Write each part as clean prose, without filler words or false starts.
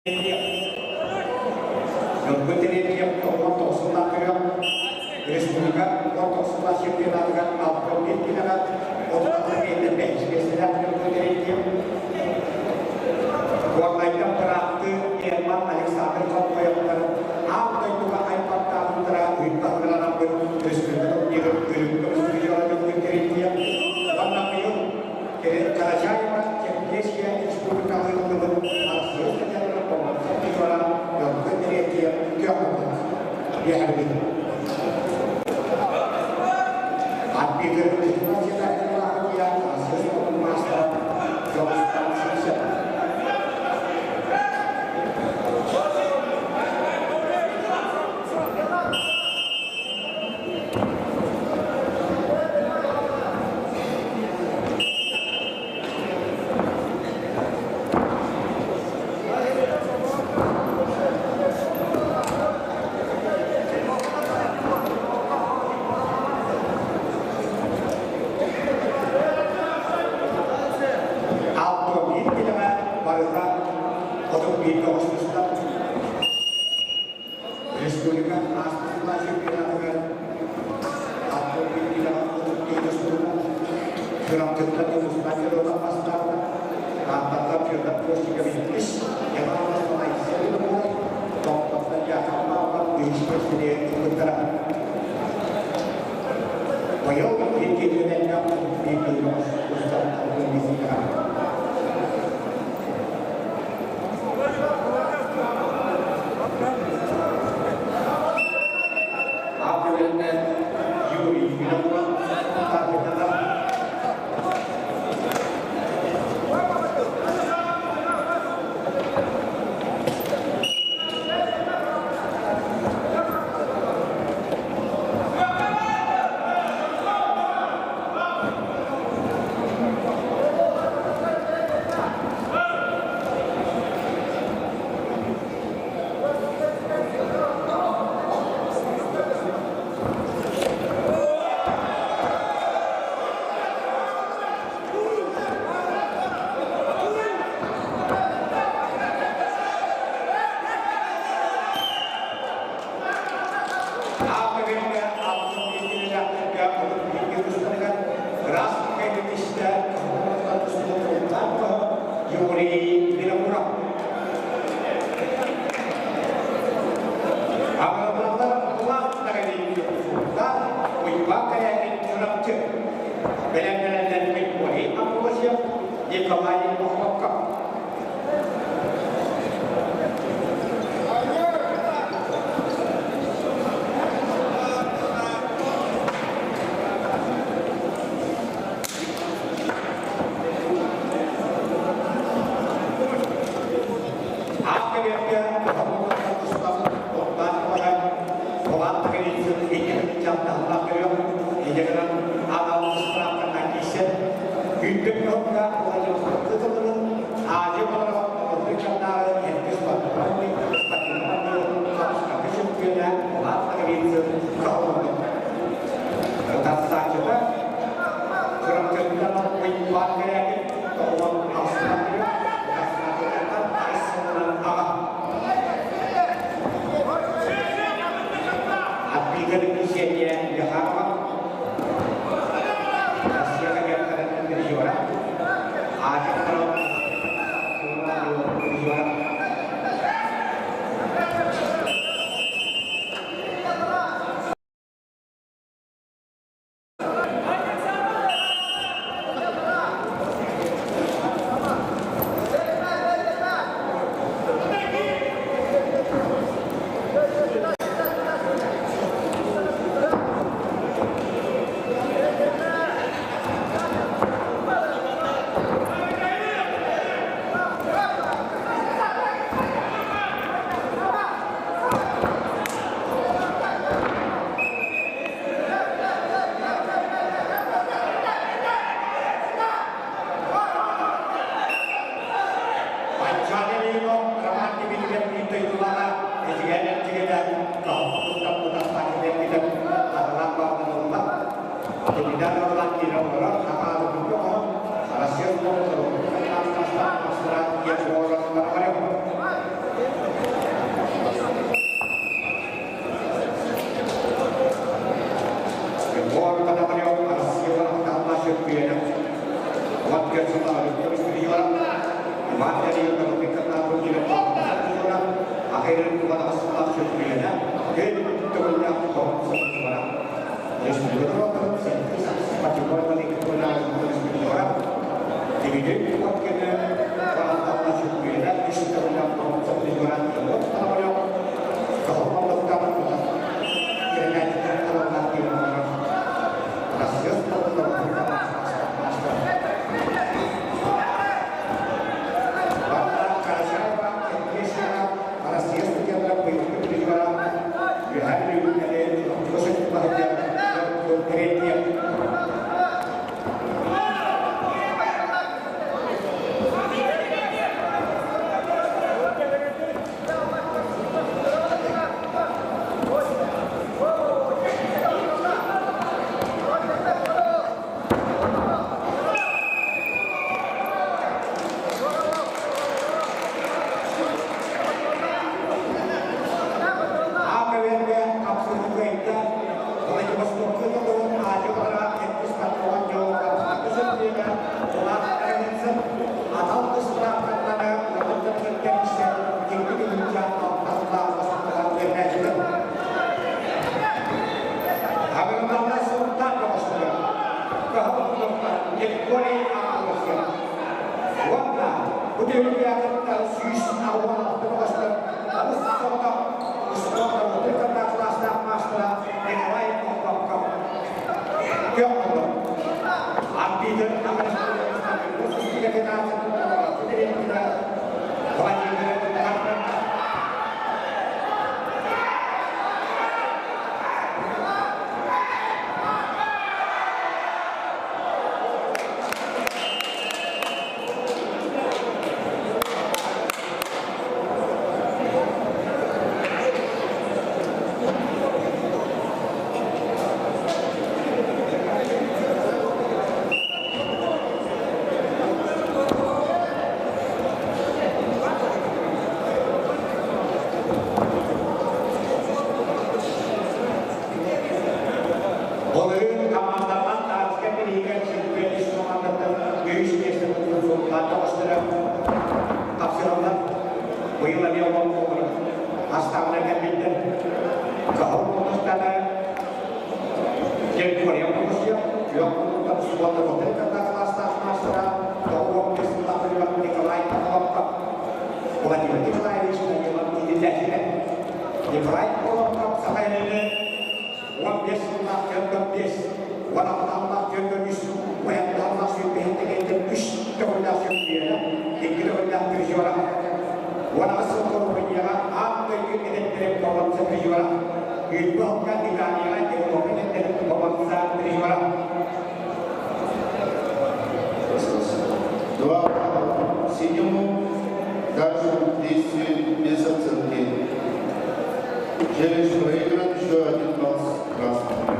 Дьонго тириэрдиэх 99 көрүөх республика 19 чемпионатыгар 61 килэҕэ 36 миэтэ бэһис миэстэлээх дьонго тириэрдиэх Горнайтан бырааттыы Эрман Александр Холбоевтар аан дойдуга айбаттаабыттара ыйбатыгар республика турнирын үрүҥ көмүс призера дьонго тириэрдиэх уонна быйыл Карачаева Черкесия Республикаҕа ыытыллыбыт Арассыыйа стадионугар полноценный призера дьонго тириэрдиэх кыахтаммыт. Биэһэрбит. Арбитр Арассыыйа спордун маастара Дьоҕустан Симсев. Автомобиль билэҕэ барыта 31 тоҕус Республика ааспыт чемпионатыгар автомобиль билэҕэ 34 тустууна Чурапчыттан Тулустан Федотов бастаата, Тааттаттан Федор Костиков иккис, Ивановтан Айсен Винокуров, Томтоттон Яков Павлов үһүс миэстэни ылбыттара. Быйыл икки элбэх биир устар автомобилистара. Ааппыгыннан Юрий Винокуров тарбыталар. Ааппыгынна алтын бииргэ тустарыгар ыраас кэйбитистэ Юрий Винокуров. Аҕалалар улааттара Уйбаан Калягин Чурапчы. Бэлэмнэнэллэр Григорий Амбросьев, Николай Охлопков. Ааппыгырга Тахсааччыта Чурапчыттан Уйбаан Кэрээкин тоҕуон ахсынан тахсааччытыттан аҕыс сылынан аҕа. Арбитр Ксения Михайлова Россияға геркаратын призера Азия призера. Два балла синему, дальше действие без оценки. Челлендж проигран, еще один балл красному.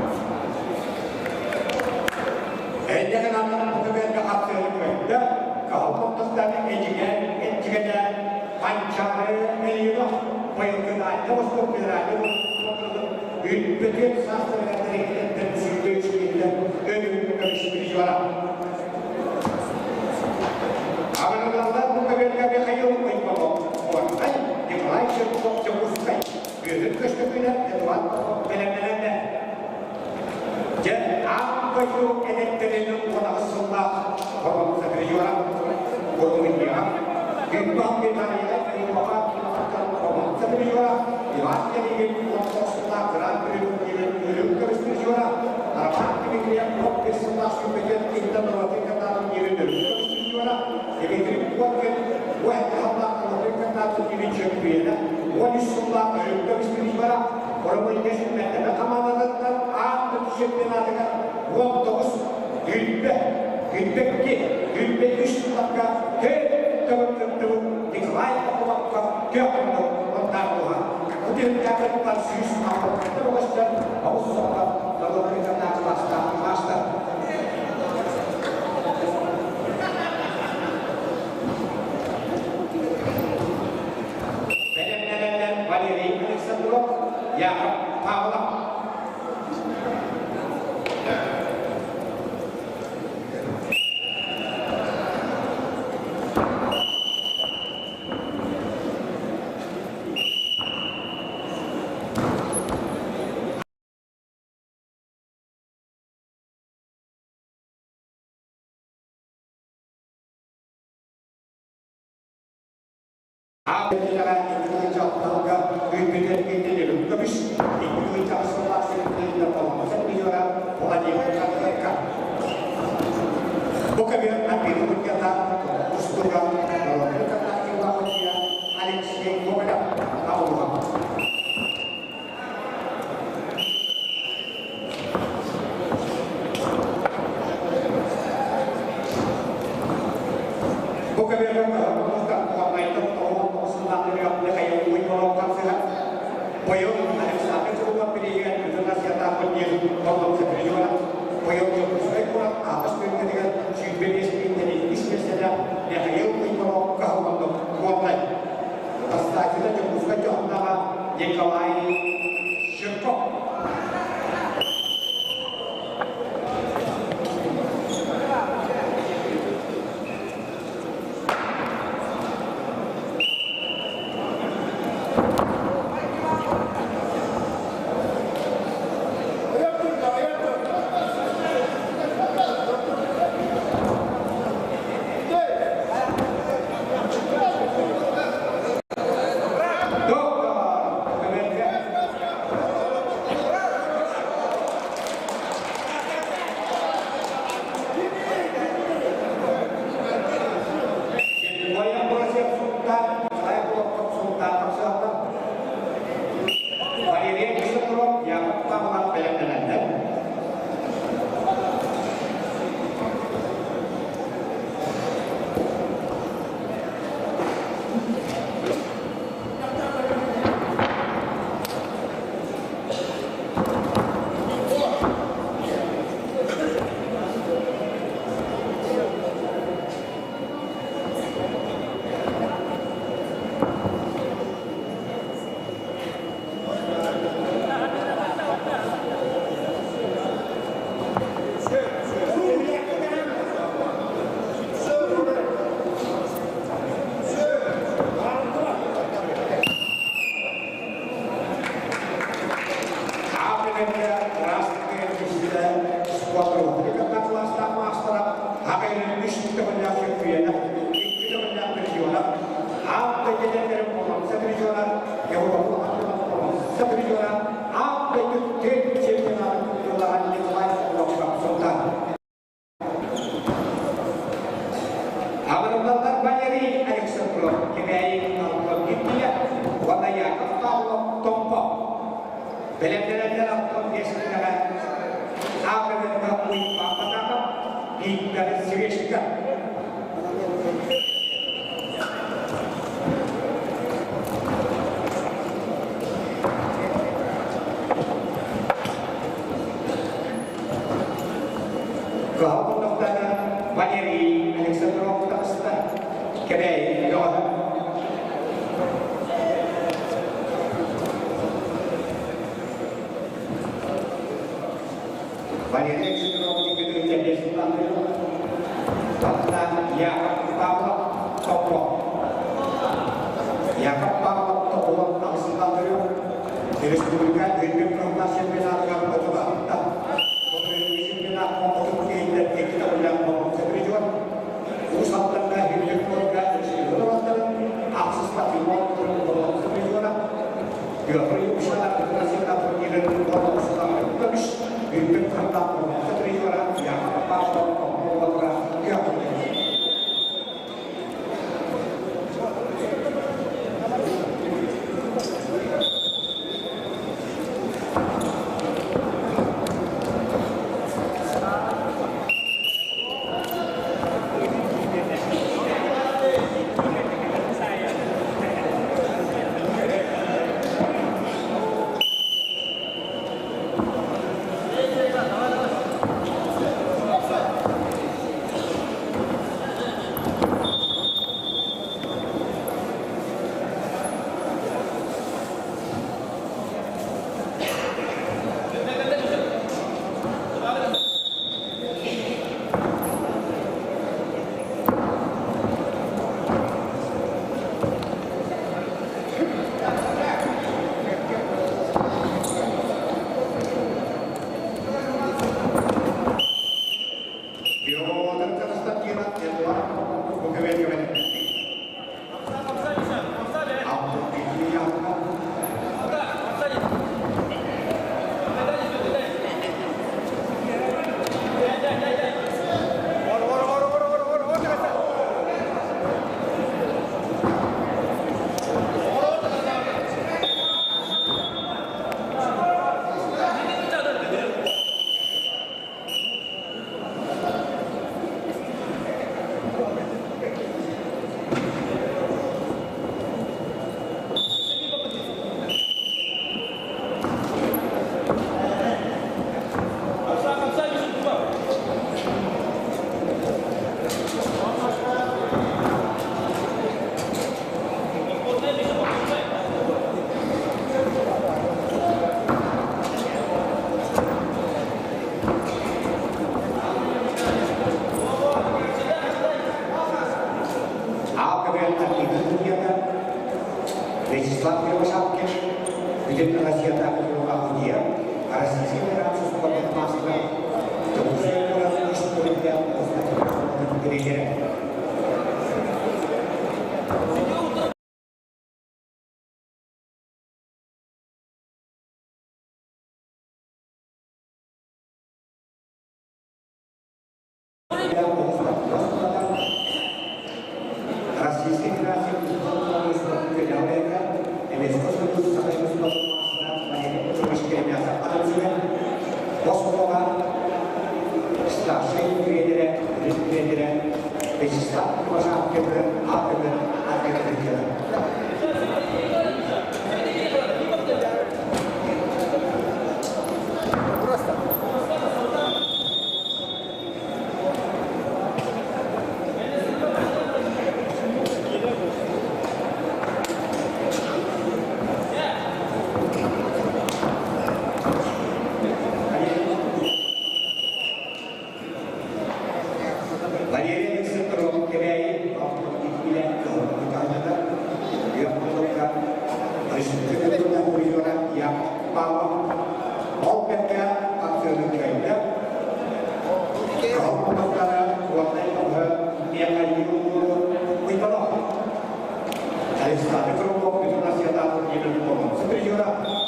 Алексей Гоголев Павлова. Бу көмөҕө Быйыл Александр Чулугар билиигэ Бүтүн Россиятааҕы турнир быйыл Дьокуускай куорат аҕыс түөлбэтигэр 25 миҥтэн иккис миэстэлээх Михаил Уйбанов кыһалланнык Горнай. Бастааччыта Дьокуускай дьоһуннаҕа Николай Жирков. Доктор Көмөлгө. Воен Бросев Султан, Николай Кулаков Султан тапсыаллар. Валерия Высокоров, Яков Павлов бэлэмнэнэллэр. Абыраллар Валерий Александров Кэбээйи Алтан Гиттия уонна Яков Павлов Томпо. Бэлэмнэнэллэр Алтан Биэстэҕэ Аабырга Уйбаан Потапов, Виктор Свешников. Кыһыл муннуктана Валерий Александров таҕыста. Кэбээйи бөҕөһө. Валерий Александров Татна Яков Павлов Топпо. Яков Павлов Топпо таҕысылландырıyor. Республика Үрдүк кылгас чемпионатыгар отуга чемпионат Уус Алданга Үрдүк куоракка ахсыс патриот Петр Юкшанов Үрдүк Яков Павлов Топпо Вячеслав Кривошапкин, Бүтүн Россиятааҕы Судья, Российскай Федерация спордун маастара, Дьокуускай куорат үс көрүҥнээх тренерэ. Российскай Федерация Старшай тренерэ, тренерэ Вячеслав Кривошапкин аатыгар аргытыллар. Валерий Александров Кэбээйи иитиилээх кыһалҕата Республика призера Яков Павлов ол кэмҥэ акцияны кыайда. Кыһыл муннуктара уонна көмө Михаил Уйбанов. Александр Круглов Бүтүн Россиятааҕы турнирын призера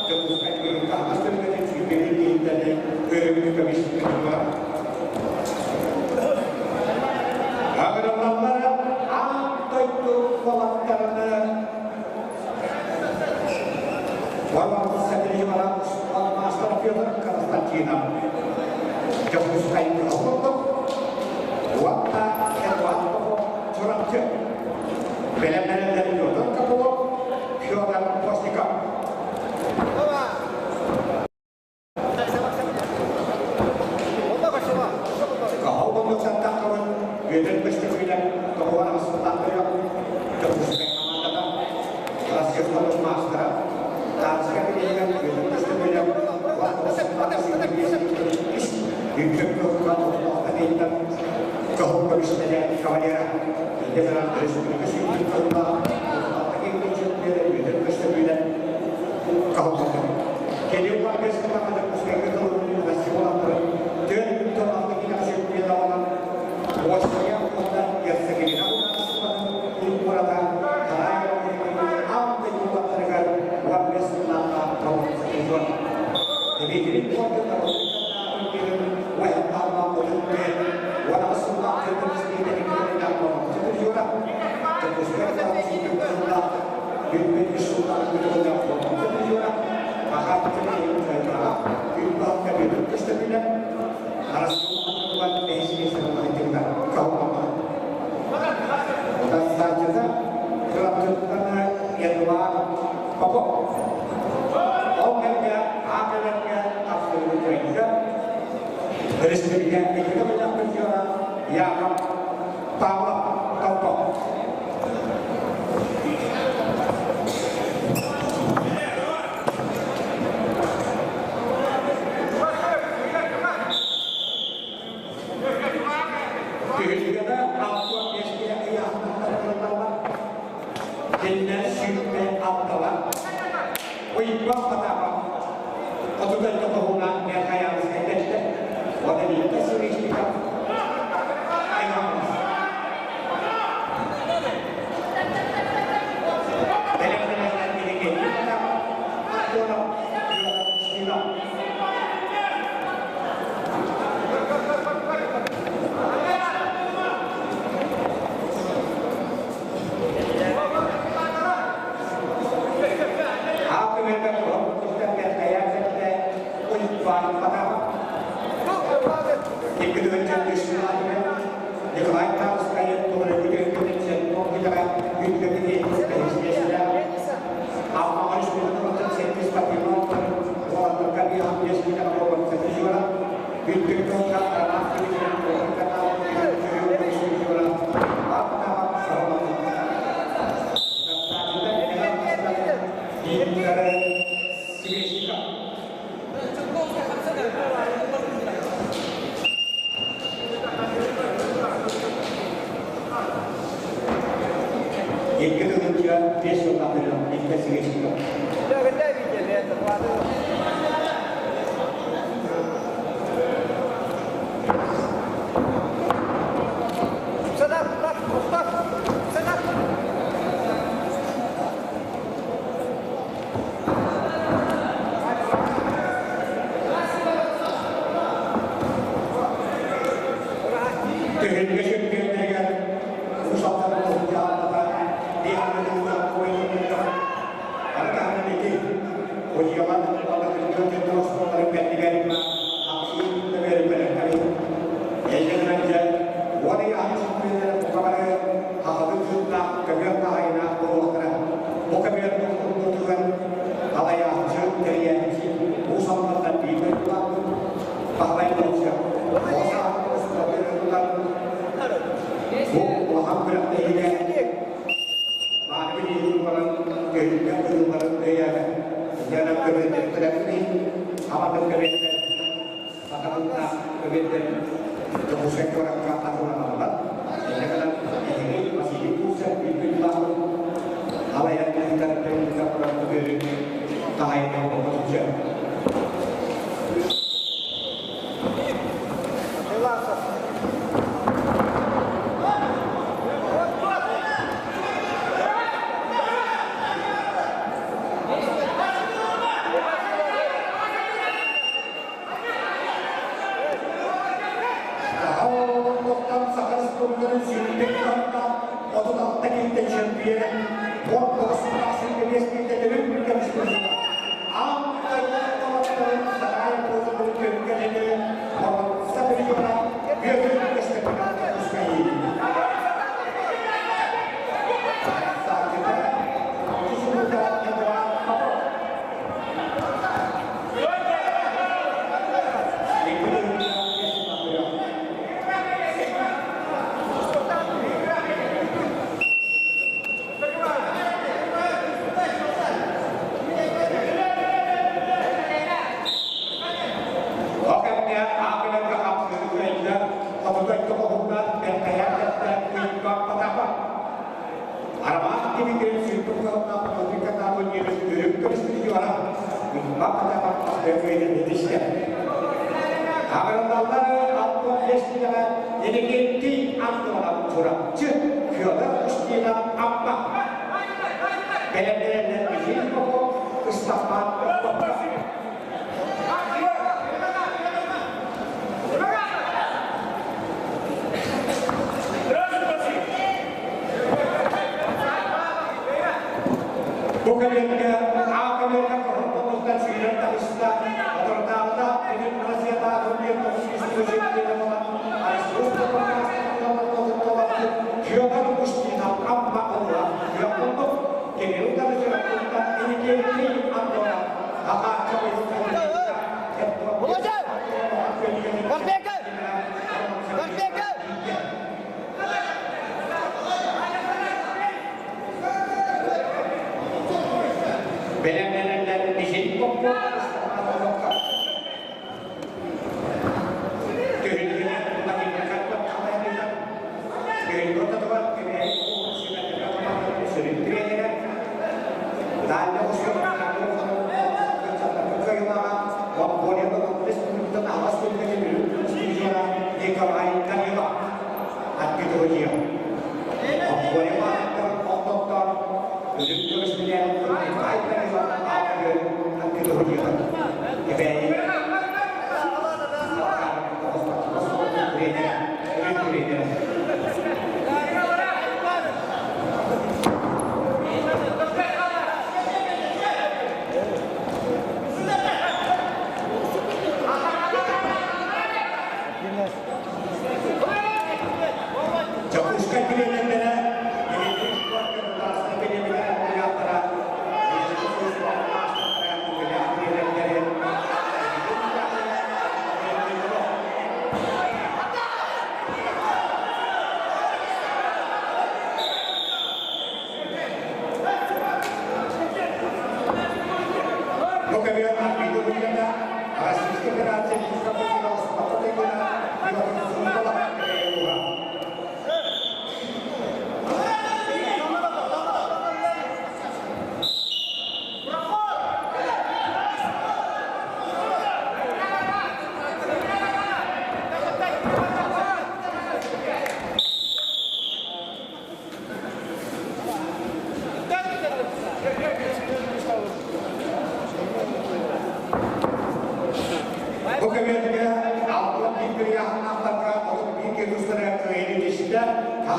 Дьокуускай кыһыл түмүгэтин сүүрбэһин киһиттэн өрөбүл көмүс призера. Агрономнара аан дойду уолаттарына Маастар Федор Константинов Дьокуускай курдук уонна Эдуард Попов Чурапчы бэлэмнэнэллэр Петр Копылов, Федор Постников. Каһал боллуктаттаххабын Бүөтүр көстөкүүнэ тоҕуон аҕыстатаахтарыгар Дьокуускай хамаандата Россия маастара Таатска билиһигэр Бүөтүр көстөкүүнэ Каһыл көмүскэлэ кавалера Федерал Республика сүүрдүк тыллаах Бүөтүр көстөкүүнэ каһыл Кэлин Барбесоваҕа Дьокуускайга тылын фестиваллары түөрт бүттэн алта киһи сүрдүөн Босния уонна Герцеговина унаастыбатын курата Хараай аан дойдуларыгар 15 сыллаахха проводится Дмитрий Коркин Попов. Ол кэмҥэ аакаларга тахсыбыт Республика Яков Павлов Толков. Түһүлгэҕэ 65 киһи ыйааһыннар кырыллаллар. Кинилэр сүүрбэ алталар. Уйбан Потапов 37 тоһууна Михайловскай кэллэ. Владимир Савичников Айманов. Бэлэмнэнэллэр Евгений Потапов, Антонов Петр Николай Павловская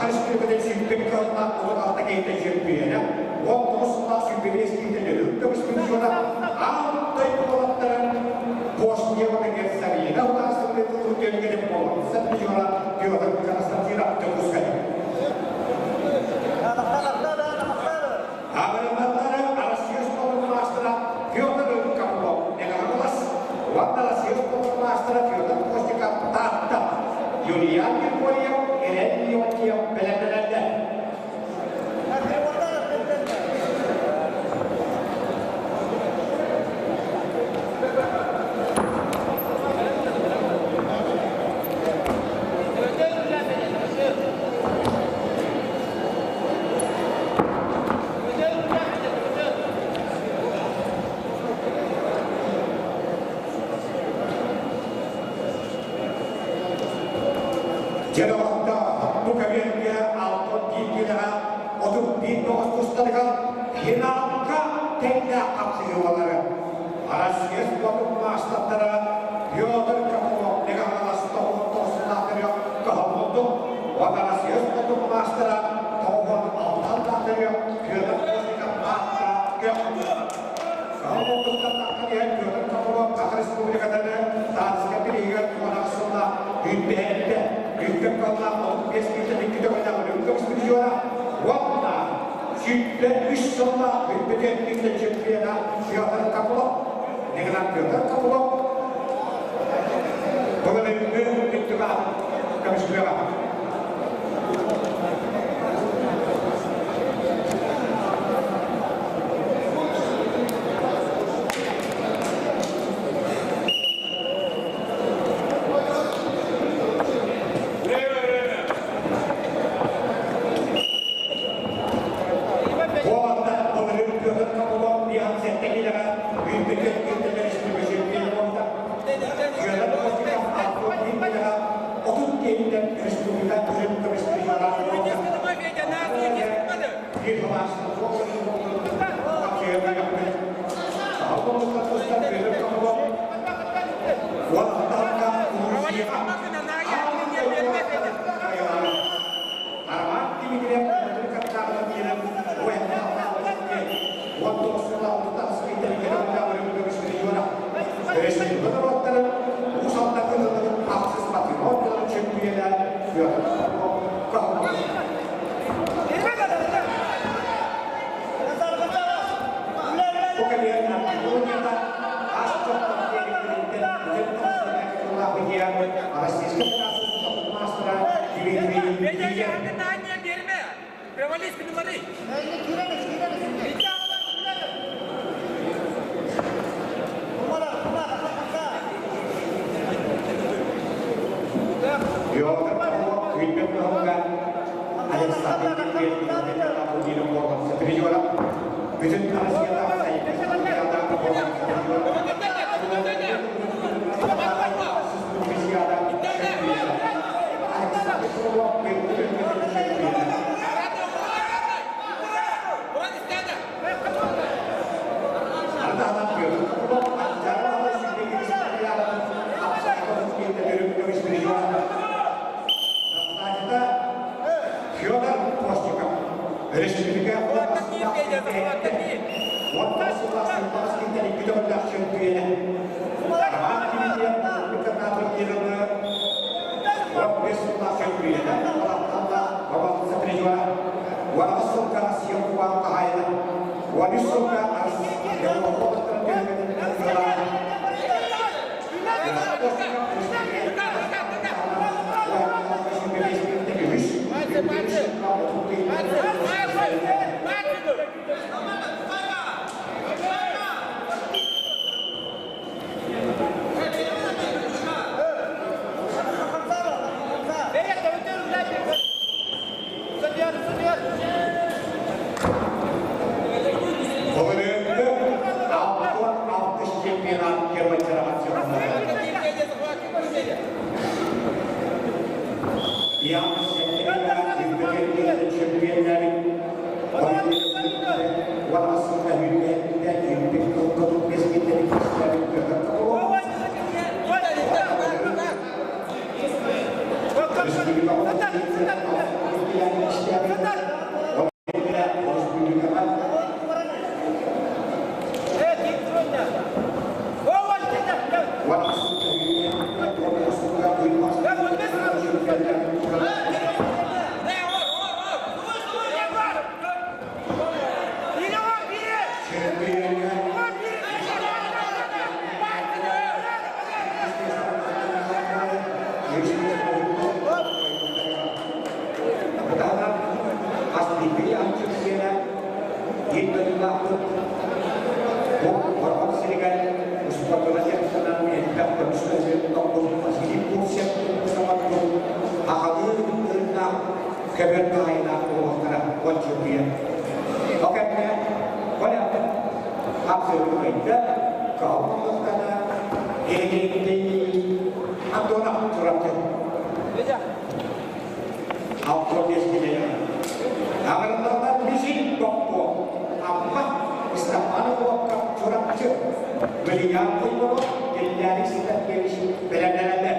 Саха Республикатын сүүрбэ кыһыллаах 36 киһитэ чөмпүйүөнэ, 19 сыллаах 25 киһитэ Өлүк көмүс призера, аан дойду уолаттарын Босния Герцеговина утаарсыбыт түмүгүн болҕомто призера Петр Константинов Дьокуускай. Абыраллары Россия спордун маастара Петр Копылов Мегаполос уонна Россия спордун маастара Петр Костиков Таатта, Юлиан Григорьев, Эрен Леонтьев бэлэмнэнэллэр. Дьэ, бу кэмиэргэ 61 киилэҕэ 31 тоҕус тустарыгар финалга тэҥнээх хапсыһыылары Россия спордун маастардара Петр Копылов Мегаполос 99-лаахтарыгар Кыһаллыбыт уонна Россия спордун маастара 96-лаахтарыгар Петр Костиков Маатта көхтө. Кыһаллыбыттан тахсан иһэн Петр Копылов Саха Республикатын Таатыска бирииһигэр куонах сылла үүнбэһэттэ. Үүккэ кыллаах 35 киилэ икки төгүллээх Өлүк призера уонна 103 сыллаах 104 чемпиона Петр Копылов. Негынан Петр Копылов бүгүнү бүттүгә көмүскүөҕэ. Уолаттар былырыын Петр Копылов 57 киилэҕэ 104 республика чемпиона буолбута. Петр Костиков 61 киилэҕэ 30 киһиттэн республика үрүҥ көмүс призера буолбута. Биир Петр Копылов уолаттарга Грузияҕа Роман Дмитриев Российская Федерация мастера Дмитрий Провались, говори. Александр Бүтүн Россияда Федор Костиков, Республика Бытаанан хас биирдии анчык сиэнэ биир дойдулаахпыт бу Хорҕон сиригэр успуордунан дьарыктанан элбэх көмүс көмүс тоҥмут Василий Бурцев саҥарбыт аҕалыы тыыннаах көбөр баайынаах буолуохтара уончуутуйа. Ол кэмҥэ Коля хапсыыры кыайда, кыһалҕа Антонов Чурапчы. Алтон киле. Аҕырыллаллар Мишин Боппо, Амма, Степан Уокка Чурапчы, Валерьян Куймуров, Геллярий Ситакевич бэлэмнэнэллэр.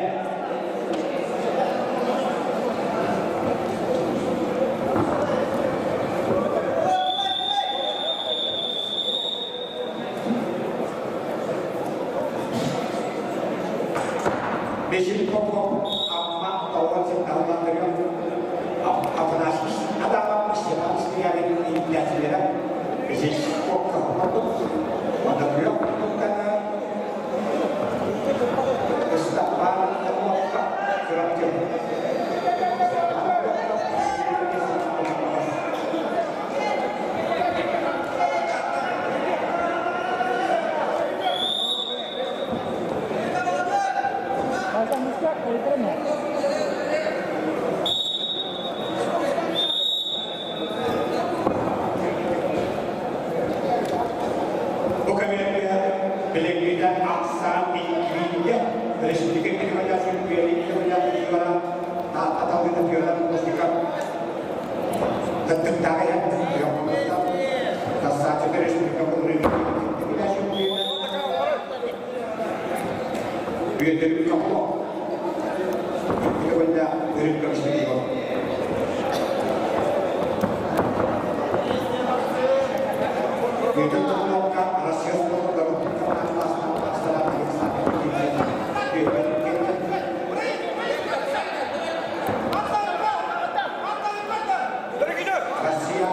Бесил Попов Амма тоҕо сытталларыгар Афанасий Адамов Степан Скрябин иитээччилэрэ Бесил Попов Одобрёк туттана Ыстапаан Попов Чурапчы. Бу кэмҥэ билиҥҥитэ ахсаан иккигэ республика переводящих переводящих Таатта Талгына Кыттыктааҕы Тассааччыта республика Бүөтүр Копылов Иккитэ үрүт көмүс Бүөтүр Копыловка Россия спордун Россия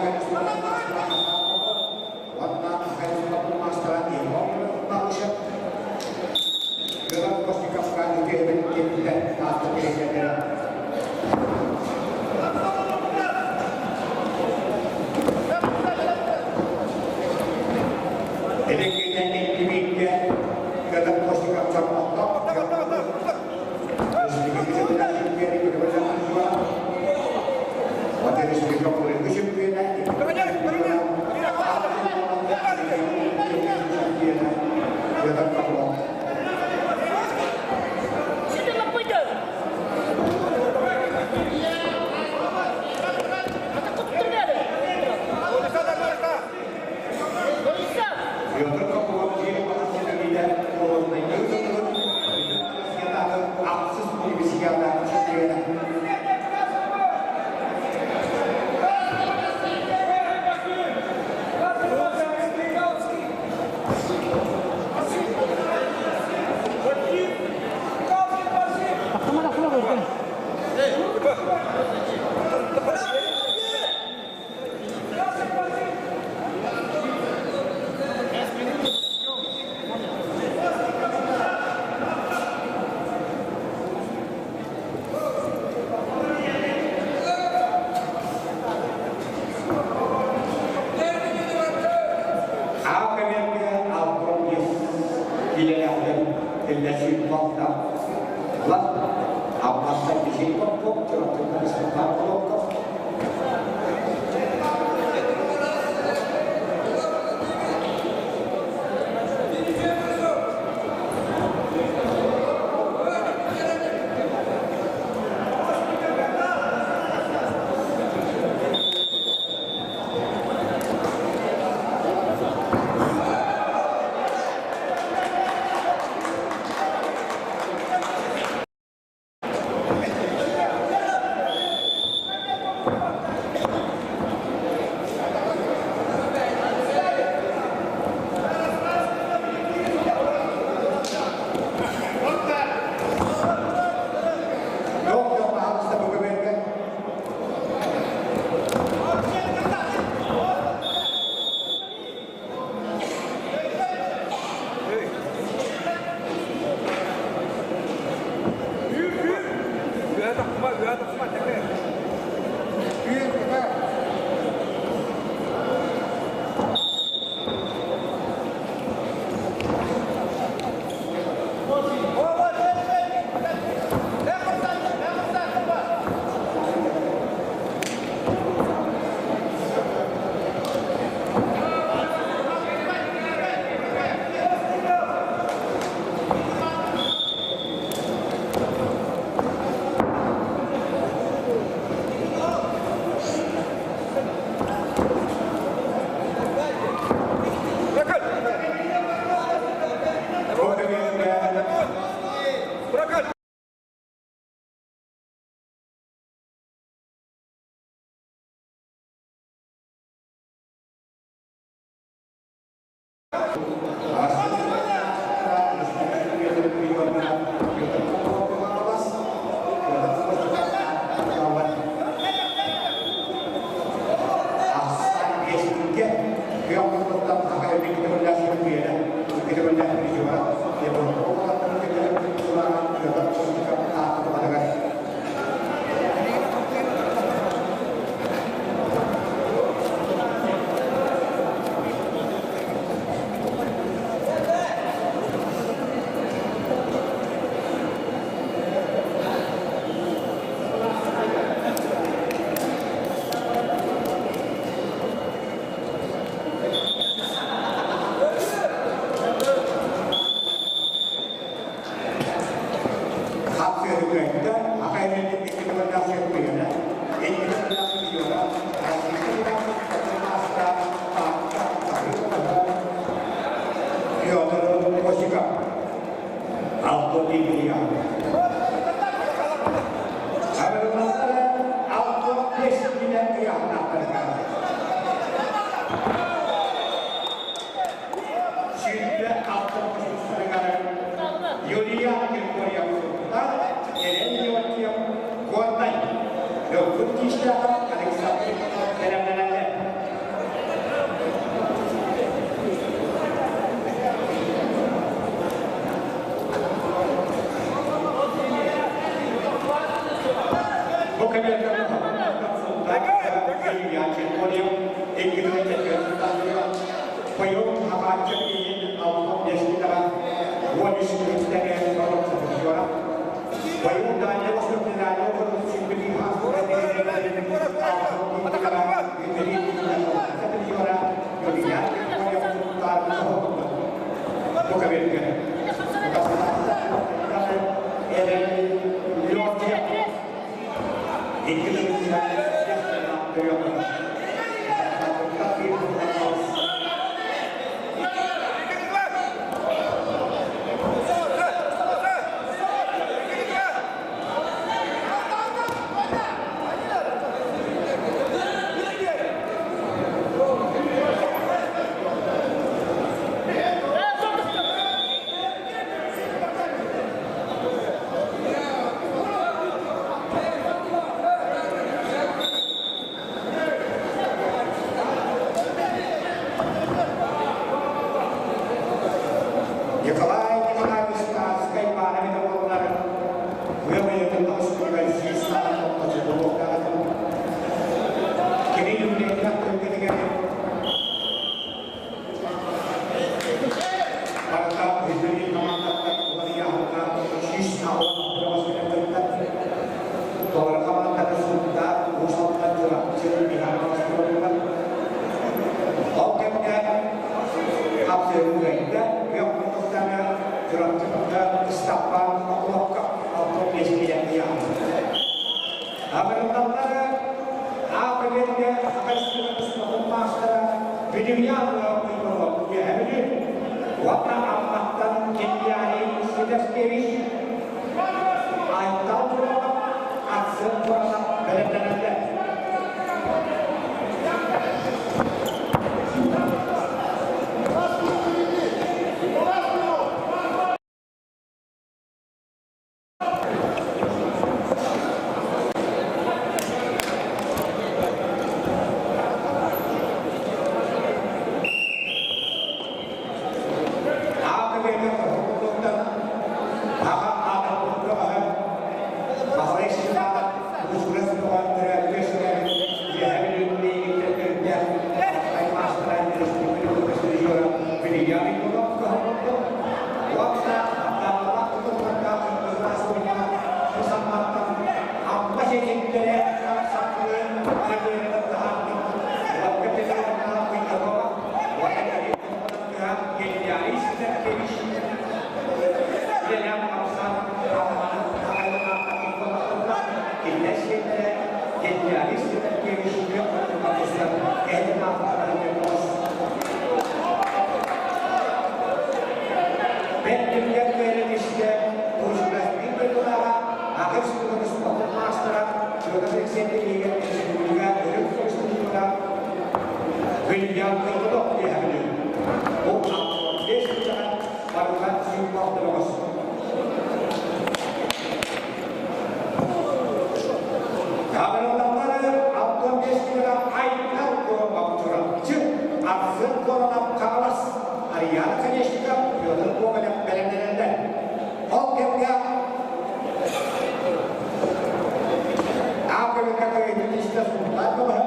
көбүөргэ кыайыытын истэ Сунтаар бөҕөһө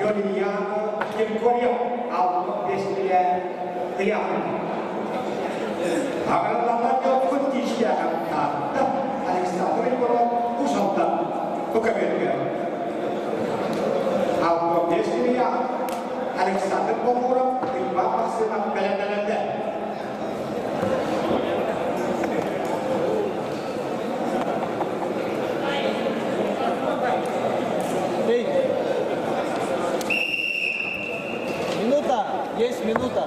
Юлиана Киркорьев 65 киилэ ыйааһын. Аҕыралларга дьоппут тиистээҕэ Таатта Александр Егоров Уус Алдан бу көбүөргэ. 65 киилэ ыйааһын Александр Бокуров Уйбаан Максимов бэлэмнэнэллэр. Эй! Минута! Есть минута!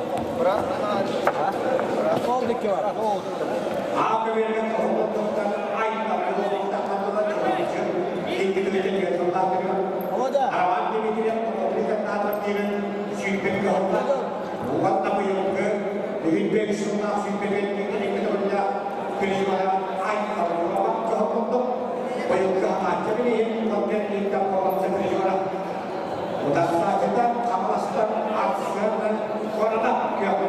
Полдики бар. А көбүөргэ тоһоҕолоттон Володя! Роман Дмитриев уонна быйылгы бүгүн сыллаах быйылгы Утарсааччыта Хаҥаластан Арсен Коронов күөх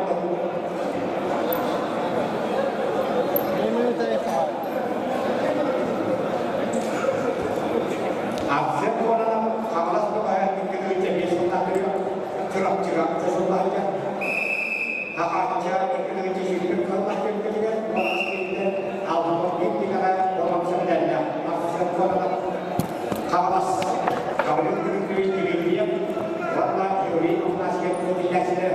Две минуты ехала. Арсен Коронов Хаҥалас бөҕөһө 2 5 сыллаах Чурапчыга сыллаахтар. Хаҕаачча 2 120 сыллаах кэмтэтигэр Баласкиттэн 61 киилэҕэ боруонса мэтээллээх Арсен Коронов Хаҥалас Гаврил Дмитриевич Дмитриев уонна Юрий Афанасьев иитиллээччилэрэ.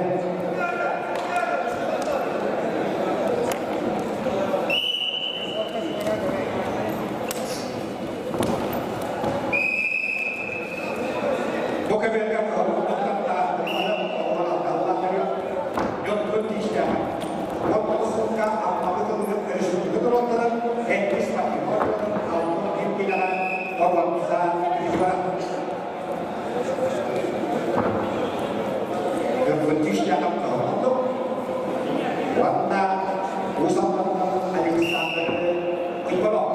Бу көбүөргэ 19 сылга Алмабыт ылыгын республика туруоттарын Энтис патриоттарын 61 киилэҕэ боруонса призера. Уонна Уус Алдантан Александр Кыйбаров.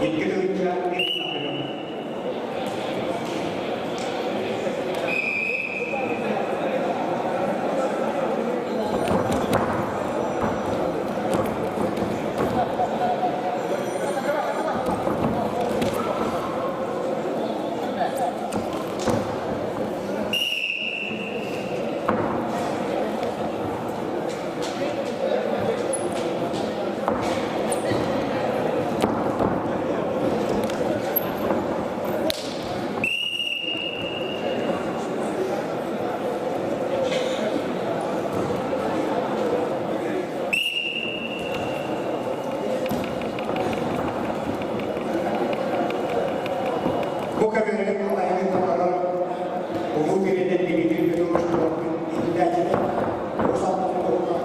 2 тыһыынча Бу көбүөргэ алайгы толорор улуу кириэтэ Дмитрий Петрович Трофимов иитиллээччитэ Уус Алдан туһунан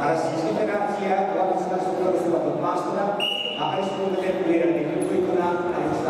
Российская Федерация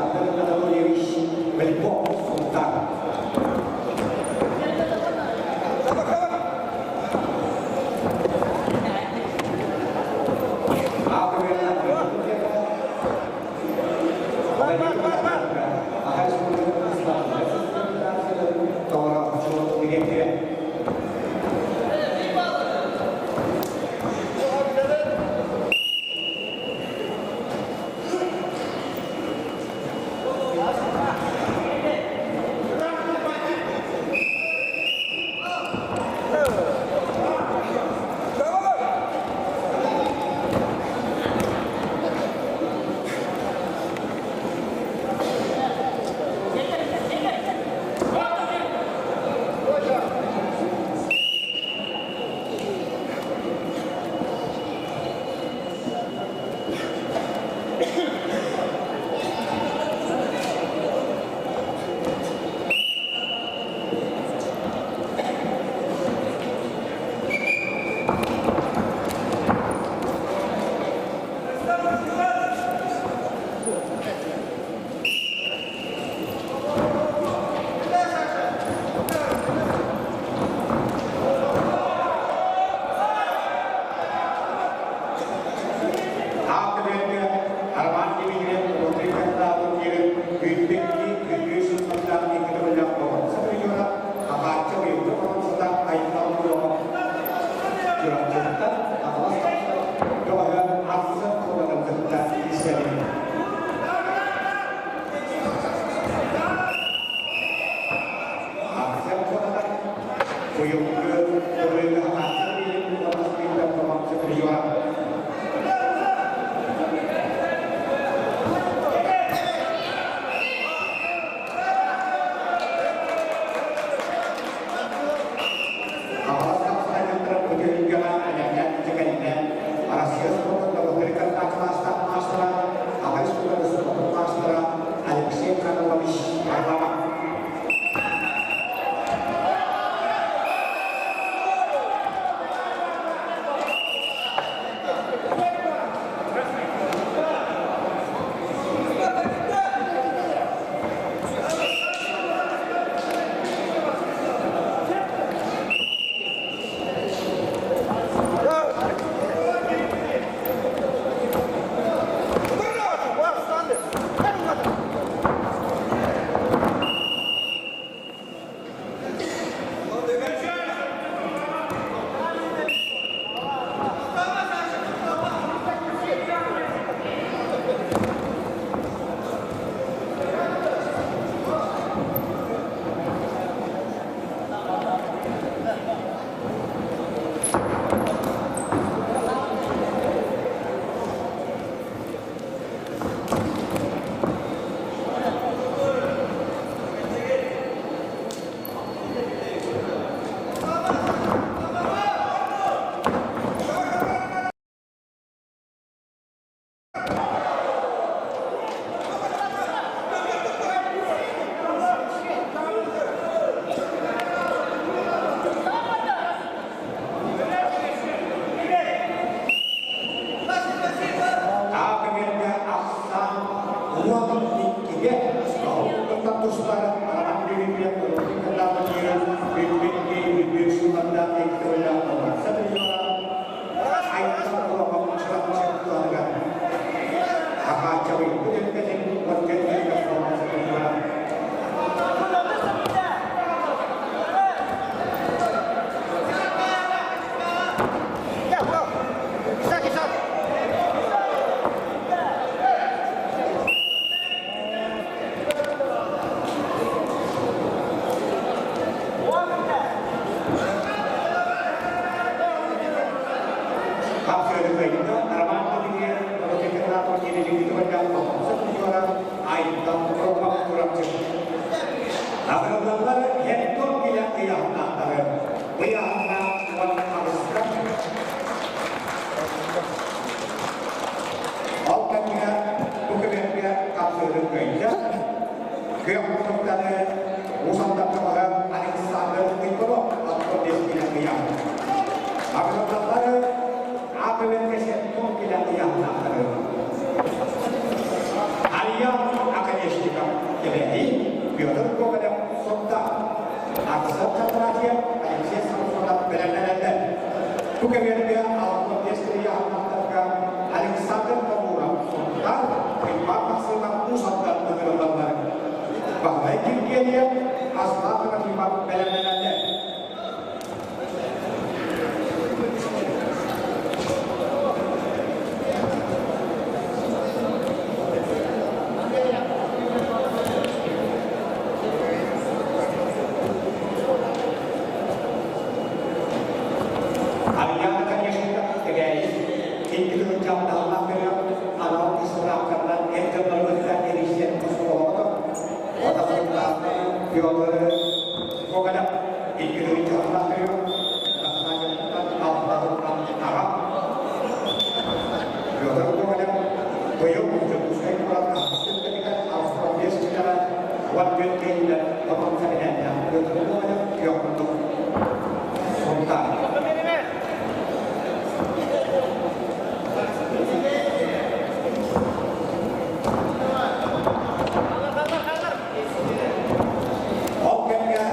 Хапсыыры Роман Дмитриев, Агралалар хеттон киле ыйаһыннаахтары. Ыйаһынна уон аҕыска. Ол кэмҥэ бу кэмҥэ хапсыыры кыайда. Күөх мутуктаны Уус Алдантан Александр Николов оттон бес киле ыйаһын. Агралалар АПВ хеттон киле ыйаһыннаахтары. Ария Оконечников Кэбээйи, Петр Гоголев Сотта, Арсен Кондратьев, Алексей Самсонов бэлэмнэнэллэр. Бу кэмҥэ 65 ыйааһыннаахтарга Александр Бабуров Сунтаар, Иван Максимов Уус Алдан ыҥырыллаллар. Баһылай Киргиэлийэп, Аслан Трофимов бэлэмнэнэллэр. Арыйаана Оконешников Кэбээйи, икки тыһыынча алталаах анал ыстырааптарынан эр дьоннору кытта эрийсэн оскуолаҕа Отасыллаах Петр Гоголев 2 тыһыынча алталаах аҕа Петр Гоголев быйыл Дьокуускай куорат 85 килоҕа 14 киһилэр хотон кабинетта Петр Гоголев күөх мундук Сунтаар. Ол кэмҥэ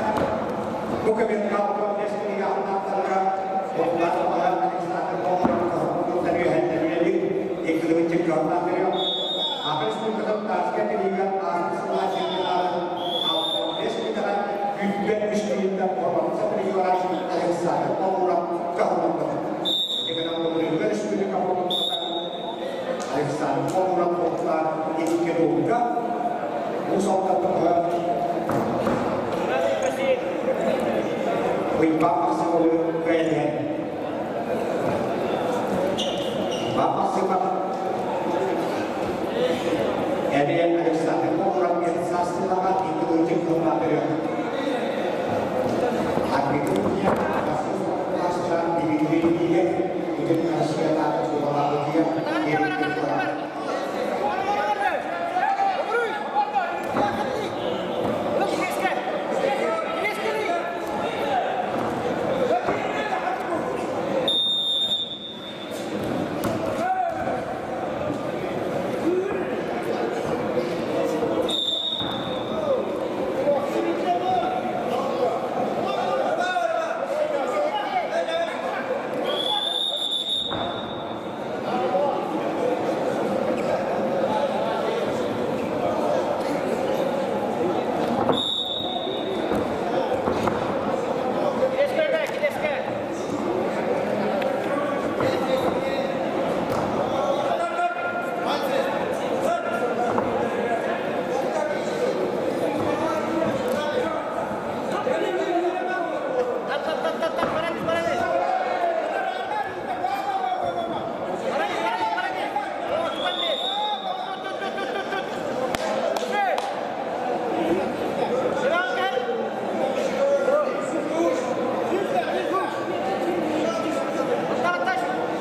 бу кабинетка 65 килоҕа Александр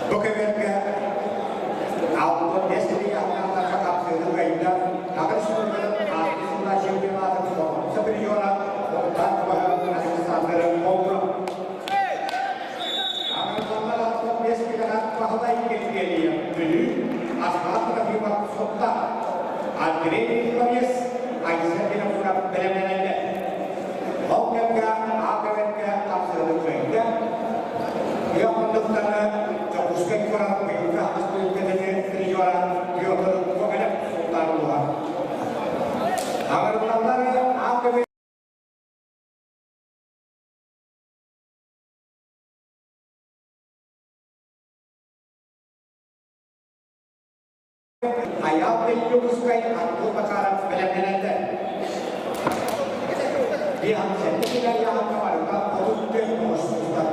Бу кэмҥэ 65 ыйааһыннаахтарга хапсыыры кыайда Аҕыс сылга чемпионатын чемпиона Александр Молдов. Аҕыс 65 килоҕа Баһылай Киргиэлийэп Бүлүү, Аслан Трофимов Сунтаар, Андрей Михайловец, Айсен Винокуров бэлэмнэнэллэр. Ол кэмҥэ АКВ-гэ хапсыыры кыайда. Күөх мундуктаны Дьокуускай куорат быйылгы республикатын призера Петр Гоголев Сунтаар улууһа. Аҕырыллаллар АКВ Айаал Петровскай Артур Макаров бэлэмнэнэллэр. 57 кило ыйааһыҥҥа барыта 34 тоҕус тустар.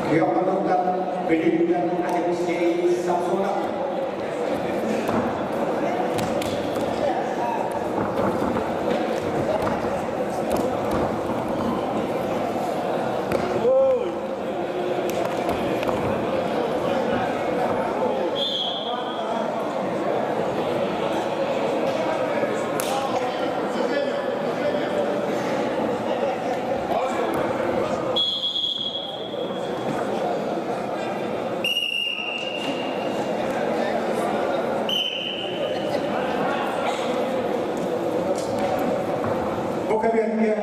Күөх Бүлүүттэн Алексей Самсонов. Бу кэмҥэ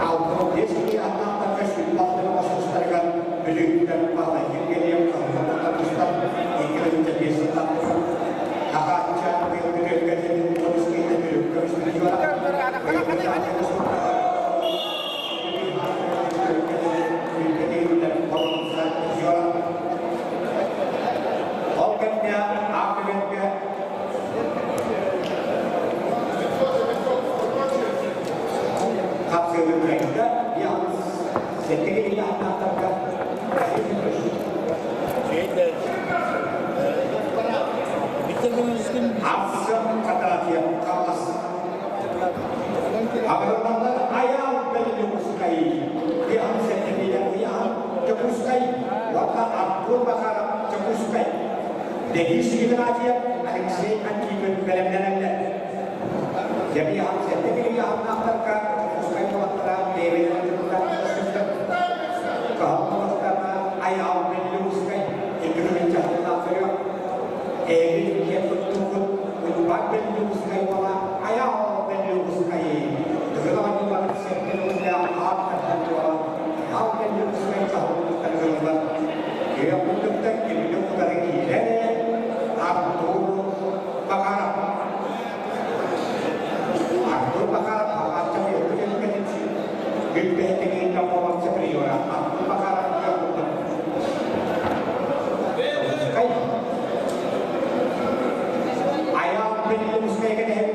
Алпыс аттаахтарга сүүрбэхтэрин хосустарыгар Бүлүүттэн Баһылай Евгениев Кыһыл тустар 205 сыллаах Ахаачча быйыл бүтүөргэтин көмүскэйдэ түрүк Ол кэмҥэ Аахүбэргэ хапсыгы кыайда сэттиги илаахтаахтарга Ахсым Кататия Калас Абыраллар Аял Беллюкскай Иһан сэттигиле Иһан Дьокуускай уонна Артур Бахаров Дьокуускай Дэгис Федерация Алексей Антипин бэлэмнэнэллэр. Дьэбиһан сэттигиле иһаннаахтарга Дьокуускай уолаттара бэйэлэрин кытта көрсүстэр. Кыһалҕалаахтарга Аял Беллюкскай икки чахыллаахтарыгар Эйигин киэн туттуҥҥут Уйбаан Беллюкскай уола Аял Беллюкскай Тыгын сэттин үллээх аат тардан туолан Аял Беллюкскай чаһыллыктаргыллар. Күөх курдуктар кинини утары киирэн Артур Бахаров. Артур Бахаров алҕаччы быйылгы Бүппэһитигин болонца приора Артур Бахаров курдук. Кай. Аял Беллюкскай кэтэһин.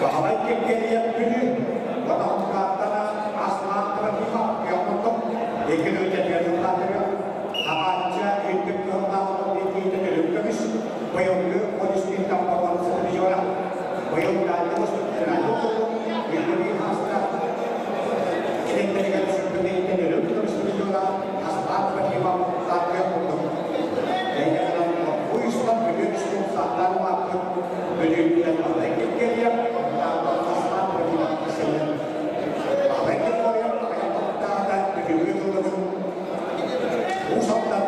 Баһылай Кэккэлиэп Бүлүү Отоһуттааттана Аслан Трофимов Кыахмутов 2-4 сыллаатыгар Апаачча үрдүк кыһыллаах иккиитэ төрүт көмүс быйылгы 13 болон сытыйора быйыл дальний федеральный округ үрдүк хаста Электрлер сүрдүнэйтен өрүк көмүс призера Аслан Трофимов Кыахмутов Буйустан Бүлүү үстүн сааттан улааппыт Бүлүүттэн Баһылай Кэккэлиэп Аслан Трофимов киселлер. Баһылай Кэккэлиэп аҕыйах Бүлүүгү тыллыбыт Уус Алдан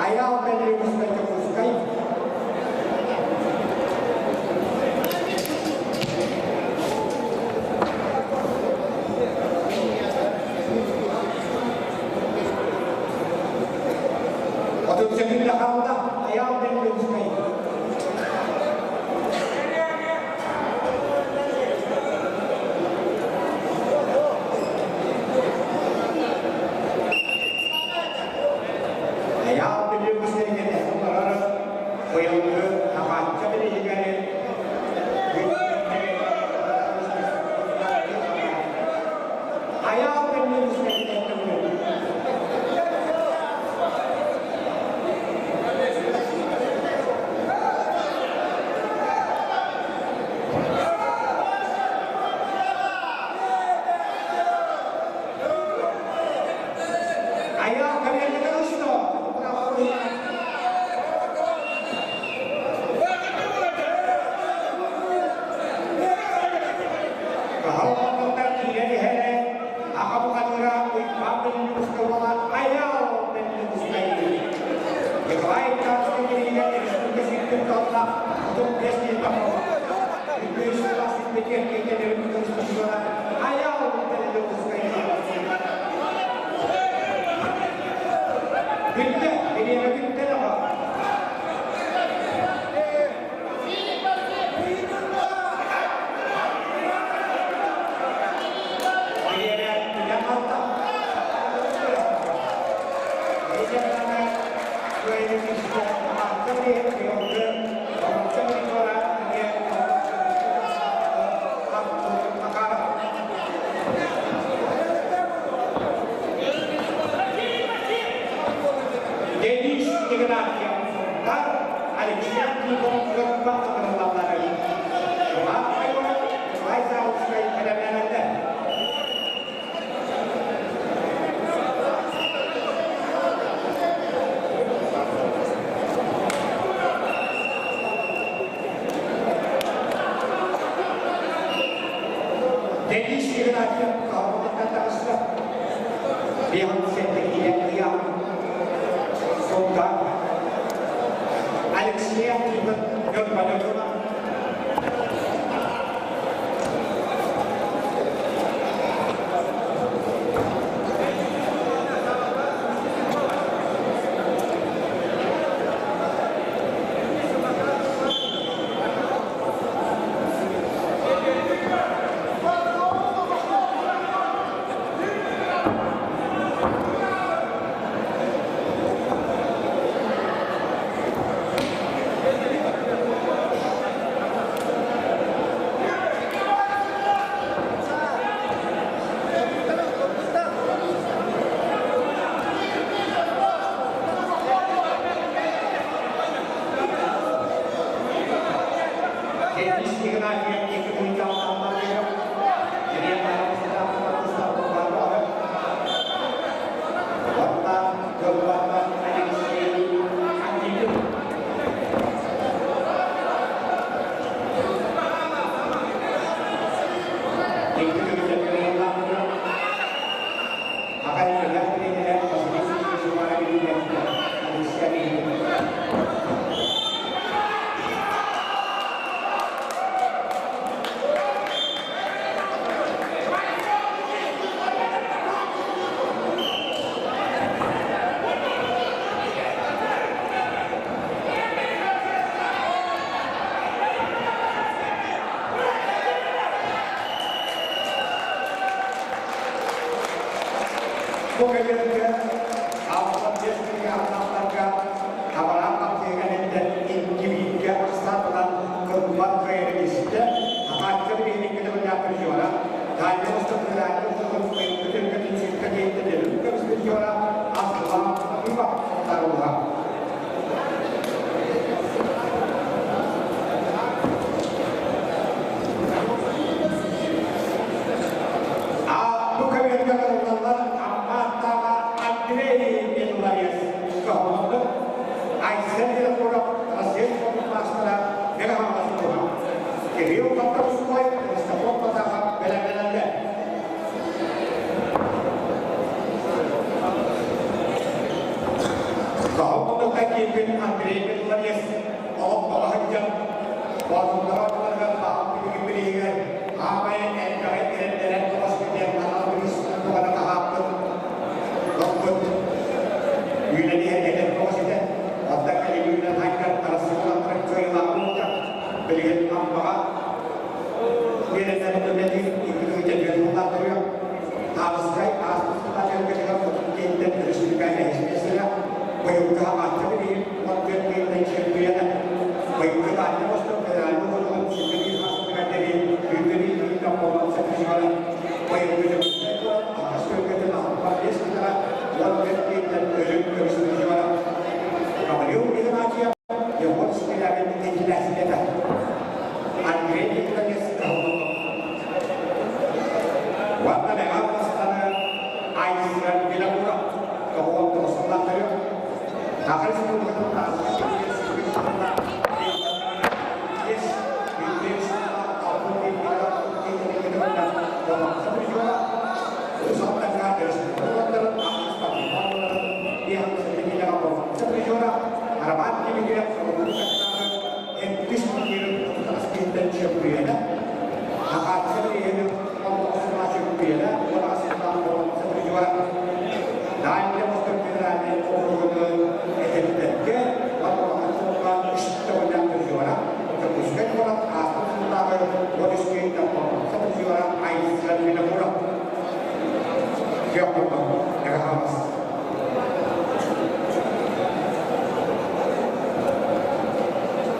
Аял Беллюкскай Дьокуускай 38 хаалда Аял Беллюкскай. Аял Беллюкскай кэтэһин быйылгы Ахаачча билиһигэр Аял Беллюкскай кэтэһин. Аял Беллюкскай.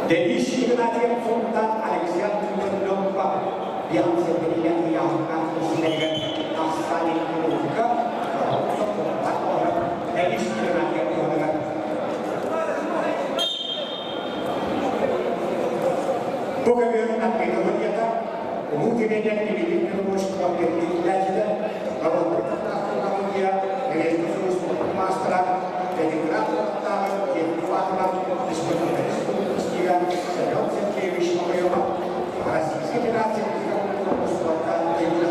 Денис Игнатьев Сунтаар Александр Лёнпа биһан ыйааһыҥҥа киирсиилэригэр тахсан улууска Денис Игнатьев туһунан. Бу көмүөл Армейдовыйата улуу тренер Дмитрий Петрович иитээччитэ, норуоппут маастара, Ленинград куораттааҕы Евгений физкультуристига Семен Сергеевич Моҕойова, Российскай Федерация спорта туйгуна.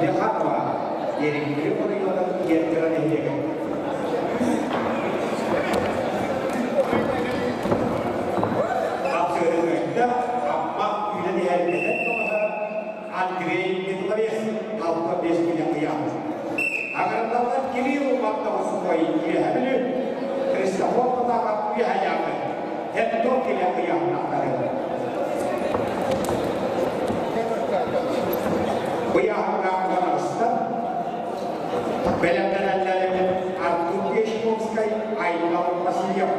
Леханова, Ерекпири оройуонун Еркера нэһилиэгэ. Хапсыырыгыйда Амма үүнэн иһэр эдэр тоҕоһо Андрей Николаев 65 килэ ыйаабыт. Аҥараллар Кирилл Маттаҕасытой үөһэ Бүлүү, Христофор Потапов үөһэ Айааны, Хектор килэ ыйааһыннаахтары. Ыйааһыҥҥа уонабыстар бэлэмнэнэллэрин Артур Пешковскай, Айнал Васильев.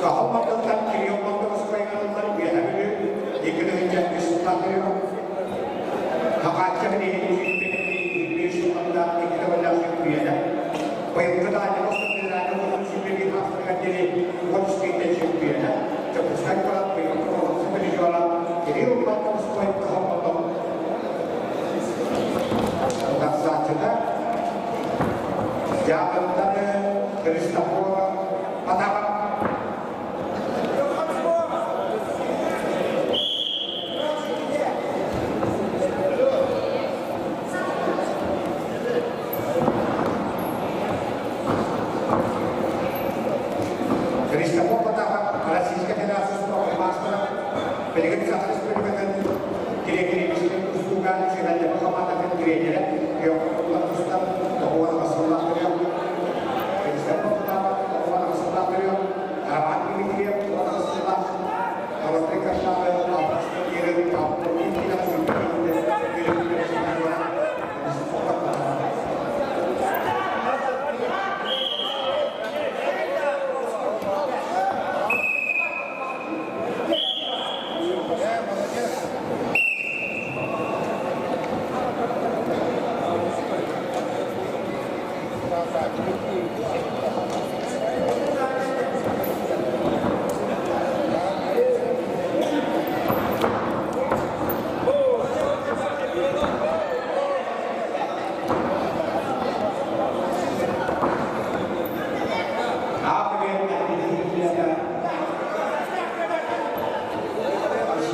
Каһыл мардаттан Кирилл Маттаҕасытой Үөһэ Бүлүү, 2 үс Хахаачча билиһин сүүрбэ сыллардаах икки төгүллээх чөмпүйүөнэ. Быйылгы Дальневосток федеральнай уокурук 21 маастарыгар диэри уон үс чөмпүйүөнэ. Дьокуускай куорат быйылгы боруонса призера Кирилл Мартовской Кыһалҕотон утарсааччыта Дьаабыттаны Христофора Потапов. Христофор Потапов Российскай Федерация спорт маастара, билигин Саха Республикатын Кириэкириэбискэй тустууга Сыһыанньаба хамаандатын тренерэ, Кыайан тустар 98 сыллаах төрүөх. Христофор Потапов 98 сыллаах төрүөх, Роман Дмитриев 18 сыллаах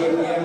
Алексей Молодец.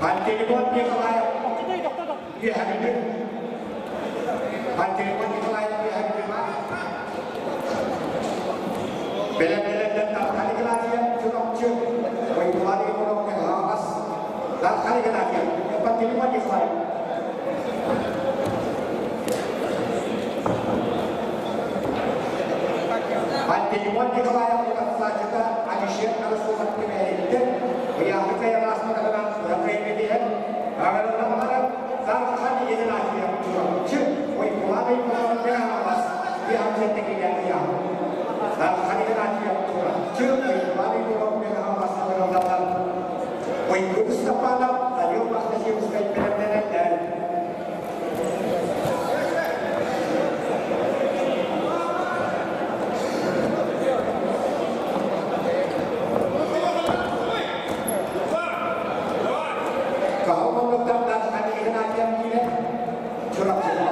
Пантелеймон Николаев Үөһэ Пантелеймон Николаев Үөһэ Бэлэмнэнэллэр Дархан Игнатьев Чурапчы, Уйбулан Егоров Хаҥалас, Дархан Игнатьев, Пантелеймон Николаев. Пантелеймон Николаев утарсааччыта Алишер Карасулов түбэһиттэн ыйааһы кайараасматаҕынан кыайбытыгар аҕарынан баран Дархан Игнатьев Чурапчы, Уйбулан Егоров Хаҥалас ыйааһы ыйааһы. Дархан Игнатьев Чурапчы, Уйбулан Егоров Хаҥалас аҕарынан Уйгун Степанов, Данил Махтасевскай бэлэмнэнэллэр. Каһыл Дархан Игнатьев киирэн Чурапчыга.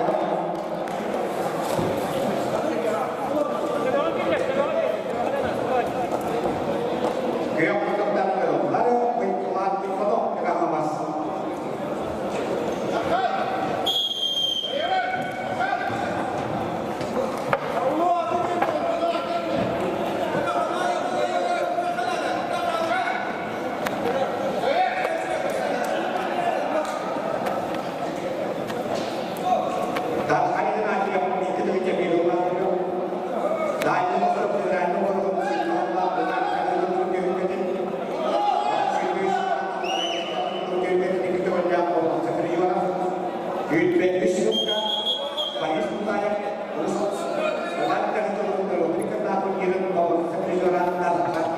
Күөх мутуктан кырыллар, Уйгулаан Тихонов Хаҥалас. Дархан Игнатьев икки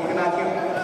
Игнатьев.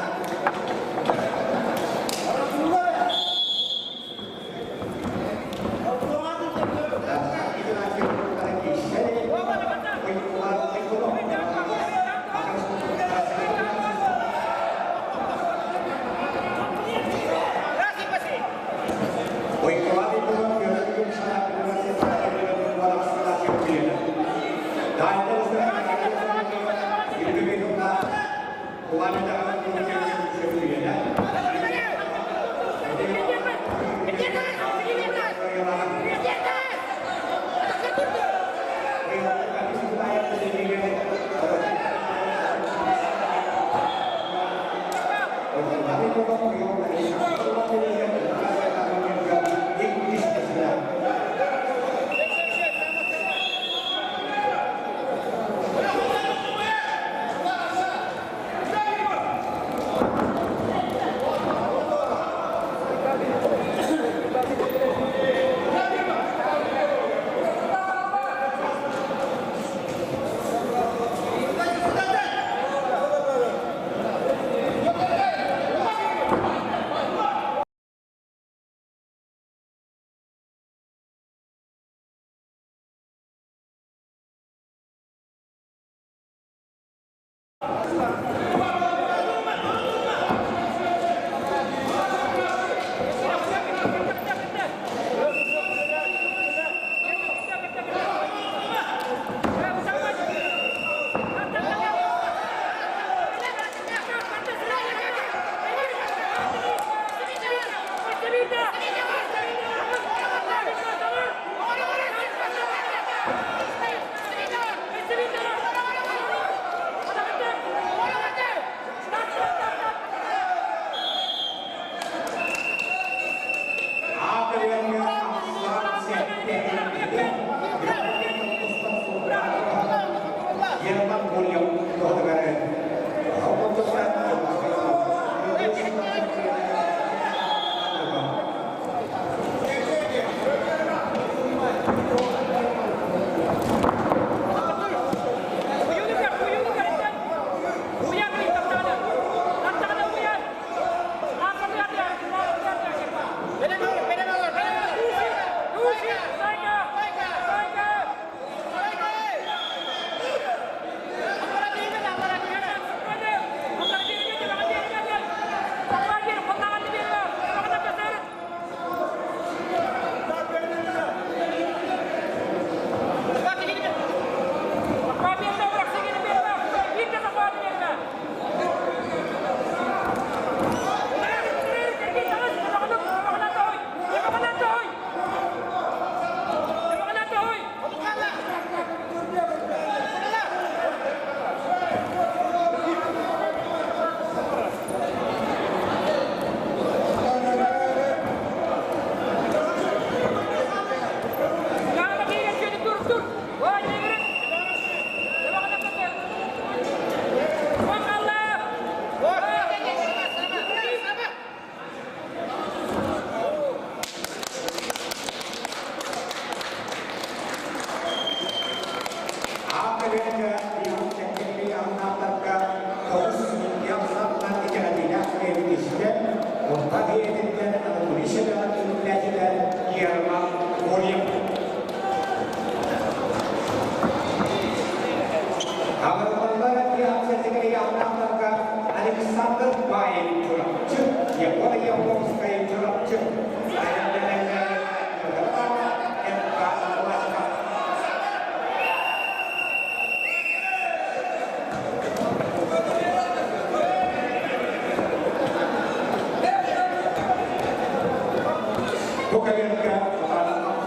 Бу кэмҥэ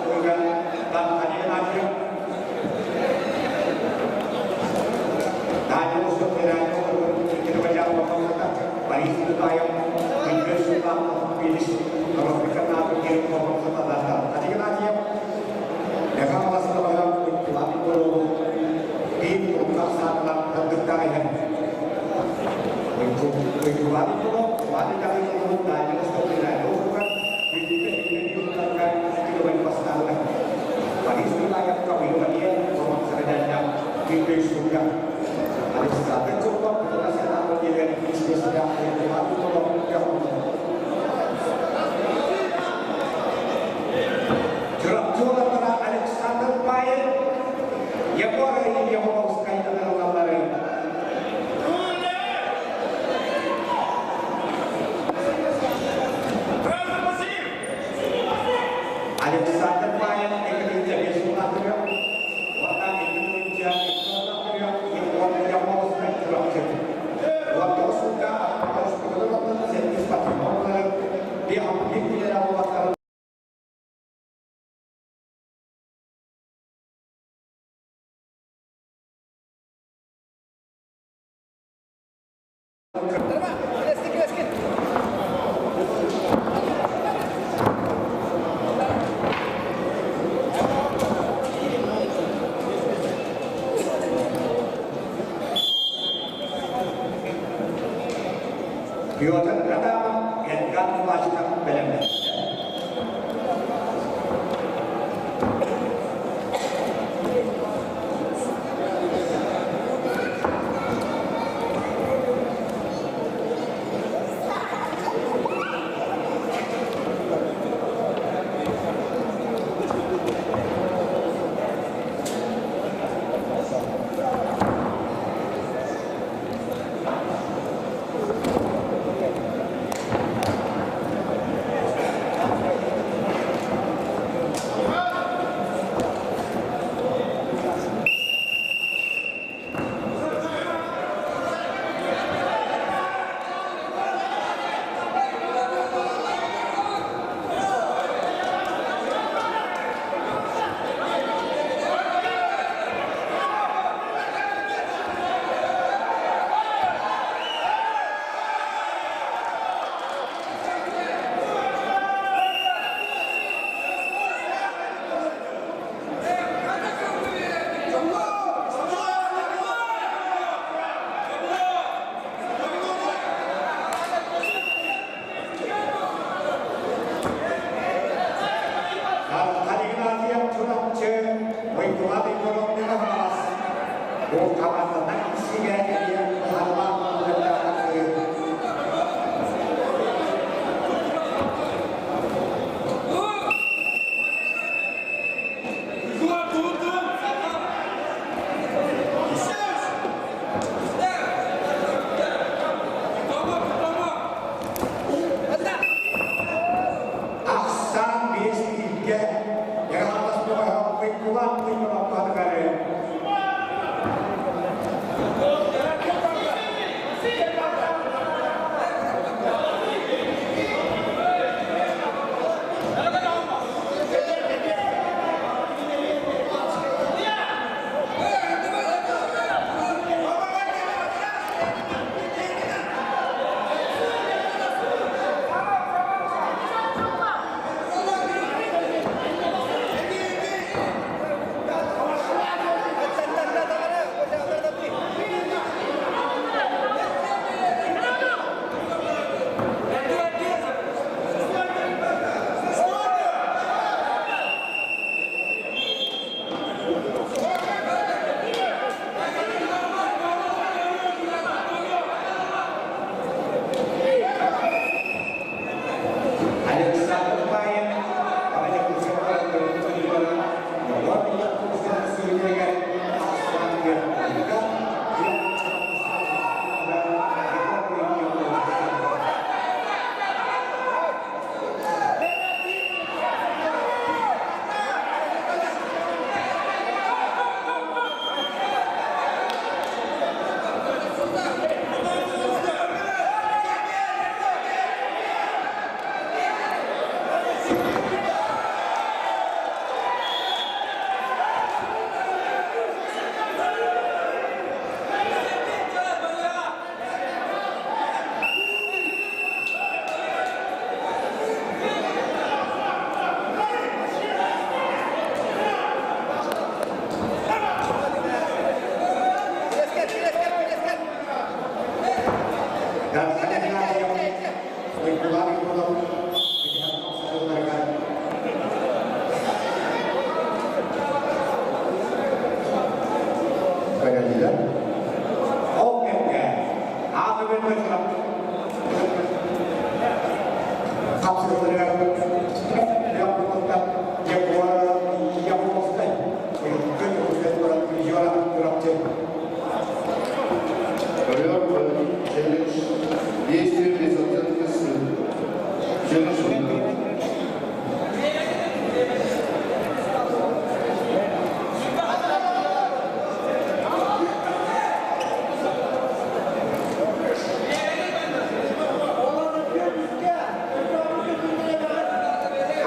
Сылыгар Таҥханьыгынааччы Александр Паев, Егор Егоровскай ыҥырыллалларын. Александр Паев 2005 сыллаахтыгар уонна 2002 сыллаахтыгар Егор Егоровскай Чурапчы. 19 сылга 7 патриоттары, 5 уолаттары Петр Адамов Эдгар Кулачиков бэлэмнэттэ. Наталья Чурапчы Уйгулан Егоровна Бу хамаанданан иксигэ эмиэ быһаарылаах тахсыы. Ахсаан биэс бииргэ Яҕалас бөҕөһө Уйгулан Уйгулаппатыгары.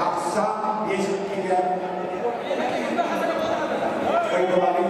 Ахсаан биэс иккигэ Дойдуларын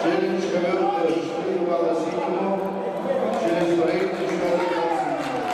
Через ковер 4 балла синему, через брейк еще 1 балл синему.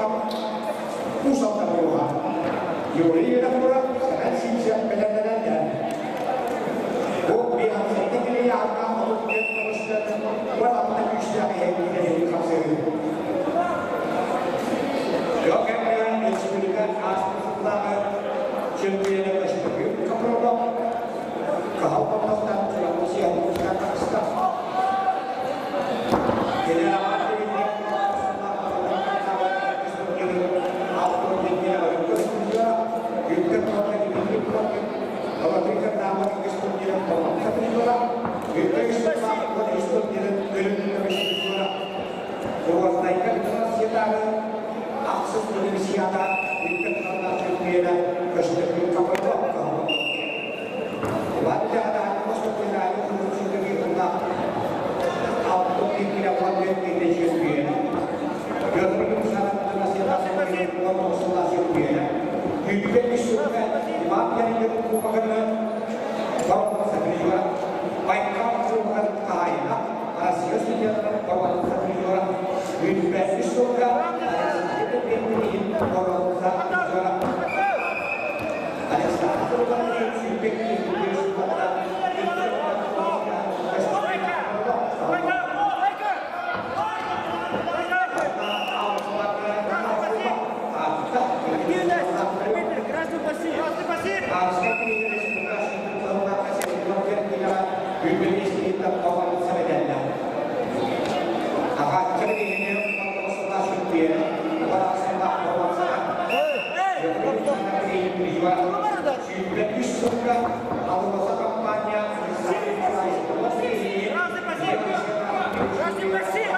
Уус Алдан улууһа. Юрий Винокуров, Сэмэн Сивцев бэлэмнэнэллэр. Бу 57 килийааннаах 34 көмүстэн 16 күүстээх иһэн хапсыһыы. Дьон кэмҥэ республика ааспыт сыллааҕы чөмпүйүөнэ көстөкүүн Копыров Кыһыл Хоннохтон Чурапчы сиһэн таҕыста. Активность! Арбитр, красный пассив! Красный пассив! Красный пассив! Красный пассив!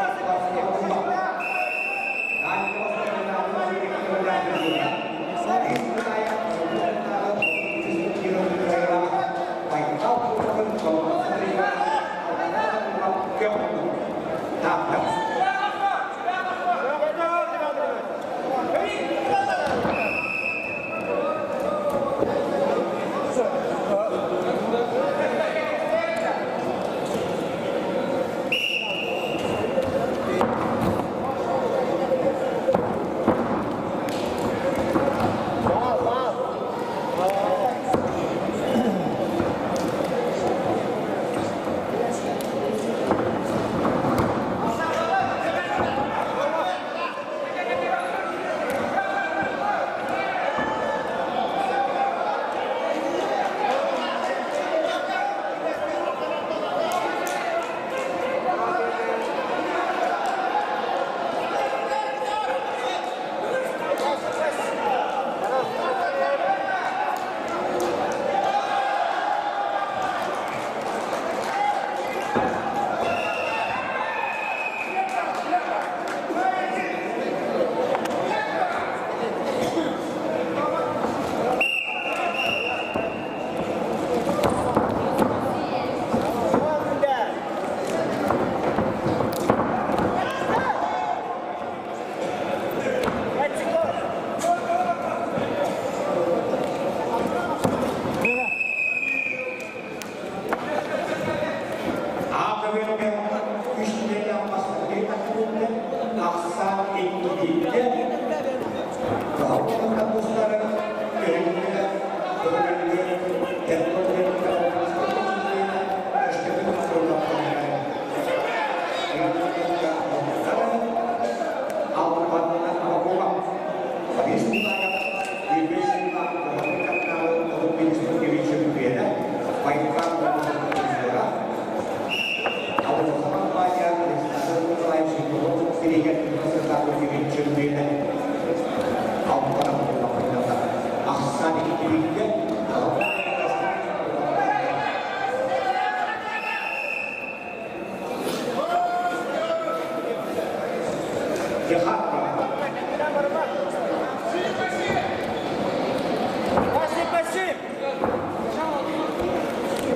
Красный пассив!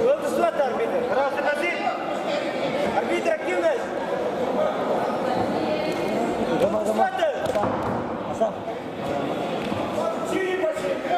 Вот сюда, арбитр! Красный пассив! Арбитр, активность! Давай, давай. Асан. Красный пассив!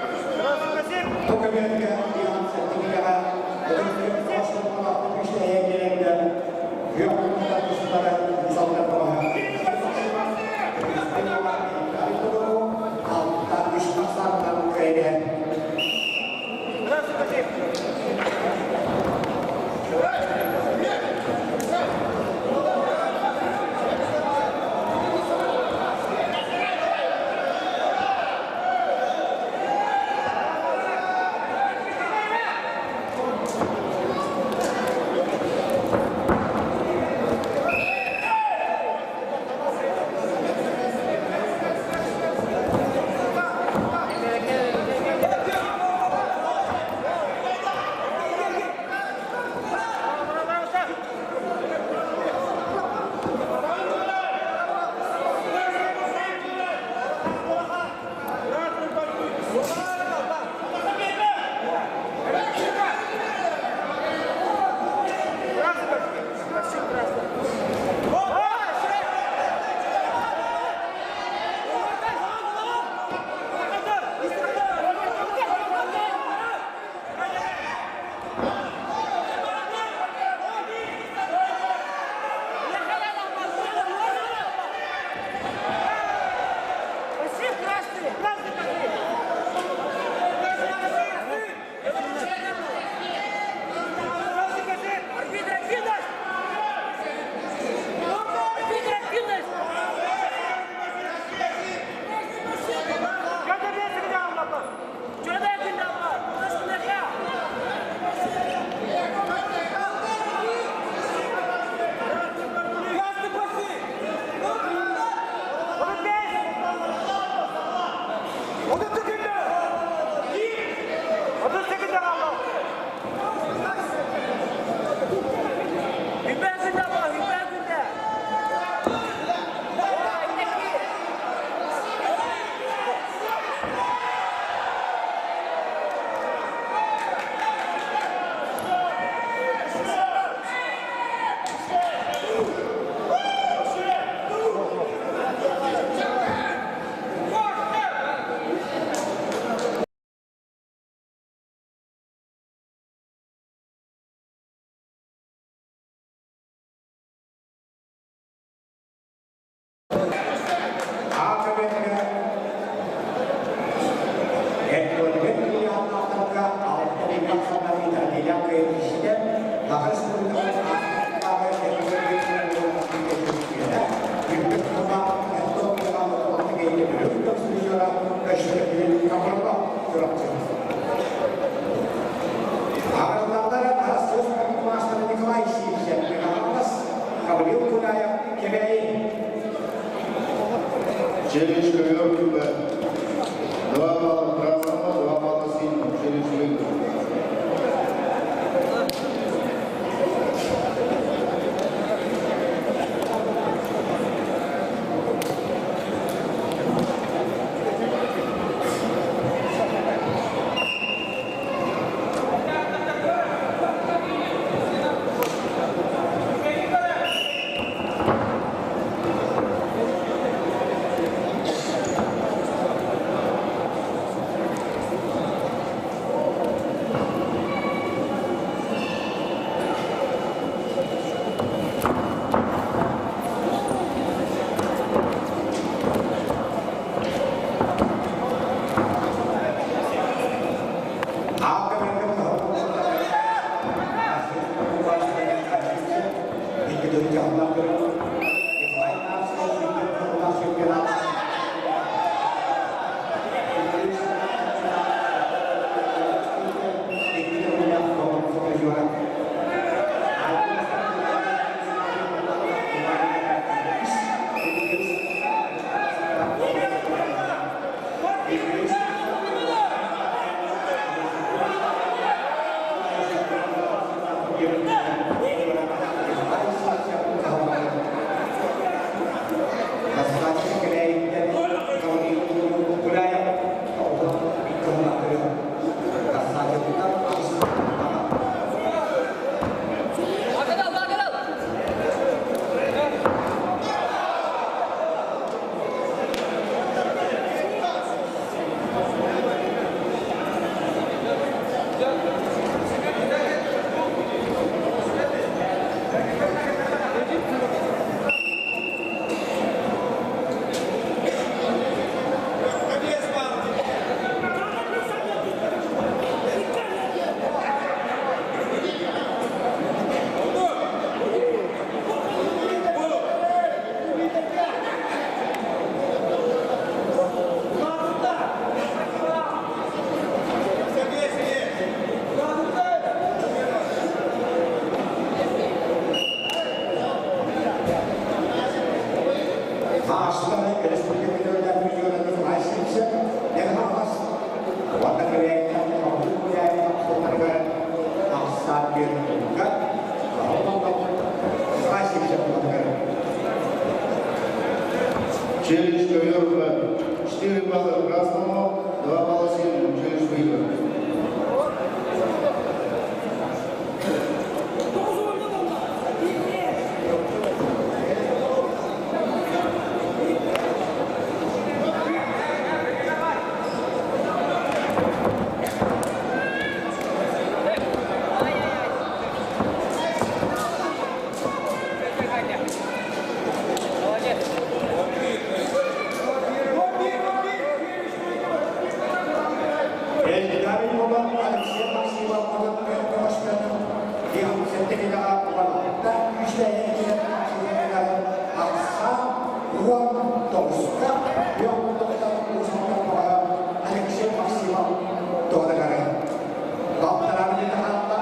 Челюсть ковер 2 балла красного, 2 балла синего. Челюсть выиграл. Маастары республика Николай Сивцев, Нерхамас, уонна Кэбээйиттэн Хоһуун Гуляев суолларыгар ахсаан биэрбитигэр Николай Сивцев туһатыгар. Челлендж ковер Б. 4 балла красному, 2 балла синему. Челлендж выигран. Эльдарин буолан Алексей Максимов Алексей Максимов туһатыгар балтарааны таһаалла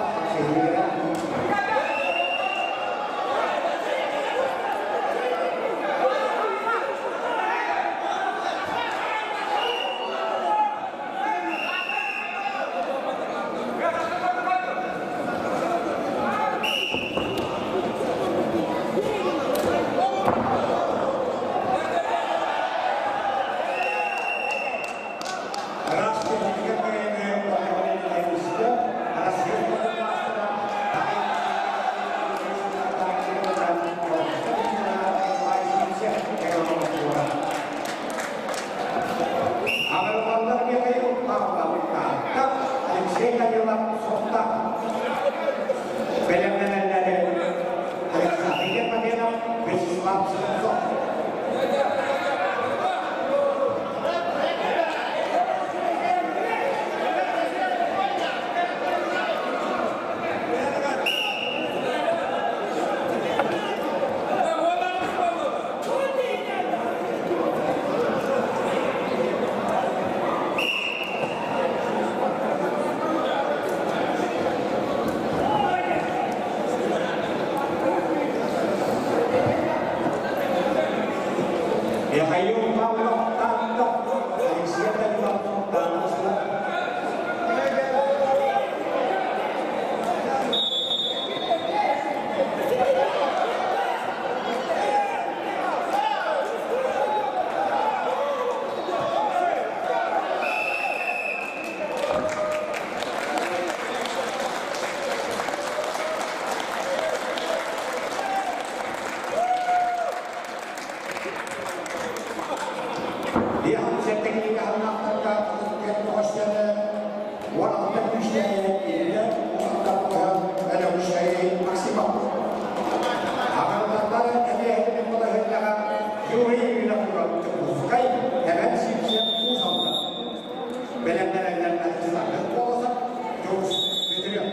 Алексей Данилов Софта бэлэмнэнэллэри Александр Победов, Вячеслав Слепцов. Михаил Павлов Тантов, Алексей Данилов Танасла. Бэлэмнэрэллэр Александр Колосов, Джордж Петрев.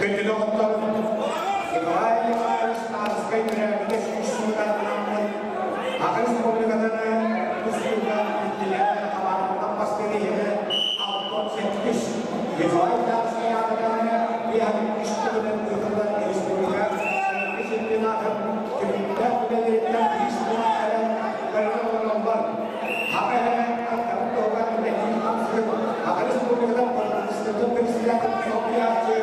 Күндү доҕоттор, Николай Николаевич Тарскай төрөөбүтэ 100 сылыгар анаммыт Саха Республикатын тустууга иккилээх хамаандаттан бастыыр иһини 67 Николай Тарскай аатыгар 53 төгүлүн ыытыллар республика сайыҥҥы чемпионатын түмүктээх үлэлэриттэн биир сыллаах кэлэн көрөн олороллор. Саха эрэ аттарын туһугар үлэлиир хамсыыр Саха Республикатын правительствотын председателин солбуйааччы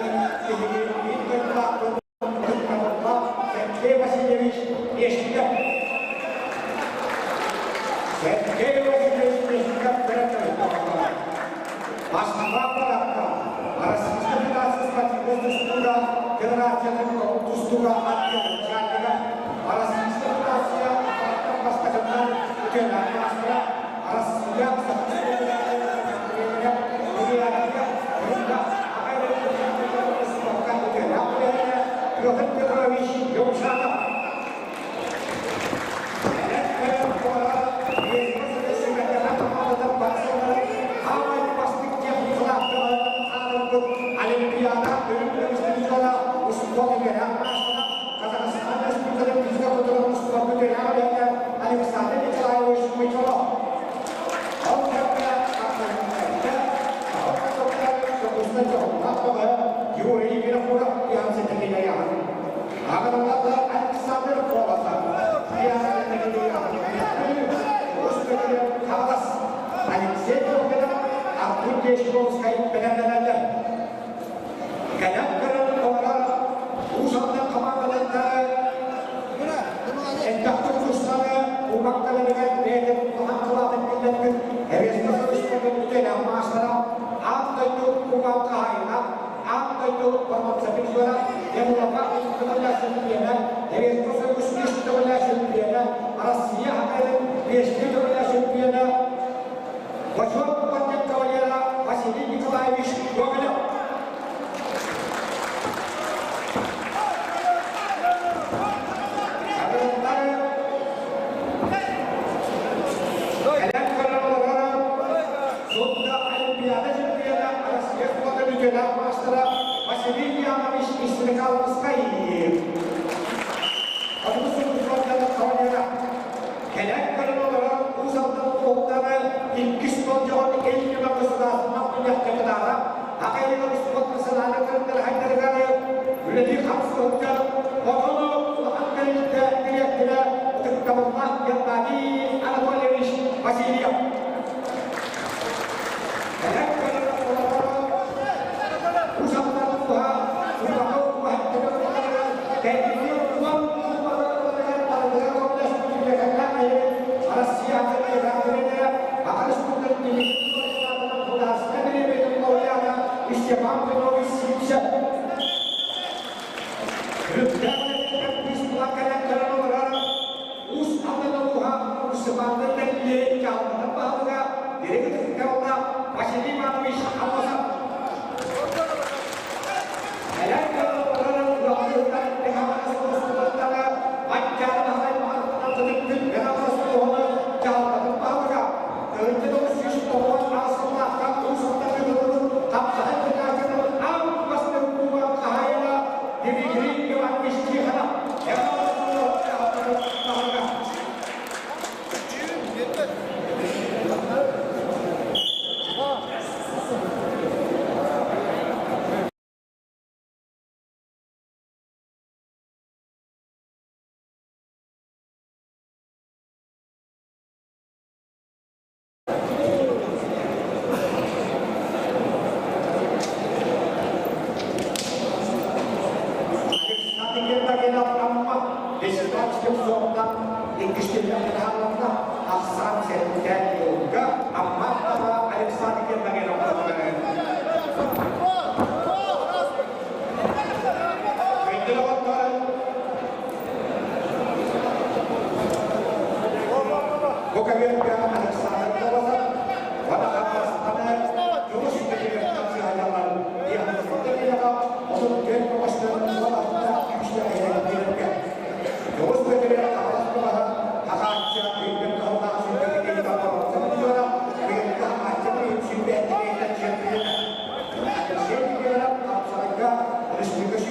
биһиги биир дойдулаахпыт Ытыктабыллаах Сергей Васильевич Местников. Сергей Васильевич Местников көрөн Москва куоракка Российскай Федерация спортивнай тустууга Федерациятын тустууга аттыа начальнига, Российскай Федерация аппараттан бастакыннан үтүөлээх маастара, Россия Саха Республикатын тренерэ, Рунга Аҕай спортка үтүөлээх үлэһитэ Петр Петрович Юмшанов. Эдэр куорат Олимпиада Казахстан Республикатын физика-культуратын спорт үтүөлээх Александр Николаевич Мычолов. Ол кэмҥэ Юрий Винокуров Александр Колосов Алексей Тургенов, Артур Дьячковскай бэлэмнэнэллэр. Кэлэн көрөн олорор Уус Алдан хамаандаларыттан элбэхтик тустаны кубоктарыгар бэйэтин улахан кылаатын киллэрбит Эвеста Союзтарын үтүөлээх маастара, аан дойду кубок хаһаайына, аан дойду боруонса призера, Европа төгүллээх чемпиона, Эвеста Союз үс төгүллээх чемпиона, Россия хакерин биэстии төгүллээх чемпиона, Бочуот орден кавалера Василий Николаевич Гоголев. Кэлэн көрөн олорор Сунта Олимпиада чемпиона, Россия спорта үтүөлээх маастара Василий Иванович Стрекаловскай. Хотугу сулууспаттан кавалера. Кэлэн көрөн олорор Уус Алдан улууһуттан иккис болдьоҕун Ил Түмэн Государственнай мунньах депутата, Академия спорт национальнай көрүҥнэр хайдарыгар үлэлии хамсыырга хотону улахан тэрилтэ дириэктэрэ ытыктабыллаах Геннадий Анатольевич Васильев. Кэлэн көрөн олорор Уус Алдан улууһа Урбака кэнники уон Россия Степан Петрович Симсев. Уус Алдан улууһа Уступандар тэриллиэ дьаһалтатын баһылыга Директор Василий Иванович Аммосов. Дмитрий Иванович Тихонов. Ахсаан сэртэ юлга Амма Александр Гермогенов. Бу көбүөргэ Александр Колосов уонна Хаҥаластан Дьулус Петров сыһайаллар. 34 көҕөстөр 16 күүстээх иһэллэргэ. Дьулус Петров Хаҥалас кылаһа Хаҕааччы күүрбэт кыһыллаах сүүрбэкэ боруонса призера, быйылгы Хаҕааччы сүүрбэттэн чемпиона. Алексей Михайлов хапсаҕайга республика.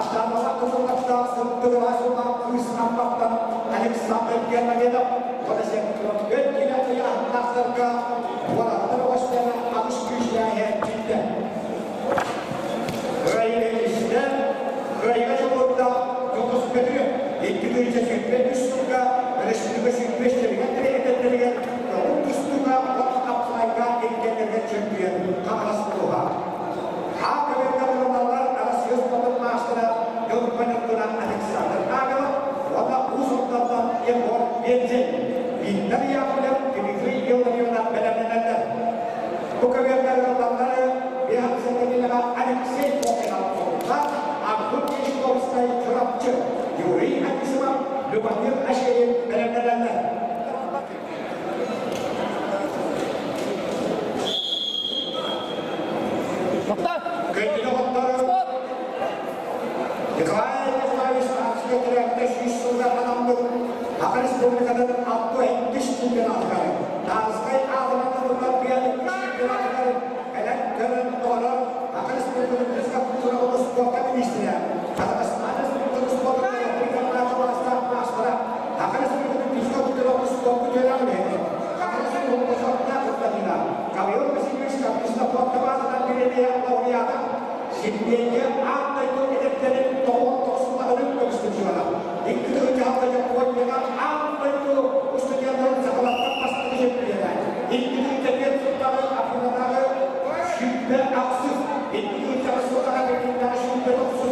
Таштанова кытыллахта сырдыгыра сула кыыс Амматтан Александр Гермогенов 14 килэ ыйааһыннаахтарга уолаттар оҕустара аҕыс күүстээһэ киирдэ. Кыайыылаахтар кыайыыга дьулуурдаах дьоҕус көтүрү 2023 сылга өрөспүүбүлүкэ 105 тэрилтэлэригэр көҥүл тустууга уонна хапсаҕайга ирдэнэргэ чөмпүйүөн Хаҥалас улууһа. Аакабырга туруналлар Арассыыйа спордун маастара Ньурба Ньургуна Александр Павлов уонна Уус Алдантан Егор Бензин, Виктор Яковлев, Дмитрий Илларионов бэлэмнэнэллэр. Бу көбүөргэ ыаллары Биһаксэтинилэҕэ Алексей Фокинов Холта, Аргун Дьячковскай Чурапчы, Юрий Анисимов, Любомир Ашеев бэлэмнэнэллэр. Күндү доҕотторум, Николай Николаевич Арабскай төрөөбүтэ 100 сылга анаммыт Саха Республикатын 62 чемпионатыгар Тарскай аатынан ылыллар биатлон чемпионатыгар кэлэн көрөн олорор Саха Республикатын физкультура спорта министрэ, Казахстан Республикатын спорта рекомендациялаах маастара, Саха Республикатын физкультура спорта үөрэх үлэһитэ, Саха Республикатын спортта гражданина Гаврил Васильевич Капризнов-Туоттабаатынан бириэмийэ лауреата, Сибиэйгэ аан дойду эдэрдэрин тоҕус көмүскүчүлара. 2006 Японияҕа аан дойду устудьуоннарын сахалартан бастакы чөмпүйүөнэ. 2004 сыллааҕы Афинатааҕы 28, 2008 сыллааҕы Пекиннээҕи 99.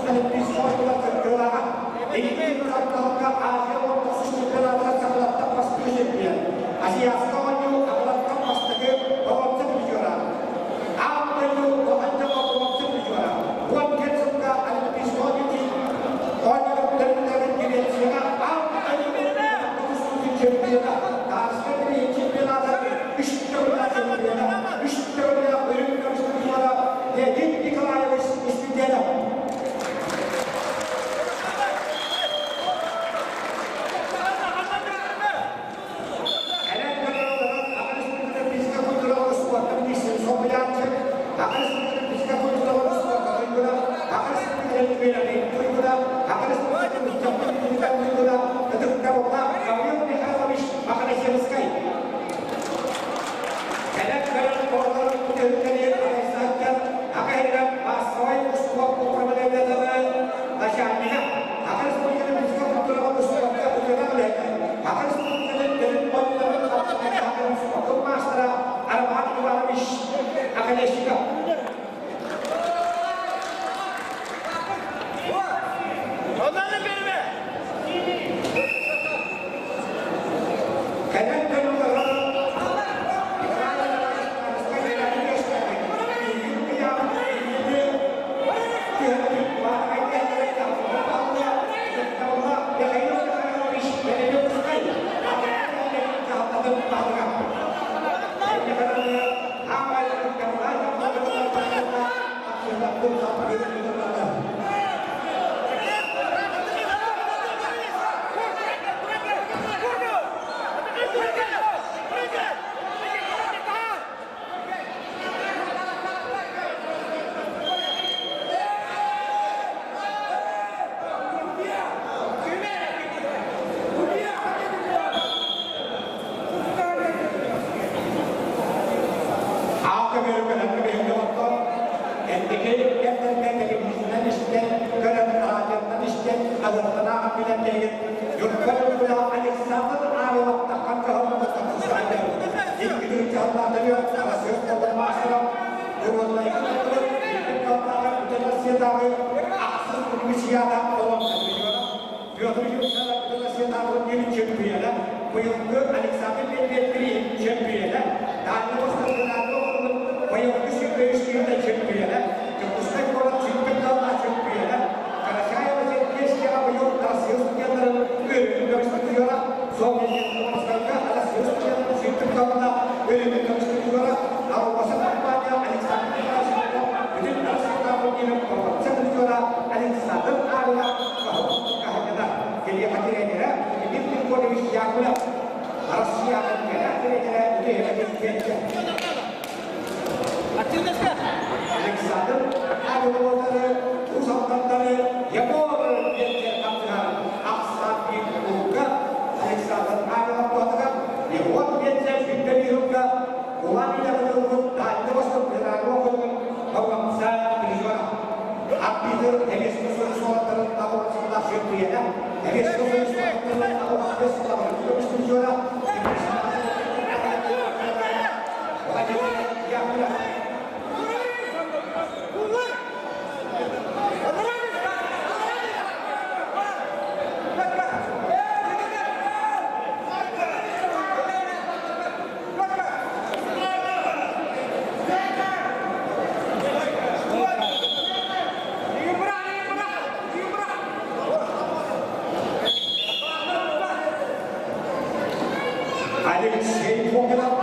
Алексей Фокинов,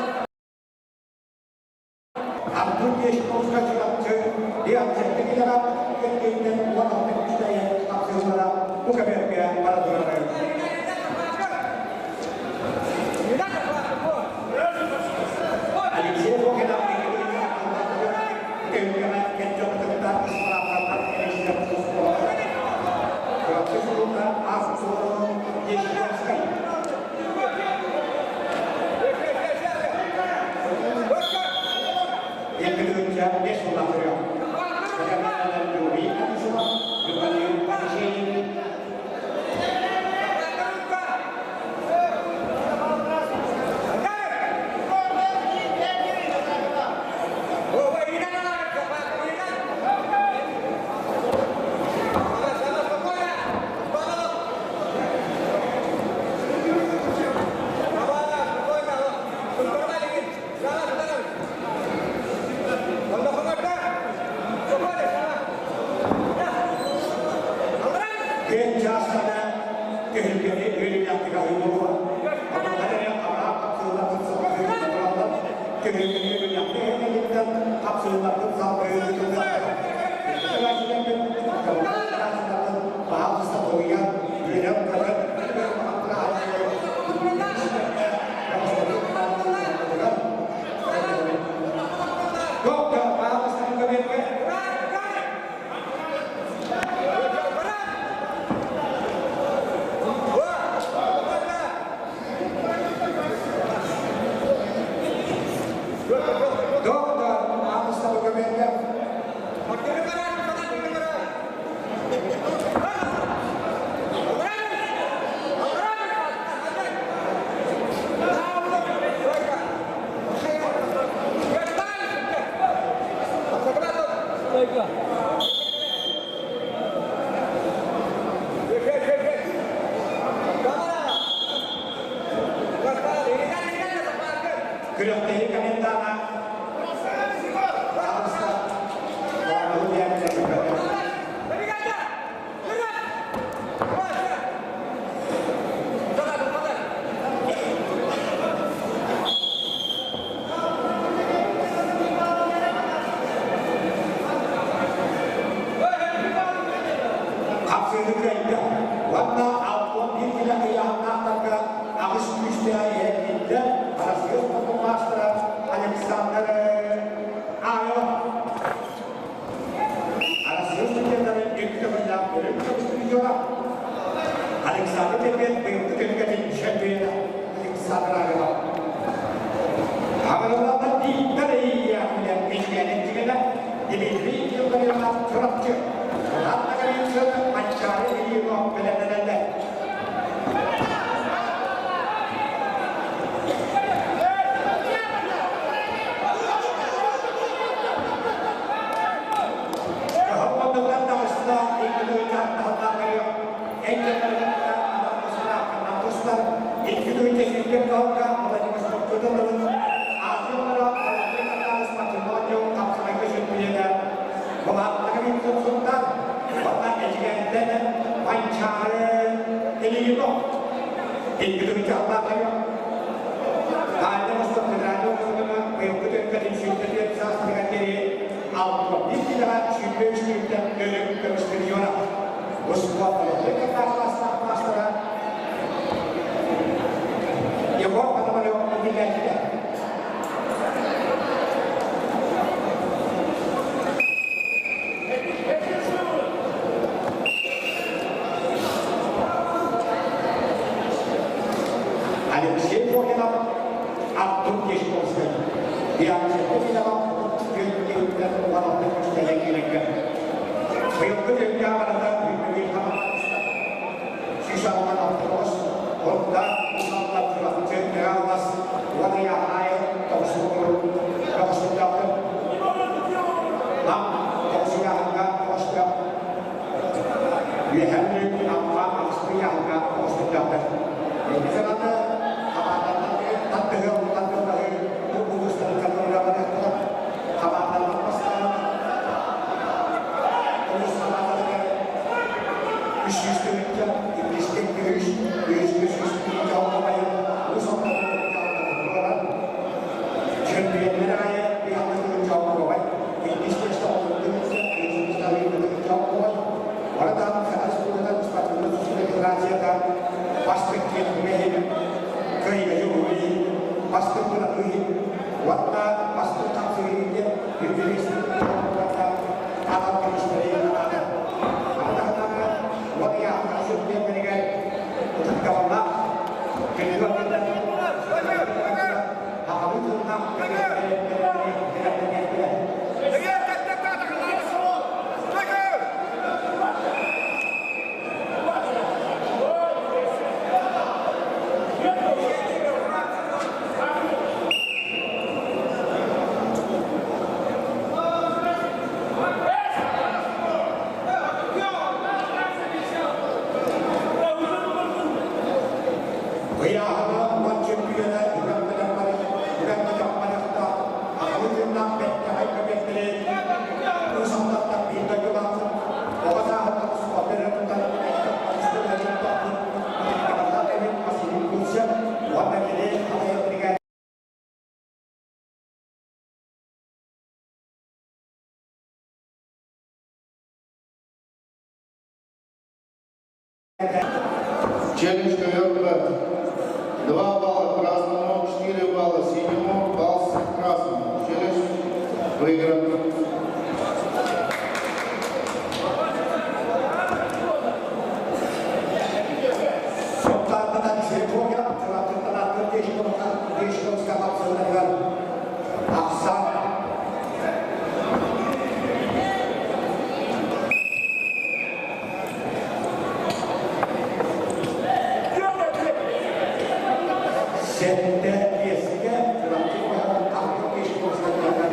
Артур Дьячковскай Чурапчы, Диан Килэҕэ 16 күүстээх хапсыһыылара бу көбүөргэ бара турар. Алексей Фокинов көмүскэҕэ кэлдьэҕититтэн ыспарааттартан эрийсэр тус Чурапчы суруга Артур Дьячковскай. Екатерина 5 сыллаах. Күрэхтэһии комендана Пожалуйста, Хапсыыны кыайда. Уонна 61 килэ ыйааһыннаахтарга аҕыс күүстээх иһэрдиттэн Россия спортун маастара Александр Аев Россия студенттарын икки төгүллээх бөлүм көмүс призера Александр Тепет быйылгы түмүгэтин чемпиона Александр Аева. Хаҥалалардан биирдэр иийээхтэр Мичийэнин тигэнэ Дмитрий Килбарилов Чурапчы. Анна Голицына Манчаары Ильинов бэлэмнэнэллэр. Кыһыл таҕыста икки дойдуттан таһыннаах Эйгэлэргэ тустар икки дойду сүүрбэ кыһылга Владивостокка тыллыбыт Азиялара матримонио хапсаҕайга чөмпүйүөнэ Былааттаҕа Винсентсунтан уонна Эдьигээнтэн Манчаары Ильинов икки дойду Дальний Восток федеральный округuna быйылгы төккөтүн 104 саастарыгар диэри 61 килэҕэ 103 түүттэн өлүк көмүс призера. Москва класс маастара Егор Пономарев иитиллээччитэ. Алексей Фокинов, Артур Дьячковскай. Диагностика 16 күстэлэ киирэргэ. Быйылгы түмүккэ барыта 101 хамаанда. Үөһээ Амма Аҕыстыйааһыҥҥа оҥостуктаахтар. Инникинаны хамаанданан тардыһыы бу улуустарыттан ылыахтара. Хамаанданан бастаан улуус хамаандатыгар 300 тыһыынча, иккискэ 200, үһүскэ 100 тыһыынча оҥкомайы улуус ортотугар Чөмпүйэннэр аайы 106 тыһыынча оҥкомай, иккис миэстэ 30 тыһыынча, үһүс миэстэ 50 тыһыынча оҥкомай. Ону таһынан Саха Республикатын спортивнай тустууга федерацията бастыҥ тиэхиньикэ иһин, кыайыыга дьулуһуу иһин, бастыҥ быратыы иһин уонна бастыҥ хапсыһыы иһин диэн үрдүк анал бириистэри анаата. Маны таһынан уон ыйаахтаах чөмпүйэннэригэр ытыктабыллаах күндү Аҕабыт тыллаах бэлэхтэниэхтэрэ. Ыйааһына уон чөмпүйүөнэ үгэн-көтөхпөтөхтөөх аҕабыт тыыннаах бэртээхэй көбүөттэри Уус Алдантан биир дойдулаахпыт, оҕо сааһыттан спорт өрө тутан ытыктабыллаах эбит Василий Курцев уонна кини салайар Челлендж ковер Б. 2 балла красному, 4 балла синему, балл красному. Челлендж выигран. Сунтаартан Сергогя, Чурапчыттан Артур Дешковска хапсыһыытыгар ахсаан сэттэ биэскэ Чурапчы Артур Дешковска кыайар.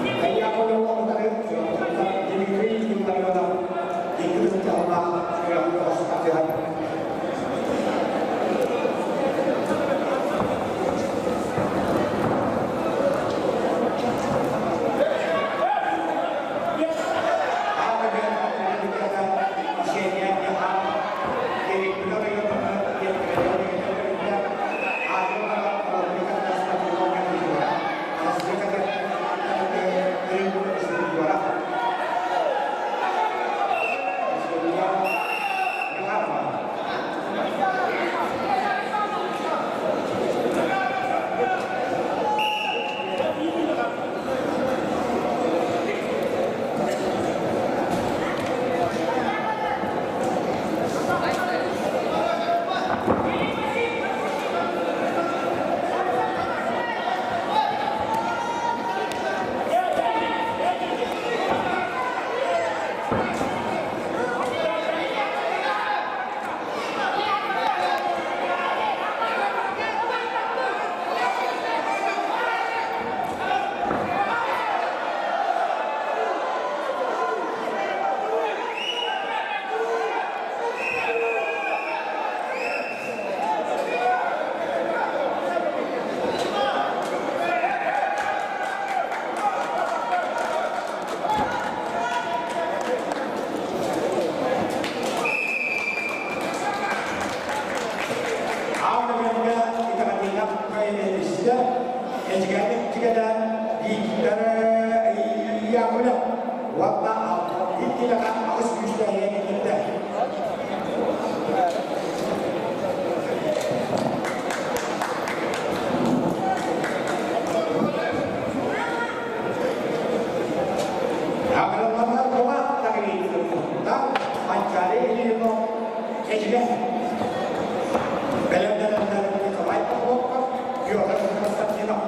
Виктор Яковлев Эдьигэ Благовещенскайга Дмитрий Илларионов 2 тыһыынчалаах. Эдьигээни Тигэнэ Виктор Яковлев уонна иккилэҕэ аҕыс күүстээх киирдэ. Аграрларга тула тагриитта Манчаары Ильино Эдьигэ бэлэмнэнэллэр Николай Павловка, Петр Константинов.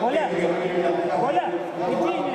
Оля, Оля, иди.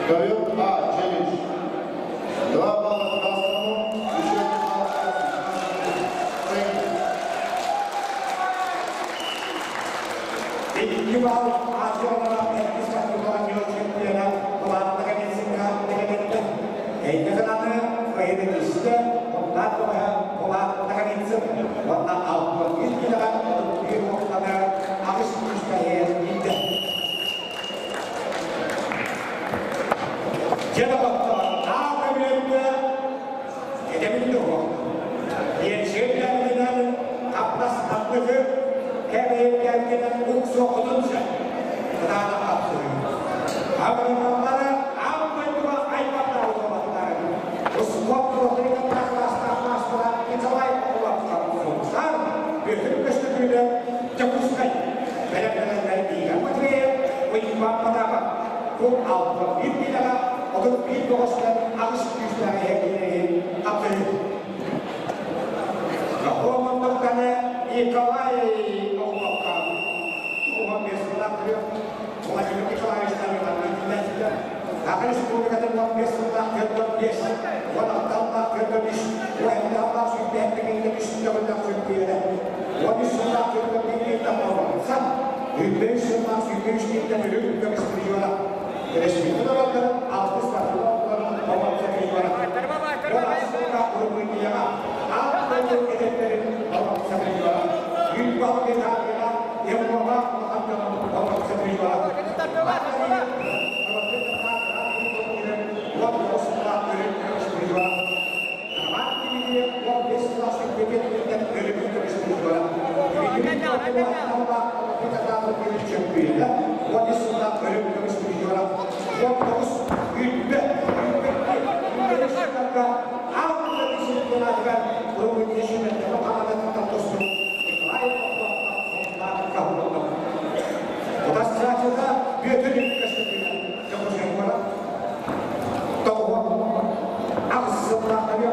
Ковер А, челлендж. 2 балла красному, еще 1 балл красному. чөмпүйэнэ, 13 сыллаах өрүм көмүс призера, 19 20 22 сылларга аан дойду чемпионатыгар Румыния сүүмэрдэммит хамаандатыттан тустубут Николай Попов сонуннаах каһыллыбыт. Утарсааччыта Бүөтүр көстөкүүнэ Дьокуускай куорат 98 сыллаах нөҥүө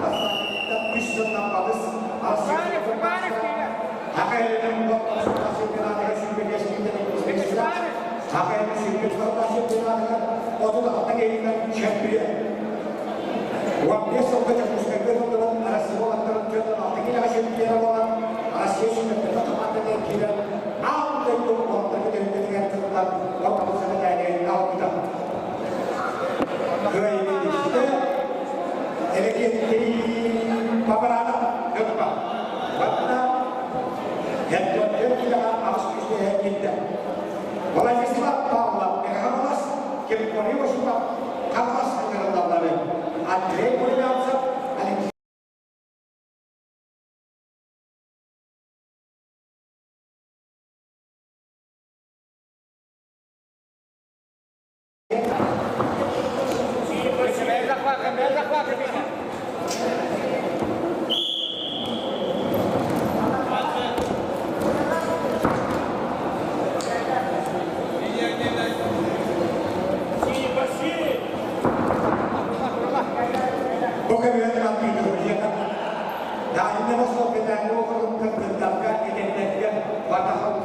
тастаахтыттан үс сыллаах балыс Арассыыйа Саха сирин уот чемпионатыгар 25 киинтэн иккис Саха сирин 24 чемпионатыгар 36 киһиттэн чемпион. 15 сылга Дьокуускайга ыытыллыбыт Россия уолаттарын 46 киилэҕэ чемпиона буолан, Россия сүүмэрдэммит хамаандатыгар киирэн, аан дойду уолаттарга түһүлгэтигэр кыттан, уот мэтээли ылбыта. Кыайыы иккитэ Электрий Папаранов Ньурба. Уонна Гердонтөн киилэҕэ аҕыс күүстээх киирдэ. Владислав Павлов Михайловас Киркорий Осипов Хаҥалас ыҥырыллаллары Андрей Курьянцев Алексей Бу кэмигэр компьютерга Дальний Восток федеральный округка кыттарга этэннэргэ батахан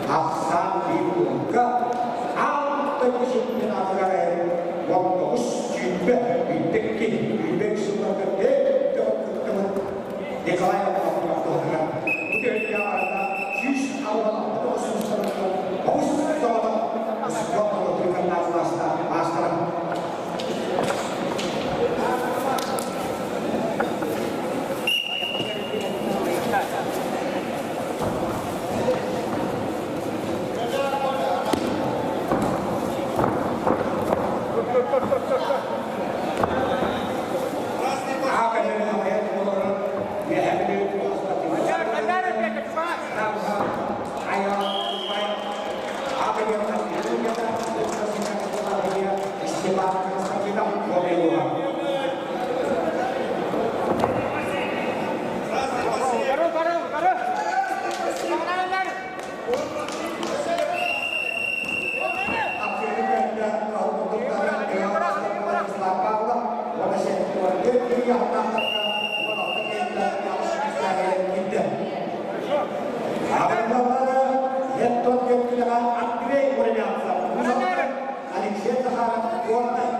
Ахсаан биир уолга аан дойду чемпионатыгар 19 20 22 23 сылларга кыттыбыт Николай Попов туһунан бу түһүлгэ барыта 169 сылларыттан оҕус соҕотох спорт норуотун маастара. Алексей Захаров Горный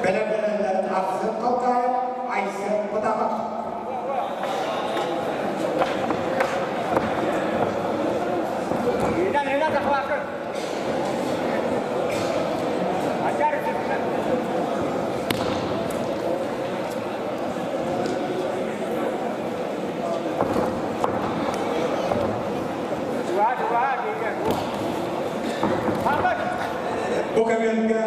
Бэлэмнэнэллэр Арсен Халкаев, Айсен Потапов. Бу кэмҥэ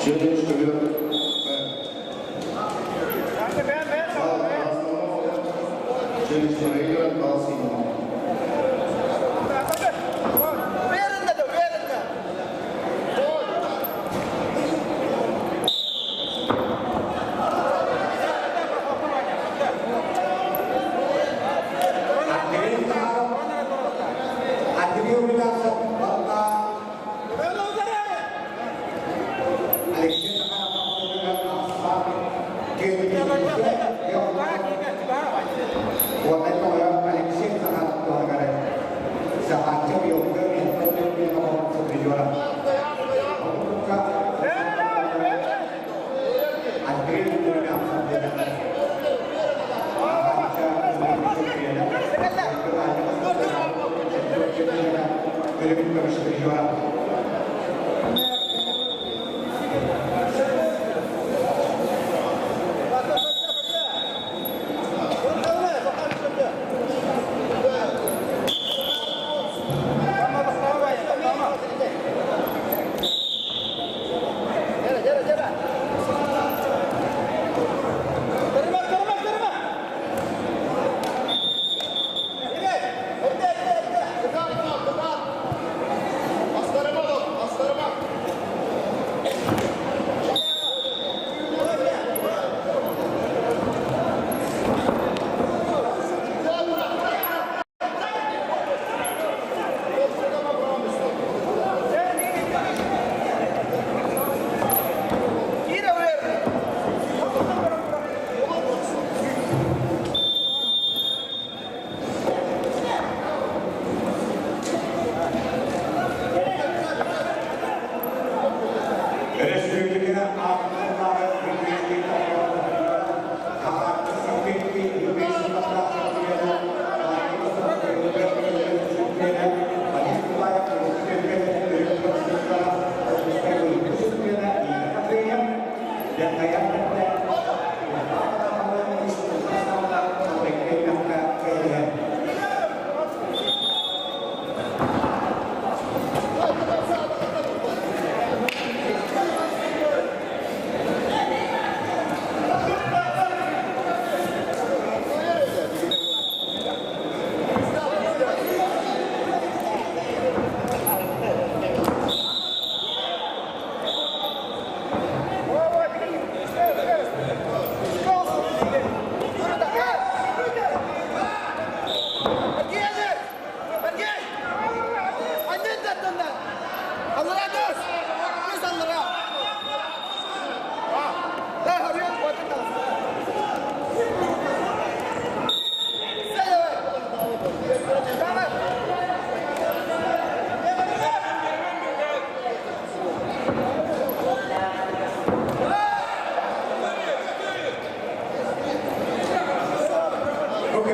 Челлендж ковер Б. Балл красному. Челлендж проигран, балл синему.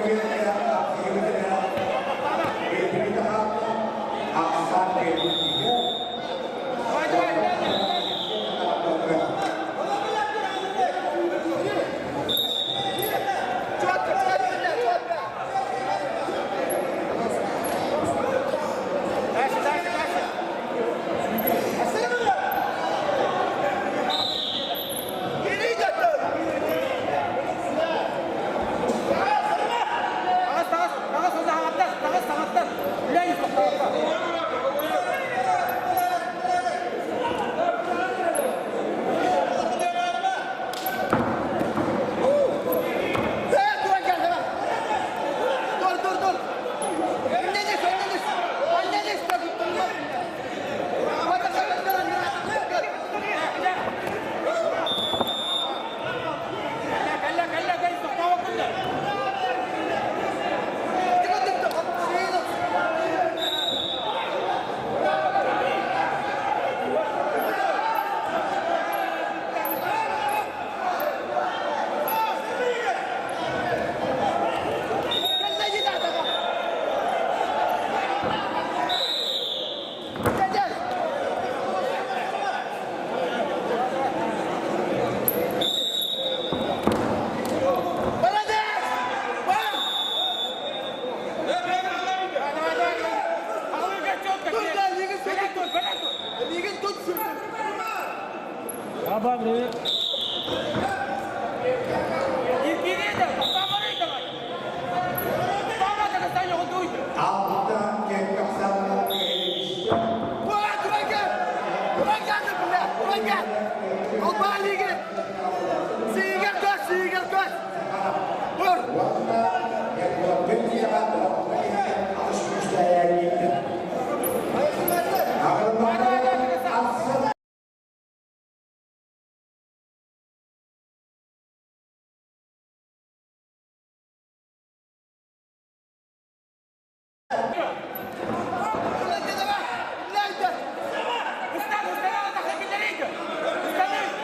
Давай, давай, Леня! Четко, четко, четко! Дальше, дальше, дальше! Таҕыс, таҕыс, таҕыс, саҥаттан, таҕыс, саҥаттан! Леня, тоқтаа! Dur dur dur. Önüne önüne. Önüne كلا كلا جاي تحتوى كله. استنى استنى دخلك الليجا استنى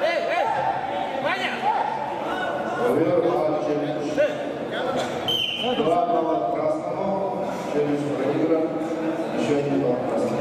Эй, эй, Ваня! Ковер А челлендж. 2 балла красному. Челлендж проигран. Еще 1 балл красному.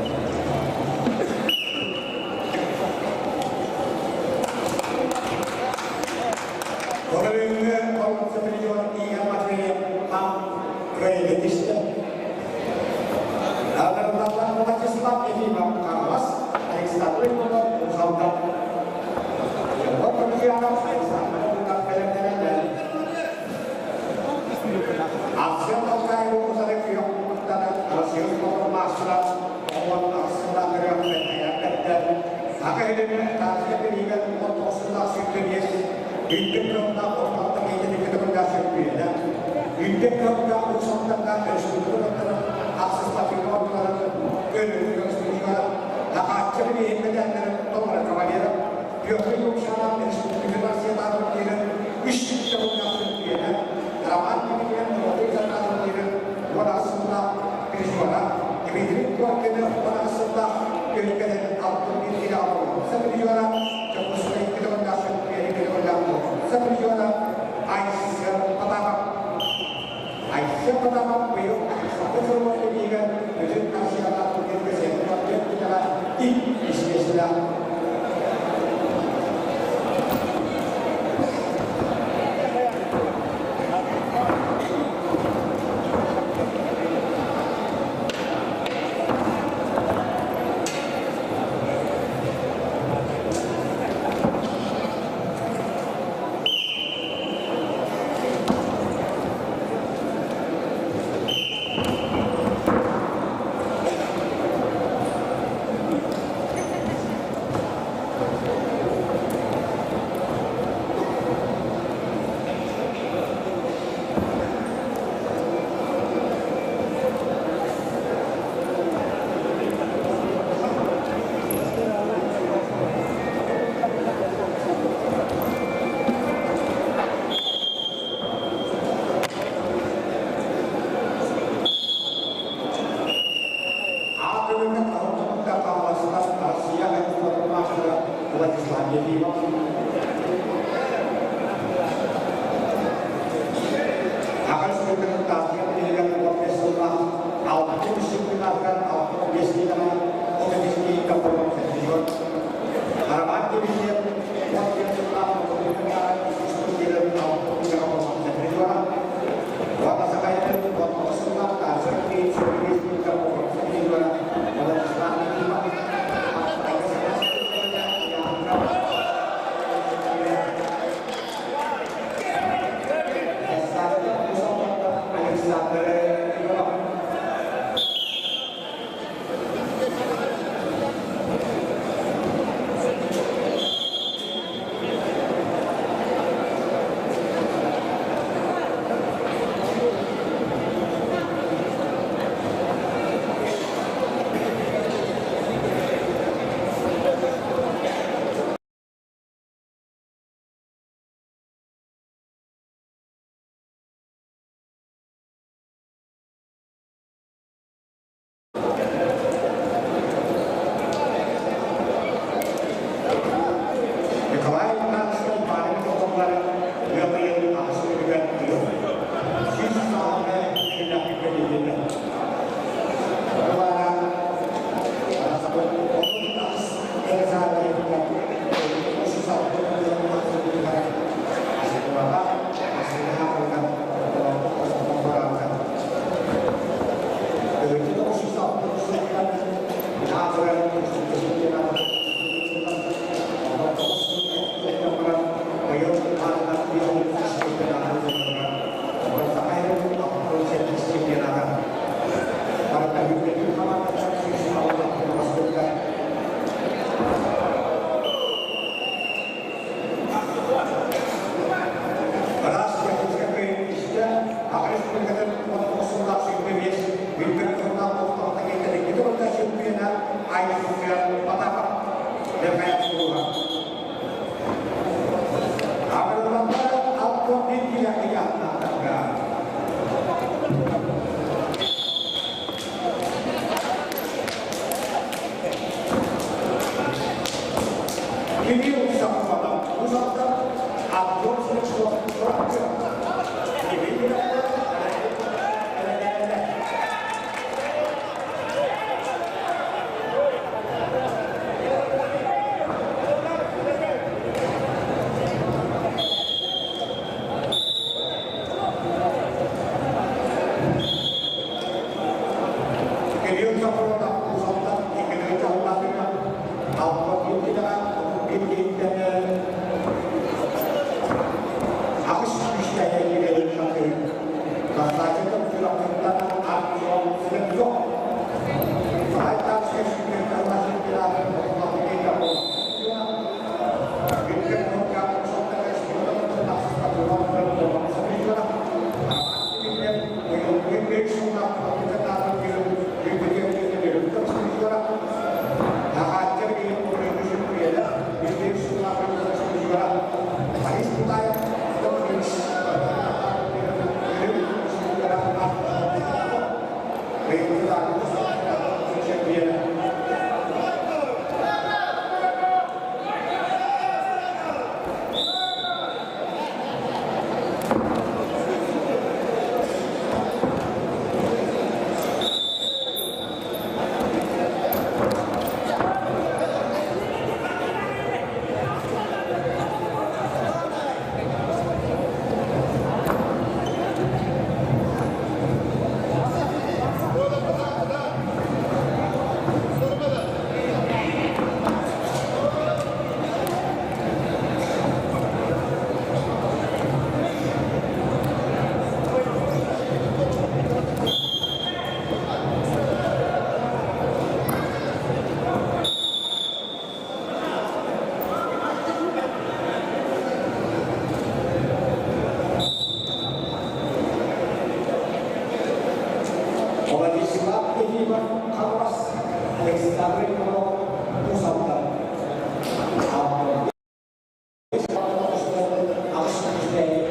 Петр Лукшанов Республика Россиятааҕы турнирын үс чемпионнаах чөмпүйүөнэ, Роман Дмитриев Золотой Закат турнирын 18 сыллаах призера, Дмитрий Коркинов 18 сыллаах Өрүкэлэр алтын биир финал боруобуса призера, Дьокуускай көтөҕүллээх чөмпүйүөнэ көтөҕүллээх боруобуса призера Айсен Потапов. Айсен Потапов быйыл Александр Сороков биһигэ бүтүн Россиятааҕы турнирга 74 киилэҕэ иккис миэстэлээх. Аатырыҥҥа Таһымтыкта Хаҥаластан Россия хайысхатын маастара Владислав Ефимов. Саха Республикатын Тааттыга биһигэр 15 сыллаах алтын чемпионатыгар 65 киилэҕэ 35 киилэ буолан чемпион. Роман Кириллин 14 сыллаах Республикатааҕы иккис турнирын 6 киилэҕэ буолан чемпиона. Уонна Сахаятын 19 сыллаах Таатта Республика буолан чемпиона Владислав Ефимов. Александр Иванов. Николай Игнатьевич Павел оҕолоро ыам ыйын аҕыс күнүгэр ыал. 100 саҕана күннэхпиккэ диэтэ. Бара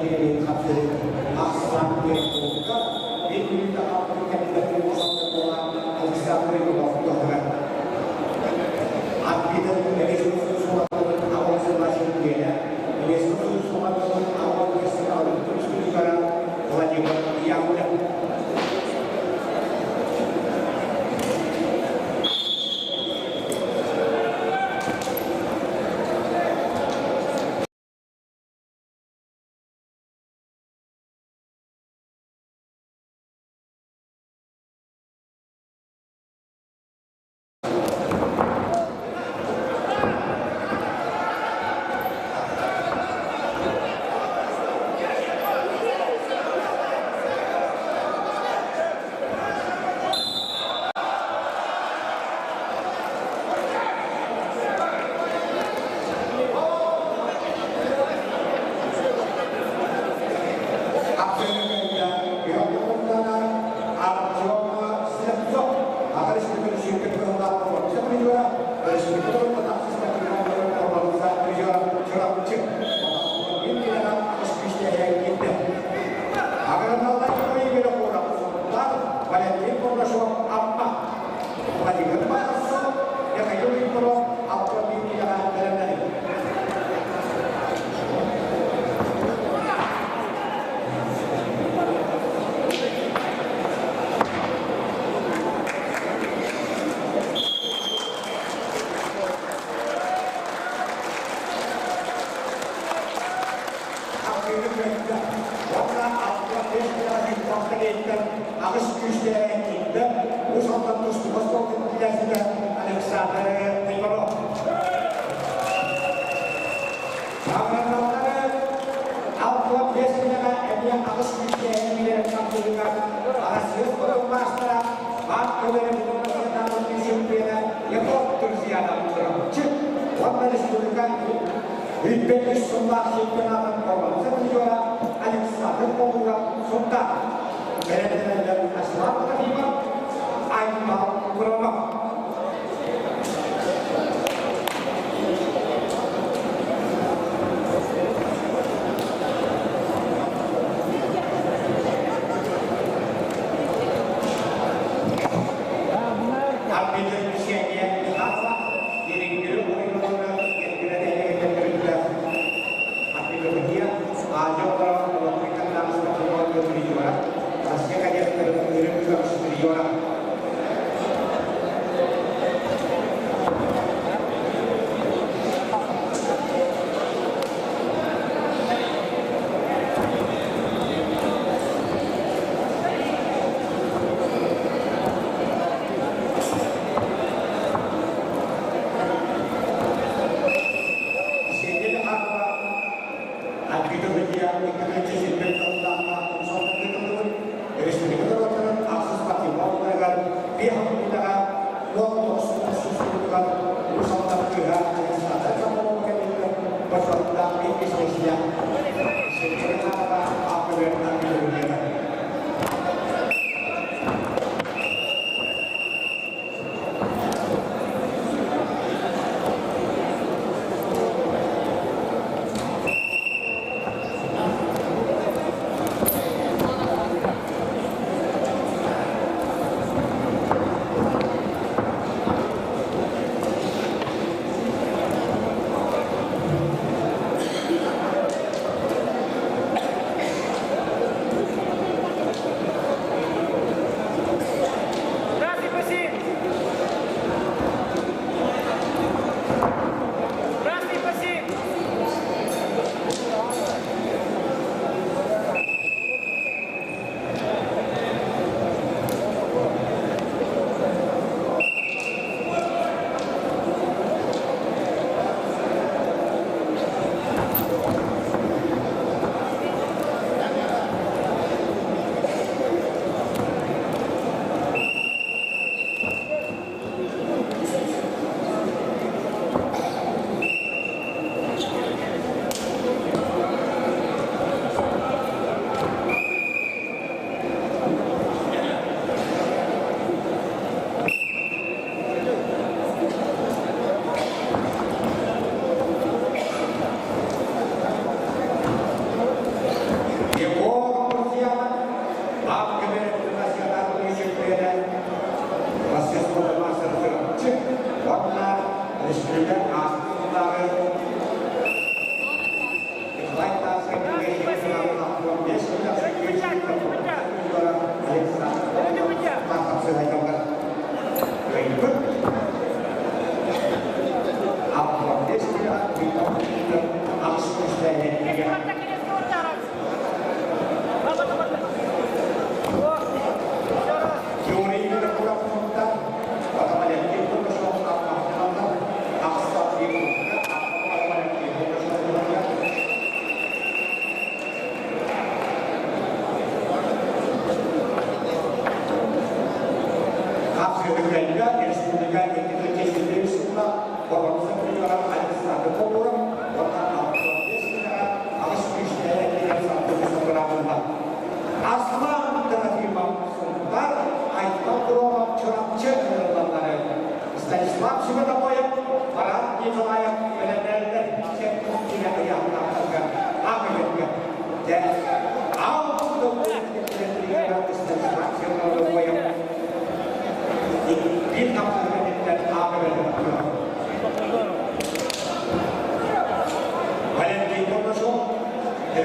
киирэн хапсыһыы ахсаан буолбута. Биир мүнүүтэ хаалбытын кэнниттэн улахан буолан Александр Иванов туһугар. Арбитр Владимир Яковлев.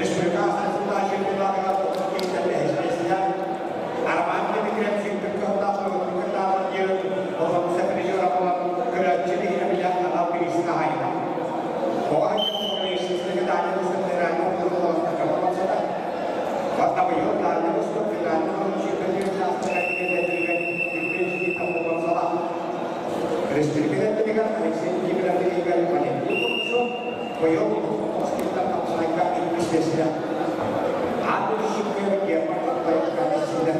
Республика сыллаах чемпионатыгар 9 киһиттэн бэһис миэстэ. Роман Дмитриев сүүрбүт кыһыллаах кыттаабыт диэн олоҥхо призера буолан көрөөччү биһирэбилэ анал бириис хаһаайына. Оҕо Республика Алексей Николаевич Валентин Курцов быйыл тоҕус тапсайга иккис миэстэ. Аан дойду чемпиона Герман Картаевка тиксибитэ.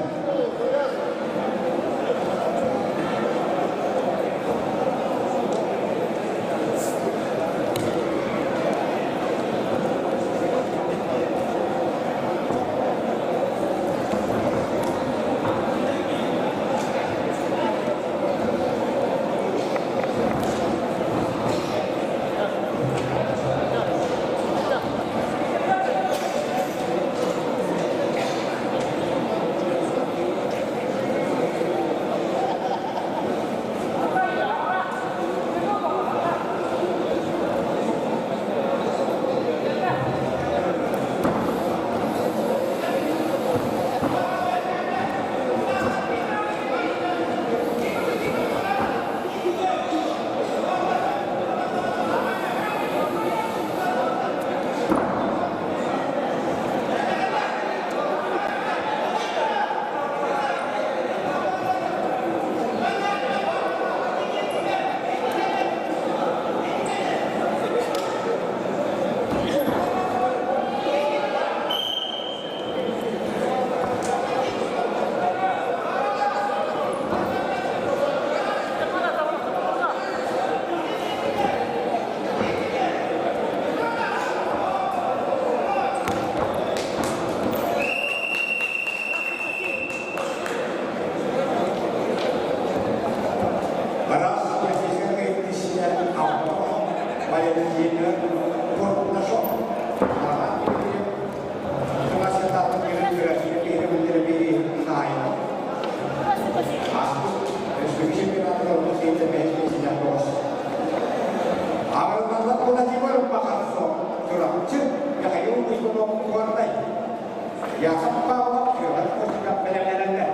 Раз профессиональный Валентина Курнашов. Яков Павлов, Федор Костиков бэлэмнэнэллэр.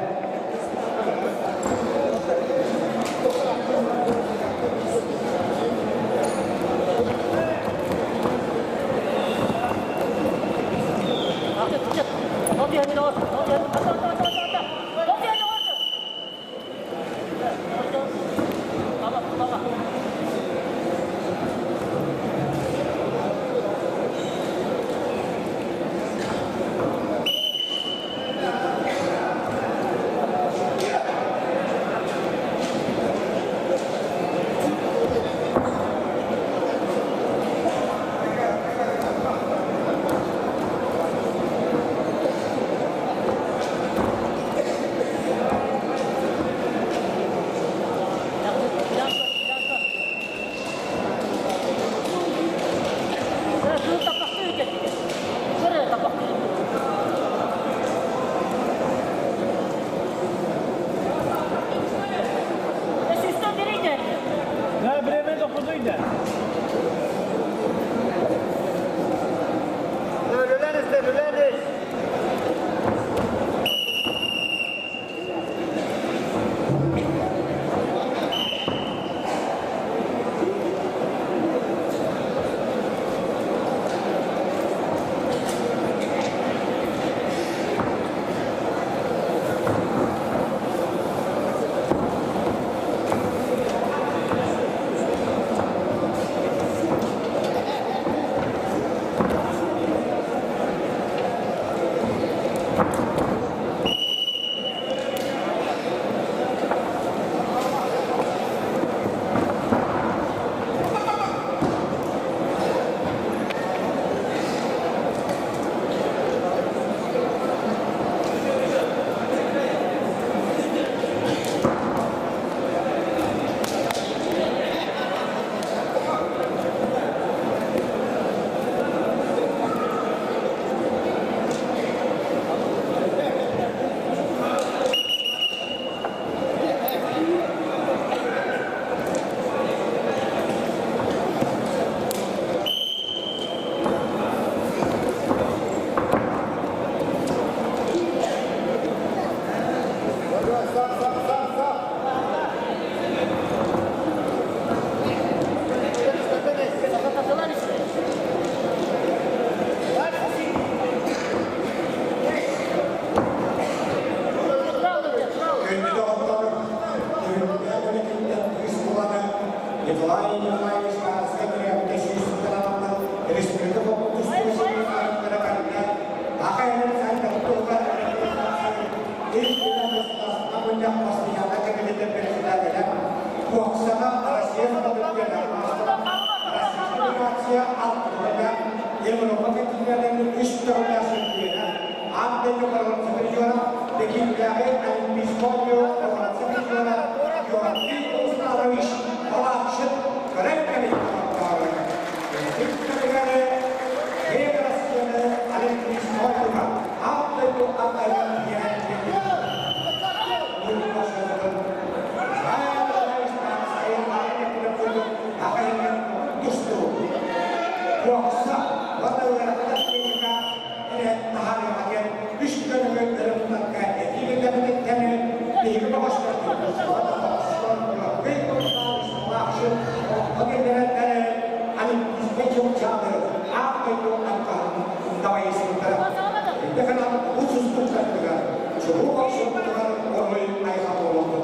Дойдубутугар уруй айхал буолуохтун!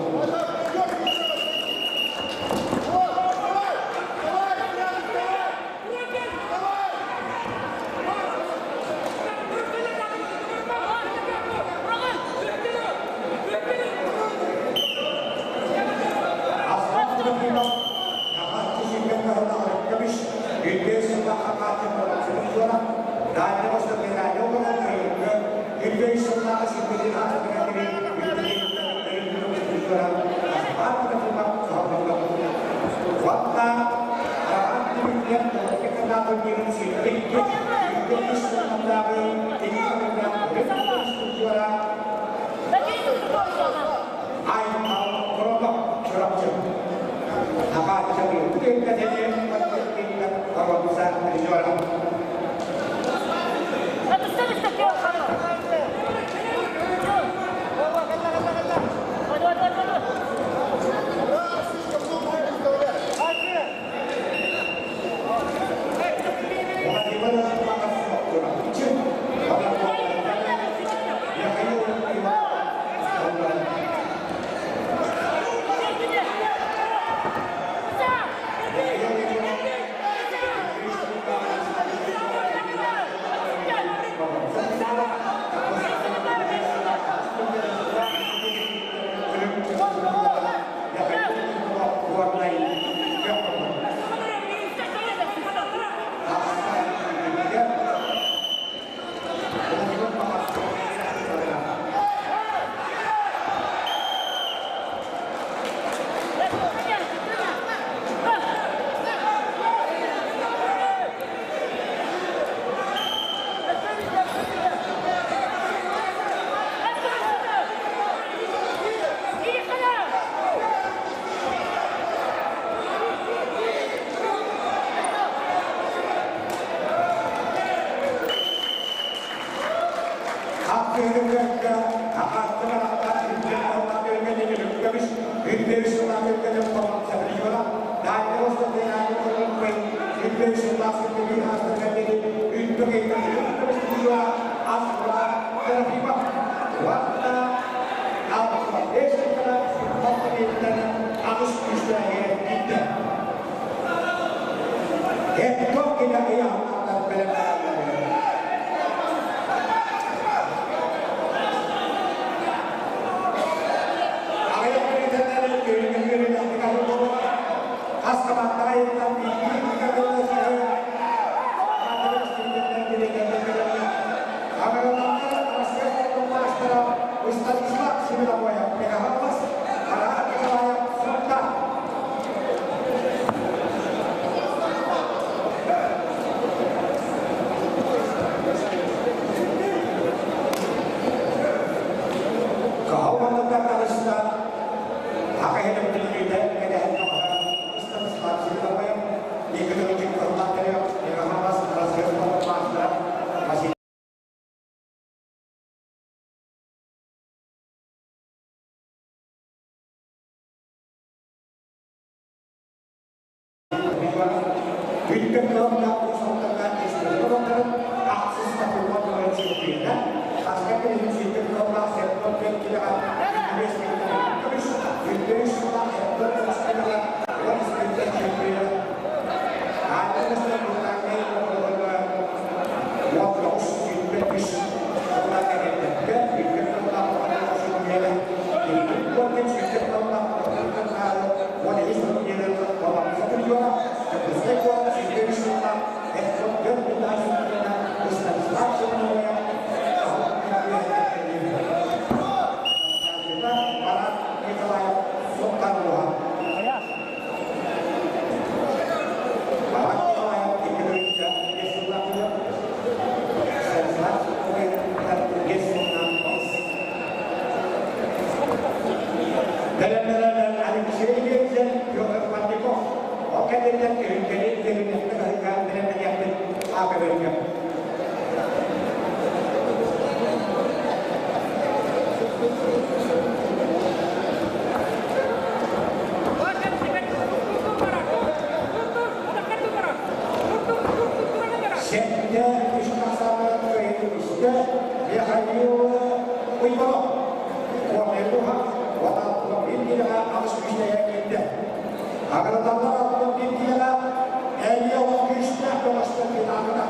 Аслан Трофимов, Наһааччы сүүрбэ кыһыллаах көмүс, үрдүө сыллаах хаҥааччы Придора, Дальний Восток медаль оҕолор кыайыыга, үрдүө үс сыллааҕы сүүрбэтин аатыгар үрдүө көмүс призера Аслан Трофимов соһоллонно. Уонна Араҕан түмүктэр Толкиканаа турнирын 22, үрдүө үс сыллааҕы икки көрүҥнээх үрүҥ көмүс призера Айтал Кротов Чурапчы. Наҕааччылыы күтүөккэтини боруонса призера. Владимир Иванов Чурапчы. Михаил Иванов Аграталлар 61 киилэҕэ Элия олох күүстээх бөҕөстөр финалга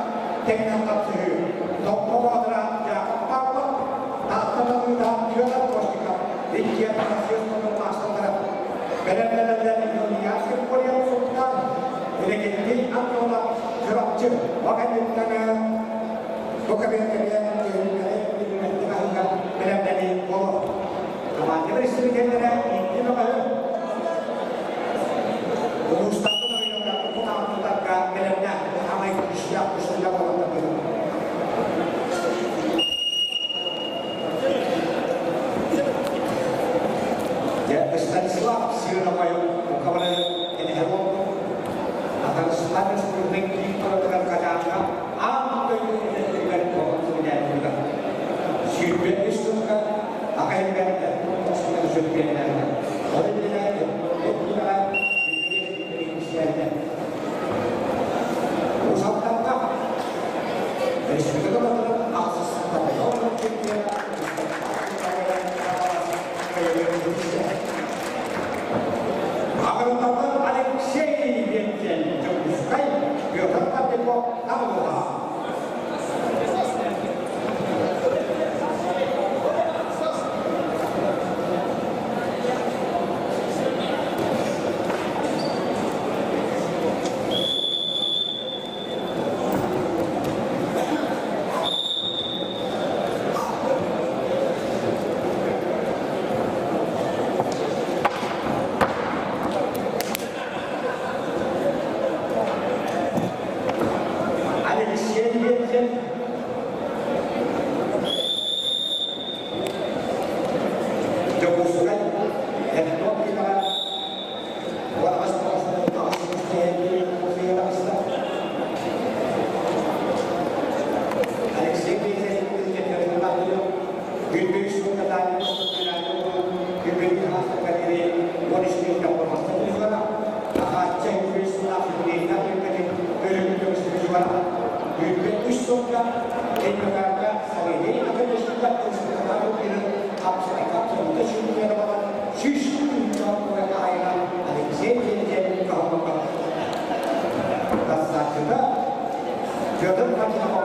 тэҥинэн хапсыһыы. Томпо Боотура Яков Павлов, Таатта Талыыта Федор Костиков иккиэн Россия спордун маастардара. Бэлэмнэнэллэр Илья Киркоров Сунтаар, Иннокентий Антонов Чурапчы. Бу кэнниттэн бу кабинетка түһүлгэни билиммэттик аһыыга бэлэмнэнии буолуо. Команда бэрэстэбиитэллэрэ икки бөҕөһү улуустарбыт оройуоннарбыт кутаамтытарга бэлэмнээх саамай күүстээх көстүүлэр буолан Станислав Сыровайов Мукабары киниһэ буолбут. Татарстан Республикатын киин куоратыгар Казанга аан дойду идэтигэр буолан сибидээттигэ. 23 сылга аҕа иһигэр сүргүөннээҕэ. Ол иннинэ киинэҕэ Уус-Алданга республика норуотун ахсыс Аҕырыталлар Алексей диэн Дьокуускай Петр Кобяков Табылыга. Алексей Веткин Дьокуускай этнографияҕа Алексей Алексей Петр Катинов Петр Катинов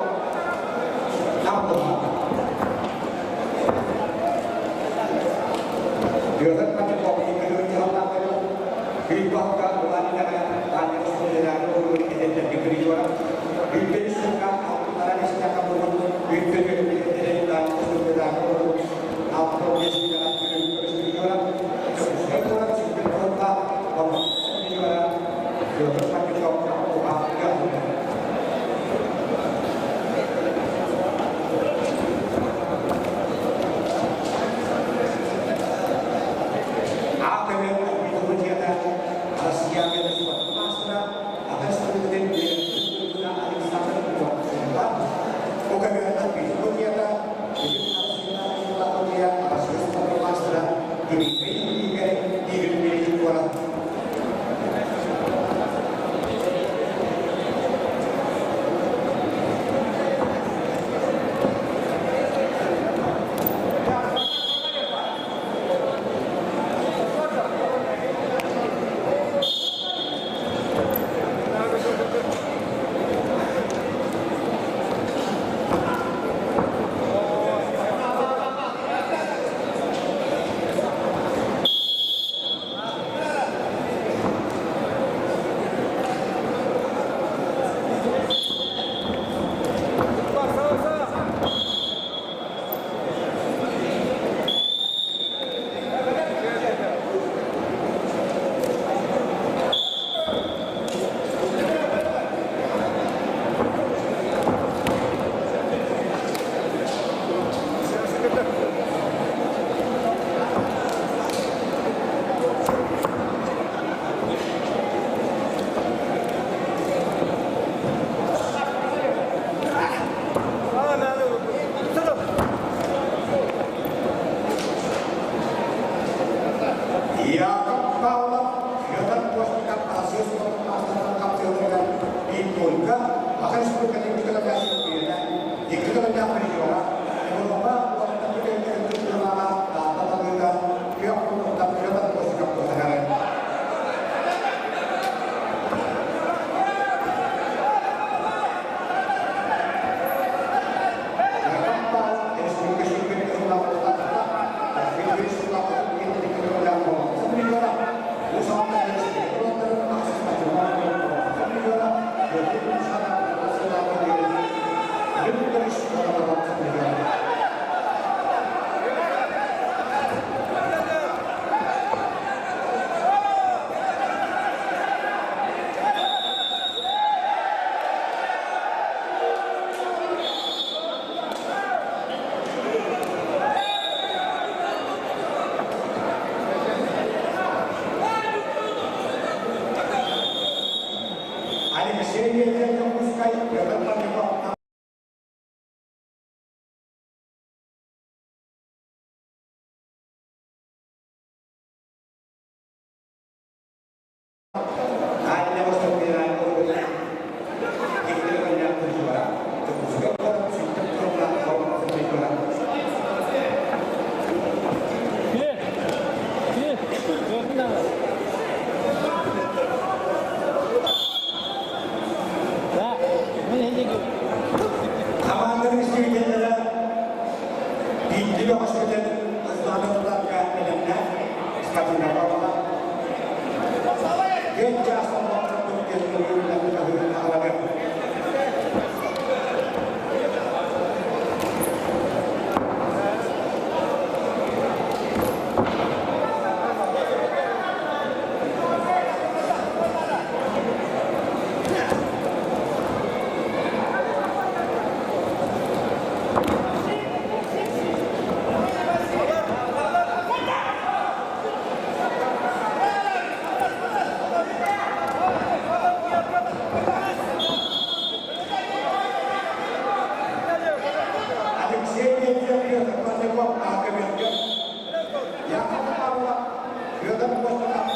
бөҕөспүтүн знамя бэлэмнээх спортивнай буолла. Күн чаас Алексей Петр Козырев Акаменко, Яков Павлов, Федор Костиков,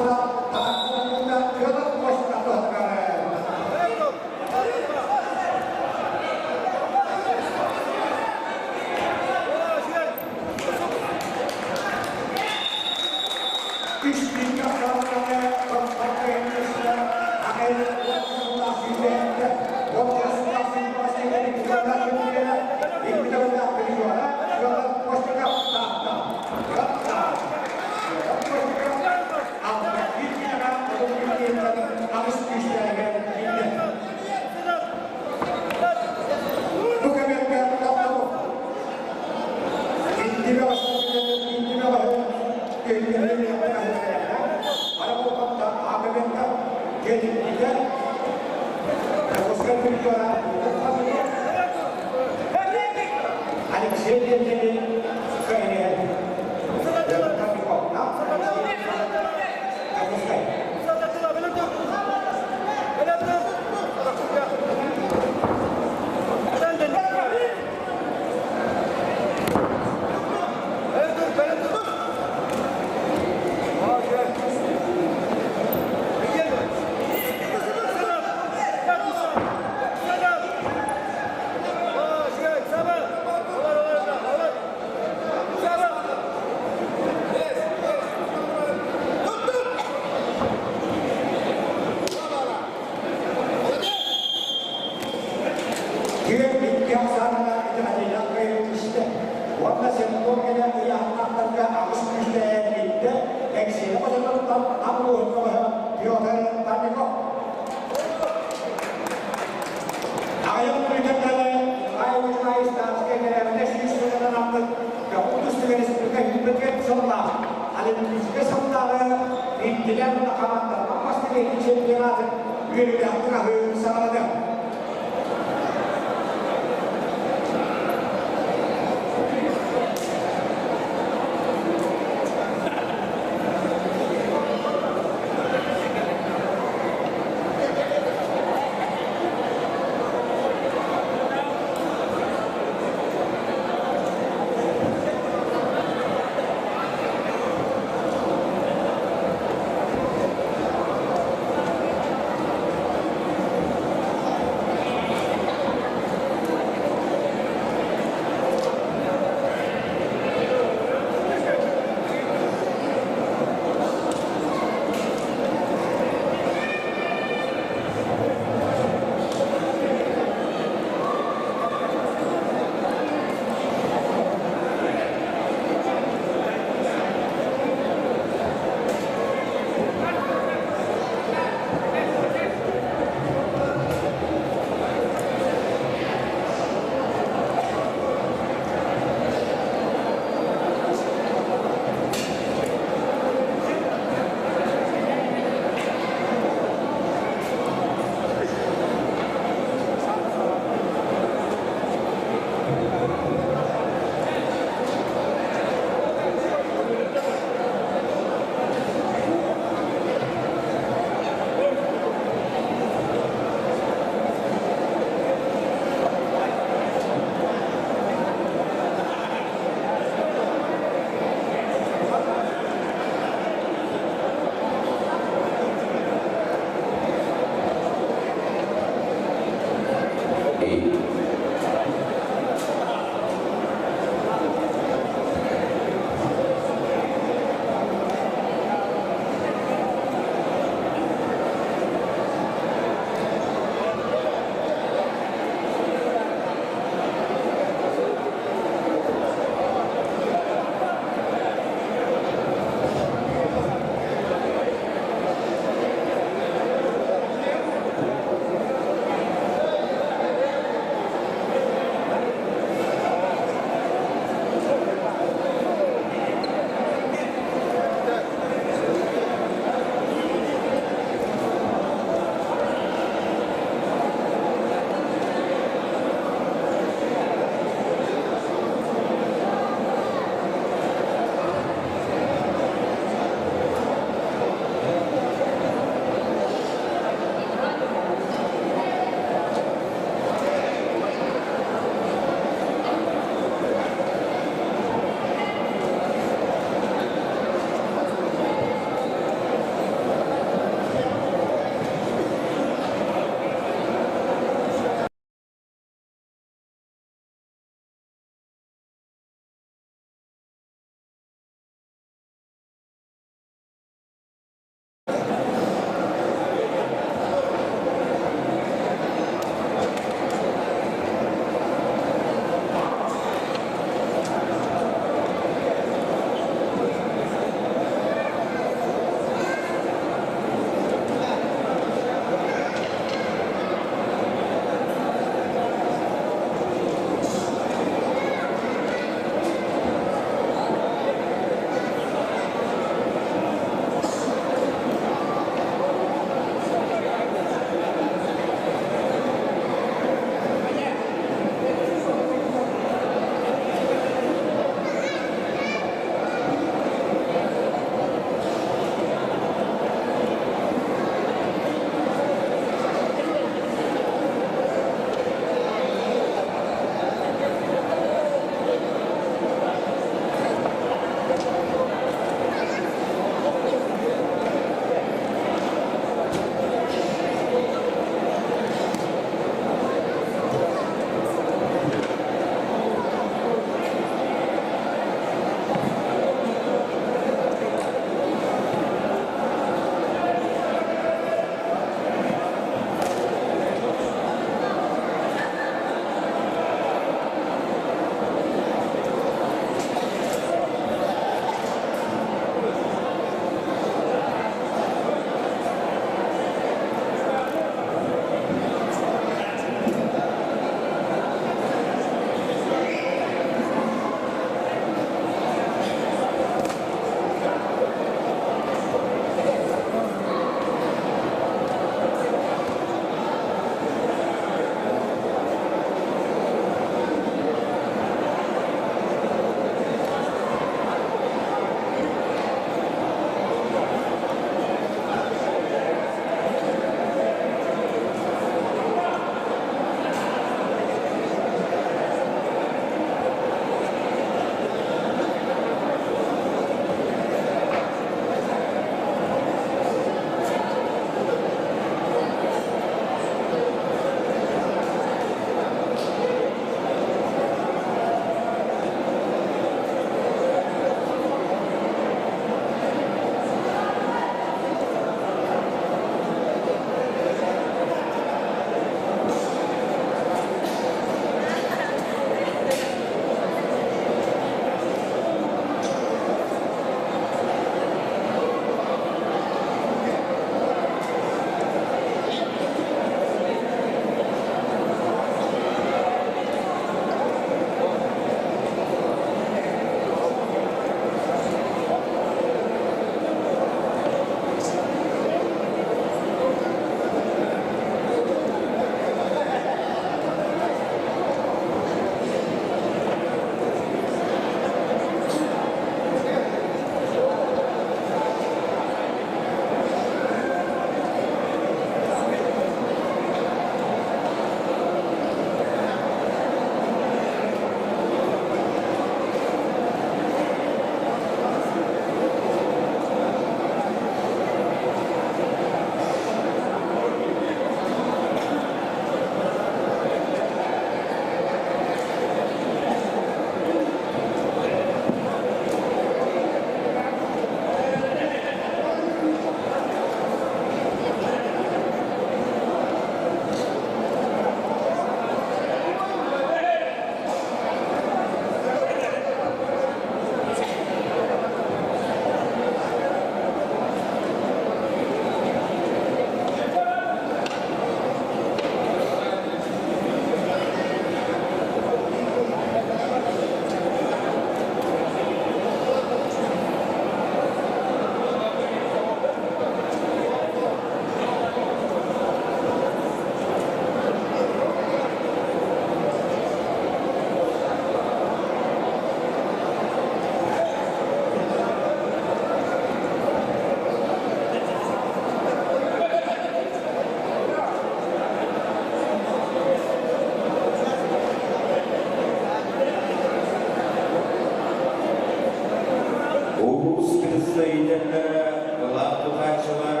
Улуус представителлэрэ, былаах тутааччылар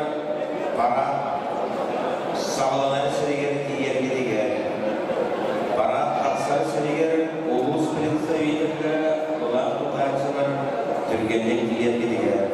парад саҕаланар сиригэр тиийэргитигэр, парад тахсар сиригэр улуус представителлэрэ, былаах тутааччылар түргэнник тиийэргитигэр.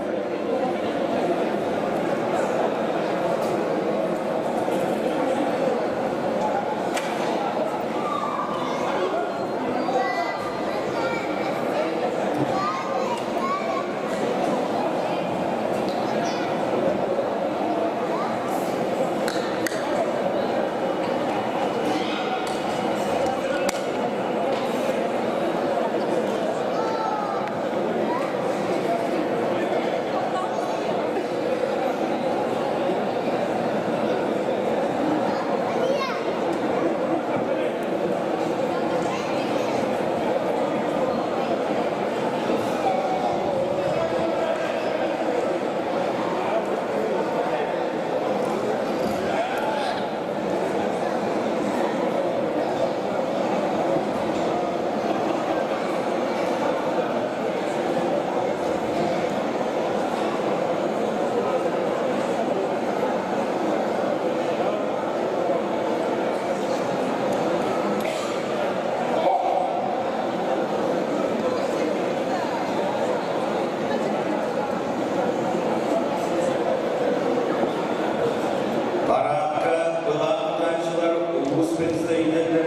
Парадка былаах тутааччылар улуус представителлэрэ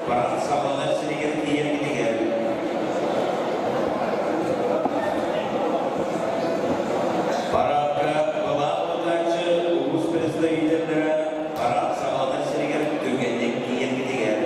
парад саҕаланар сиригэр тиийэргитигэр. Парадка былаах тутааччы улуус представителлэрэ парад саҕаланар сиригэр түргэнник тиийэргитигэр.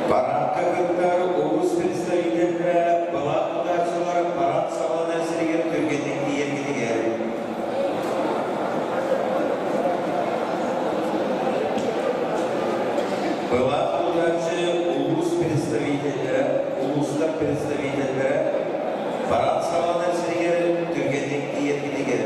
Парадка кыттар улуус представителлэрэ былаах тутааччылар парад саҕаланар сиригэр түргэнник тиийэргитигэр. Былаах тутааччы улуус представителлэрэ, улуустар представителлэрэ парад саҕаланар сиригэр түргэнник тиийэргитигэр.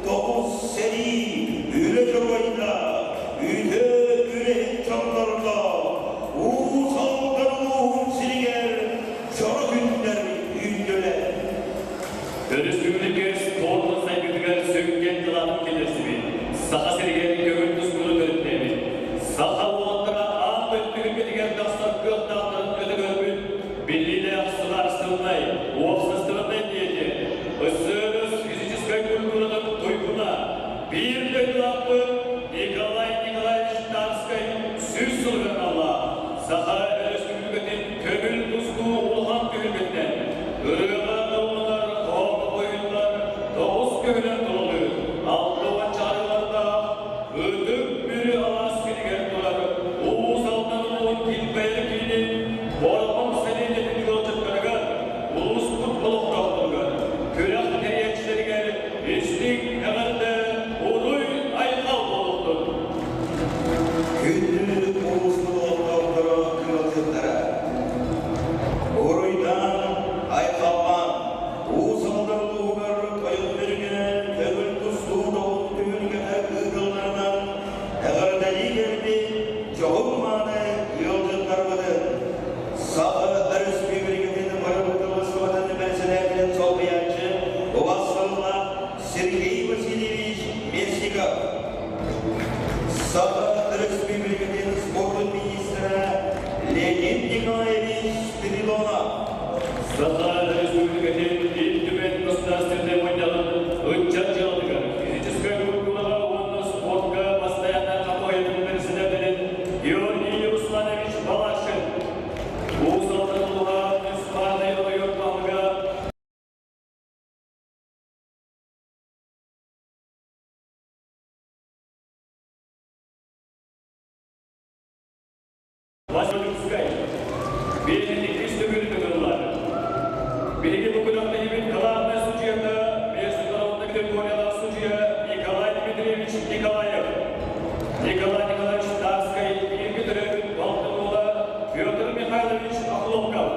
Тоҕус сэрии үлэ дьоруойда, үтүө үлэһит дьоннорго Уус Алдан улууһун сиригэр дьоро күннэр үүннүлэр. Өрөспүүбүлүкэ спордун сайдыытыгар сүҥкэн кылаатын киллэрсибит, Саха сиригэр көҥүл тустууну төрүттээбит, саха уолаттара аан дойду түһүлгэтигэр тахсар кыахтаахтарын өтө көрбүт биллиилээх судаарыстыбаннай, уопсастыбаннай деятель, СССР физическай культуратын туйгуна, биир дойдулаахпыт Николай Николаевич Тарскай 100 сылыгар аналлаах Саха Өрөспүүбүлүкэтин көҥүл тустуу улахан түһүлгэтинэн ырыаҕа ылланар хоһоону ойуулар тоҕус көһүнэн тулалыыр 60 чаарылардаах Ытык Мүрү алаас сиригэр турар Уус Алдан улууһун килбэйэр киинин Бороҕон сэлиэнньэтин ыалдьыттарыгар, улууспут олохтоохторугар, күрэх тэрийээччилэригэр истиҥ эҕэрдэ, уруй-айхал буолуохтун! Күндү улууспут олохтоохторо, ыалдьыттара! Уруйдаан, айхаллаан, Уус Алдан улууһугар Тойон Мүрүнэн көҥүл тустуу тоҕус түһүлгэтэ ыытылларынан эҕэрдэлии кэлбит дьоһун-мааны ыалдьыттарбытын Саха Өрөспүүбүлүкэтин бырабыыталыстыбатын бэрэссэдээтэлин солбуйааччы убастабыллаах Сергей Васильевич Местников, Саха Өрөспүүбүлүкэтин спордун министрэ Леонид Николаевич Спиридонов, Саха Өрөспүүбүлүкэтин Ил Түмэн Государственнай Мунньаҕын ыччат дьыалатыгар, физическэй культураҕа уонна спортка бастайааннай хамыыһыйатын бэрэссэдээтэлин Георгий Русланович Балашин, Уус Алдан улууһа муниципальнай оройуон баһылыга Василевскай биэһин иккис төгүл ыҥырыллар. Биһиги бу күрэхтэһиибит кылаабынай судьуйата, международнай категориялаах судьуйа Николай Дмитриевич Николаев. Николай Николаевич Тарскай бииргэ төрөөбүт балтын уола Петр Михайлович Охлопков.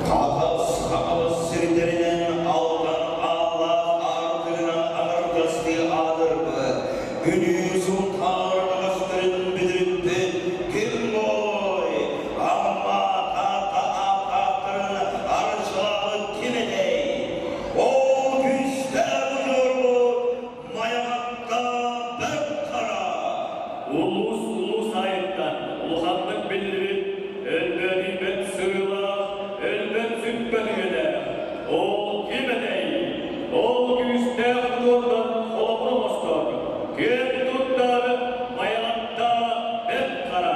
Хаҥалас Хаҥалас сирдэринэн Алдан ааллаах аартыгынан аҥардастыы аатырбыт, Бүлүү Сунтаар бөҕөстөрүн бүдүрүппүт ким буолуой? Амма Таатта ааттаахтарын арчылаабыт ким этэй? Ол күүстээх удьуорбут Майаҕатта Бэрт Хара! Улуус улуус аайыттан улаханнык биллибит, өлбөөдүйбэт сырыылаах, өлбөт сүппэт үйэлээх. Ол ким этэй? Ол күүстээх удьуордар холобур оҥостор, күөн туттар Майаҕатта Бэрт Хара!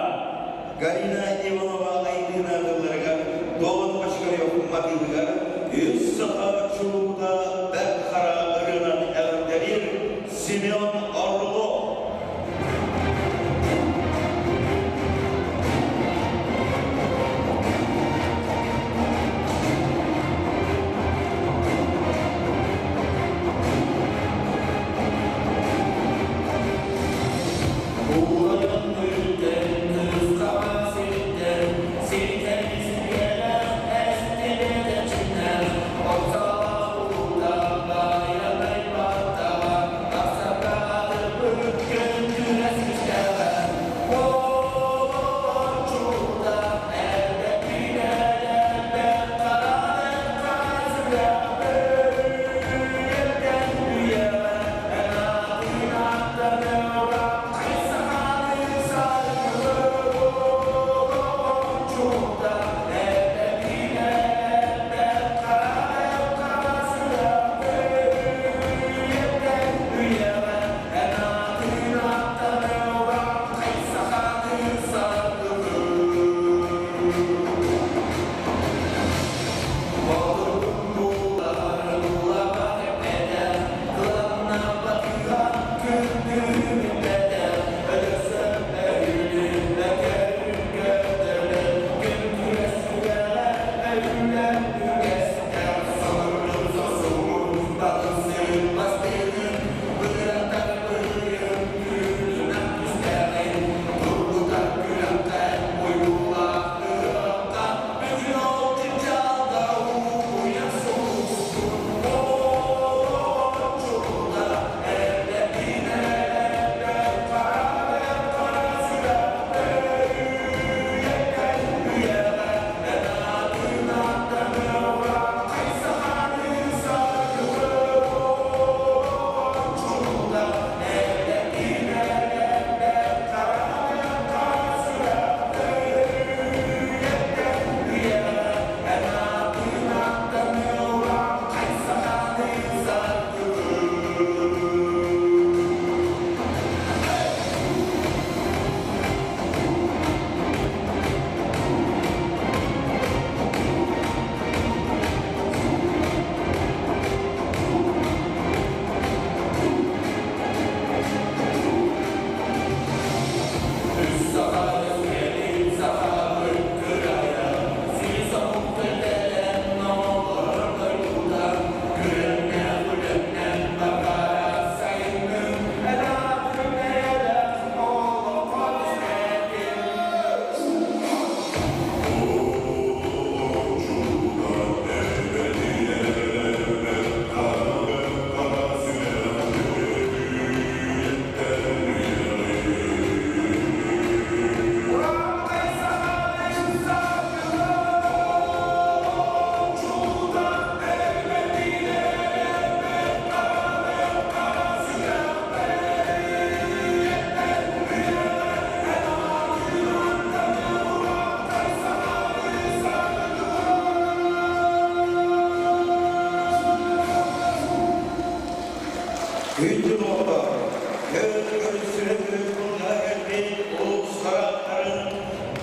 Галина Иванова Айдыына тылларыгар, Долун Бочкарев матыыбыгар үс саха чулуута Бэрт Хара ырыанан эҕэрдэлиир Семен Орлов. Уурайан күлтэн, кыыс-хаҕа сиртэн, сиртэн сиргэлээх эстибэт эрчимнээх, ортолоох уута байанай баттаҕа, тахсарга атырбыт күн-күрэс күүстээҕэ. Олорчута эрдэ күүнэлэрбэт хараҕын хаасыга өрүөлтэн үйэҕэ эн аатын аттаныаҕа.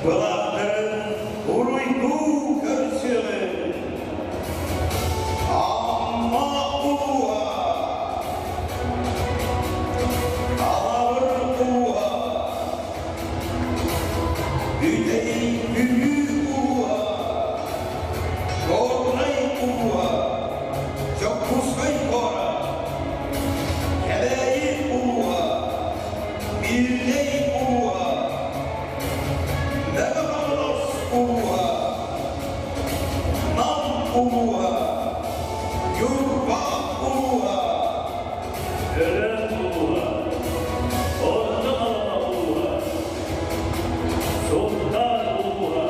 Былаахтарын уруйдуу көрсүөҕүҥ! Амма улууһа! Аҕабыр улууһа! Бүтэй Бүлүү улууһа! Горнай улууһа! Дьокуускай куорат! Кэбээйи улууһа! Миирнэй улууһа! Мэҥэ Хаҥалас улууһа! Нам улууһа! Ньурба улууһа! Өлөөн улууһа, Орто Халыма улууһа, Сунтаар улууһа,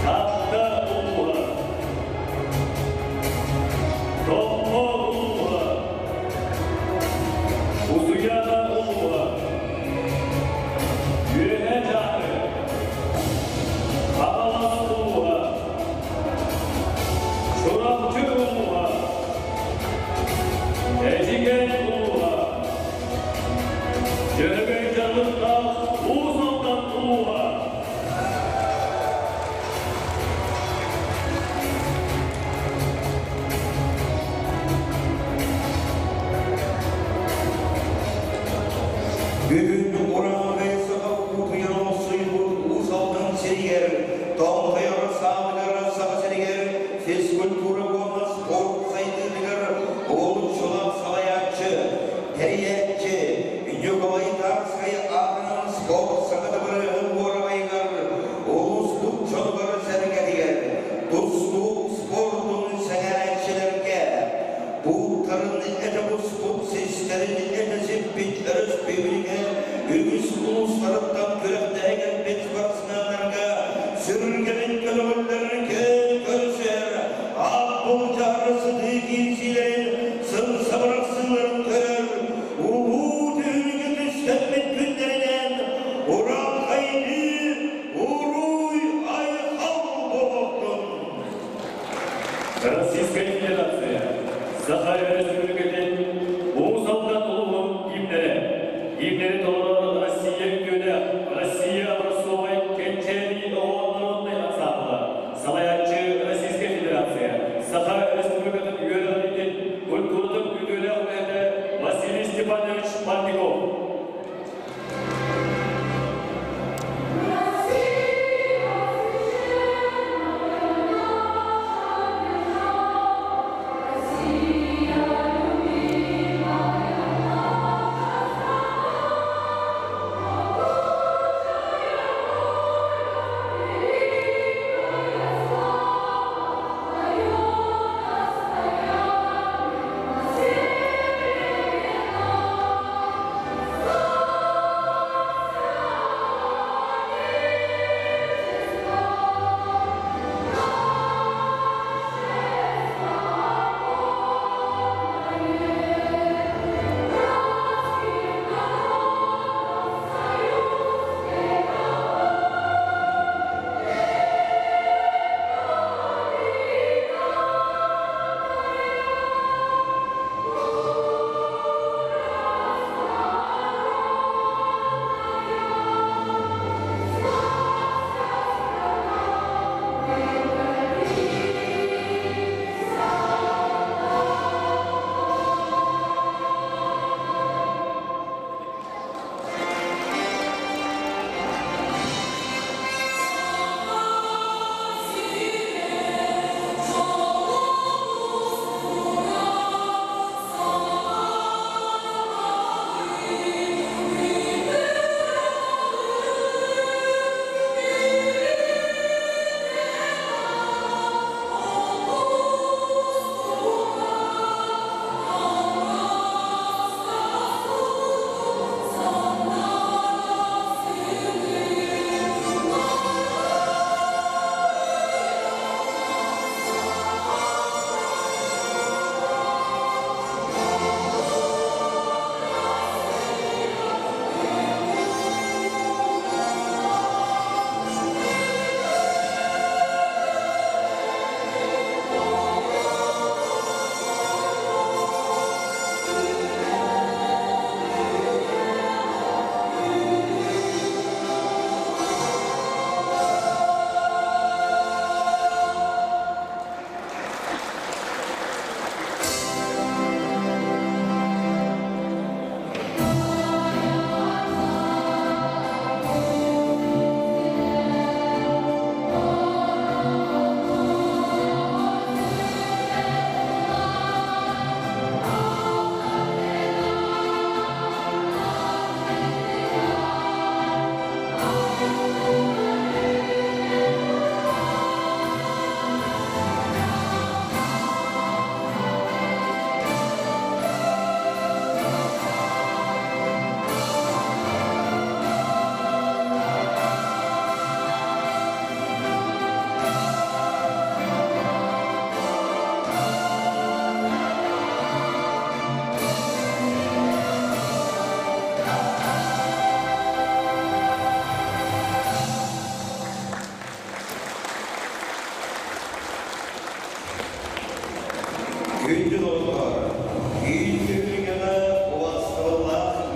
Таатта улууһа, Томпо улууһа, Усуйаана улууһа, Үөһээ Дьааҥы, Хаҥалас улууһа, Чурапчы улууһа, Эдьигээн улууһа, Дьөһөгөй дьарыктаах Уус Алдан улууһа. Бүгүн урааҥхай саха уутуйан олохсуйбут Уус Алдан сиригэр, Тоҥхойор саалыгар Саха сиригэр физкультура уонна спорт сайдыытыгар уһулуччулаах салайааччы, тэрийээччи Николай Тарскай аатынан спорт саҥа дыбарыаһын уораҕайыгар улууспут дьонугар-сэргэтигэр тустуу спордун сэҥээрээччилэргэ бууттарын этэ буспут систэрин этэ сиппит өрөспүүбүлүкэ үгүс улуустарыттан күрэхтэһэ кэлбит спортсменнарга сүргэбин көтөҕүллэр көрсөр аат былдьаһар сытыы киирсиилэрин сымса бырахсыыларын көрөр улуу түһүлгэ түстэммит күннэринэн урааҥхайдыы уруй айхал буолуохтун! Российская Федерация Саха Өрөспүүбүлүкэтин Уус Алдан улууһун гимнэрэ. Гимнэри толорор Россия үтүөлээх, Россия образцовай кэнчээри.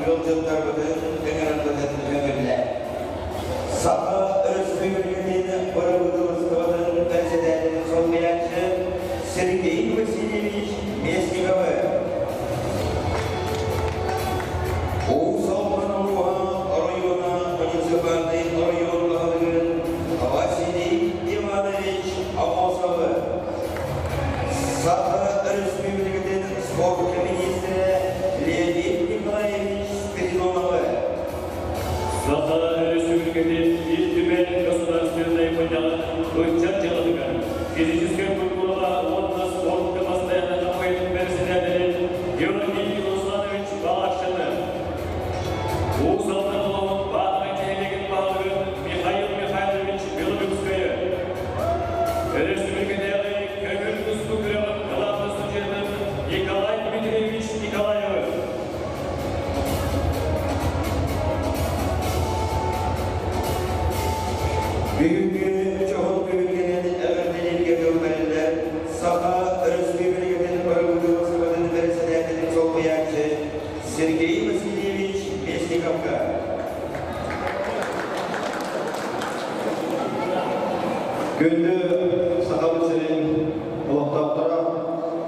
Ыалдьыттарбытын ыҥырарбытын көҥүллээ. Саха Өрөспүүбүлүкэтин бырабыыталыстыбатын бэрэссэдээтэлин солбуйааччы Сергей Васильевич Местниковы. Уус Алдан улууһа оройуона муниципальнай оройуон баһылыгын Василий Иванович Аммосовы. Саха Өрөспүүбүлүкэтин спорка министрэ Леонид Николаевич Спиридоновы. Саха Өрөспүүбүлүкэтин Ил Түмэн Государственнай Мунньаҕын ыччат дьыалатыгар, физическэй культураҕа уонна спортка бастайааннай хамыыһыйатын бэрэссэдээтэлин Георгий Русланович Балакшины, Уус Алдан улууһун Баатаҕай нэһилиэгин баһылыгын Михаил Михайлович Белолюбскайы, Өрөспүүбүлүкэтээҕи көҥүл тустуу күрэҕин кылаабынай судьуйатын Николай Дмитриевич Николаевы, Бүгүҥҥү дьоһун түһүлгэнэн эҕэрдэлииргэ тыл бэриллэр Саха Өрөспүүбүлүкэтин бырабыыталыстыбатын бэрэссэдээтэлин солбуйааччы Сергей Васильевич Местниковка. Күндү Сахабыт сирин олохтоохторо,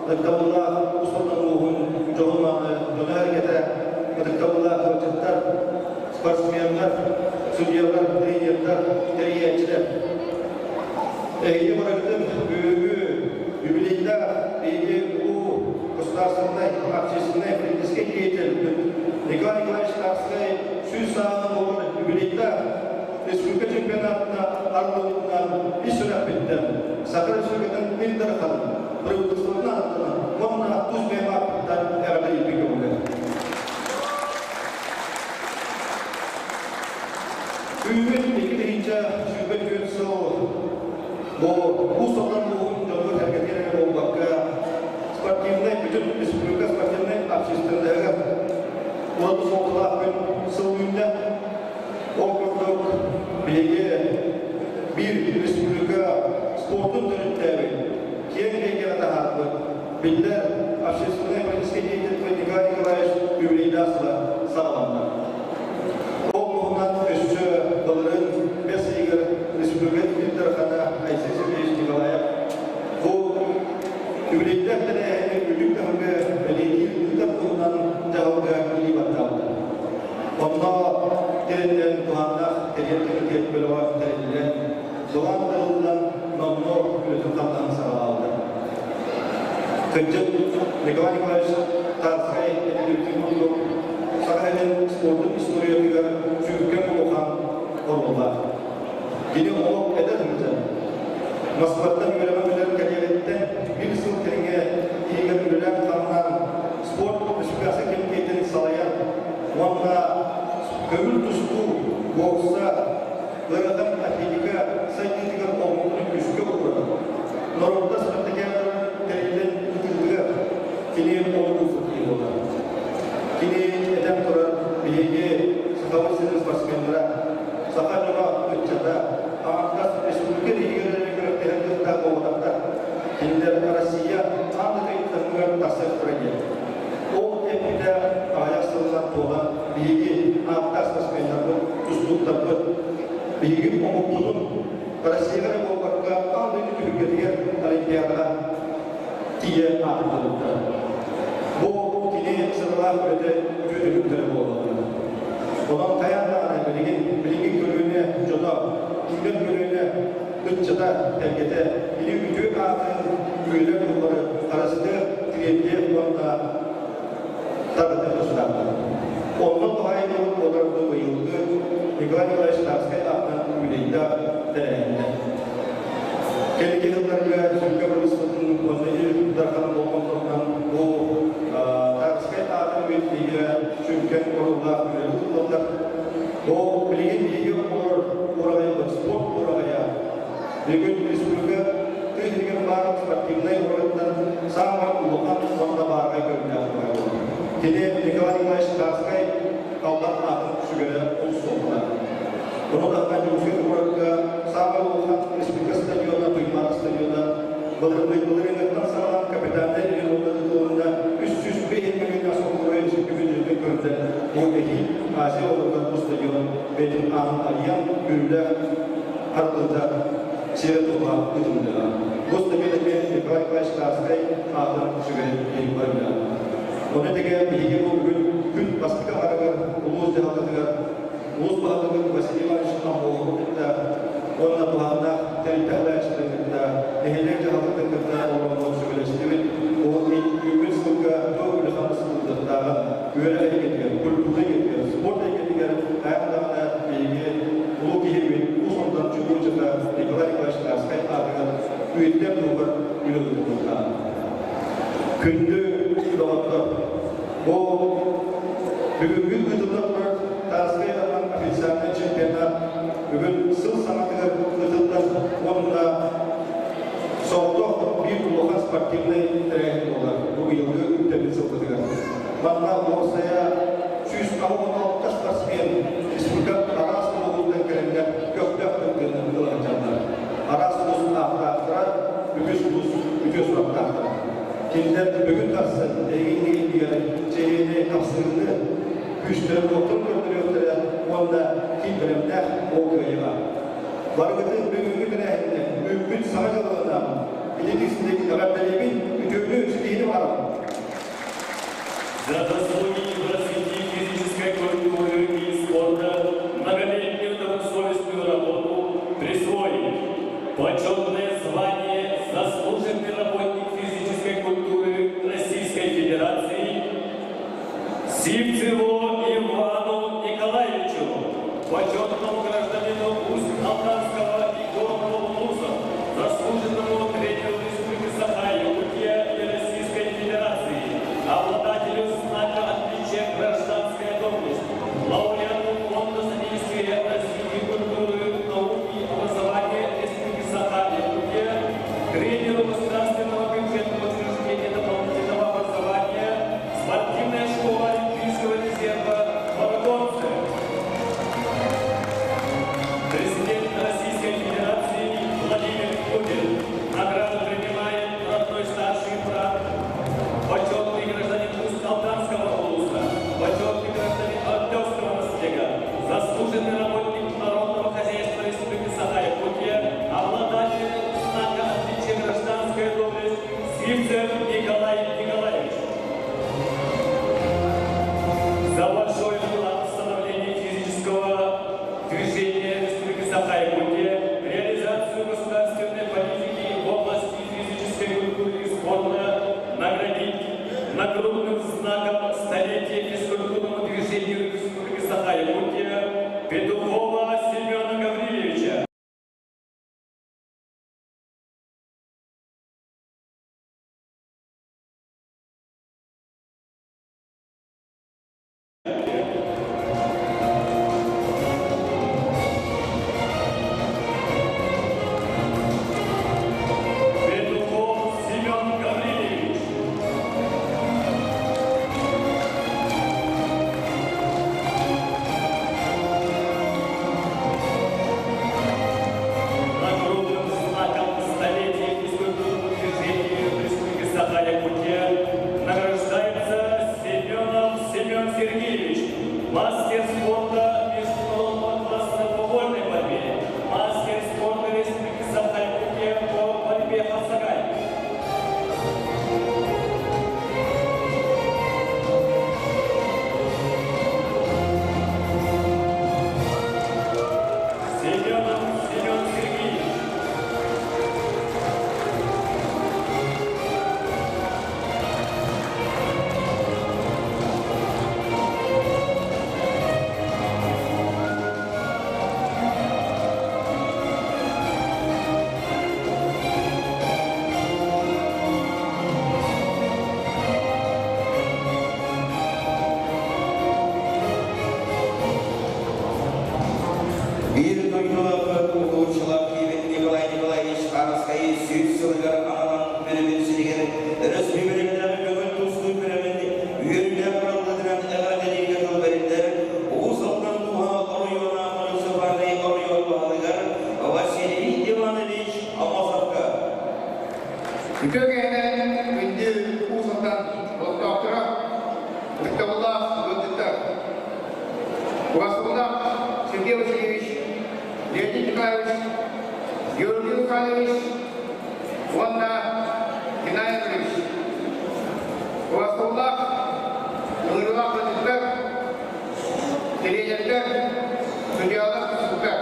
ытыктабыллаах Уус-Алдан улууһун дьоһун-мааны дьоно-сэргэтэ, ытыктабыллаах ыалдьыттар, спортсменнар, судьуйалар, тренердэр, тэрийээччилэр. Эһиги барыгытын бүгүҥҥү юбилейдаах биһиги улуу государственнай, общественнай, политическай деятель Николай Николаевич Тарскай 100 сааһынан буолар юбилейдаах республика чемпионатына арыллыбытынан ис сүрэхпиттэн Саха Республикатын Ил Дарханын правительствотын ааттынан уонна тус бэйэм ааппыттан эҕэрдэлиирбин көҥүллэниҥ. Үүммүт 2024 сыл бу Уус Алдан улууһун дьонугар-сэргэтигэр эрэ буолбакка, спортивнай бүтүн республика спортивнай общественноһыгар ураты суолталаах күн сыл үүннэ. Ол курдук, биһиги биир республика спордун төрүттээбит, киэҥ эйгэҕэ таһаарбыт, биллэр общественнай политическай деятель Николай Николаевич юбилейдаах сыла саҕаланна. Ол туһунан өссө былырыын бэс ыйыгар республика Ил Дархана Айсен Сергеевич Николаев бу юбилейдаах тэрээһини үрдүк таһымҥа бэлиэтиир ыытар туһунан дьаһалга илии баттаабыта. Онно тэриллэн туһааннаах тэрийэр кэмитиэт бөлөҕө тэриллэн, былаан ылыллан номнуо үлэтин хамнаһын саҕалаабыта. Кырдьык, Николай Николаевич Тарскай этилибитин курдук, Саха сирин спордун историятыгар сүҥкэн улахан оруоллаах. Кини олох эдэр сылдьан, Москваттан үөрэҕин бүтэрэн кэлиэҕиттэн биир сыл кэриҥэ иһигэр үлэлээн-хамнаан спорт республикасы кэмитиэтин салайан уонна көҥүл тустуу, бокса, ыарахан атлетика сайдыытыгар омуктун күүскэ уурар. Норуоттар спартакиадаларын тэриллэн ыытыытыгар кини олук киһи буолар. Кини этэн турар, биһиги Сахабыт сирин спортсменнара, саха дьоно, ыччата, аҥардас республика иһигэр эрэ күрэхтэһэр кыахтаах буолбатахтар. Кинилэр Россия аан дойду таһымыгар тахсыахтара диэн. Ол эппитэ аҕыйах сылынан туолан, биһиги ааттаах спортсменнарбыт, тустууктарбыт, биһиги омукпутун Россияҕа эрэ буолбакка, аан дойду түһүлгэтигэр Олимпиадаҕа тиийэ аатырдыбыттар. Бу кини сыралаах үлэтэ үтүө түмүктэрэ буолаллар. Онон хайаан даҕаны билигин билиҥҥи көлүөнэ дьоно, үүнэр көлүөнэ ыччата, эргэтэ кини үтүө аатын үйэлэр тухары харыстыах, тириэрдиэх уонна тарҕатыах тустаахтар. Онно туһаайыллыбыт буолар быйылгы Николай Николаевич Тарскай аатынан юбилейдаах тэрээһиннэр. Кэнники сылларга Сүлгэ бырабыыталыстыбатын уонна Ил Дархан болҕомтотунан бу Тарскай аатын үйэтитиигэ сүҥкэн оруоллаах үлэни ыытыллаллар. Бу билигин биһиги оҥорор уораҕайбыт спорт уораҕайа бүгүн республика тыа сиригэр баар спортивнай уораҕайыттан саамай улахан уонна баараҕай көрүҥнээх уораҕай буолар. Кини Николай Николаевич Тарскай албан аатын сүгэрэ олус суолталаах. Ону таһынан Дьокуускай куоракка саамай улахан республика стадиона, Туймаада стадиона былырыыҥҥыттан саҕалаан капитальнай ремонта ыытылынна 305 миллион солкуобай республика бюджетын көрүллэн. Бу эһиил Азия оҕолоругар бу стадион бэйэтин аанын арыйан, үөрүүлээх арыллыыта сиэрэ-туома ыытыллыаҕа. Бу стадион эмиэ Николай Николаевич Тарскай аатын сүгэн барда. Ону тэҥэ биһиги бу бүгүн күн бастакы аҥарыгар улуус дьаһалтатыгар улуус баһылыгын Василий Иванович Аммосову кытта уонна туһааннаах тэрилтэ салайааччыларын кытта, нэһилиэк дьаһалтатын кытта олорон сөбүлэстибит. Ол үүммүт сылга туох үлэ-хамнас ыытыллыахтааҕын, үөрэх эйгэтигэр, культура эйгэтигэр, спорт эйгэтигэр хайаан даҕаны биһиги улуу киһибит Уус Алдан чулуу ыччата Николай Николаевич Тарскай аатыгар үйэтитэр туһугар үлэ ыытыллыахтаах. Күндү доҕоттор, бу бүгүҥҥү ыытыллар турар Тарскай Роман официальнай чемпионат бүгүн сыл саҥатыгар ыытыллар уонна соҕотох биир улахан спортивнай тэрээһин буолар бу быйылгы үктэммит сылбытыгар. Манна уопсайа 186 спортсмен республика араас улууһуттан кэлэннэр көхтөөх кыттыыны ыла сылдьаллар. Араас улуус ааттаахтара, үгүс улуус үтүө сурахтаахтара. Кинилэр бүгүн тахсан эйигин иннигэр чэйиэни тапсыыны күүстэрин-уоттарын көрдөрүөхтэрэ уонна ким бэлэмнээх ол кыайыаҕа. Барыгытын бүгүҥҥү тэрээһиннэ үүммүт саҥа дьылынан ититик эҕэрдэлиибин, үтүөнү ситиһиини баҕарабын. За заслуги в развитии физической культуры и спорта, многолетнюю добросовестную работу присвоить почетное звание «Заслуженный работник физической культуры Российской Федерации» Сивцеву Ивану Николаевичу, почетному гражданину Усть-Алтанского и Горного улуса, заслуженному тренеру Республики Саха-Якутия и Российской Федерации, обладателю знака отличия «Гражданская доблесть», лауреату Фонда содействия развитию культуры, науки и образования Республики Саха-Якутия, тренеру Государственного бюджетного учреждения дополнительного образования «Спортивная школа Олимпийского резерва «Вологодцы». Президент Российской Федерации Владимир Путин. Награду принимает родной старший брат, почетный гражданин Усть-Алтанского улуса, почетный гражданин Артемского наслега, заслуженный работник народного хозяйства Республики Саха-Якутия, обладатель знака отличия «Гражданская доблесть» Сивцев Николай Николаевич. За большой вклад в становление физического движения Республики Саха-Якутия, реализацию государственной политики в области физической культуры и спорта наградить нагрудным знаком столетия физкультурному движению Республики Саха-Якутия Петухова Семена Гавриловича. Петухов Семен Гаврилович. Нагрудным знаком столетия физкультурному движению в Республике Саха-Якутия награждается Семенов Семен Сергеевич, мастер спорта международного класса по вольной борьбе, мастер спорта Республики Саха-Якутия по борьбе хапсагай. Семенов Семен Сергеевич. Убастабыллаах Сергей Васильевич, Леонид Николаевич, Георгий Михайлович уонна Геннадий Анатольевич. Убастабыллаах ыҥырыылаах ыалдьыттар, тренердэр, судьуйалар, тустууктар.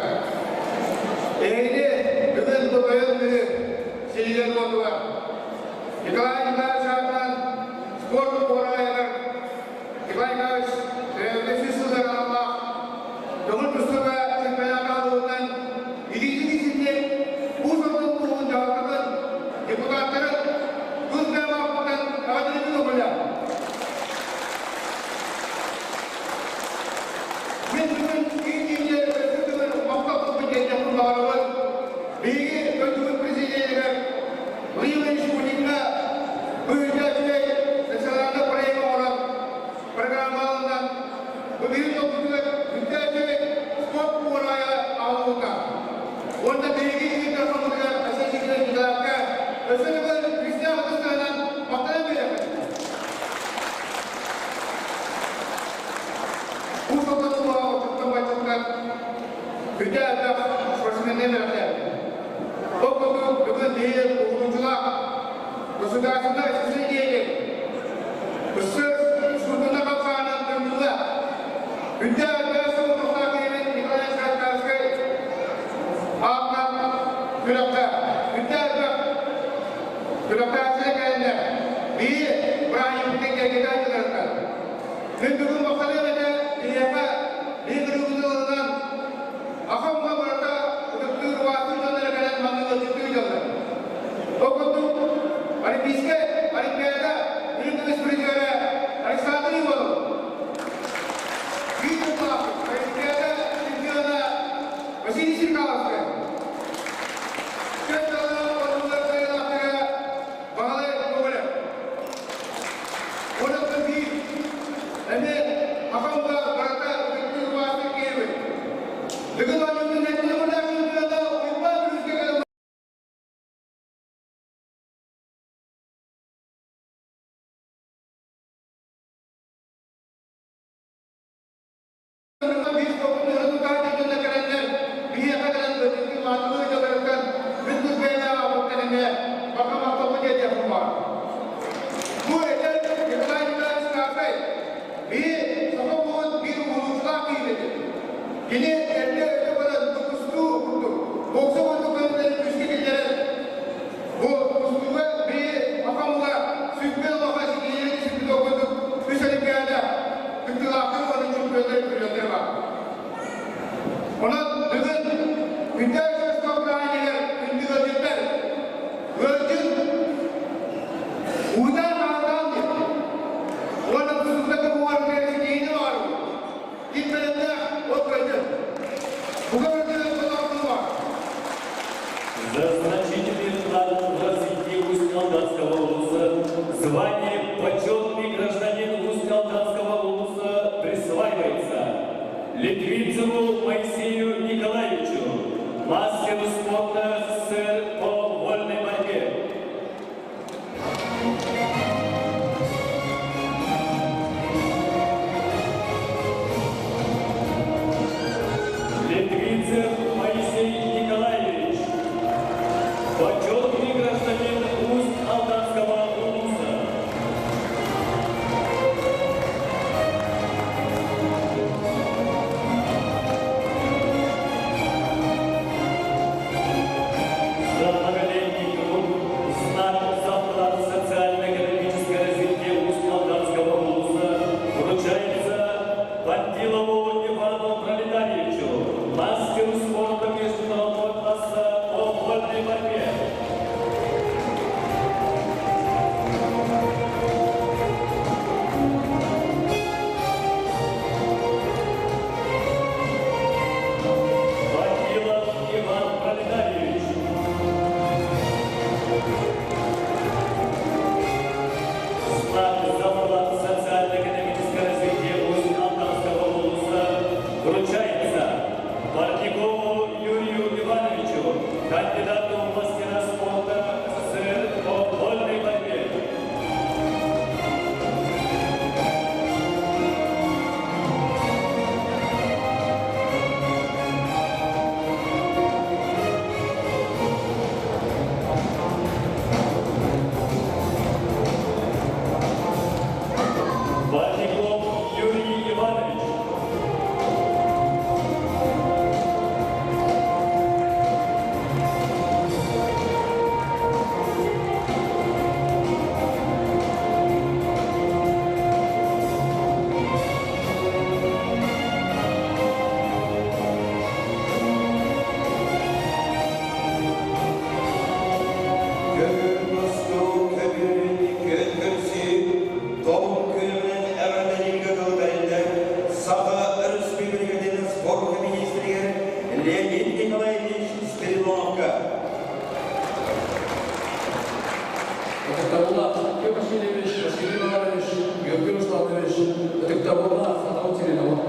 Эһигини бүгүн бу Тойон Мүрү сиригэр буоллулар. Николай Николаевич аатынан спорт уораҕайыгар Николай Николаевич төрөөбүтэ 100 сылыгар аналлаах көҥүл тустууга чемпионат аҕалыытынан илиитин исиннин Уус Алдан улууһун дьаһалтатын депутаттарын тус бэйэм ааппыттан эҕэрдэлиибин көҥүлэ. Мин бүгүн киин өссө төгүл махтал тылбын тиэрдиэхпин баҕарабын. Биһиги дойдубут президенигэр Владимир Владимирович Путиҥҥа бу үчүгэй национальнай проект оҥорон программаларынан бу биһиги дьолбутугар үчүгэй спорт уораайа аҕалбыта. Уонна биһиги интерхоммутугар Айсен Сергеевич Николаевка өссө төгүл күүстээх ытыстарынан махтанан биэриэхпит. Уус Алдан улууһа отчуттан баччаттан бүтэ элбэх спортсменнар үөрэхтээбит. Ол курдук бүгүн биһиги уһулуччулаах государственнай субсидияны СССР спутунна хамсаанын тымныыла бүтэ элбэх сыл тохтоох киһибит Николай Кавказскай аатынан күрэххэ бүтэ элбэх күрэхтэһээччилэр кэлэннэр биһиги бырааһынньыкпытын кэргэтэ айдыларыттан Мин бүгүн махтаныам этэ киниэхэ биир кырыыбытын ылынан ахан барыта ытыктыыр убаастыыр дьонноро кэлэн манна ыалдьыттыы дьоннор. Ол курдук Олимпийскай Олимпиада үрүҥ көмүс призера Александр Иванов, биир сыллаах Олимпиада чемпиона Василий Сергаловскай, Көт далаҕа оонньуулар кыайыылаахтара Баһылай Гоголев. Уонна биир эмиэ Ахамга барыта ытыктыыр убаастык киһибит. Бүгүн оонньуутун нэһилиэнньэлээх чемпиона Уйбаан Бүрүүскэ кэлэн Биир сокуоннары тутааччы дьоно кэлэннэр, биһиэхэ кэлэн ытыктыы маанылыы дьаларыттан мин тус бэйэлээх ааппыттан эмиэ барҕа махталбын тиэрдиэхпин баҕарабын. Бу эдэр Николай Николаевич Старшай биһи саха омугун биир уһулуччулаах киһитэ. Кини эрдэ өтө баран тустуу курдук, бокса курдук көрүҥнэри күүскэ киллэрэн, бу тустууга биһи саха омуга сүппүт олоххо ситиһиини сүппүт курдук үс олимпиада кыттыылаахтар уонна чемпионнар күрүөллэр баар. Онон бүгүн Күндээх Көстөкүраанигэр күндү ыалдьыттар ыалдьыт уутаан хаандаан диэн уонна тустууктарга буолар ситиһиини баҕарабын. Ким бэлэмнээх от кыайдын. Бука бардыгар хотоохтун бар. За значительный вклад в развитие Усть-Алданского улуса звание «Почетный гражданин Усть-Алданского улуса» присваивается Литвинцеву Моисею Николаевичу, мастеру спорта СССР по вольной борьбе. Литвинцев Моисей Николаевич, почетный гражданин Усть-Алданского улуса. За многолетний труд, знак за вклад в социально-экономическое развитие Усть-Алданского улуса вручается Пантилову Ивану Пролетарьевичу, мастеру спорта международного класса по вольной борьбе. Пантилов Иван Пролетарьевич. Знак за вклад в социально-экономическое развитие Усть-Алданского улуса вручается Парникову Юрию Ивановичу, кандидату в мастера спорта СССР по вольной борьбе.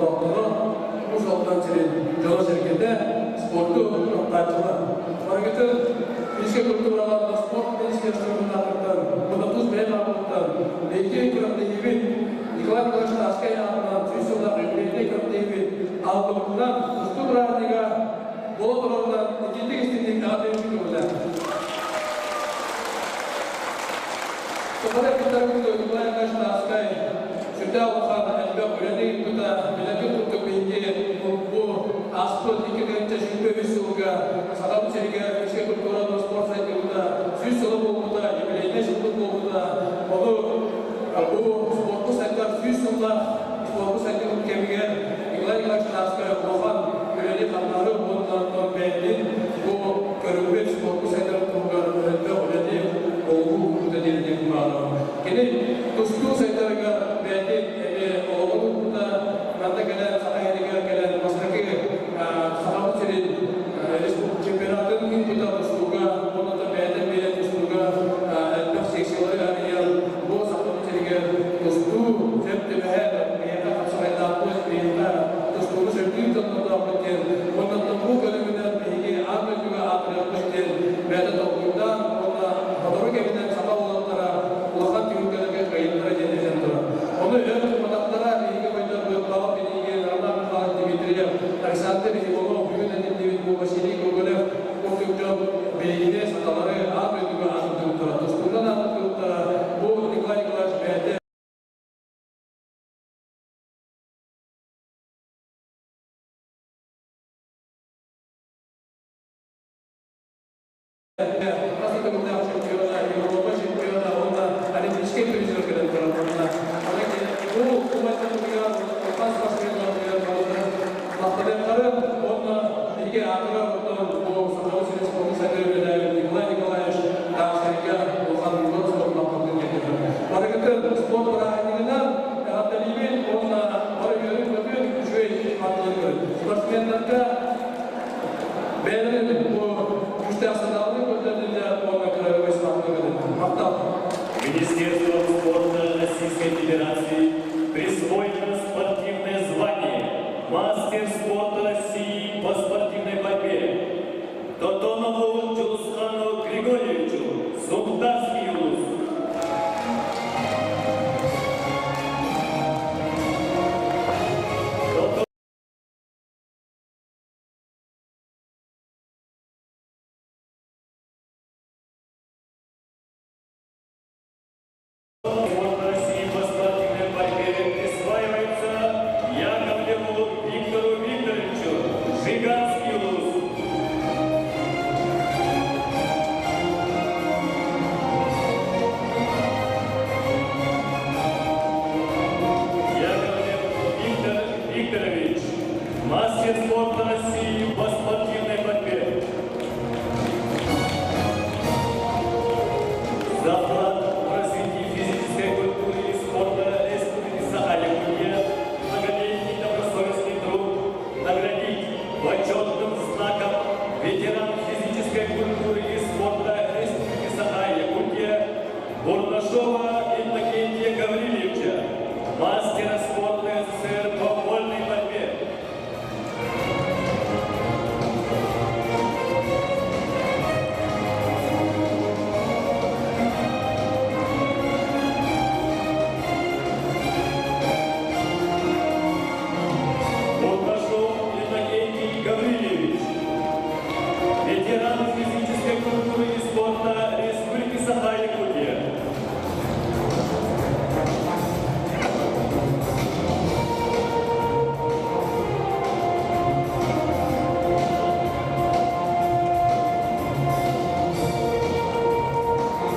олохтоохторо, Уус Алдан сирин дьоно-сэргэтэ, спорду таптааччылар. Барыгытын физическэй культуралаах спорт министерствотын аатыттан, уонна тус бэйэм ааппыттан биһиги күрэхтэһиибит Николай Николаевич Тарскай аатынан 100 сыллаах юбилейнай күрэхтэһиибит аһыллыбытынан тустуу бырааһынньыга буола турарынан итинник истиҥник эҕэрдэлиибит көҕүлээн. Сахалар кыттарбыт Николай Николаевич Тарскай сүрдээх улахан элбэх үлэни ыыппыта, билэргит курдук биһиги бу ааспыт 2023 сылга Сахабыт сиригэр физическэй культура уонна спорт сайдыыбыта 100 сыла буолбута, юбилейнай сылбыт буолбута. Ону бу спорку сайдар 100 сыллаах спорку сайдыыбыт кэмигэр Николай Николаевич Тарскай улахан үлэни-хамнаһы уонна бэйэтин бу көрүҥмүт спорку сайдар туһугар элбэх үлэни олугу уурбута диэн баҕарабын. Кини тустуу сайдарыгар бэйэтин эмиэ олоҕун уурбута, манна кэлэн Саха сиригэр кэлэн бастакы Сахабыт сирин чемпионатын ыыппыта тустууга уонна бэйэтэ эмиэ тустууга элбэх секциялары арыйан бу Сахабыт сиригэр тустуу сөп түбэһэр биһиэхэ хапсаҕайдаахпыт, биһиэхэ тустууну сөбүлүүр дьоннордоохпут диэн уонна бу көрүҥүнэн биһиги аан дойдуга аатырыахпыт диэн бэйэтэ толкуйдаан уонна сотору кэминэн саха уолаттара улахан түһүлгэлэргэ кыайыылара диэн этэн турар. Ону өр туппатахтара биһиги бойдорбут Павел Пинигин, Роман Михайлович Дмитриев, Александр Иванов, бүгүн этиллибит бу Василий Гоголев курдук дьон биһигини сахалары аан дойдуга аатырдыбыттара, тустуунан аатырдыбыттара. Бу Николай Николаевич бэйэтэ Хас да төгүллээх чемпиона, Европа чемпиона уонна олимпийскай призер кэлэн турар уонна бу убайдарбытыгар улахан спортсменнарбытыгар барытын махтаныахтарын уонна биһиги аатырар оттон бу Сахабыт сирин спордун сайдыы үлэлээбит Николай Николаевич Тарскайга улахан муҥур спорт махталын тиэрдэр. Барыгытын спорт бырааһынньыгынан эҕэрдэлиибин уонна бары үөрүн-көтүн үчүгэй хардыылары көрүн. Спортсменнарга Бэйэлэрин бу күүстээх санаалыы көрдөрдүлэр уонна кыраһыабай саҥаны көрдөрдүлэр. Махтал! Министерством спорта Российской Федерации присвоено спортивное звание «Мастер спорта России по спортивной борьбе» Тотонову Джулсхану Григорьевичу, Сунтарский улус. Спорт России по спортивной борьбе присваивается Яковлеву Виктору Викторовичу, Жиганский улус. Яковлев Виктор Викторович, мастер спорта России по спортивной борьбе. За вклад в развитие физической культуры и спорта Республики Саха-Якутия, многолетний добросовестный труд наградить почетным знаком ветеран физической культуры и спорта Республики Саха-Якутия Бурнашова Иннокентия Гаврильевича, мастера спорта СССР по вольной борьбе. Бурнашов Иннокентий Гаврильевич, ветеран физической культуры и спорта Республики Саха-Якутия.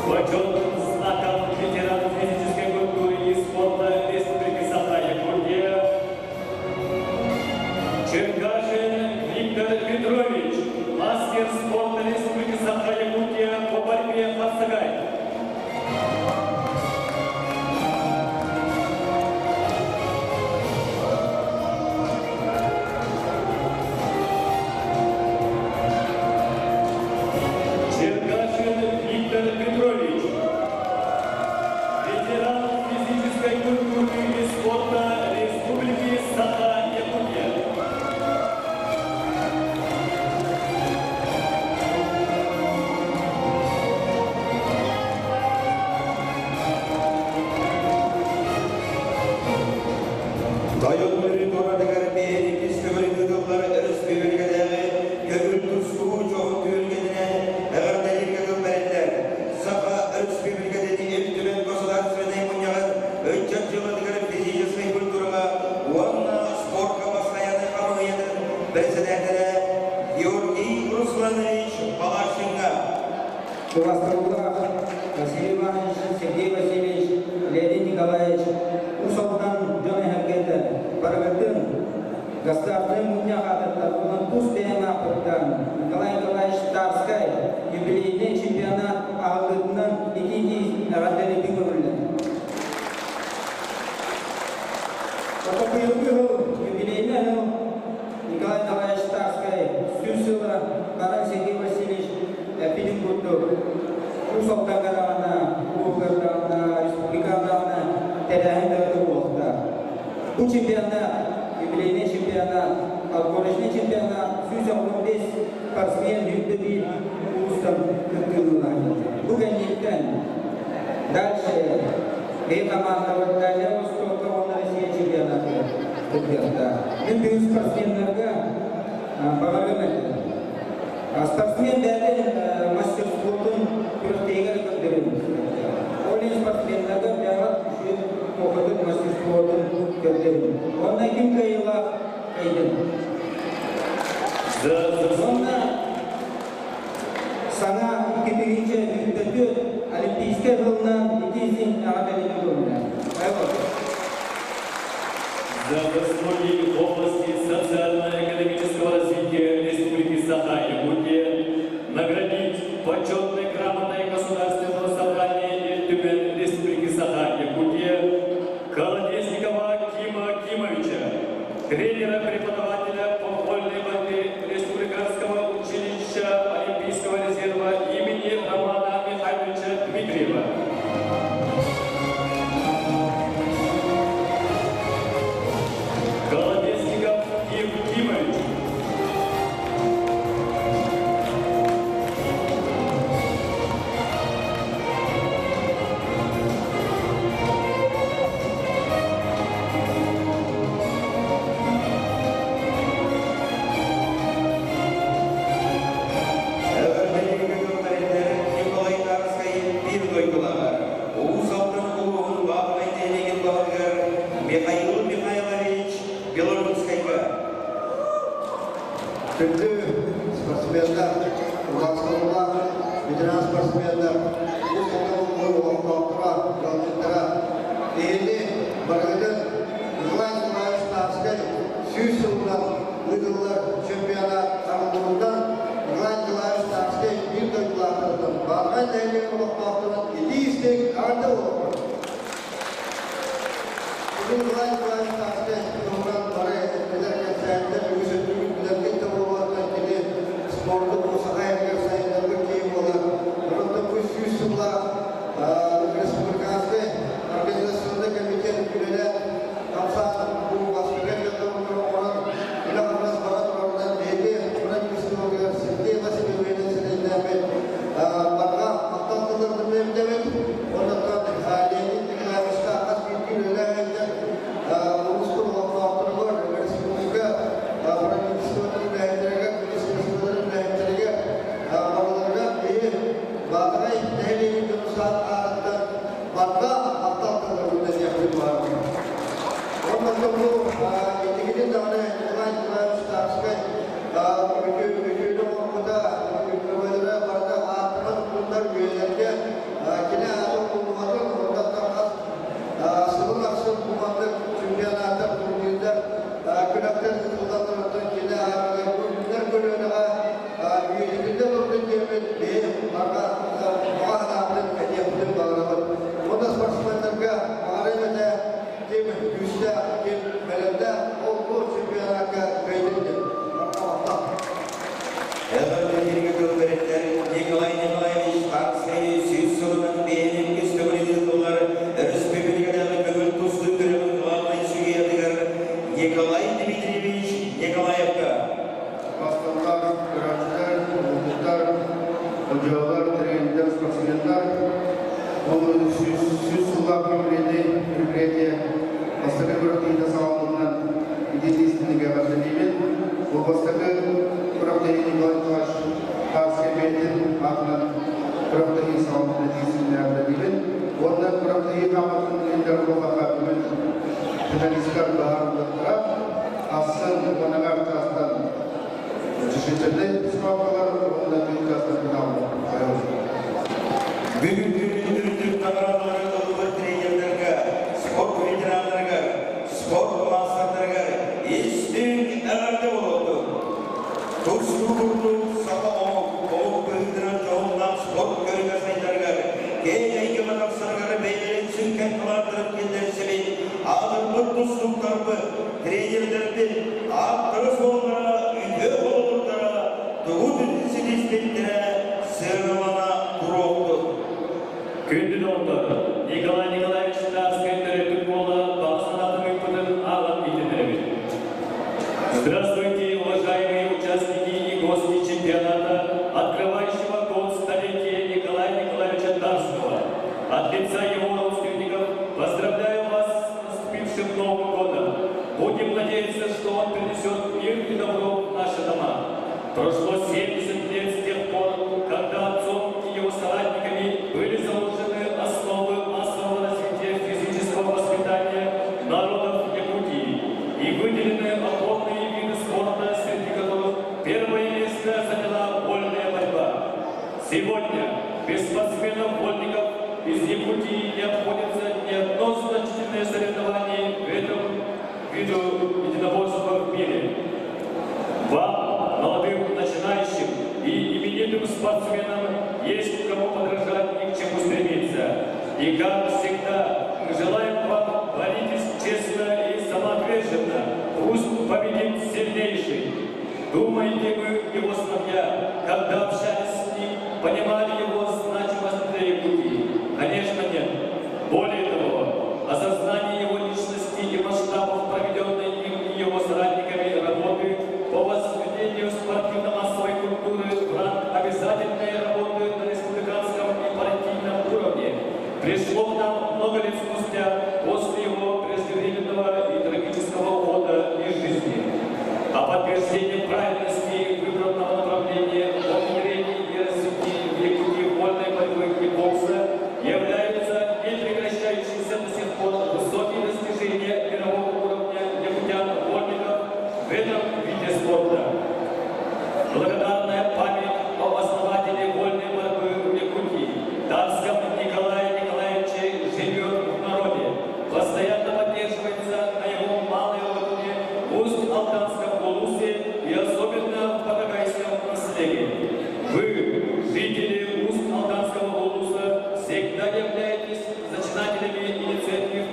Почетным знаком ветеран физической культуры и спорта Республики Саха-Якутия Черкашин Виктор Петрович, мастер спорта Республики Саха-Якутия по борьбе хапсагай. Черкашин Виктор Петрович, ветеран физической культуры и спорта Республики Саха-Якутия. председателя Георгий Русланович Балашинга. Убаастабыллаах Василий Иванович, Сергей Васильевич, Леонид Николаевич, Уус Алдан дьоно-сэргэтэ барыгытын Государственнай Мунньах аатыттан уонна тус бэйэм ааппыттан Николай Николаевич Тарскай юбилейнай чемпионат аһыллыытынан итии-итии эҕэрдэлиирбин көҥүллэн. Быйылгы сыл юбилейнай сыл Николай Николаевич Тарскай 100 сыла Каран Сергей Васильевич эппитин курдук Уус Алданга даҕаны, улууһугар даҕаны, республикаҕа даҕаны тэрээһин бөҕөтө буолуохтаах. Бу чемпионат, юбилейный чемпионат, отборочный чемпионат 195 спортсмен 101 улуустан кыттыылаах. Бу кэнниттэн дальше бэйэ командалар Дальнего Востока уонна Россия чемпионатыгар кыттыахтаах. Мин бүгүн спортсменнарга баҕарыам этэ. Спортсмен бэйэтин мастерствотун күрэхтэһиигэр көрдөрөн. Ол иһин спортсменнарга бэйэҕит үчүгэй опытын, мастерствотун көрдөрүн. Онно ким кыайыылаах кыайдын. Онно саҥа 2024 Олимпийскай сылынан итии эҕэрдэлиибин көҥүлэ. За заслуги в области социально-экономического развития Республики Саха-Якутия наградить почетной грамотой Государственного собрания Ил Түмэн Республики Саха-Якутия Колодезникова Кима Кимовича, тренера-преподавателя по вольной борьбе Республиканского училища Олимпийского резерва имени Романа Михайловича Дмитриева. Колодезников Ким Кимович. Николай Тарскай биир дойдулааҕар, Уус Алдан улууһун Баатаҕай нэһилиэгин баһылыгар Михаил Михайлович Белорусскайга. Күндү спортсменнар, убаастабыллаах ветеран спортсменнар, Уус Алдан улууһун олохтоохторо, ыалдьыттара, эһиги барыгытын Николай Николаевич Тарскай 100 сылынан ыытыллар чемпионат арыллыбытынан Николай Николаевич Тарскай биир дойдулаахтарыттан Баатаҕай нэһилиэгин олохтоохторун итии-истиҥ эҕэрдэ буолуохтун! Николай Николаевич Тарскай туһунан бары эттилэр, кэпсээтилэр, үгүс өттүгүн билэргит да буолуоттан кини спорду бу саха сиригэр сайыннарбыт киһи буолар. Онон бу 100 сыллаах республиканскай организационный комитет үлэлээн хамсаан бу бастакы оҥорон үлэ-хамнас бара турарынан биһиги правительствотыгар Сергей Васильевич ситиннээбит барҕа махтал тылларбытын эбитэбит. Онон Леонид Николаевичка хас биирдии үлэлээх улууспут олохтоохторугар, республика правительствотын үлэһиттэригэр, министерстволарын үлэһиттэригэр барыларыгар биһи Баатаҕай нэһилиэгин дьону аатыттан барҕа махтал тылларбытын этиэхпит баҕарабын. Онон бу инникитин даҕаны Николай Николаевич Тарскай үтүөнү оҥорбута, өҥөлөрө барыта ааттанан тутуллар үйэлэргэ кини аата умнуллубатын, онтон хас сылын ахсын бу маннык чемпионаттар, турнирдар, күрэхтэр ыытыллаллар, оттон кини аатыгар бу үүнэр көлүөнэҕэ үйэтитиллэ турдун диэммит биһи барҕа баҕа санаабытын этиэхпитин баҕарабыт. Уонна спортсменнарга баҕарыам этэ, ким күүстээх, ким бэлэмнээх, ол бу чемпионакка кыайдын диэн. Барҕа махтал! Эҕэрдэлииргэ тыл Николай Николаевич Тарскай 100 сылынан бэйэтин көстөбүлүн ыытыллар республикатааҕы көҥүл тустуу күрэҕин главнай судьуйатыгар Николай Дмитриевич Николаевка. Басталлар, көрөөччүлэр, улуустар, судьуйалар, тренердэр, спортсменнар, ол 100 сыллаах юбилейный мероприятие бастакы күрэхтэһиитэ саҕаланан итии-истиҥник эҕэрдэлиибин. Бу бастакы күрэхтэһии Николай Николаевич Тарскай бэйэтин аатынан күрэхтэһии саҕаланан итии-истиҥник эҕэрдэлиибин. Уонна күрэхтэһии хааматын ыйдар буоллаха бүгүн финалисттар быһаарыллыахтара. Ахсын уонна чаастан Утешительнай схваткалар уонна биир чаастан финал Бүгүн үрдүк наҕараадалары ылбыт тренердэргэ, спорт ветераннарыгар, спорт маастардарыгар истиҥ эҕэрдэ буолуохтун! Тустуу курдук саха омук, омук быһыытынан дьоһуннаах спорт көрүҥэ сайдарыгар, киэҥ эйгэҕэ тахсарыгар бэйэлэрин сүҥкэн кылааттарын киллэрсибит аатырбыт тустууктарбыт, тренердэрбит ааттара-суоллара үтүө холобурдара тугу ситиспиттэрэ сыаналана туруохтун. Күндү доҕоттор, Николай Николаевич Тарскай төрөппүт буола баҕа санаатын ыыппытын ааҕан иһитиннэрэбит. Здравствуйте, уважаемые участники и гости чемпионата, открывающего год столетия Николая Николаевича Тарского. От лица его родственников поздравляю вас с наступившим Новым годом. Будем надеяться, что он принесет мир и добро в наши дома. Прошло 70 лет с тех пор, когда отцом и его соратниками были заложены основы массового развития физического воспитания народов Якутии и выделены опорные виды спорта, среди которых первое место заняла вольная борьба. Сегодня без спортсменов-вольников из Якутии не обходится ни одно значительное соревнование в этом виду единоборства в мире. Вам, молодым начинающим и именитым спортсменам, есть кому подражать и к чему стремиться. И как всегда, мы желаем вам боритесь честно и самоотверженно. Пусть победит сильнейший. Думаете вы, его сыновья, когда общались с ним, понимали его значимость для Якутии? Конечно, нет. Более того, осознание его личности и масштабов проведенной им и его соратниками работы по возведению спортивно-массовой культуры в ранг обязательной работы на республиканском и партийном уровне пришло к нам много лет спустя после его преждевременного и трагического ухода из жизни. А подтверждение правильности выбранного направления во внедрении и развитии в Якутии вольной борьбы и бокса являются не прекращающиеся до сих пор высокие достижения мирового уровня якутян-вольников в этом виде спорта. Благодарная память об основателе вольной борьбы в Якутии, Тарском Николае Николаевиче, живет в народе, постоянно поддерживается на его малой родине, Усть-Алданском улусе и особенно в Батагайском наследии. Вы, жители Усть-Алданского улуса, всегда являетесь зачинателями инициатив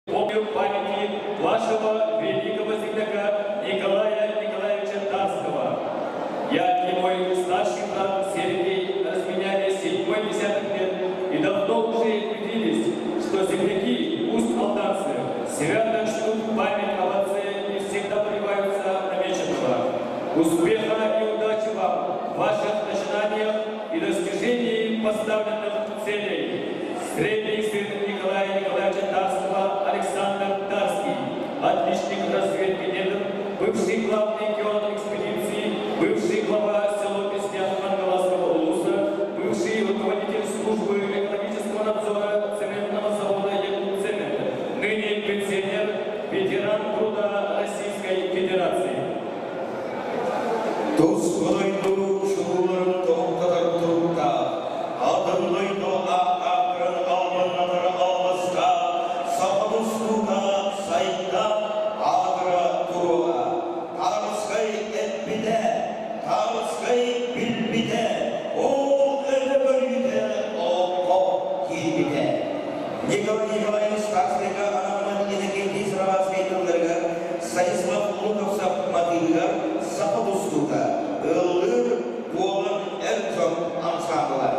помню памяти вашего великого земляка Николая Николаевича Тарского. Я и мой старший брат Сергей разменяли седьмой десяток лет и давно уже убедились, что земляки, усть-алданцы, свято чтут память об отце и всегда добиваются намеченного. Успеха и удачи вам в ваших начинаниях и достижении поставленных целей. Средний сын Николая Николаевича Тарского Александр Тарский, отличник разведки недр, бывший главный геолог экспедиции, бывший глава села Песнян Хангаласского улуса, бывший руководитель службы экологического надзора цементного завода «Якутцемент», ныне пенсионер, ветеран труда Российской Федерации. Тус дойду чулууларын тоһуктатар туруктаах, атын дойду ааттаахтарын албыннатар албастаах, саха тустуута сайда аатыра туруоҕа. Тарскай эппитэ, Тарскай билбитэ, ол өтө көрүүтэ олоххо киирбитэ. Николай Николаевич Тарскайга анаммыт Иннокентий Сыроватскай тылларыгар Станислав Луковцев матыыбыгар саха тустуута ыллыыр Дуолан эр дьон ансаамбыла.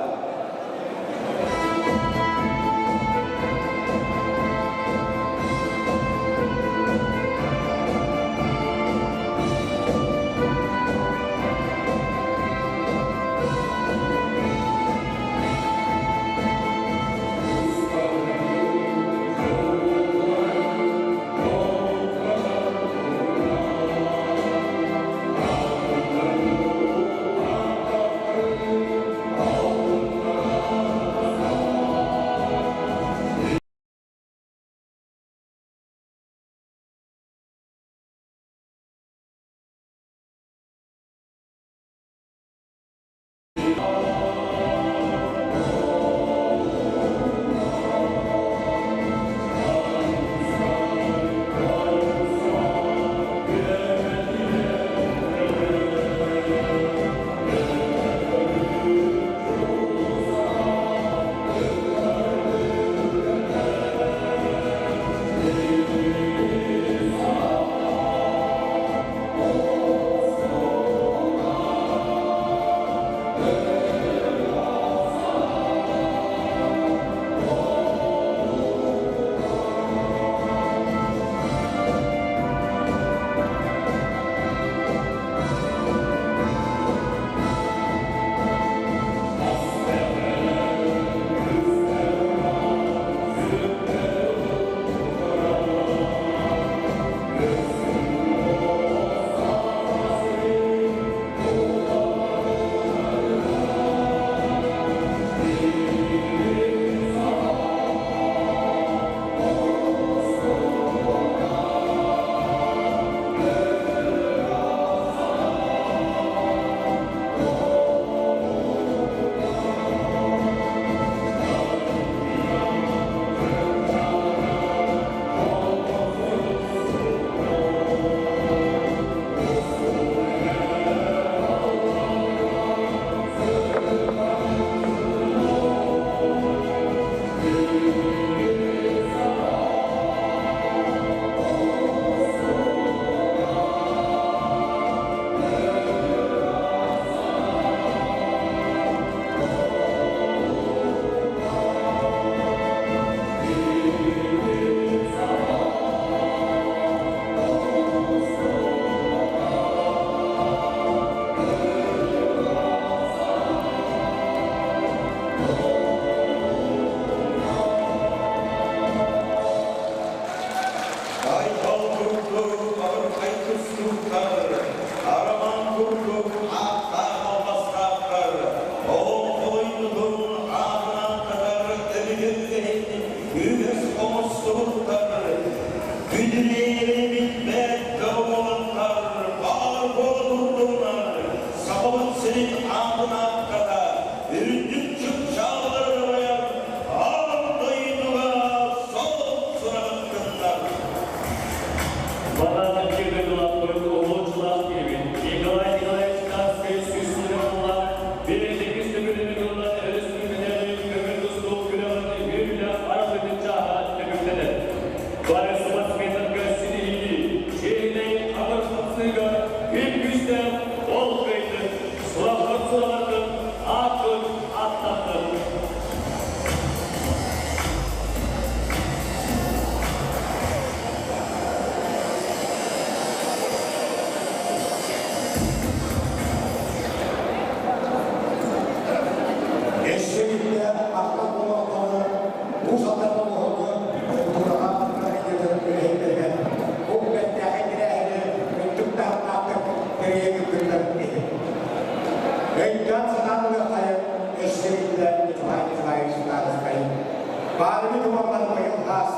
Баарыны туһаллар быйыл хаас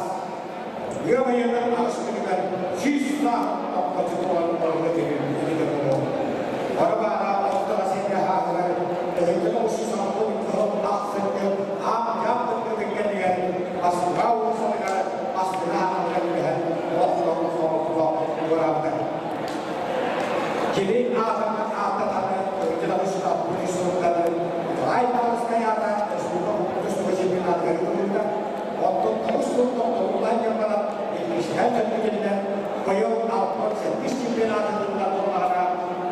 ыам ыйынан аҕыс күнүгэр 100 сааһын тохточу туолан олорго түһүн эбитэ буолуо. Ону баара ортоҕо сиргэ хааһыгар 1962 ахсынньы аам-дьаам тымныытын кэмигэр Москва уулуссатыгар астына аһылыгар түбэһэн олохтон соҕотуга туораабыта. Кини аатынан ааттатаны 1963 сылтан Николай Тарскай аата республика тустууга чемпионатыгар ыытыллыбыта. Оттон 9 сыл тохтобуллаан баран иккистээн төннүтүллэн быйыл 67 чемпионаты ыытыллар буоллаҕына,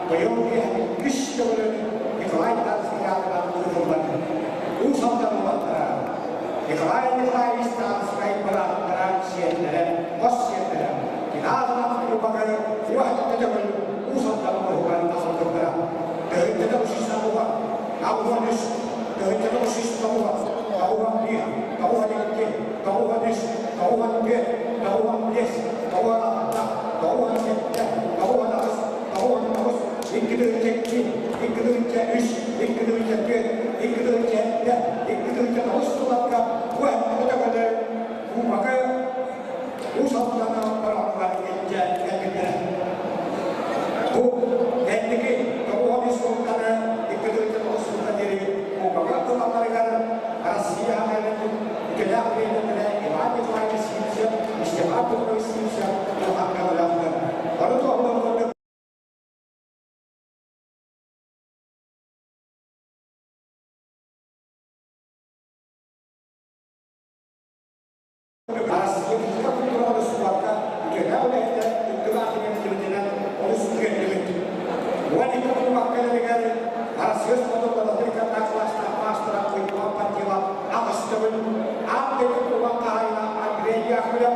быйыл иккис төгүлүн Николай Тарскай аатынан ыытыллар. Уус Алдан уолаттара Николай Николаевич Тарскай бырааттара, сиэннэрэ, хос сиэннэрэ Кинаатынан кубогы уоһатта төгүл Уус Алдан улууһугар аҕалбыттара. 1993, 1909, 91, 92, 93, 94, 95, 96, 97, 98, 99, 2002, 2003, 2004, 2007, 2009 сылларга уоһатта төгүл кубогы Уус Алдана барахтар илдьэ кэлбиттэрэ. Бу кэнники 93 сылтан 2009 сылга диэри кубогы ылалларыгар Россия үтүөлээх тренердэрэ Иван Николаевич Сивцев, Степан Петрович Сивцев улахан көмөлөөхтөр. Ону туоһулар Россия физика культураны спортка үтүөлээх үлэһиттэр үрдүк аатын олус үөрдүбүт. 12 кубоккаларыгар Россия спортун балатыркаттаах класстаах маастара Уйбаан Пантелов аҕыс төгүл, аан дойду кубок хаһаайына Андрей Яковлев,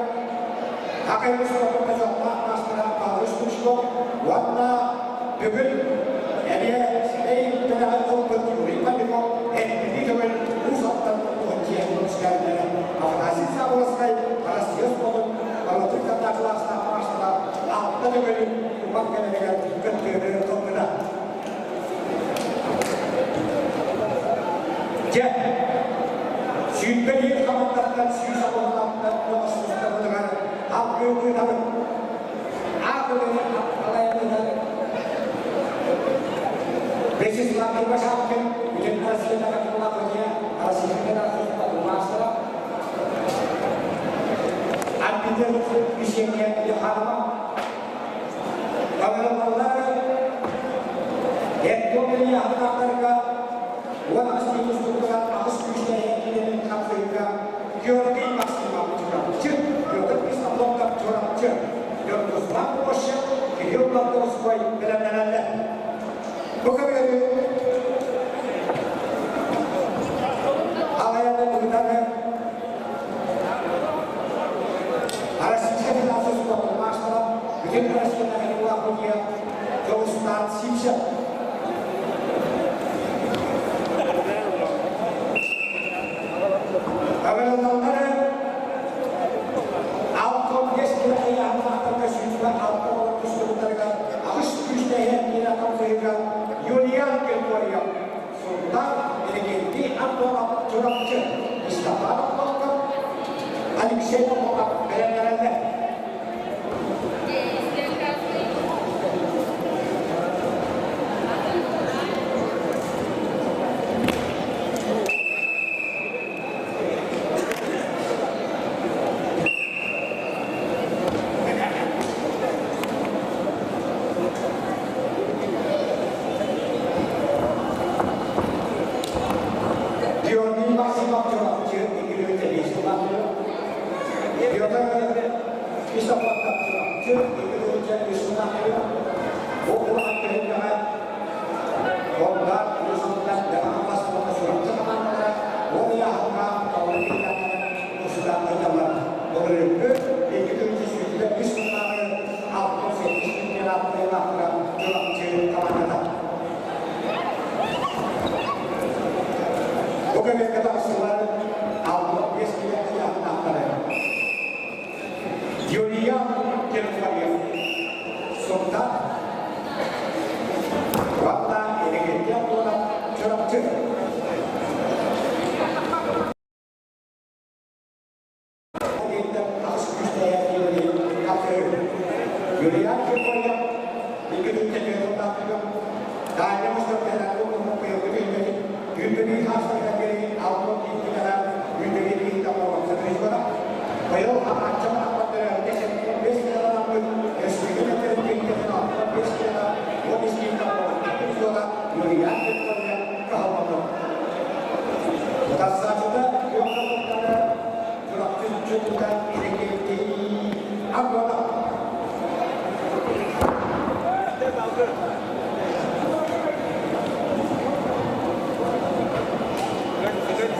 Хакайы спортун бочуоттаах маастара Павел Стручков уонна бүгүн эмиэ сэмэй бэлэҕин ылбыт Юрий Павликов эрбини төгүл Уус Алдан улууһун чиэһин көмүскээбиттэрэ. Афанасий Заболоцкай Россия спортун балатыркаттаах класстаах маастара алта төгүл кубок кэлэригэр кыттыыны ылбыта. Дьэ, 21 хамандаттан 196 тоҕус алгыы ыытабыт. Аатылыгы алайымыһы Вячеслав Кривошапкин, бүтүн Россиятааҕы Кулакыня, Россия Федерациятын маастара, Арбитр Ксения Михайлова, Павеловалар Эрдогания хатаахтарга 18 тустууктара аҕыс күүстээх киинэнин хапсыһыыга Георгий Максимов Чурапчы, Петр Ксенофонтов Чурапчы, Руслан Площев, Кирилл Платонской бэлэмнэнэллэр. Бу көбүөрү алайаны ыытары Российская Федерация спортун маастара, бүтүн Россиятааҕы Кулакыня Дьулустаан Сивцев. Ыҥырыллаллары 65 киилэ ыйааһыннаахтарга 26 олор тустубуттарыгар аҕыс күүстээх киилэ хапсыһыыга Юлиан Григорьев, Сунтаар, Иннокентий Антонов, Чурапчы, Мустафа Тохтоохтор, Алексей Попов бэлэмнэнэллэр. Георгий Максимов Чурапчы, 205 сыллаах. Петр Ксенофонтов Чурапчы, 203 сыллаах. Бу улахан түһүлгэҕэ Богдан Юсуптан Иван Бастовка Чурапчы командалара уон ыйааһыҥҥа тустан ыыталлар. Былырыыҥҥы 2023 сыллааҕы 68 чемпионат кыайыылаахтара Чурапчы командата. Бу көбүөргэ тахсыылар 65 киилэ ыйааһыннаахтары. Юлиан Григорьев, Сунтаар, уонна Иннокентий Антонов, Чурапчы. Быйыл хаҥааччы аппаттара 5 килоламмыт республика территориятын 65 кило 10 кило суола Юлиан Петровна Кахалманов. Тассаачыта күөх Чурапчы чөтүтэ Иннокентий Антонов.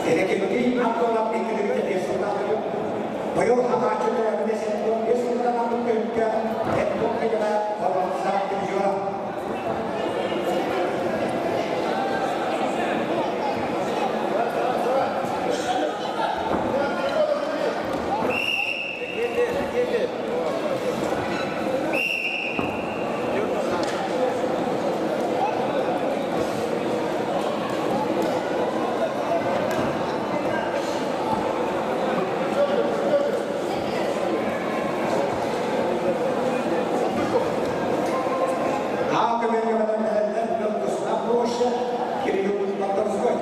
Иннокентий Антонов 2 5 сыллаахы быйыл хаҥааччы төрөбүтэ 75 сыллаахы көмүккэ Эттон кыйына Холонса Дивизиона. Кирилл Лондонской.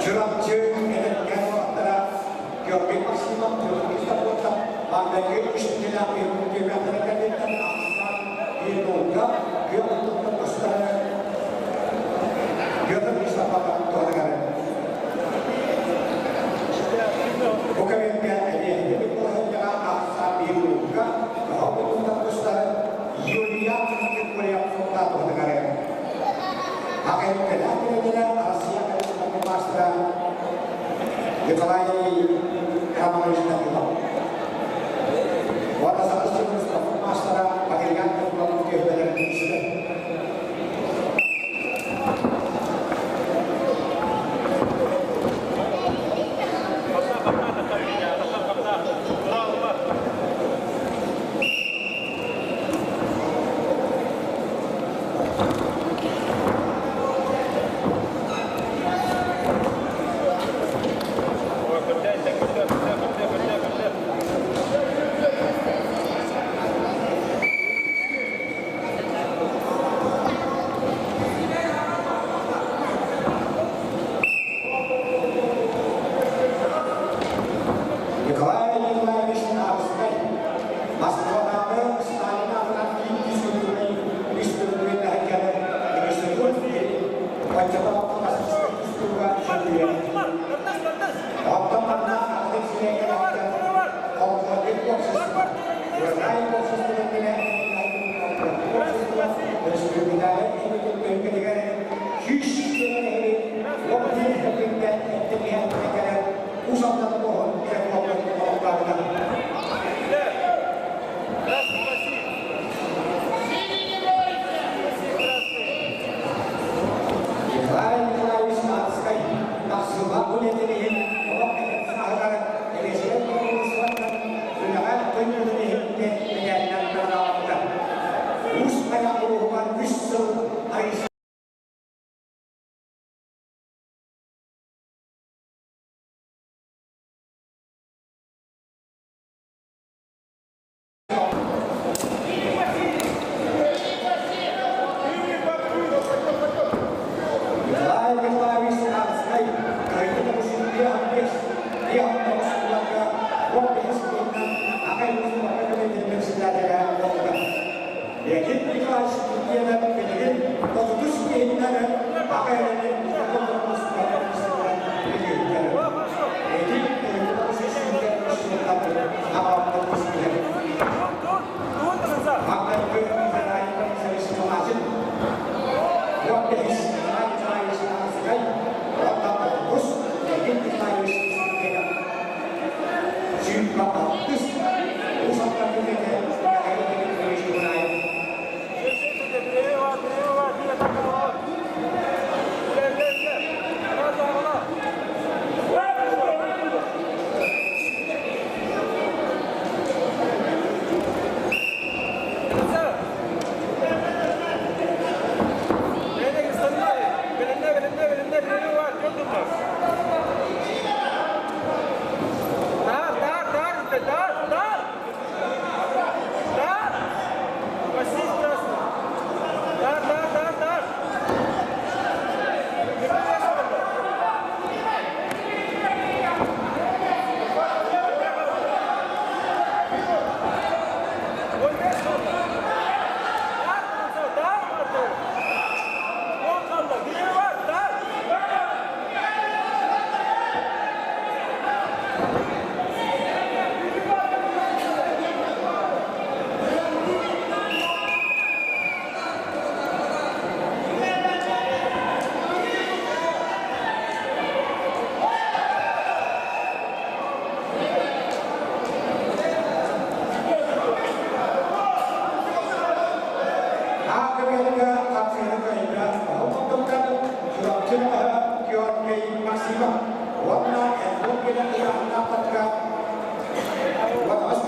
Чурапчы эдэркээн уолаттара Георгий Максимов, Петр Христофоров, маҥнайгы үс нэдиэлээх түһүмэхтэрэ кэнниттэн ахсаан биир нолга күөх муннуктан тустары Петр Христофоров туһаныгар. Бу кэмҥэ эбиэһинэбит балаһыанньаҕа ахсаан 1 нолга кыһыл муннуктан тустары Юлия Киркоров туһаныгар. Хакайыккалаах тренерэ Россия коллективный мастера Николай Романович Данилов. Уонна Саха сирин мастера Валерьян Петрович Көхбелер министр. Николай Николаевич Тарскай, Москвадағы Сталин атынан киин физкультурный институтун институт Панчаталаппа тустууга чемпион. Оттон манна атын сирейген колхозник общество, Урожай общество республикада өлкетигер 100 километр локтин эттениһэн кэлэр усалдан тоһон кэлэр. Николай Николаевич Тарскай тахсыла үлэтин олох саһылар элесен үлэҕэ көннөрүн мэтээлинэн наҕараадаланна. Уус Майа улууһугар 3 сыл арыйса Николай Николаевич Тарскай кыайбыт 5 5 9 сылларга 15 киһиттэн акай председателя буолда. Леонид Николаевич Киркиянов билигин 30 киһиттэн акай Николай Николаевич Тарскай 19 Леонид Николаевич Киркиянов 26 Усаттан билете Михаил Дмитриевич Дунаев.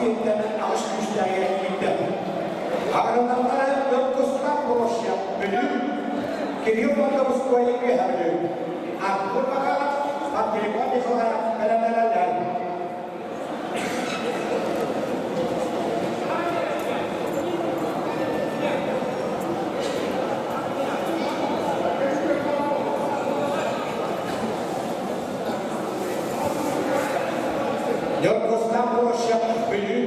киттен алыс күстәге киттен. Агрономнары Йоркустан Боросия Бүлүү, Кирилл Мондовской Үөһэ Бүлүү. Артур Макаров, Пантелеймон Николаев бэлэмнэнэллэр. Йоркустан Боросия Бүлүү,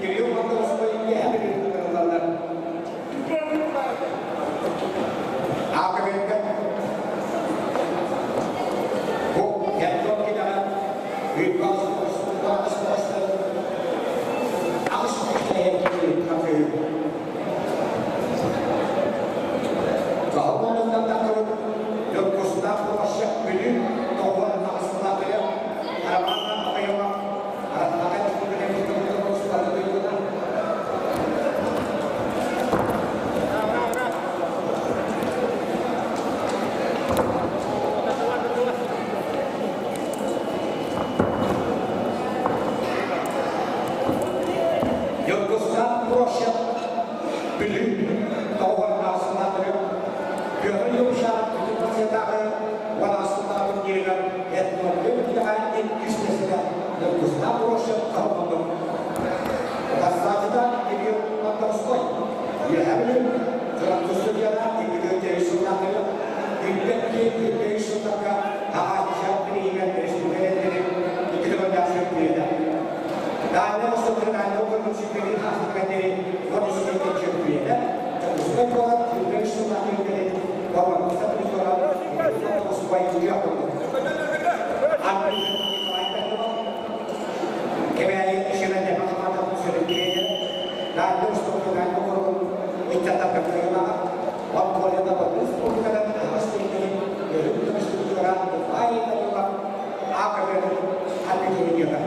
Кирилл Мондовской Үөһэ Бүлүү ыҥырыллаллар. Аакабекка бу Япон кинаҕа аҕыс күүстээх киһи Каһылланынан тахсыбыт Йоркустаах Боросия Бүлүү тоҕуон аҕыстаах Романна Махаева Араҥаҕа Йоркустаах Боросия Бүлүү тоҕуон аҕыстаах Петр Юмшанов бүтүн Россиятааҕы уон турнирыгар этнографияҕа иккис миэстэтэ Йоркустаах Боросия каһылланным. Бастаачыта Кирилл Монтовской. Үөһэ Бүлүү Чурапчы икки сыллаахтары Илбэкки икки сылларга аҕаачча бириигэ республикалары икки төгүллээх чөмпүйүөнэ. Дальний Востокка Дальний Восток чемпионы Африканы Восток чемпионы. Чурапчы город икки сыллаахтары Бабамыста Кэбээйи ишемэнде махамата сүрүккиэйэ Дальний Востокка Дальний Восток иччаттар кыайылаҕа Монголияда республикадан аҕыс тиһини өрүт көмүскүтүгэр Николай Данилов АКБ арбитринията.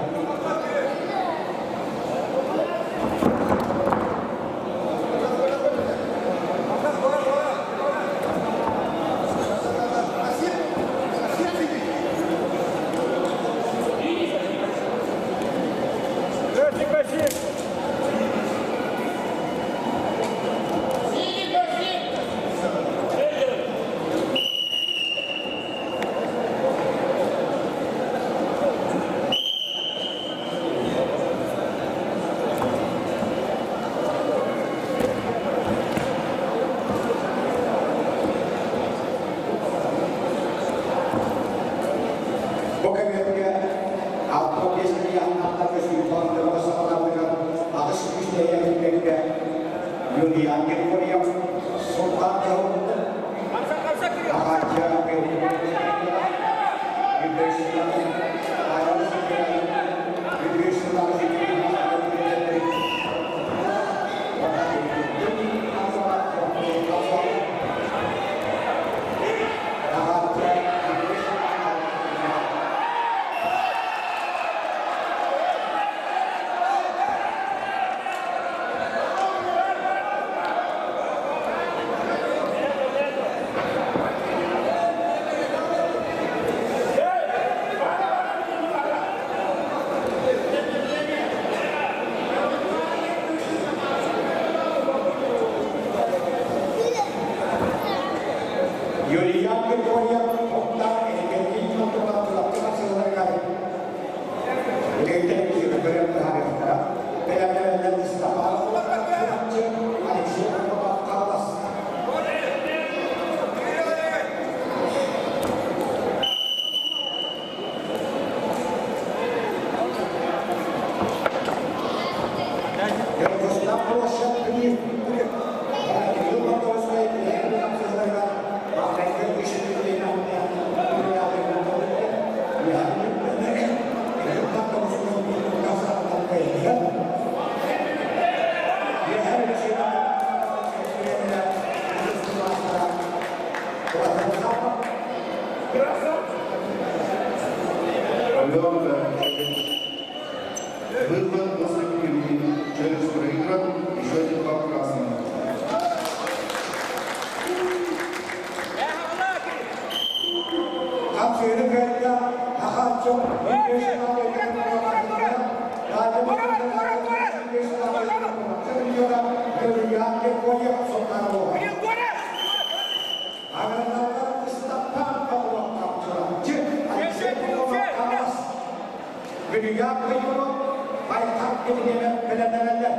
Бу кэмҥэ 65 киһи сүүрбэ саҕаларыгар аҕыс күүстээх кэлбэккэ Юлиан Григорьев Султан Дьоһуннар Аҕаачча икки бэлэмнэнэллэр.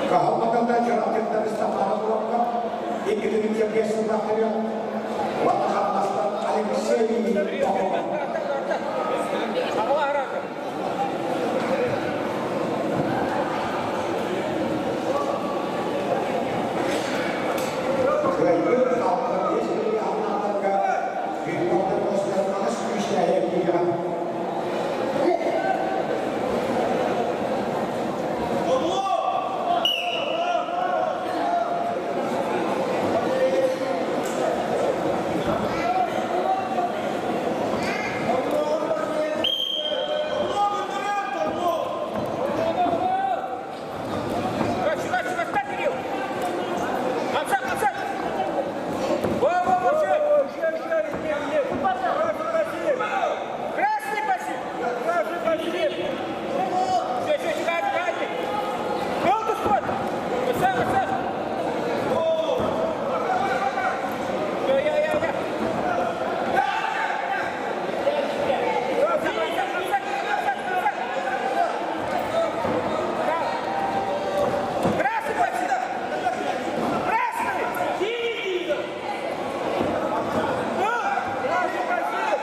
Каһалматалда чараттыктар Степанов Уокка, 2 5 сыллаахтарыгар уонна Хаҥаластан Алексей Попов. Кыайыы 65 ыйааһыннаахтарга Виктор Костер аҕыс күүстээһи киирэн. Сюда, сюда, сюда, Кирилл! Конца, конца! Во, во, во, Красный пассив! Красный пассив! Все, все, сюда, сюда! Желтый сход! Сам, сам! Все, я, я, я! Красный пассив! Красный! Синий! Красный пассив!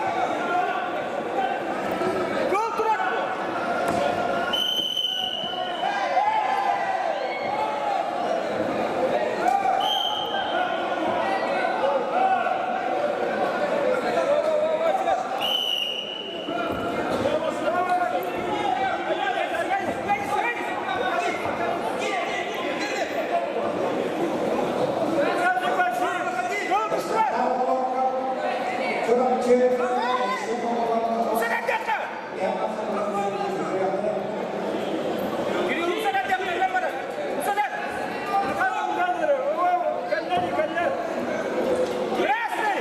Гол тураку! Чурапчы Алексей Попов. Красный!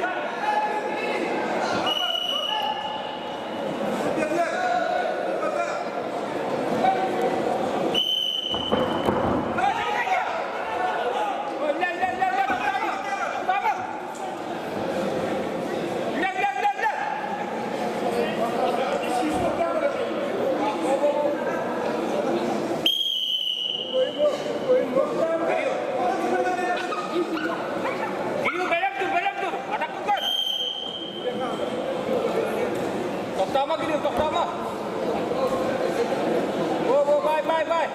Кирилл, бэлэм тур, бэлэм тур! Атакын көр! Тохтоомо, Кирилл, тохтоомо! Во, во, бай, бай, бай!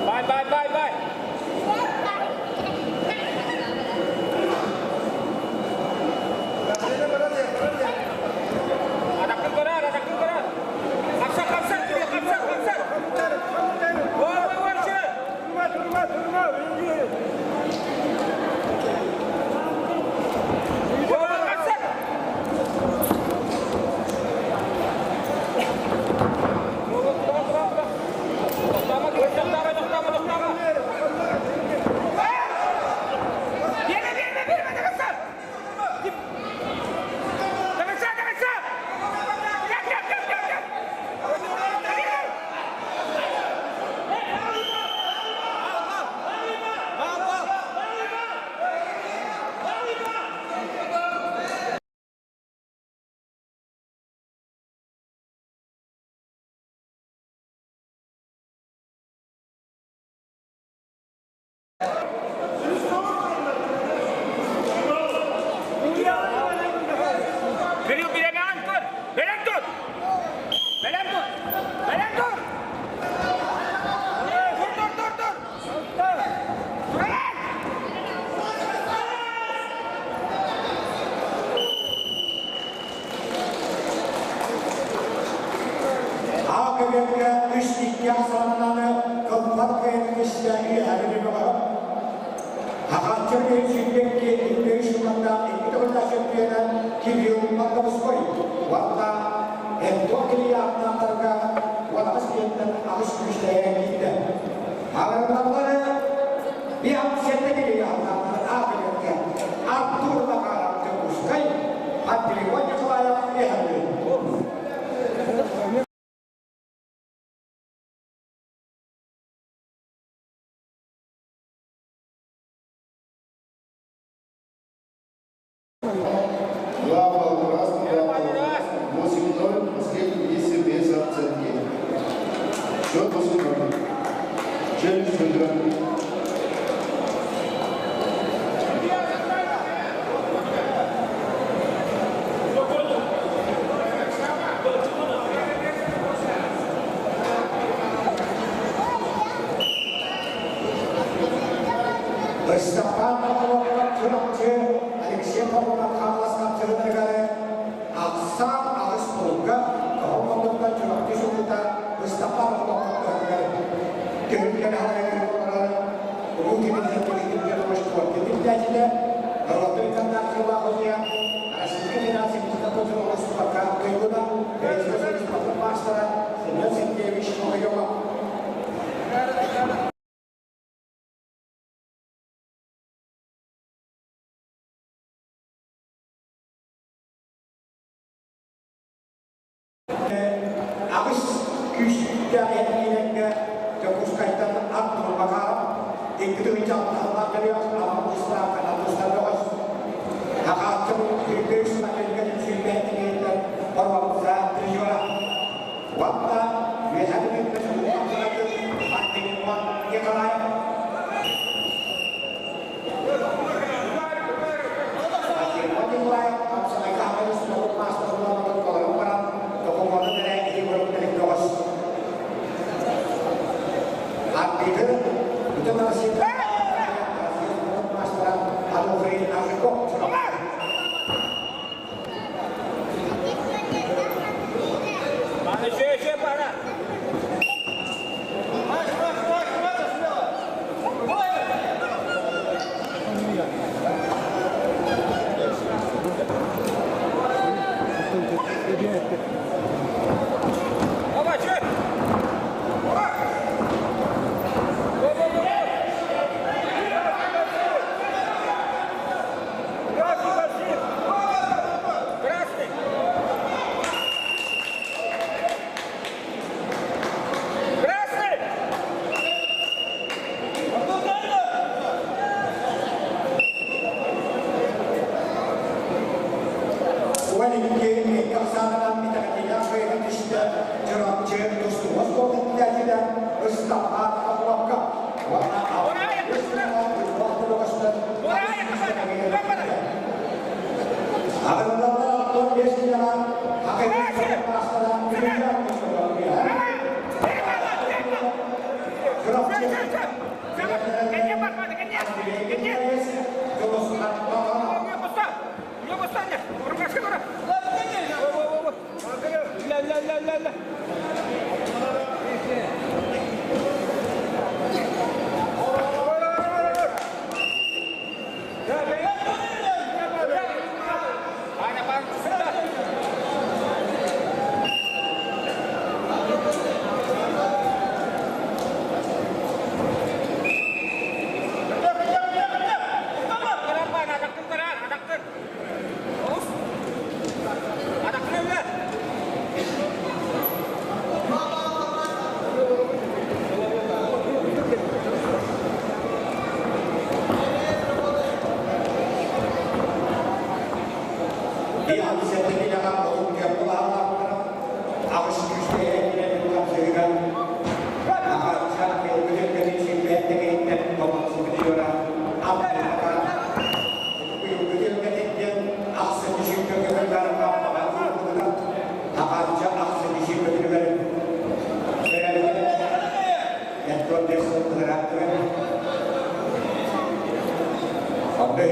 Бай, бай, бай, бай! Атакын көр, атакын көр! Хапсар, хапсар, Кирилл, хапсар, хапсар! Во, во, во, че! Во, во, хапсар! Во, во, туда, туда, туда! Тохтоомо, Кирилл, тохтоомо, тохтоомо, тохтоомо! Биэримэ, биэримэ, биэримэ, тахсар! Тахсар, тахсар! Кэп, кэп, кэп, кэп, кэп! Кирилл, биэримэ көр! Бэлэм тур! Бэлэм тур! Бэлэм тур! Тур, тур, тур, тур! Туран! А көбекке 3-2 санананы кылпат кыйын киште үйәбіні бөҕө. Хахатчыр сүүрбэкки икки шуманда икки төгүллээх чөмпүйүөнэ Кирилл Мандавской. Уонна Энтон Кирияхтаахтарга 18 киһиттэн 8 күүстээҕэ киирдэ. Ağırlanları bir hamsiyette geliyor Allah'ın afiyette. Артур Макаров Дьокуускай, Пантелеймон Николаев Ехали. Два балла красный, два балла 8-0. Последний действие без оценки. Счет 8-0. Челлендж выигран. Ыстапан Чурапчы, Алексей Павлов Хаҥалас хапсыһыытыгар ахсаан аҕыс туруга Тоһоҕолоттон Чурапчы сылгыта Ыстапан Павлов түһүлгэни халайар улуу кимитин тиһигин норуоттар иккардылаах судья, Российскай Федерация Федерация спорка туйгуна, Советский Союз спорта маастара Семен Сергеевич Моҕойова. Аҕыс күүстээх эргииргэ Дьокуускайтан Артур Макаров, икки тыһыынча алтыһаллаах төрүөх Аммабыстаах Канатустар бөҕөс. Хахааччы Күргөй Сунакөлгө сүүрбэһин Орвабыза призера. Уонна Үөһээ Бүлүүттэн Пантелеймон Николаев. Пантелеймон Николаев хапсаҕайга хаҥалас спорт маастарынан толорон баран, докумуонун эрэ иһи бөҕөс. Арбитр Бүтүн Россия спорт маастара Ануфрий Аржаков. Еще, еще, пора. Маш, маш, маш, маш, смело! Опа, че? Красный! Красный! Уэликки иккахсаанынан итэҕэтиилээх кыайыы түстэ Чурапчы тустууга спорт иитээччитэ Ыстапаан Павловка уонна Аҕырыллаллар 65 килоҕа хакыйдык маастара Чурапчы Ля, ля, ля, ля, ля. Аня,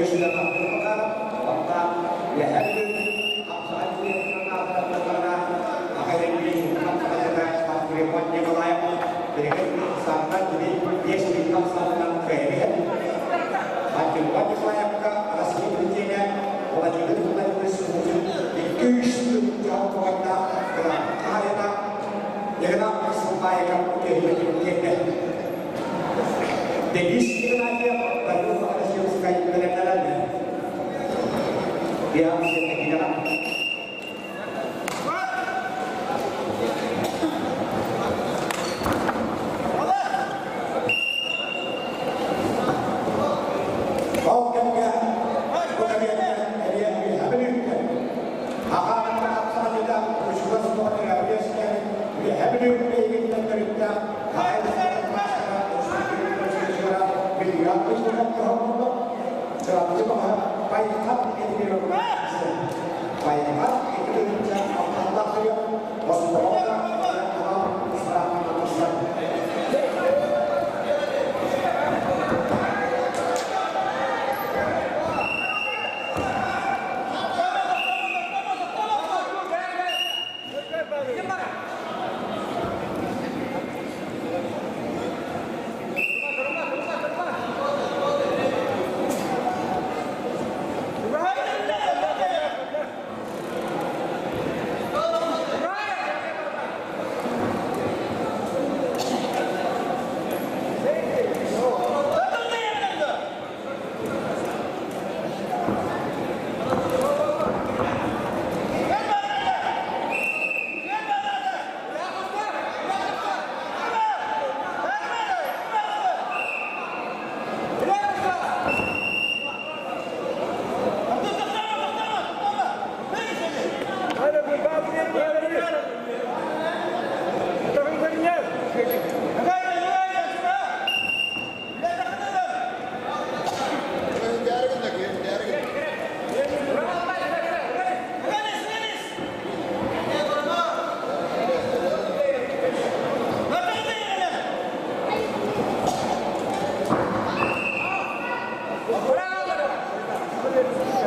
сюда. Денис Игнатьев, Данил Афанасьевскай бэлэмнэнэллэр. Биһиги киинэҕэ. Ол кэмҥэ бу кэриэтэ эмиэ үөһэ Бүлүүттэн Аҕаҕыттан апсаҕатыта учугас суоҕа үөскээн Үөһэ Бүлүү биһигиттэн төрүттээх хаһаайыстыбатын маастара Бүлүүгэ кыыстынан көһөрбүт Чурапчы баҕа Байхат Эдмировна Байхат икки алталлах сыйа оскуола анал ыстаапканан.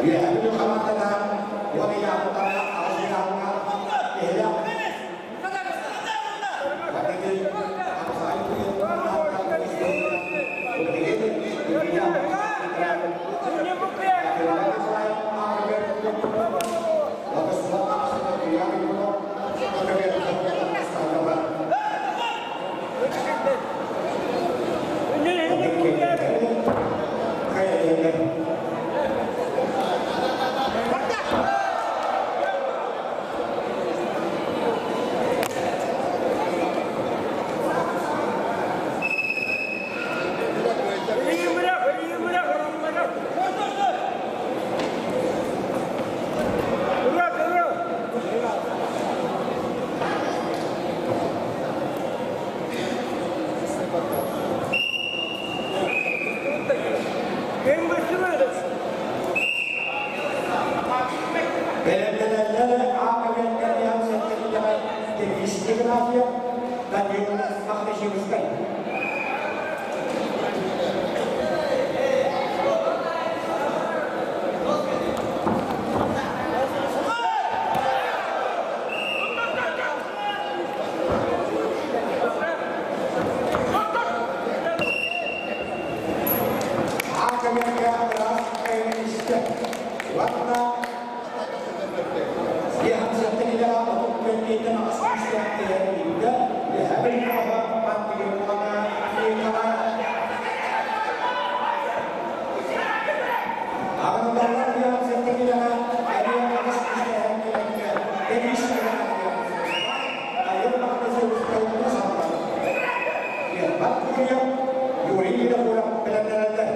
Үөһэ хамаандата уон ыйаахтара аҕыс ыйааһыҥҥа киһилээх Бэлэмнэнэллэр аакабыан сэттэ Денис Игнатьев, Данил Махнашевскай. Аакабыанга ыраас кайын истэ. Уонна Юрий Бэлэмнэнэллэр.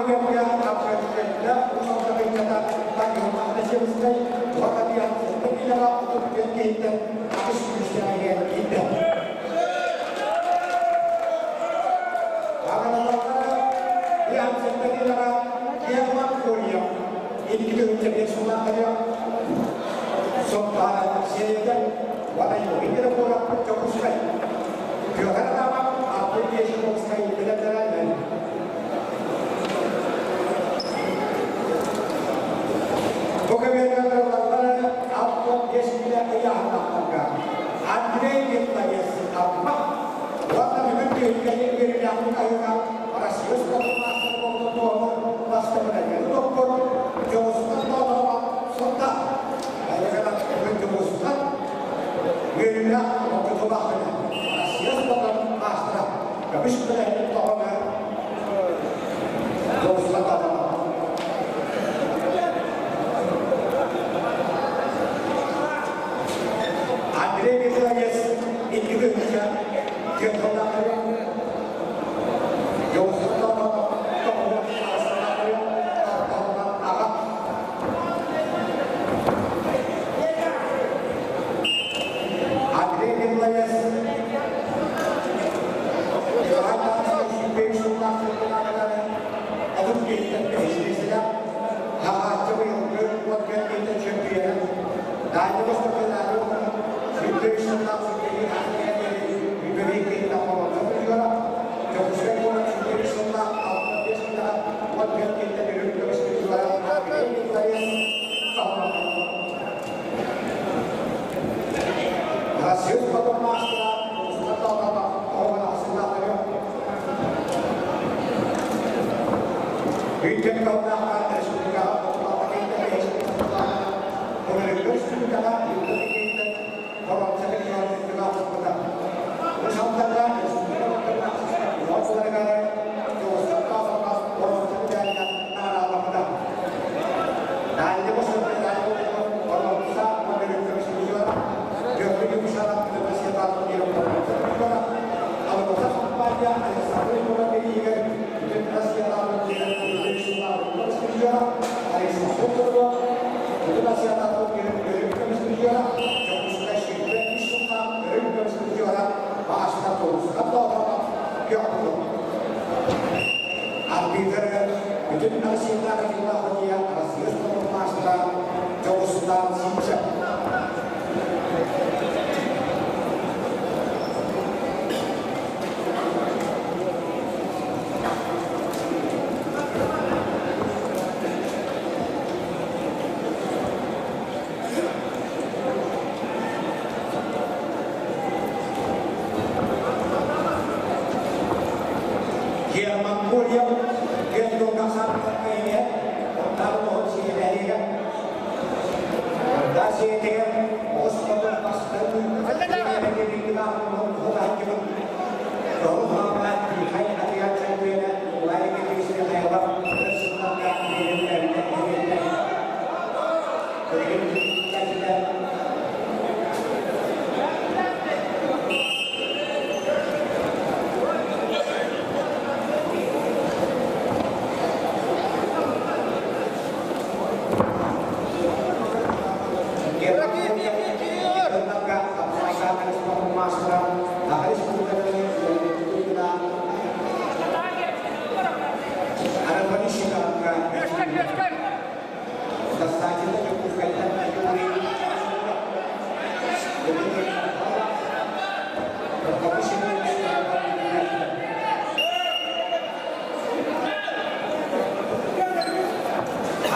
көбүөргэ Апшачкайда Усалдабыйдата Тагилмахтасевскай уонна киилэҕэ 34 киһиттэн 8 күүстээх киирдэ. Аҕалалара 57 киилэҕэ Герман Кольев 2 5 сыллаахтарыгар Соппара серияда уонна Югиндера куораппыт Дьокуускай. Петр Адамов Артур Ешиковскай билэллэрэ. Бу көбүөргэ 65 киилэ ыйааһыннаахтарга Андрей Гетловец Амма уонна бүгүн түһүлгэни үөрүүлээхтик аһыыга Россия спордун маастара буолбут туоһу бастакы топпут Дьоҕустан Тоотоова Сунта. Айыгынан бүгүн Дьоҕустан үөрүүлээх отутулаах күнэ. Россия спордун маастара көмүс күнэ тоҕону Дьоҕустан Тоотоова. Андрей Михайлович икки тыһыынча түөрт сыллаахтарыгар Дьоҕустан Тоотоова тоҕуһун аҕыстаахтарыгар аҕа. Андрей Михайлович Николай Тарасович сүүрбэ сыллаах чемпионатыгар 30 киһиттэн бэһис Хаһааччы быйылгы 14 киһиттэн чемпиона. Дальний Востокка 23 сыллаах сүүрбэ киһиттэн холонно призера. Дьокуускай куорат 23 сыллаах 65 киһиттэн 14 киһиттэн үрүҥ көмүс призера Андрей Михайлович Россия спортун маастара Устан Тоотоова оҕо сыллаахтарыгар Бүйтэн калнаахха республикаҕа республикаҕа боруонса призера Ушалтарга республика боруонса медалынан наҕараадаламмыта. Дальний Востокка боруонса уонна көмүс призера, Петр Югушанов боруонса призера, Алроса компания Александр Иванович бүтүн Россиятааҕы көмүс призера, Александр Петров бүтүн Россиятааҕы үрүҥ көмүс призера, Дьокуускай 23 сыллаах үрүҥ көмүс призера маастар Тоҕустан Тоотоова Петр. Арбитр бүтүн Россиятааҕы Россия спортун маастара Дьоҕустан Симчев. Герман Кольев Гендо Касар Онтар Онда сиэтигэр Оспотун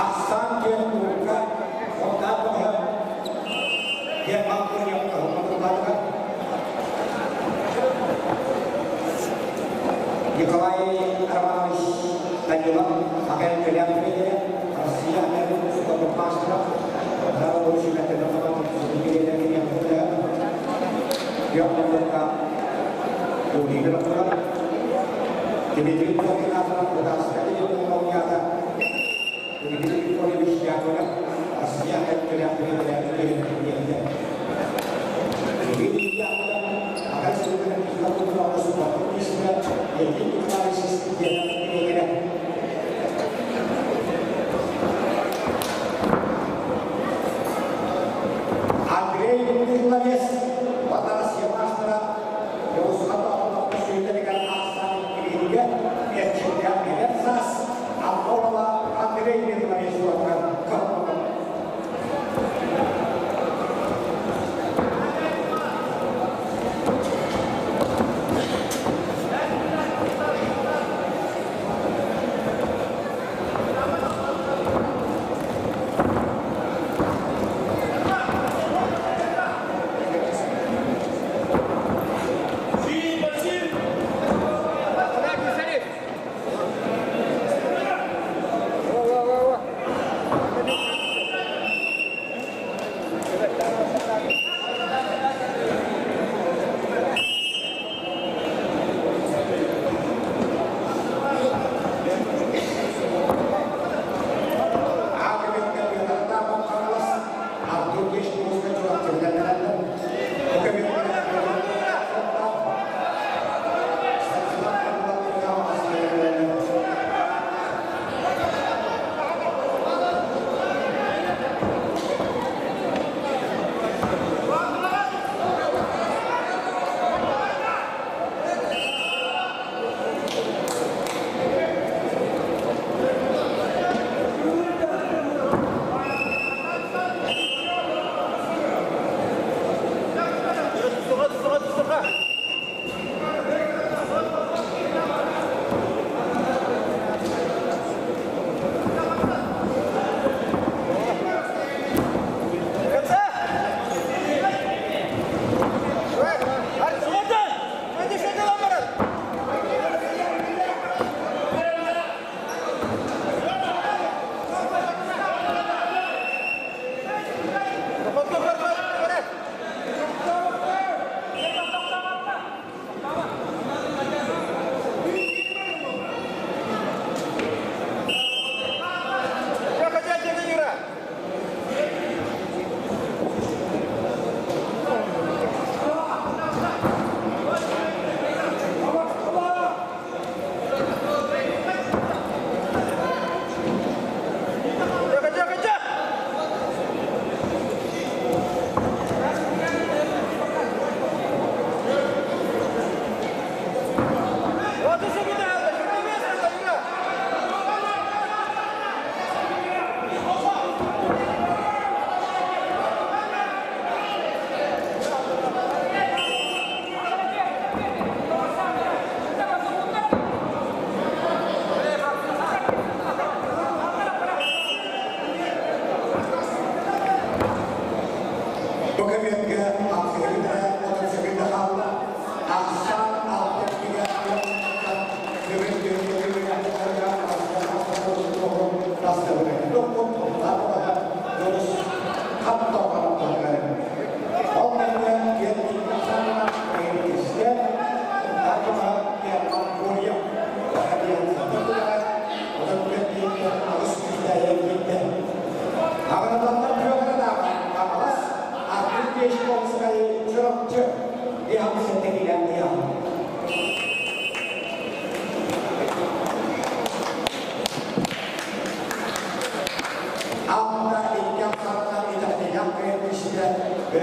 Ахсан диэн курукка онтаа баһа Герман Курьев каһылматылларга Николай Романович Данилов Аген Төлям Федере Россия Америка мастера Дмитрий Дмитрий Викторович Яковлев Россия Төлям Федере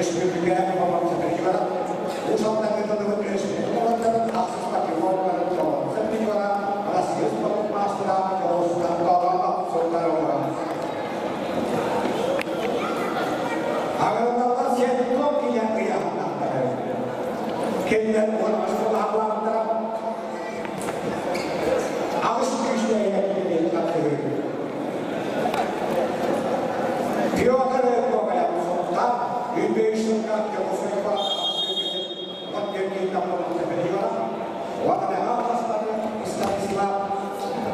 Өрөспүүбүлүкэ бобонса призера, Уус Алдан ыытыллыбыт өрөспүүбүлүкэ уолаттарын ахсыс патриоттарын бобонса призера, Россия спорт маастара Дьоҕустан Тоолоонов суруктары оҥорор. Аҕырыталлар сиэн-туом киһи ыйааһыннаахтары. Кинилэр уон сыллаахтара аҕыс күүстээх киһини хаттыыр. Петр Гоголев Сунтаар үс сылга Дьокуускайга Станислав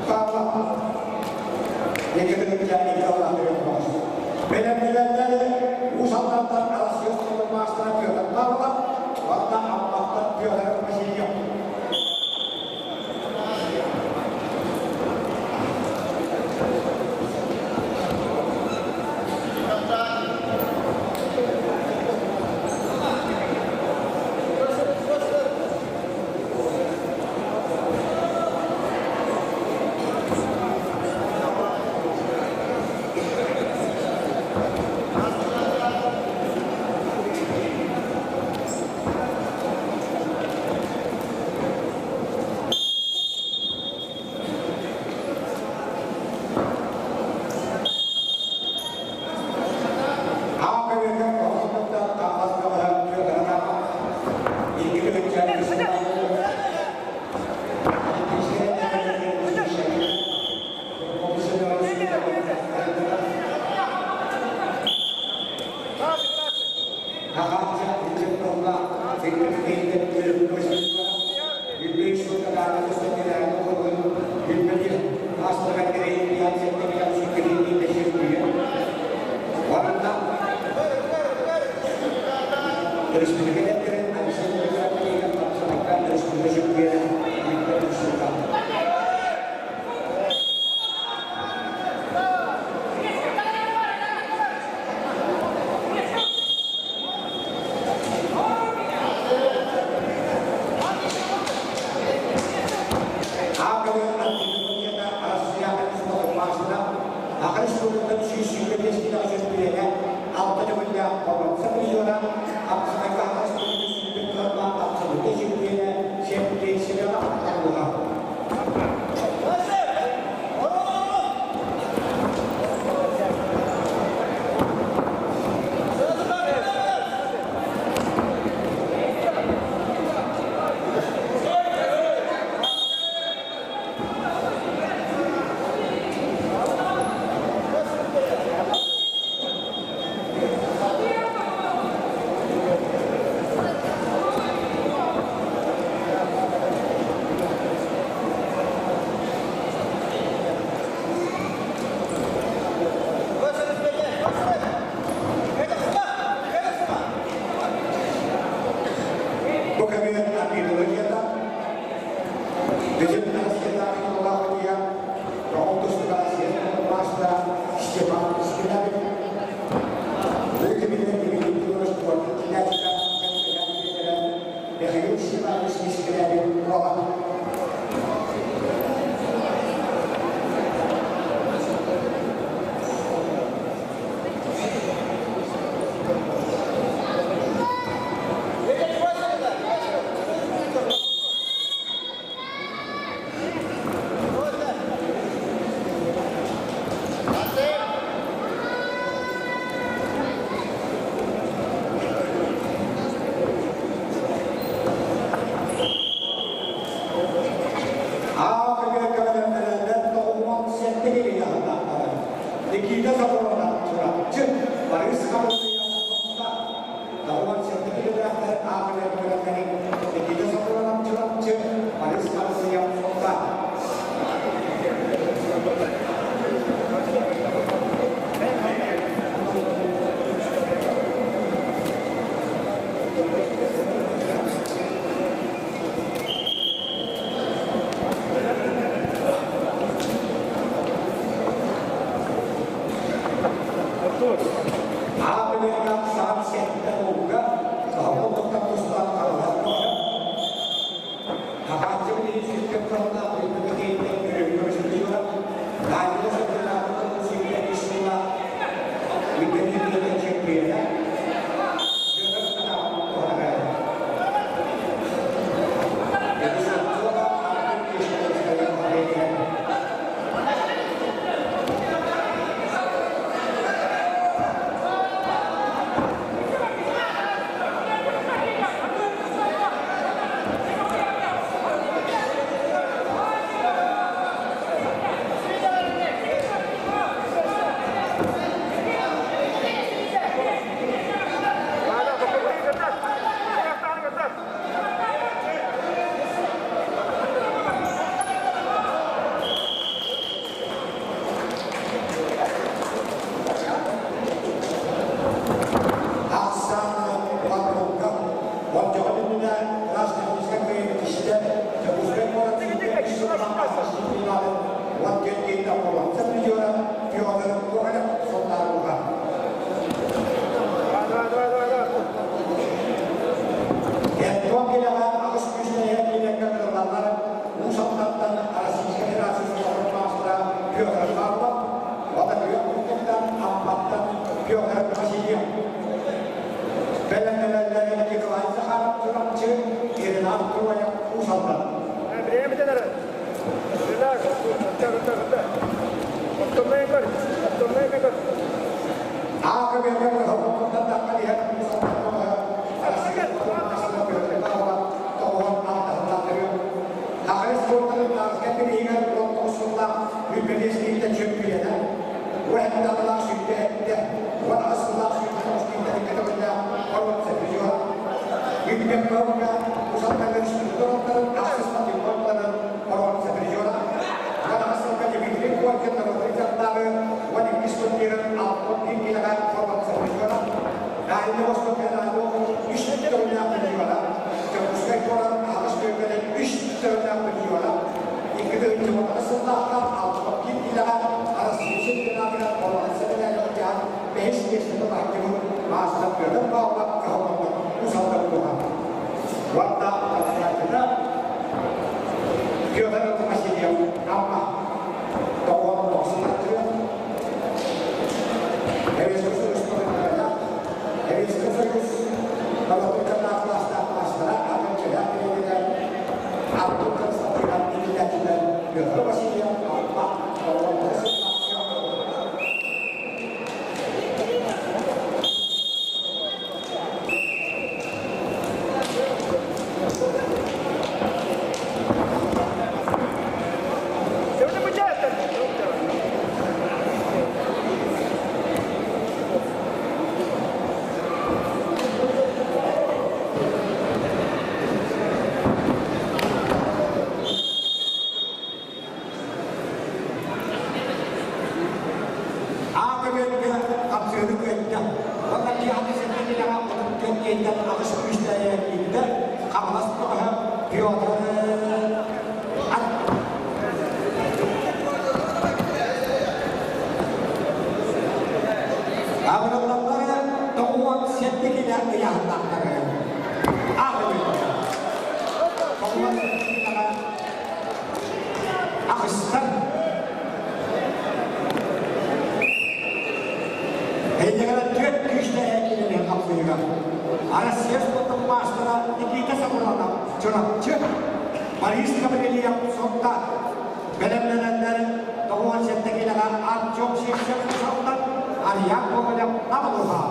Павлов Бэлэмнэнэллэр Уус Алдантан Арассыыйа спордун маастара Петр Павлов уонна Амматтан Петр Васильев. боруонса призера Петр Гоголев Сунтаар Давай, давай, давай, давай. Антон килэҕэ 8 күүстээх киилэккэ кырыллаллар Уус Алдантан Российскай Федерация спордун маастара Петр Павлов, уонна күөх муннуктан Амматтан Петр Васильев. Бэлэмнэнэллэр Николай Захаров Чурапчы, Ирина Троев Уус Алдан. Время тенера. Релакс. Отта, отта, отта. Оттомнай көр. Оттомнай көр. Аакы берген хоппуттан таххан иһэр Уус Алдан Россия спордун маастара Петр Павлов 96-тахтаатыры. Ахыры спортарын таарыска бириһигэр 19 сыллаах үппэбиэс киинтэн чөмпүйэнэ. Уэхталлаах сүүрдэ эттэ. 18 сыллаах 109 киинтэн көтөҕүллээх боруонса призера. Үппэк көргө Усалтан республикаларын ахсыс патриоттарын боруонса призера. 18 сылга Дмитрий Коркин Новотрицаттааҕы 12 турнирын 61 килоҕа боруонса призера. Дальний Восток федеральный үс төгүллээх призера. Дьокуускай куорат аҕыс бөлгөнөн үс төгүллээх призера. 2009 сыллаахха 61 килоҕа Россия чемпионатыгар боруонса медали отян бэһис миэстэни баһдьыбыт маастар Петр Павлов Каһыллан Усалдан туһа. Уонна Константина Петр Васильев Амма 99 Советский Союз Советский Союз норуоттардаах класстаах маастара атын чөлөөх билигинэ Артур Константинов иитиллээччилэр Петр Васильев Амма 99 Сегодня бычат. Аакы берге хапсыгыны кыайда. Онна киһи сэтте 34 киһиттэн аҕыс күүстээх киирдэ. Хаҥалас бөҕөһө Петр Абыраллары 97 килэ ыйаһыннахтары. Аакы берге. 97 килэҕэ аҕыстар. Эйдегера түөрт күүстээх киилэни хапсыыга. Россия спортун маастара Никита Сапронов Чурапчы, Борис Гаврильев Сонта, бэлэмнэнэллэр 97 килэҕэ Артем Сивцев Салтан, Арьян Гоголев Намылуха.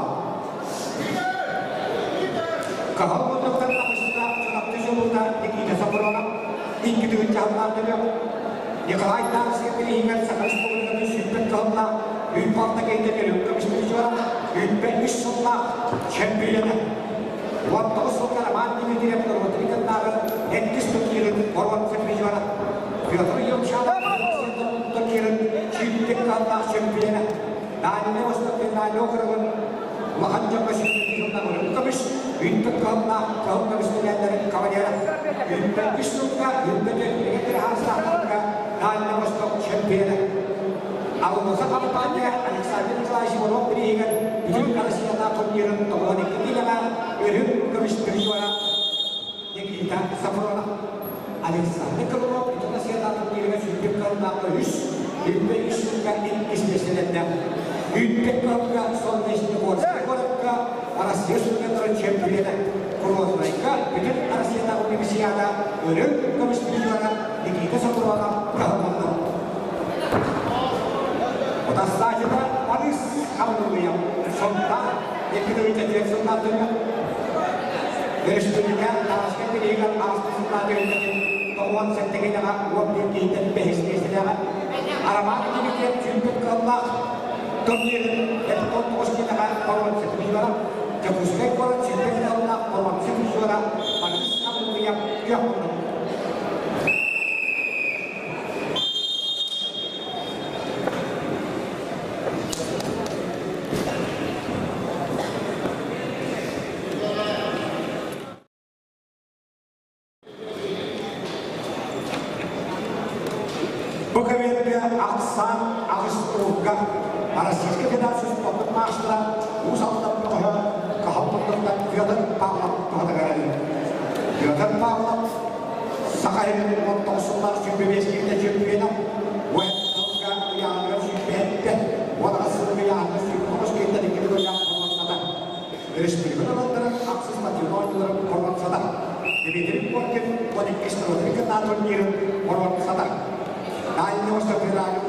Кыһыл муннуктан таҕыста Чурапчы чулуута Никита Сапронов, икки тыһыынча сыллаах Николай Тарскай бирииһигэр Саха Республикатын сүүрбэт кыһыллаах үп алта кейте төрүк көмүс призера, 23 сыллаах чемпионы. 19 сылга Роман Дмитриев Родригаттааҕы эккис турнирын боруонса призера. Петр Елчанов турнирын сүүрбэт кыһыллаах чемпионы. Дальний Восток федеральный округун улахан дьоҥҥо сүүрбэт сыллаах үрүҥ көмүс, үйтүк кыһыллаах кыһыл көмүс медалларын кавалера. 23 сылга 24 хаастаахтарга Дальний Восток чемпионы. АЛРОСА компания Александр Николаевич Иванов бирииһигэр бүтүн Россията турнирын 92 килэҕэ үрүҥ көмүс призера Никита Сафронов. Александр Крылов бүтүн Россията турнирыгар сүүрбэт кыһыллаах үс, 23 сылга иккис миэстэлэннэ. Үүппэт кыһылга Солнечногорскай куоракка Россия судьяларын чемпионы. Грознайга бүтүн Россиятааҕы универсиада үрүҥ көмүс призера Никита Сафронов кыһылланна. Отассаачыта Борис Хабылыйа Сонта 2004 сыллаатыгар Республика Тараска бирииһигэр ааспыт сыллаах төрүттэтин 97 килэҕэ 11 киһиттэн бэһис миэстэлээҕэ. Роман Дмитриев сүүрбэт кыһыллаах турнирын 79 килэҕэ боруонса призера. Дьокуускай куорат сүүрбэт кыһыллаах боруонса призера Борис Хабылыйа күөх муннук. Бу көмөргө Аксан 8 уурга Российскай Федерация спордун маастара Уус Алдан бөҕөһө Каһыл Муннуктан Федор Павлов туһатыгар эрэллэр. Федор Павлов Саха сирин 19 сыллаах 25 киилэ чемпиона, уон сылга ыйааһыныгар 27, 18 сылга ыйааһыныгар 29 киилэ икки төгүллээх боруонсата. Республика норуоттарын ахсыс спортивнай оонньууларын боруонсата. Дмитрий Коркин 12 Стротрикин турнирын боруонсата. Дальний Восток федеральный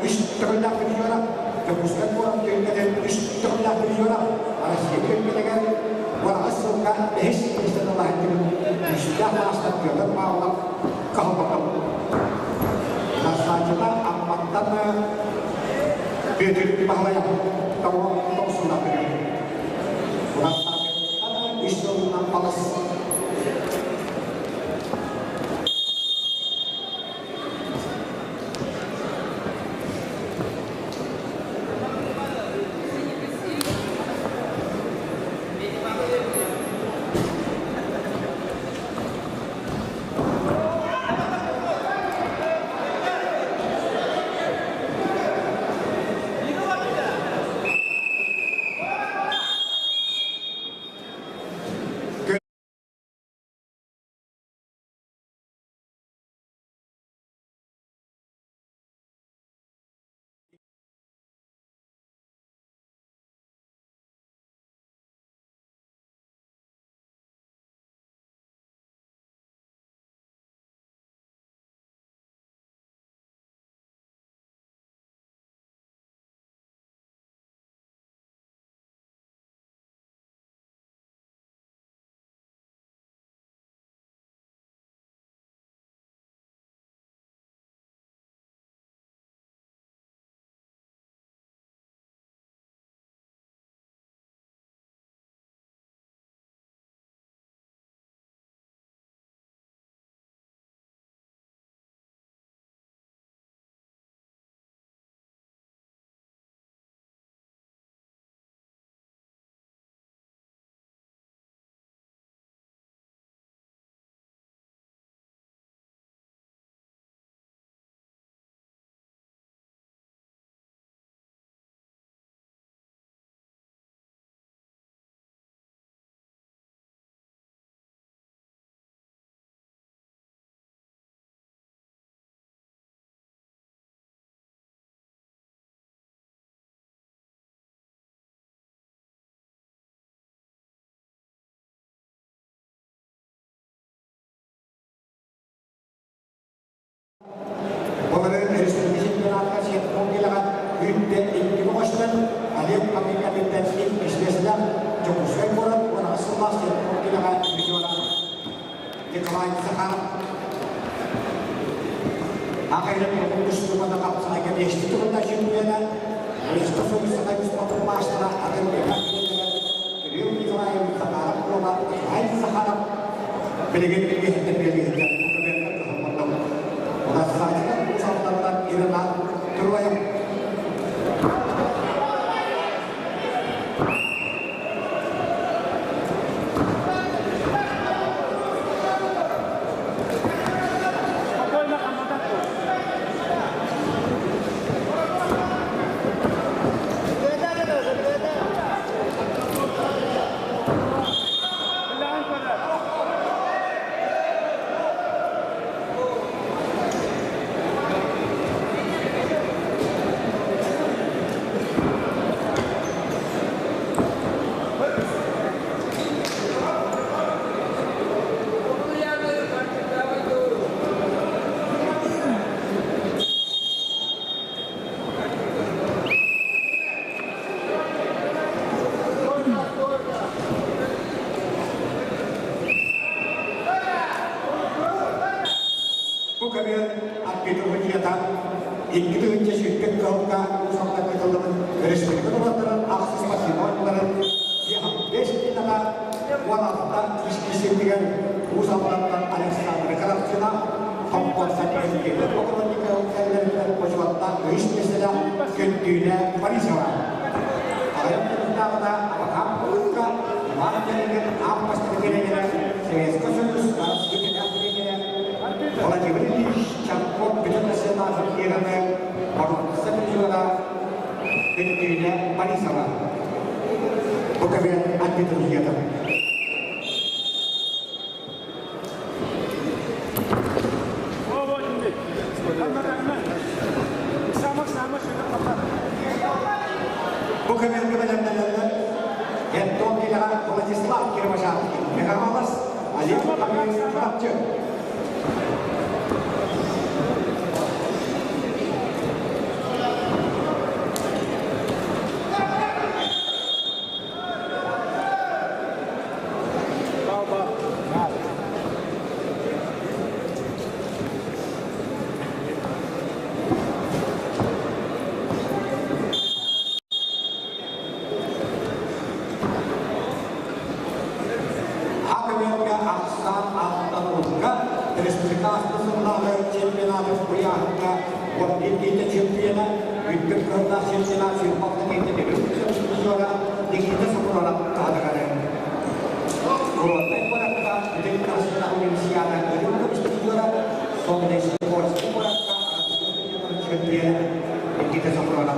үс төгүллээх призера, Дьокуускай куорат түһүлгэтин үс төгүллээх призера, Россия түһүлгэтигэр 18 сылга бэһис миэстэни ылаһыттыбыт күүстээх маастар Петр Павлов кыһалҕатын. Насаачыта Амматтан Бүөтүр Баһылайап тоҕусуллаатыгар. Насаачыттан үс сылынан балыс. Былырыын республика чемпионатыгар сиэттон кэлэҕэ үүттэн икки бөҕөстөн Олег Павликатыттан иккис Дьокуускай куорат 18 сыллаах сиэттон кэлэҕэ призера Николай Захаров. Ахайрын тустубата хапсаҕайга биэсти тугунна чемпиона, Ростов Союз спортун маастара атын Кирилл Николаевич Захаров буола Николай Захаров билигин билиһиттэн билиһиттэн Улассаачыта Уус Алдантан Ирина Троев. Бу көбүөр арбитр 2 тыһыынча 100 кыһылга Уус Алдаҥҥа ыытыллыбыт республика норуоттарын ахсыс спортивнай оонньууларын 5 киилэҕэ 16 ис киирсиитигэр Уус Алдантан Александра Каравцина, Хомпонсан Евгений Поклонников кэллэриттэн бочуоттаах үһүс миэстэлээх Күндүүнэ Борисова. Аҕыйах минуттааҕыта Абакан кулуупка Иван Калинин аан бастакы тренерэ, Советскай Союз Россия кэтэх тренерэ Владимир Ильич Чанков бүтүн Россиятааҕы турнираны боруонса призера. Күндүүнэ Борисова. Бу көбүөн арбитр судьуйата. Бу көмөлгө бэлэмнэнэллэр Антон Килэҕэ Владислав Кривошапкин, Михайлос Олег Павлович Чурапчы. Академия ахсаан аттанылга республика сыллааҕы чемпионатын ыйааһыҥҥа Уон чемпиона, үрдүк кыһыллаах чемпионат сүүрбэ призера Никита Сокурова таһаарар. Курортнай куоракка Бүтүн Россиятааҕы Универсиада үрүҥ көмүс призера, Солнечногорскай куоракка Арассыыйа чемпиона Никита Сокурова.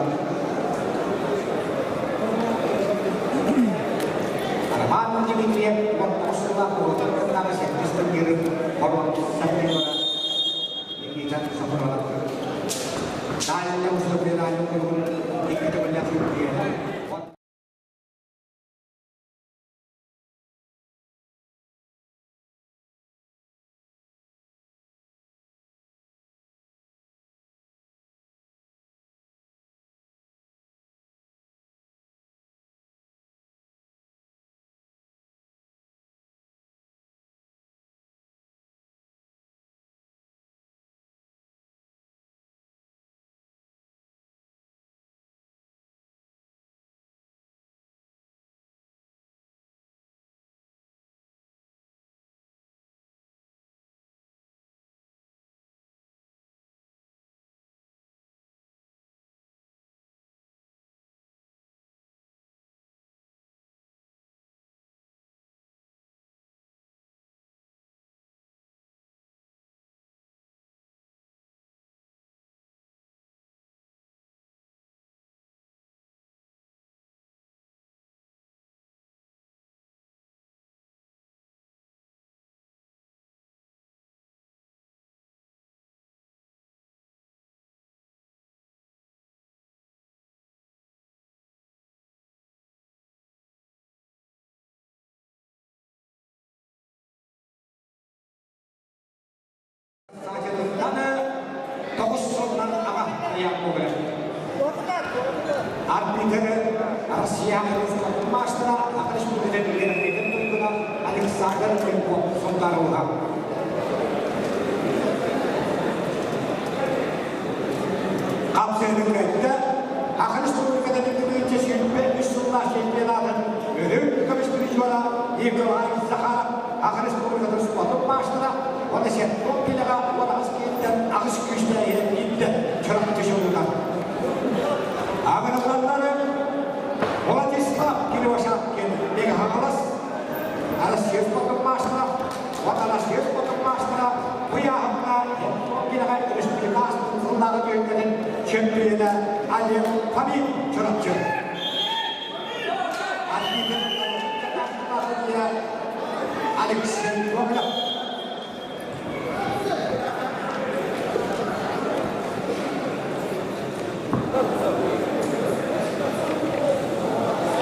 Роман Дмитриев 19 сыллаах курортан кыттааҕы сэттис турнирын боруонса Никита Сокурова. Дальня выступление Никита Валерьевич. Саатыттан тоҕус сылынан аҕа айаан буолар. Арбитры Россия спортун маастара Саха Республикатын үөрэхтиитин туйгуна Александр Левков Сунтаровга. Хапсыһыны кыайда Саха Республикатын 2023 сыллаах чемпионатын өрүн көмүс призера Николай Захаров Саха Республикатын спортун маастара уонна сеттон килэҕэ 18 киһиттэн аҕыс күүстээх иһэн Чурапчы сылынан. Агырылланнары Владислав Кривошапкин Мегаһаҥалас Россия спортун маастара уонна Россия спортун маастара бу ыйааһыҥҥа килэҕэ республика сыллааҕы түһүлгэтин чемпиона Олег Фомин Чурапчы. Арбитр Алексей Гоголев.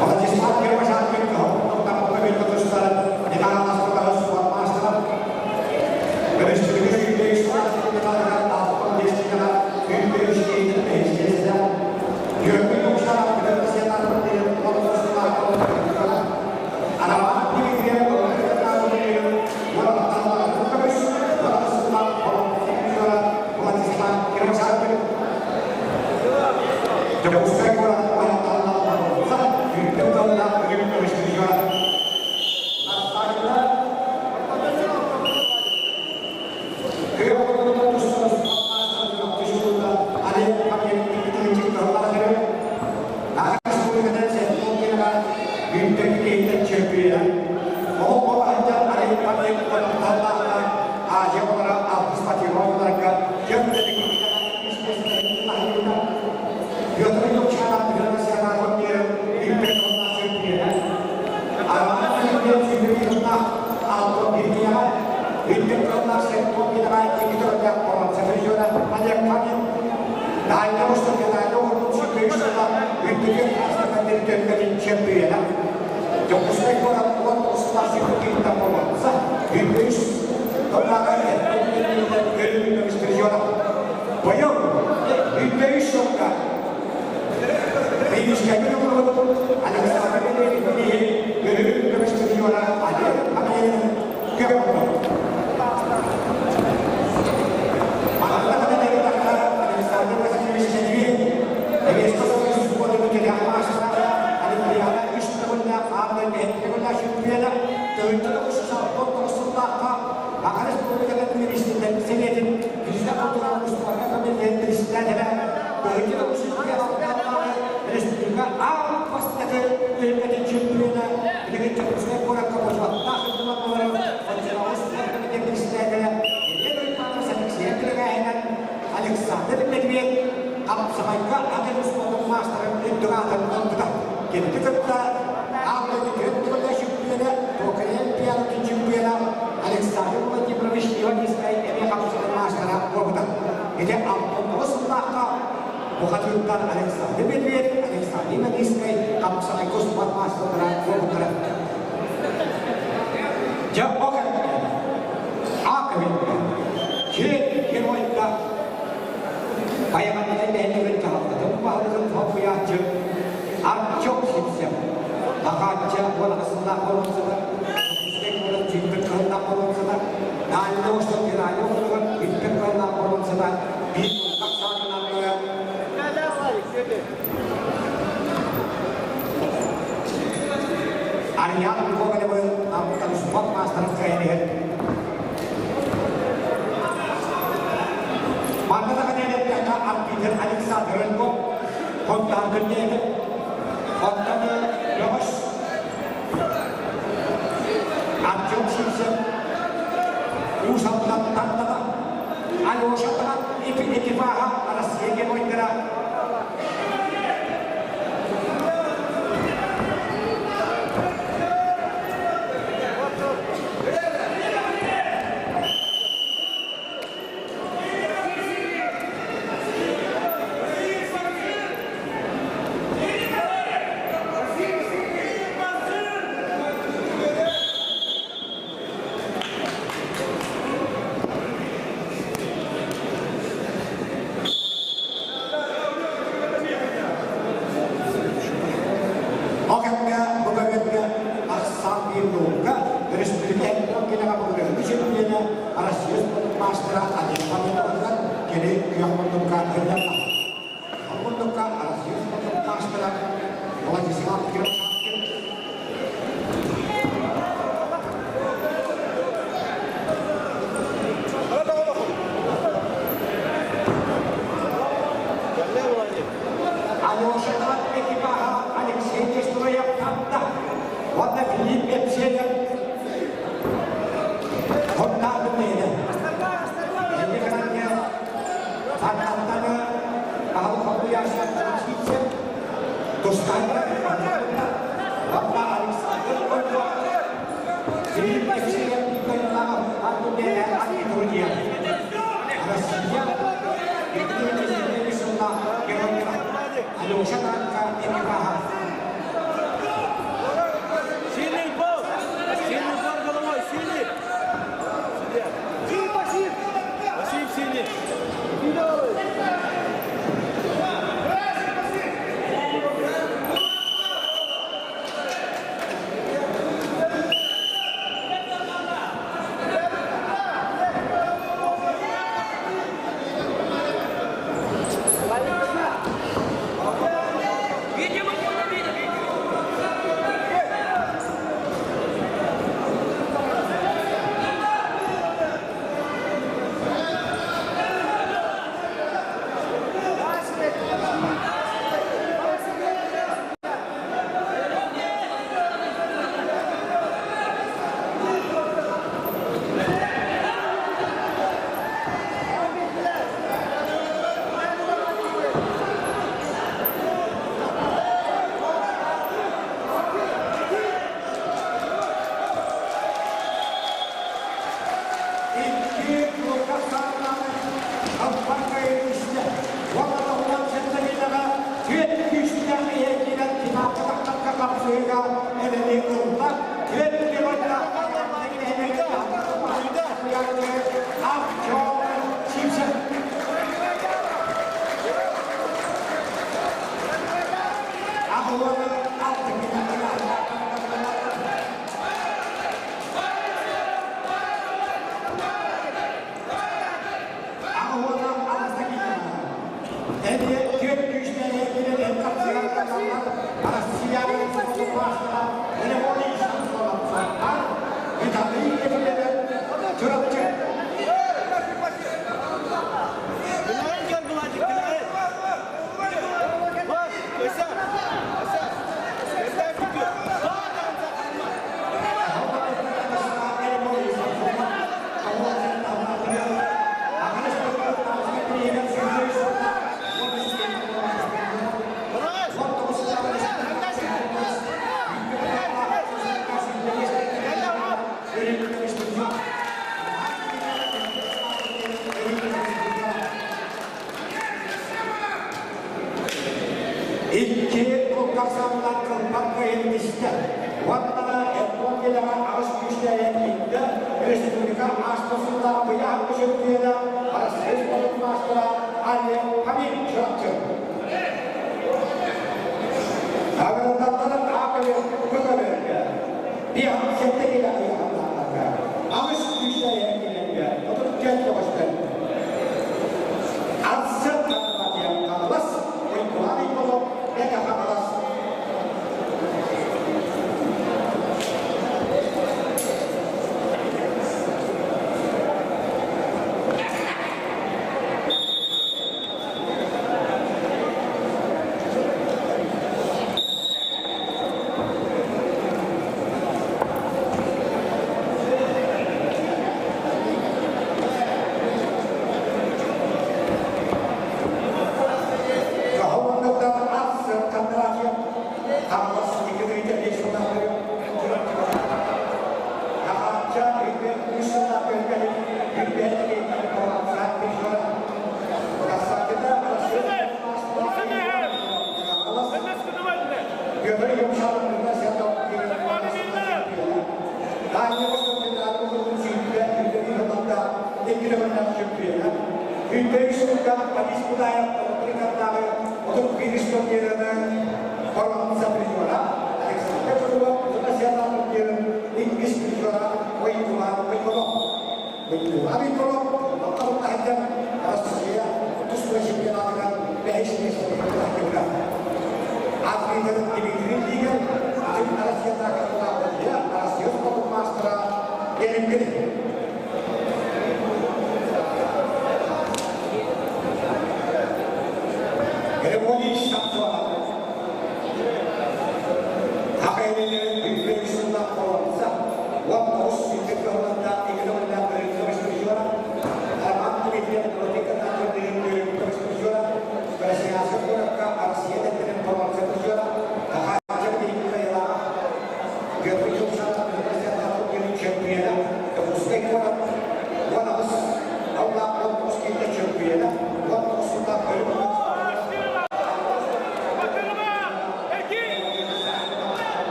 Владислав Кривошапкин Дьокуускай куорат Петр Ильич сыллаах үрдүкү Арассыыйа төһүгэтин чемпиона. Дьокуускай куорат 19 сыллаах сүүрбэ болуотса, 23 тоннаға өлүмүн көмүс призера. Быйыл 23 сылга Финишкәгә Александр Медведев өлүмүн көмүс призера Олег Амелин көп. Александр Васильевич Медведев Александр Медведев Апсамайга атын спортун маастарын үрдүгатын ылбыта. Кенти кытта Ааллы түөрт чемпиона, Токарен пианотын чемпиона Александр Владимирович Иванискай эме хапсыгын маастара буолбута. Ити 69 сыллаахха бухатыыттан Александр Медведев, Александр Иванискай хапсамайга спорт маастардара буолбуттара. Дьэ, окэ. Акыбит. Че геройда Баяғаннан бәйнеген жағалдым бағылығын тоқуячы Артем Сипсев. Ағатча олағысында болымсыда, Үспек кылына болымсыда, Дальны ошты Геннадий олығын үтпек кылына болымсыда, bir сағынан Арьян Гоголевы Амтан спорт мастерын кайнер. Арбитр Александр Рынков, Контан Күннеді, Контаны Йоғыш, Артем Симсев, Усалдан Тантана, Алеша Тран, Экипаға, Россия геройдара. Окакка, Бубагатка, Ахсан Бирнука, Республика Кенега Россия мастера Олег Павловна, Келе Күйақмындыққа Ырдама. Алмындыққа Россия мастера Владислав Киршанкин. Алеша экипажа Алексей Нестроев Танта, Ванда Филипп Эпселев, Контардымейді. Сильный пол! Сильный удар головой, сильный! Сильный пассив! Пассив сильный!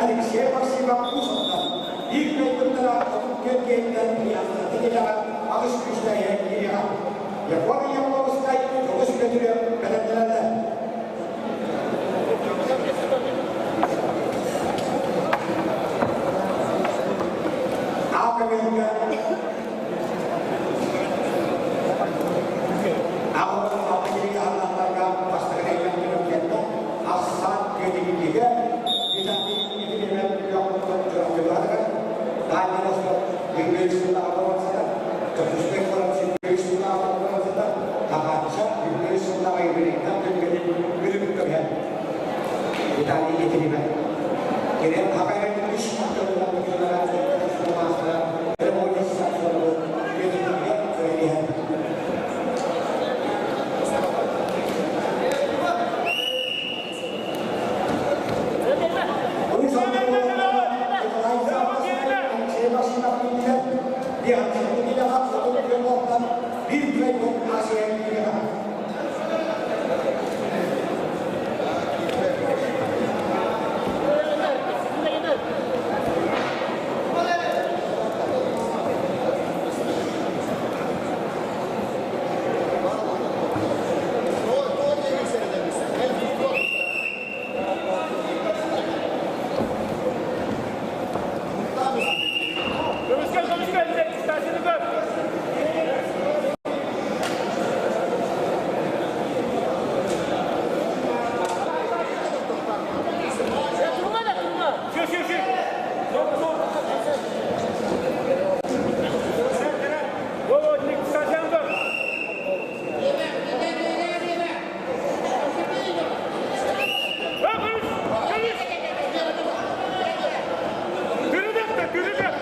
Алексей Максимов. боруонсата, Дьокуускай куорат 23 сыллааҕы боруонсата, Хаһаачча 23 сыллааҕы юбилейдаах түмүгэтин үрүҥ көмүһэ. Виталий Ефимов. Кини Хахайын үс аттарынан дьонугар маастара Революция үөтүтүгэр көрүлүһэр. Көмүскэл, көмүскэл, дистанцияны көр. Все, все, все. Вот, дистанцияны көр. Көмүс, көмүс. Түрүдек, түрүдек. Түрүдек.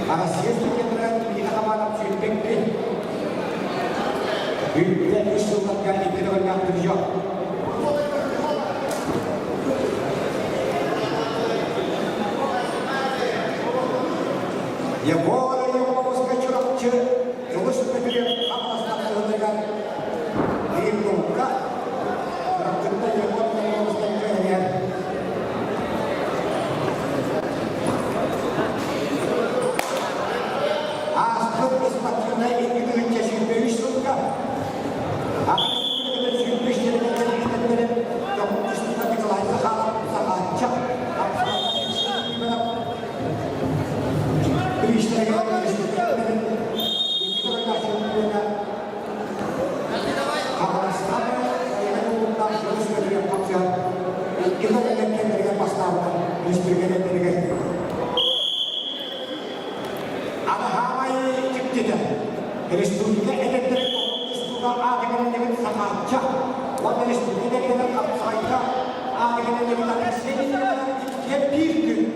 Россия студенттара Миха Хабанов сүүрбэкки. Үүттэн үс сылларга икки төгүллээх призер. Егор Егоровска Чурапчы Дьулус Петрев Хаҥаластан тылыгар биир кулукка Чурапчыттан Егор Егоровскай кыайар. Ааспыт спортивнай 2023 сылга Аҕа Республикатын 103 сиригэр Томмут Николай Захаров Сахаачча Республика эдэрдэрин тустууга аатыгар Сахаачча уонна республика эдэрдэрин хапсаҕайга аатыгар биир күн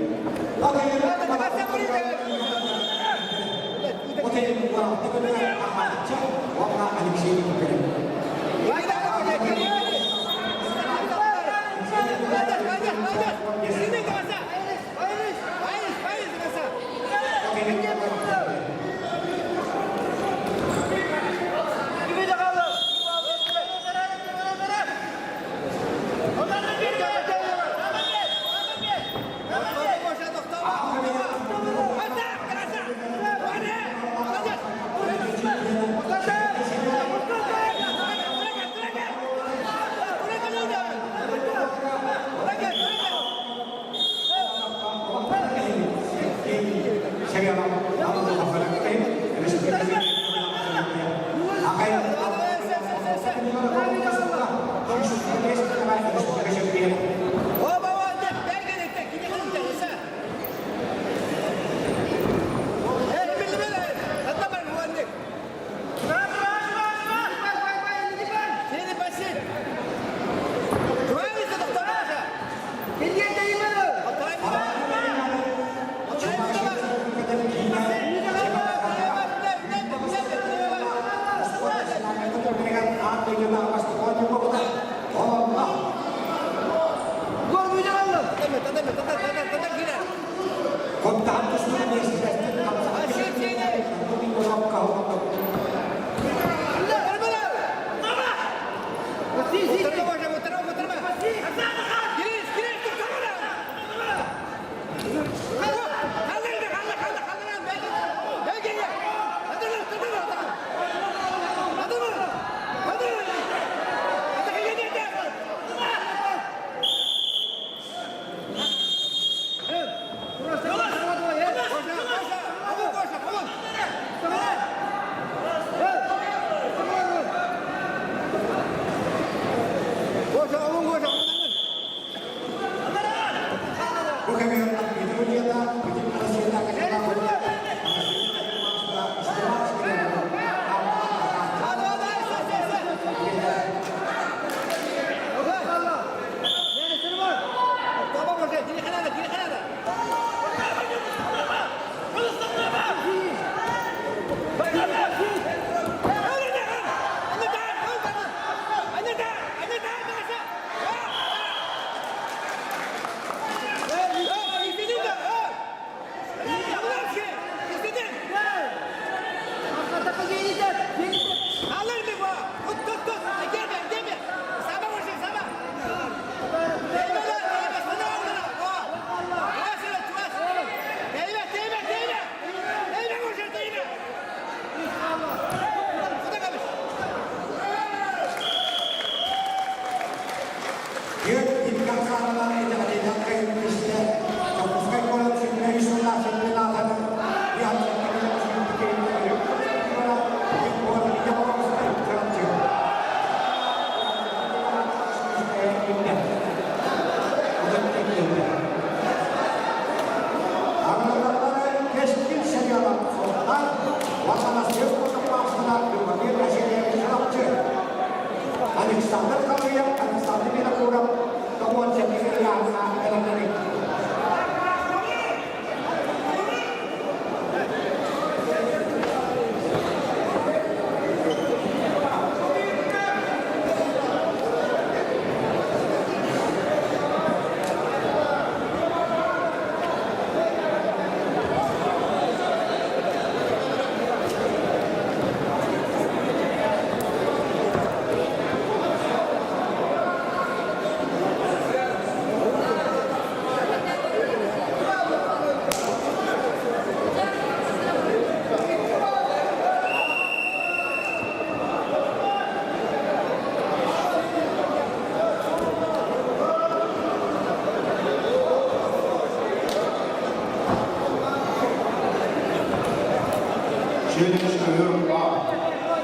Челлендж ковер А.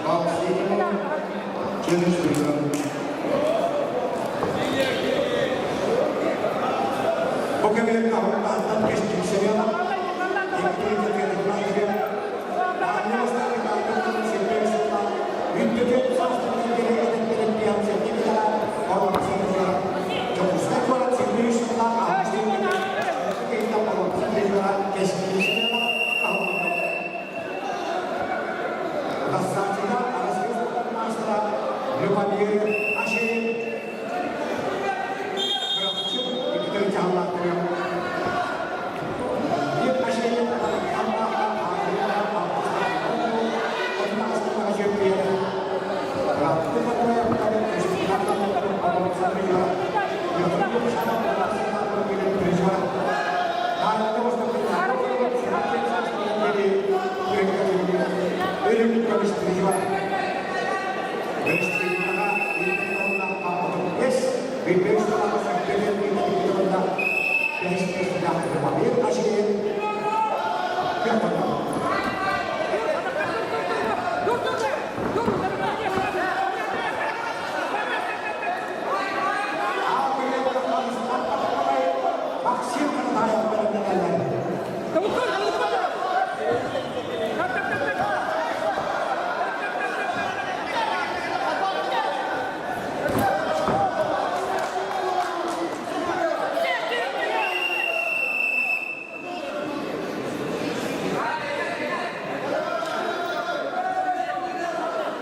Балл синему. Челлендж выигран. Бу көбүөргэ Антон Кэскил Семенов, Любомир Ашеев, Кырапчы, Виктор Чаллатыров.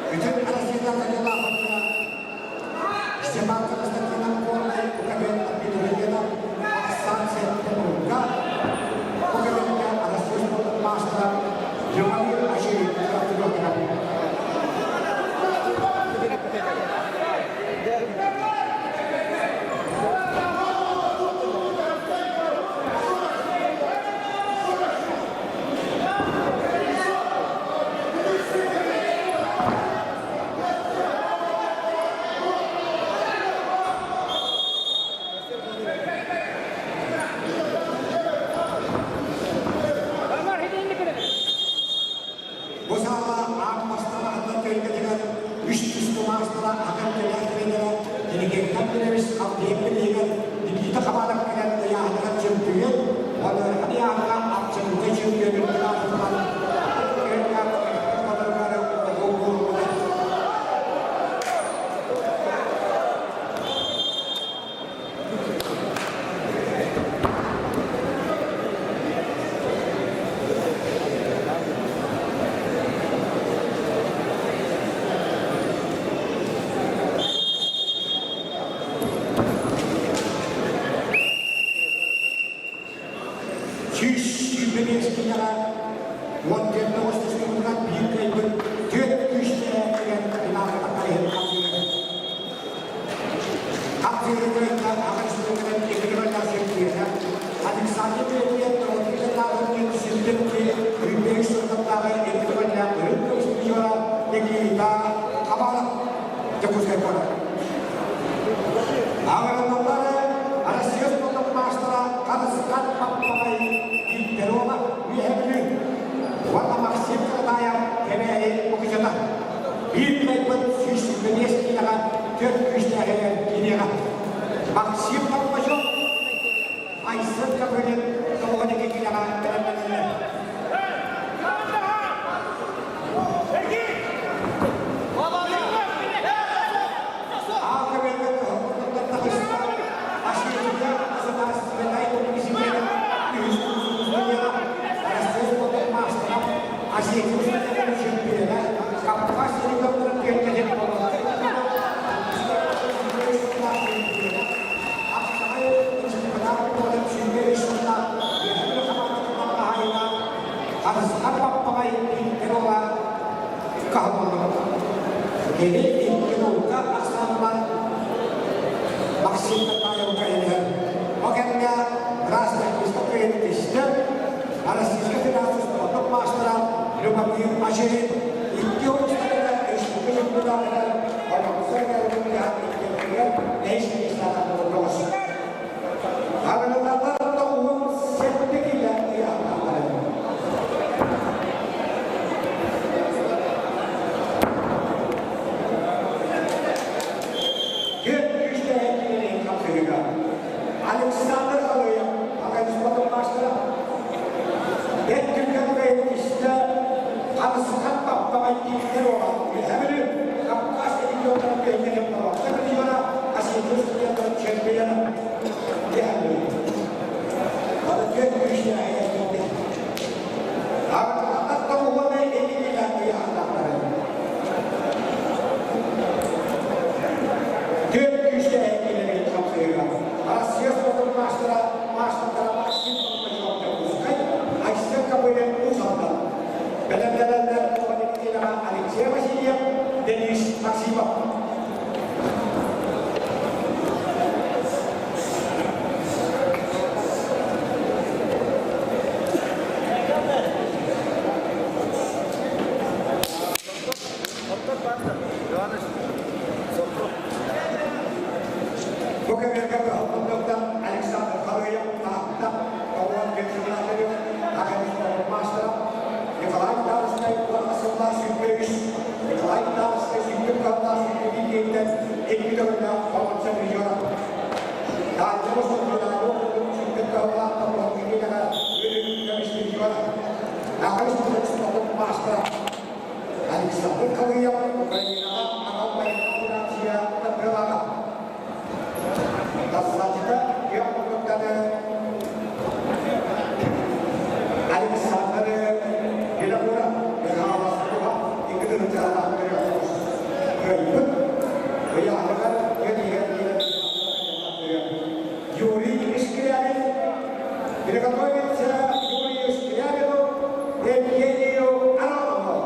Бүтүн Россияда кадалаахытына Степан Константинов Горнай Укабен абитуриена ахсаан сэттэ мунка бу кэмҥэ Россия спордун маастара Любомир Ашеев кыттыгар. Бу саала аан бастаан аһыллар түһүлгэтигэр үс тустуу маастара Ахан Кэлээх тренерэ Динигиттан Билэбис Авдеев билиһигэр Никита Хабаров кэлэн ыйааһыныгар чөмпүйүөн уонна ыарахан ыйааһыҥҥа абсолютнай чөмпүйүөн үрдүк аатыттан 125 киилэҕэ 19 тустуугунан биир кыайбыт түөрт күүстээх кэлэн финалга тахсар хапсыыры. Хапсыыры кыайда Аҕа республикатын икки чемпиона Александр Петров Ноотутатааҕы сирдэрки Үрбек сылтаттааҕы икки үрүҥ көмүс призера Никита Хабаров Дьокуускай куорат. Аҕыраллары Россия спортун маастара Харысхан Паппаҕай Викторова Үөһэ Бүлүү уонна Максим Каратаев Кэбээйи Мукучата биир кыайбыт 125 киилэҕэ түөрт күүстээҕигэр киириэҕэ. Максим Толмачев Айсен Капрынин 92 киилэҕэ бэлэмнэнэллэр. Харысхал баппаҕай ииттэр уола каһыллыбыт. Кини икки наука ахсаанынан Максим Татаевка иһэр. Ол кэмҥэ Российская правительство, Российская Федерация спортун маастара Любомир Ачерин икки улуустарыгар республика депутатыгар Бордоҥсор иккиэрдигэр бэһис миэстэҕэ Хаҥалалар тоҕуһун сэттэ киилэ ыйаахтаахтар. Маастара Александр Халыев Украинаҕа анал байыаннай операция кыттыылааҕа. Тассааччыта күөх муннуктаны Александр Винокуров Михайловского икки кыайбыт. Ыйааһыныгар иһэр Юрий Скрябин приготовиться Юрию Скрябину, Евгению Аронову.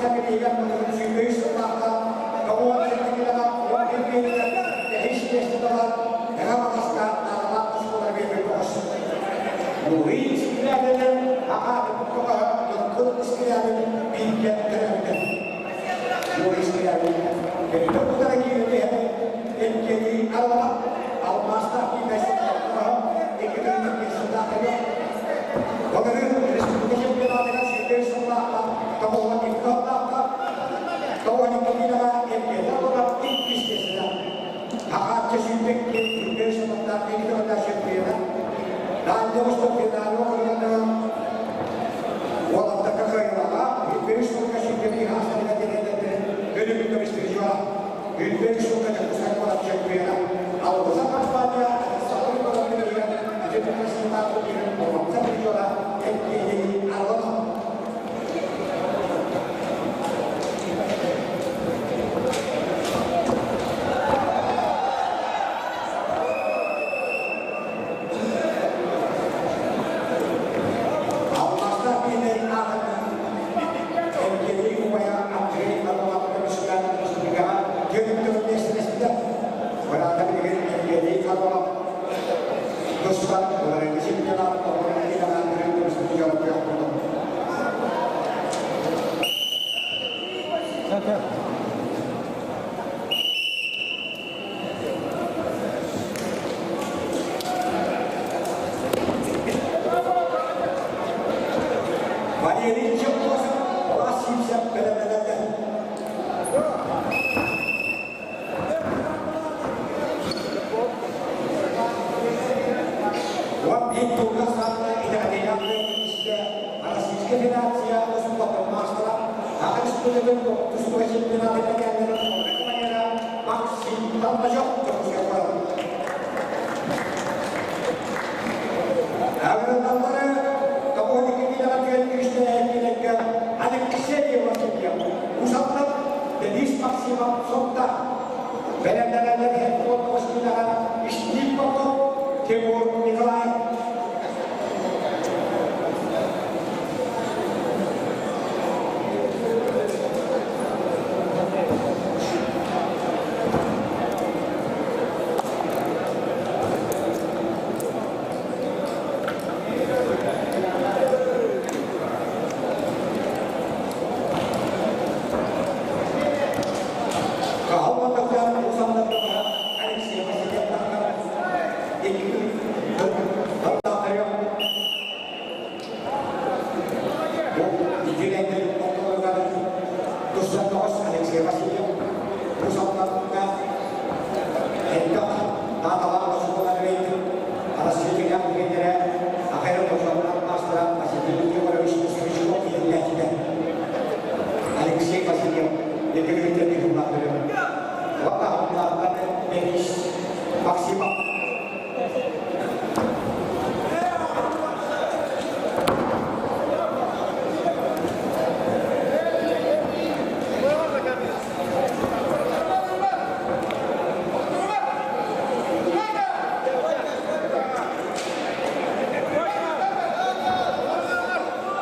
Тарскай бирииһигэр 123 сыллаахха 97 киилэҕэ 11 миэтэрэ бэһис миэстэ талар Мэҥэ Хаҥаласка наадалаах тускулар биэрбит көҕүс. Юрий Скрябинин аҕаатыппыт көҕөһө Ньургун Скрябин бииргэ төрөөбүтэ. Юрий Скрябин кэлитэ утары киирэн иһэн Евгений Орлов алмаастаах киинэситэ 2002 сыллаахтыгар Былырыын республика чемпионатыгар 105 сыллаахха 92 сыллаахха 92 киилэҕэ Евгений Орлов иккис миэстэлээх. Хаһааччы 22 105 сыллаах 2 чемпиона. Дальний Восток финалга оҕолорго уолаттарга кыайыылааҕа 105 сылга чемпионы хаастарыгар тириэрдэрин өлүмүк көмүскүүрү 105 сылга Дьокуускай куорат чемпиона. Алгыса компания Александр Николаевич Итин сыллаах турнирын призера Евгений Орлов. Алмаздар биилэрин аатын Евгений убайа Андрей Орлов көмүскээн республикаҕа түөрт миэстэлэстэ. Быраата билигин Евгений Орлов тустар былырыыҥҥы чемпионат оҕолорун көмүс призера буолла. Валерий Чепкосов Влас Симсев бэлэмнэнэллэр. 11 турга саатта итэҕэтиилээх күрэхтэһиигэ Российскай Федерация спортун маастара, Саха Республикатын тустууга чемпионатын мэтээллэрин командира Максим Толмачев Дьокуускай куорат. Агрономнары 92 киилэҕэ түөрт күүстээх киилэргэ Алексей Васильев, Усаллар Денис Максимов Сунтар. Бэлэмнэнэллэр 79 киилэҕэ Стив Попов, Тимур Николаев. Каһалматыктан Александр Алексей Васильев икки Алексей Васильев Усалларга элбэх наадалаах оскуолалар Россия тренерэ Ахайра Тошоннар маастара Василий Егорович Стручков иитиллээччитэ Алексей Васильев Екатерина Михайловна Уонна Денис Максимов.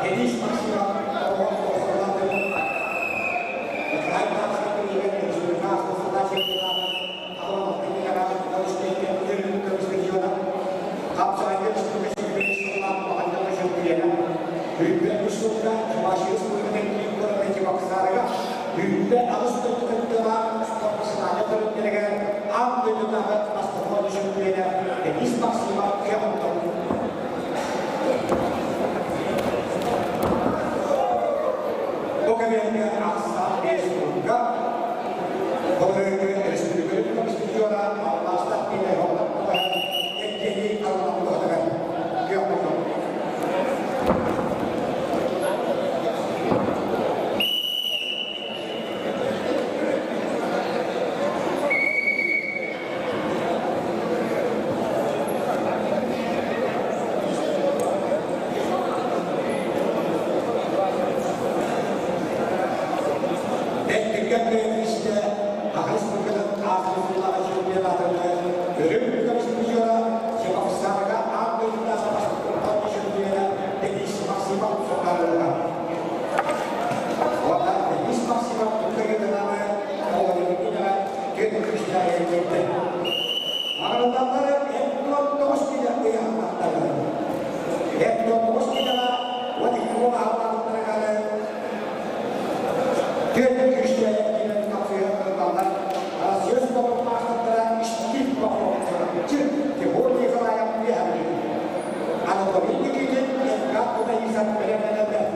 Денис Максимов Денис Максимов кемонтон. Бу кэмҥэ ахсаан биэс турга былырыыҥҥы республика көмүскүүрэ алмаастар киинэ Евгений Орлов күөх мутук. Бэттиккэ бэйэтистэ Республикатын ааспытыллаҕа чемпионатыгар өрүм көмүскүүрэ Чебоксарга аан дойдутааҕы бастакы чемпиона Денис Максимов сотаарылыга. Уонна Денис Анатолий Никитин, Эдгар Кутаисов бэлэмнэнэллэр.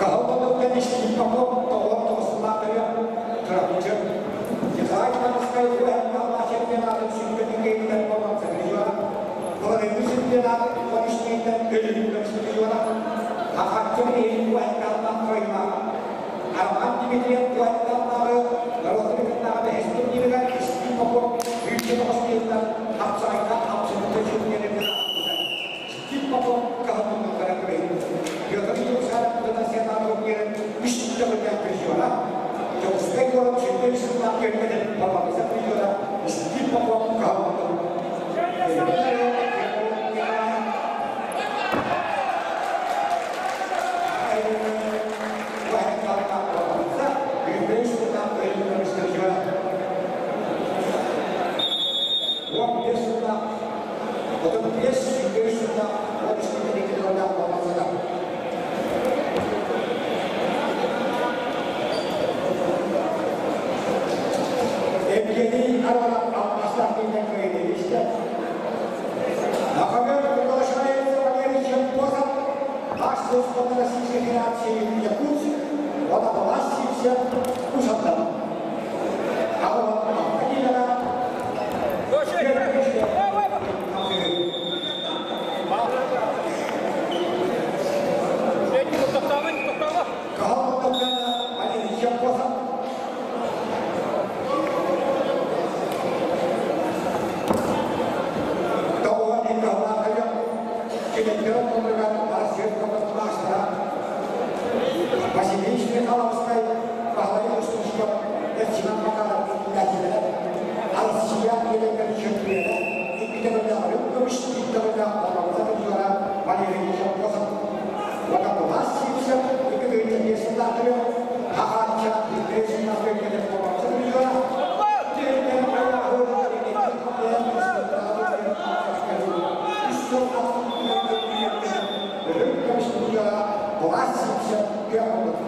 Кыһыл муннуктан Стив Попов 99 сыллаах Чурапчы. Николай Ивановскай УНК чемпионатын сүүрбэтин кыайыытын боруонса призера. Былырыыҥҥы чемпионаты 13 өлүгүн көмүс призера. Хахаччы иһин УНК-тан кыайыылаах. Роман Дмитриев УНК-тааҕы норуотун кытта бэһис турнирыгар Стив Попов 109 киһиттэн хапсаҕайга абсолютно чемпионатын ааттыыр. Стив Попов кыһыл муннуктара күрэһин Петр Елисаров Кутанасьяна турнирын үс төгүллээх призера. Дьокуускай куорат 23 сыллаах түөлбэтин Бабабыса призера Стив Попов кыһыл муннук. Евгений Аронов Алмазтаах кыайыы Например, приглашается Валерий Чемпозов, наш сборной Российской Федерации Якутск, он власти Усатан. А он Валерий Чемпозов. Василий Михайловскай, Баһылай Устушков, Эрчимэн Макаров иитээччилэрэ, Россия киэлэригэр чөмпүйүөнэ, икки төгүллээх үрүҥ көмүс, биир төгүллээх боруонса призера Валерий Чемпозов, уонна Булас Сивцев, 2 5 сыллаах Хахаачча, 1 сыллаах боруонса призера, үрүҥ көмүс призера Булас Сивцев күөх.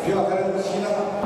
Петр Синов.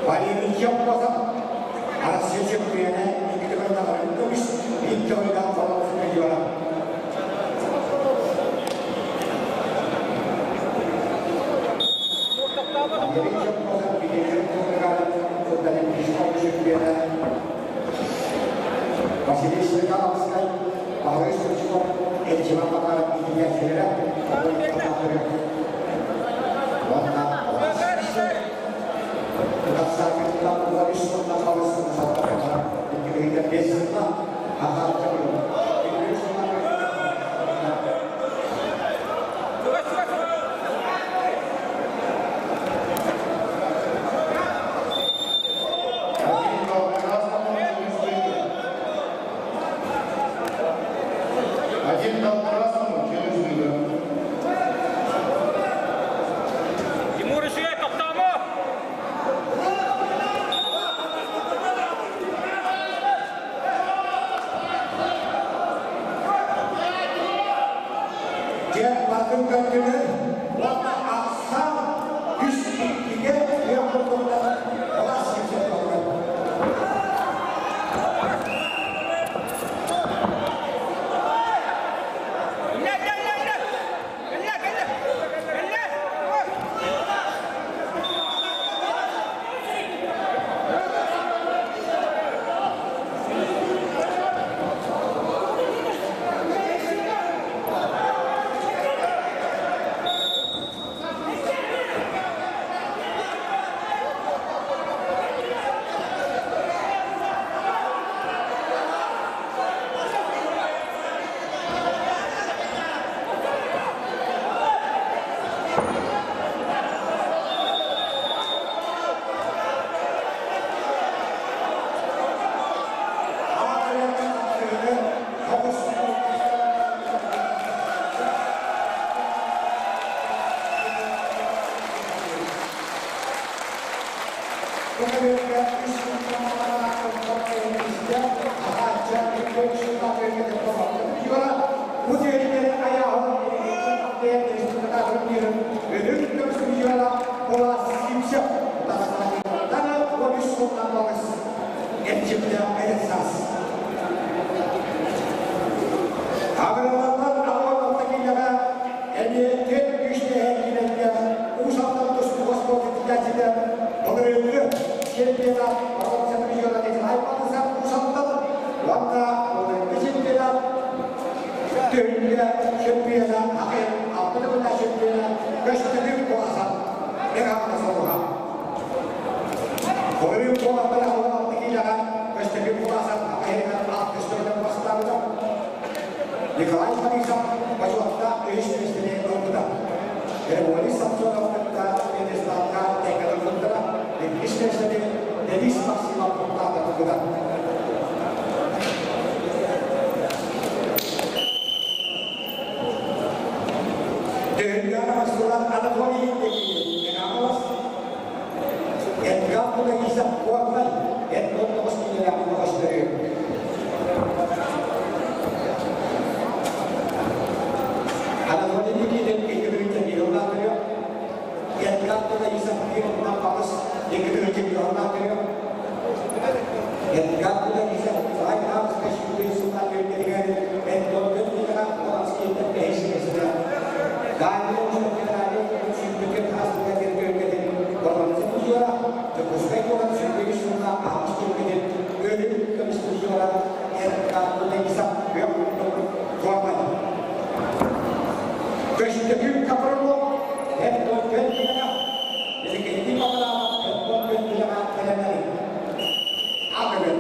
Валерий Чеппосов, Россия чемпионы, Никита Көмүс, Виктория Фролов. Валерий Чеппосов, чемпионы, Василий Стрекаловский, Павел Стручков, Эльчева Макаров, Илья Ферера, Один балл красному, через выигрыш. Один балл красному, через выигрыш. Тимур еще, тоқтама! Дьэ, батын көттүлэр, уонна ахсаан 3-2-ге күөх курдуктан Влас Симсен болар. Ля, ля, ля, ля! Ля, ля, ля! Николай Борисов бажуатта өйүш ылбыта. Григорий Самсонов кытта пьедесталга тэҥҥэ иккис миэстэни Денис Максимов куттаата ылбыта. Төһүнгән Масулан Анатолий Никитин, Эдгар Кудагисов Куармай, Эдгар Тоғыз Тоғыстыры. Анатолий Никитин 2 бірінші миллионнан түрі, Эдгар Кудагисов 1 миллионнан 2 бірінші миллионнан түрі, Эдгар Кудагисов Николай Грамский Шүкрі Султан Бергенігер, Эдгар Кудагисов Оланский Бейшімесіне. Дайын Федералий Шүкрі Хастыға Бергенігер, Орманцы Мужора, Жокускай Колан Шүкрі Султан Ахмыс Түркенен, Өлі Көміс Мужора, Эдгар Кудагисов Куармай. Көштөкүм капырылы, эт он көн дигана, элекетти папалама, эт он көн дигана кәләмәли. Акыбет.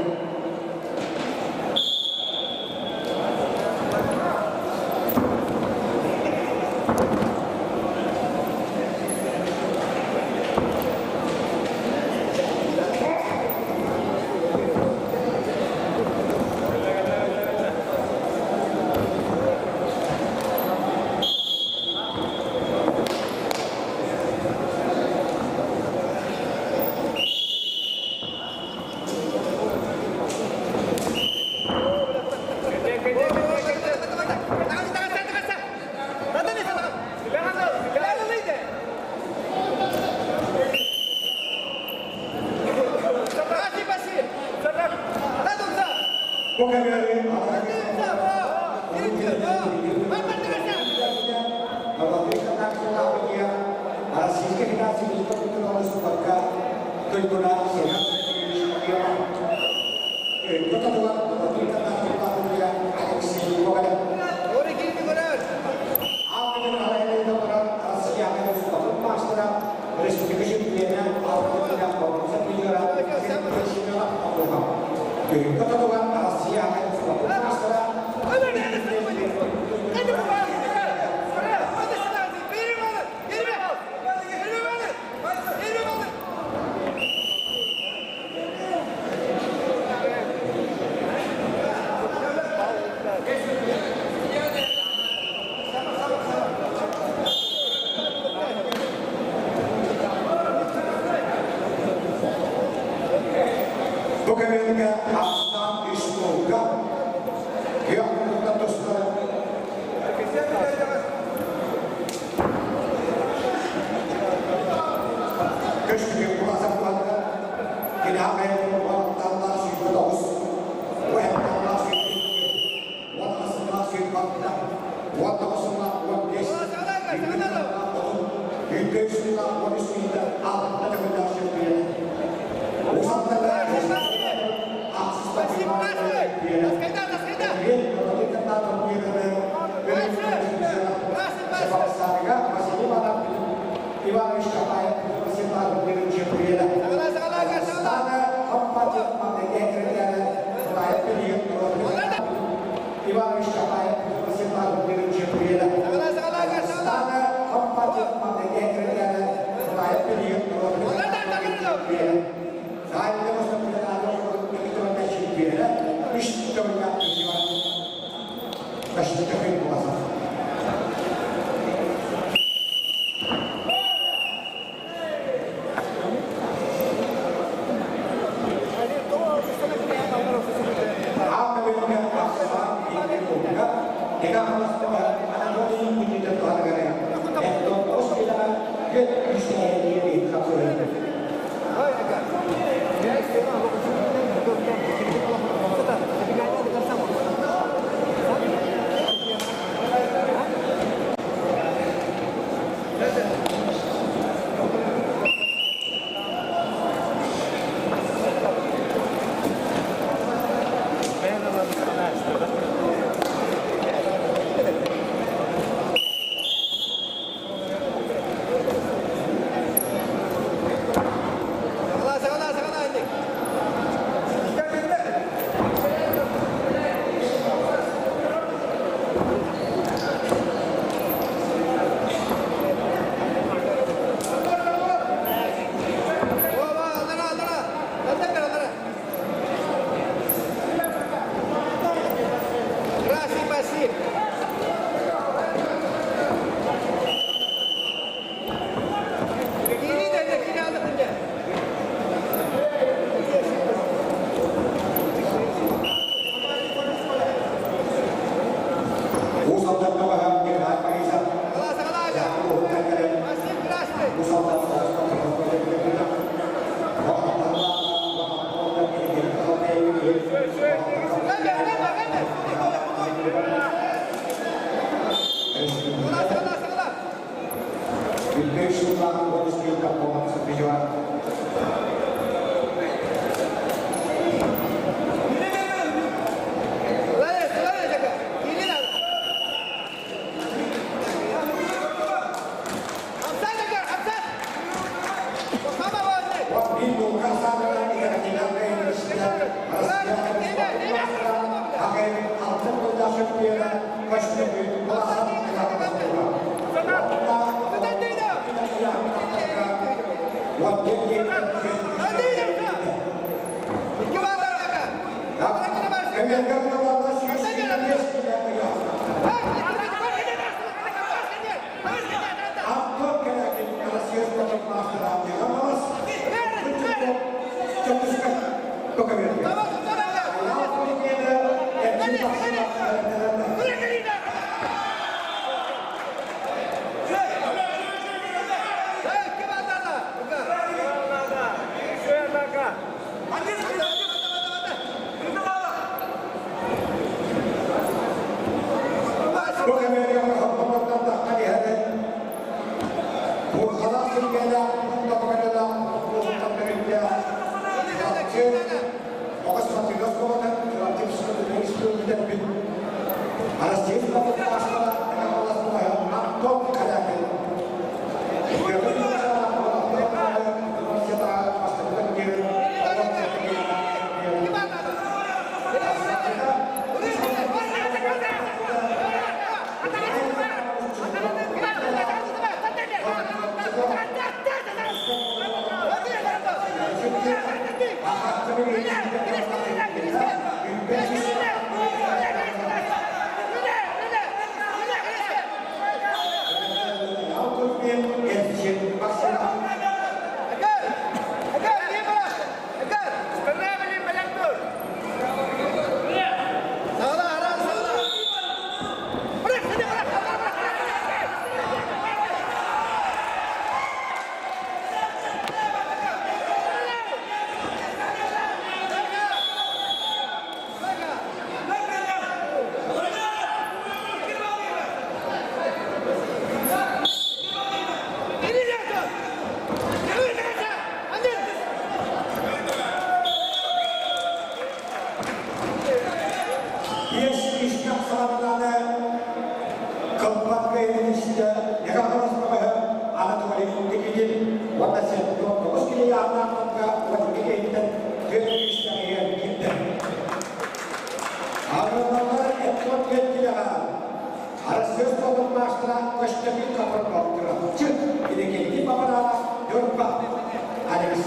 туйгуна Семен Сергеевич Окьянов. Көтөтугар Алексей Гоголев. Республика чемпиона Алтынна Бонуса призера Семенов Абылхан. Көтөтугар Россия мастера. Бу кэмҥэ ахсаан үс буолга күөх курдук тустар. Көстүгүн куласаппанна кинаҕай уонталлаах 29, уһэтталлаах 22, 16 26, 19 15, 23 13 6 төгүллээх чемпиона. Усаттага Иванович Чапаев Иванович Чапаев.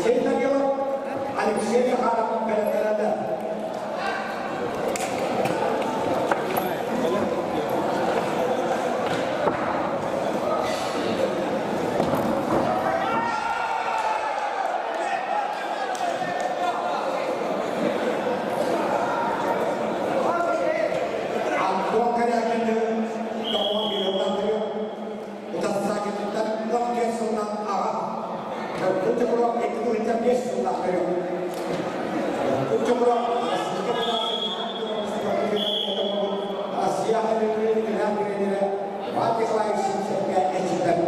Алексей Данилов, Алексей Захаров бэлэмнэнэллэр. Антон Корякины тоҕо биһилтантыры утассаакытыттан 14 сылынан аҕа. Төрдүн Чокуров 2005 сыллаах төрүт. Төрдүн Чокуров Российскай Федерация Россия Федерация тренерэ Иван Николаевич Симсенко эрчиллэр.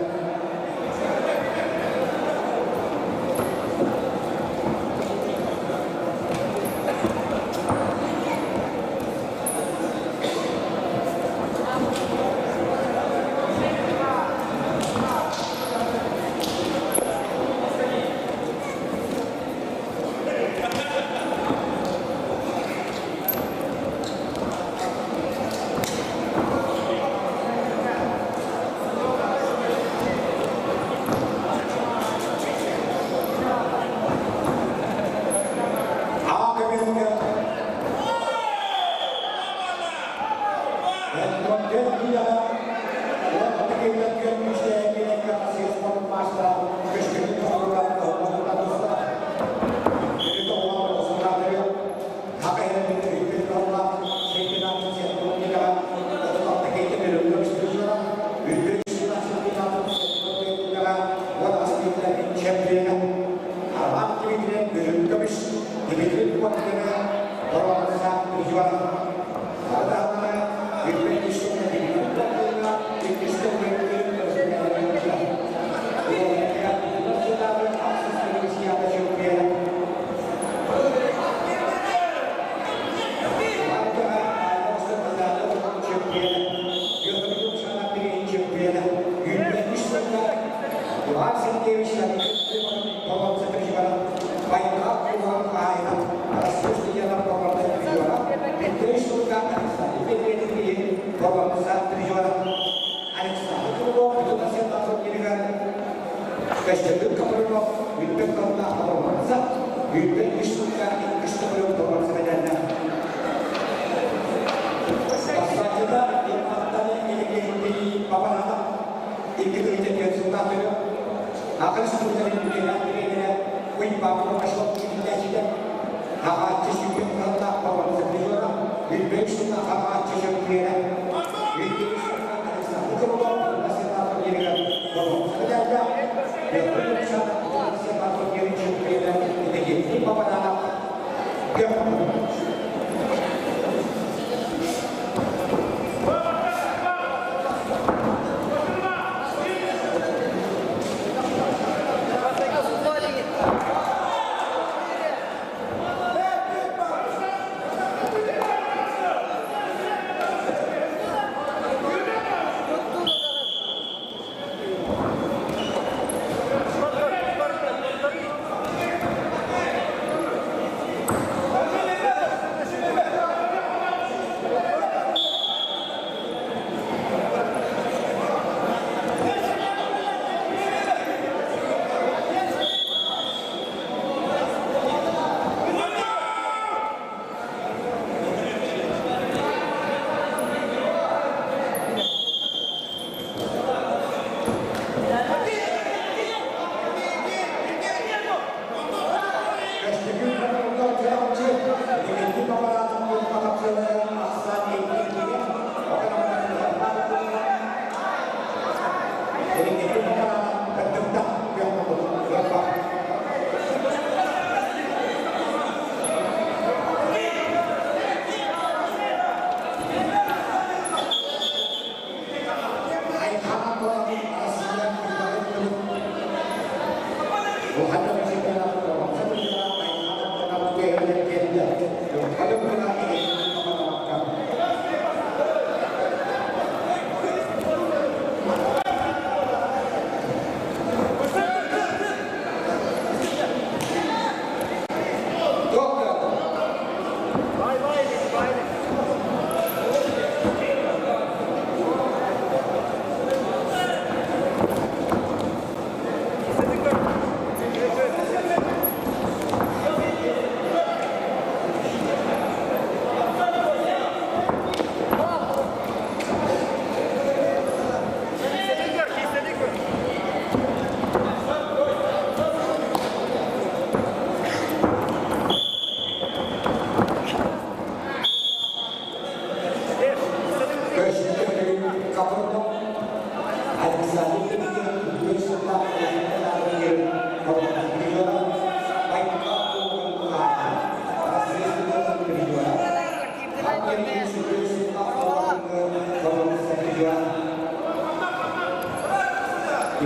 Аҕа көмүскэ Дмитрий Куоткина, Боронса Приживанов.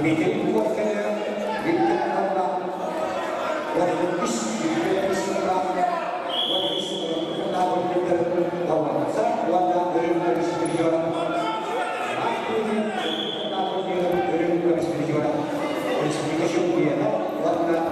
Дмитрий Коркина, Виктор Карла, 33, 25 сыллаах, 33 сыллаах уонна өрүм көмүс призера. Өрүм көмүс призера. Республика чемпиона уонна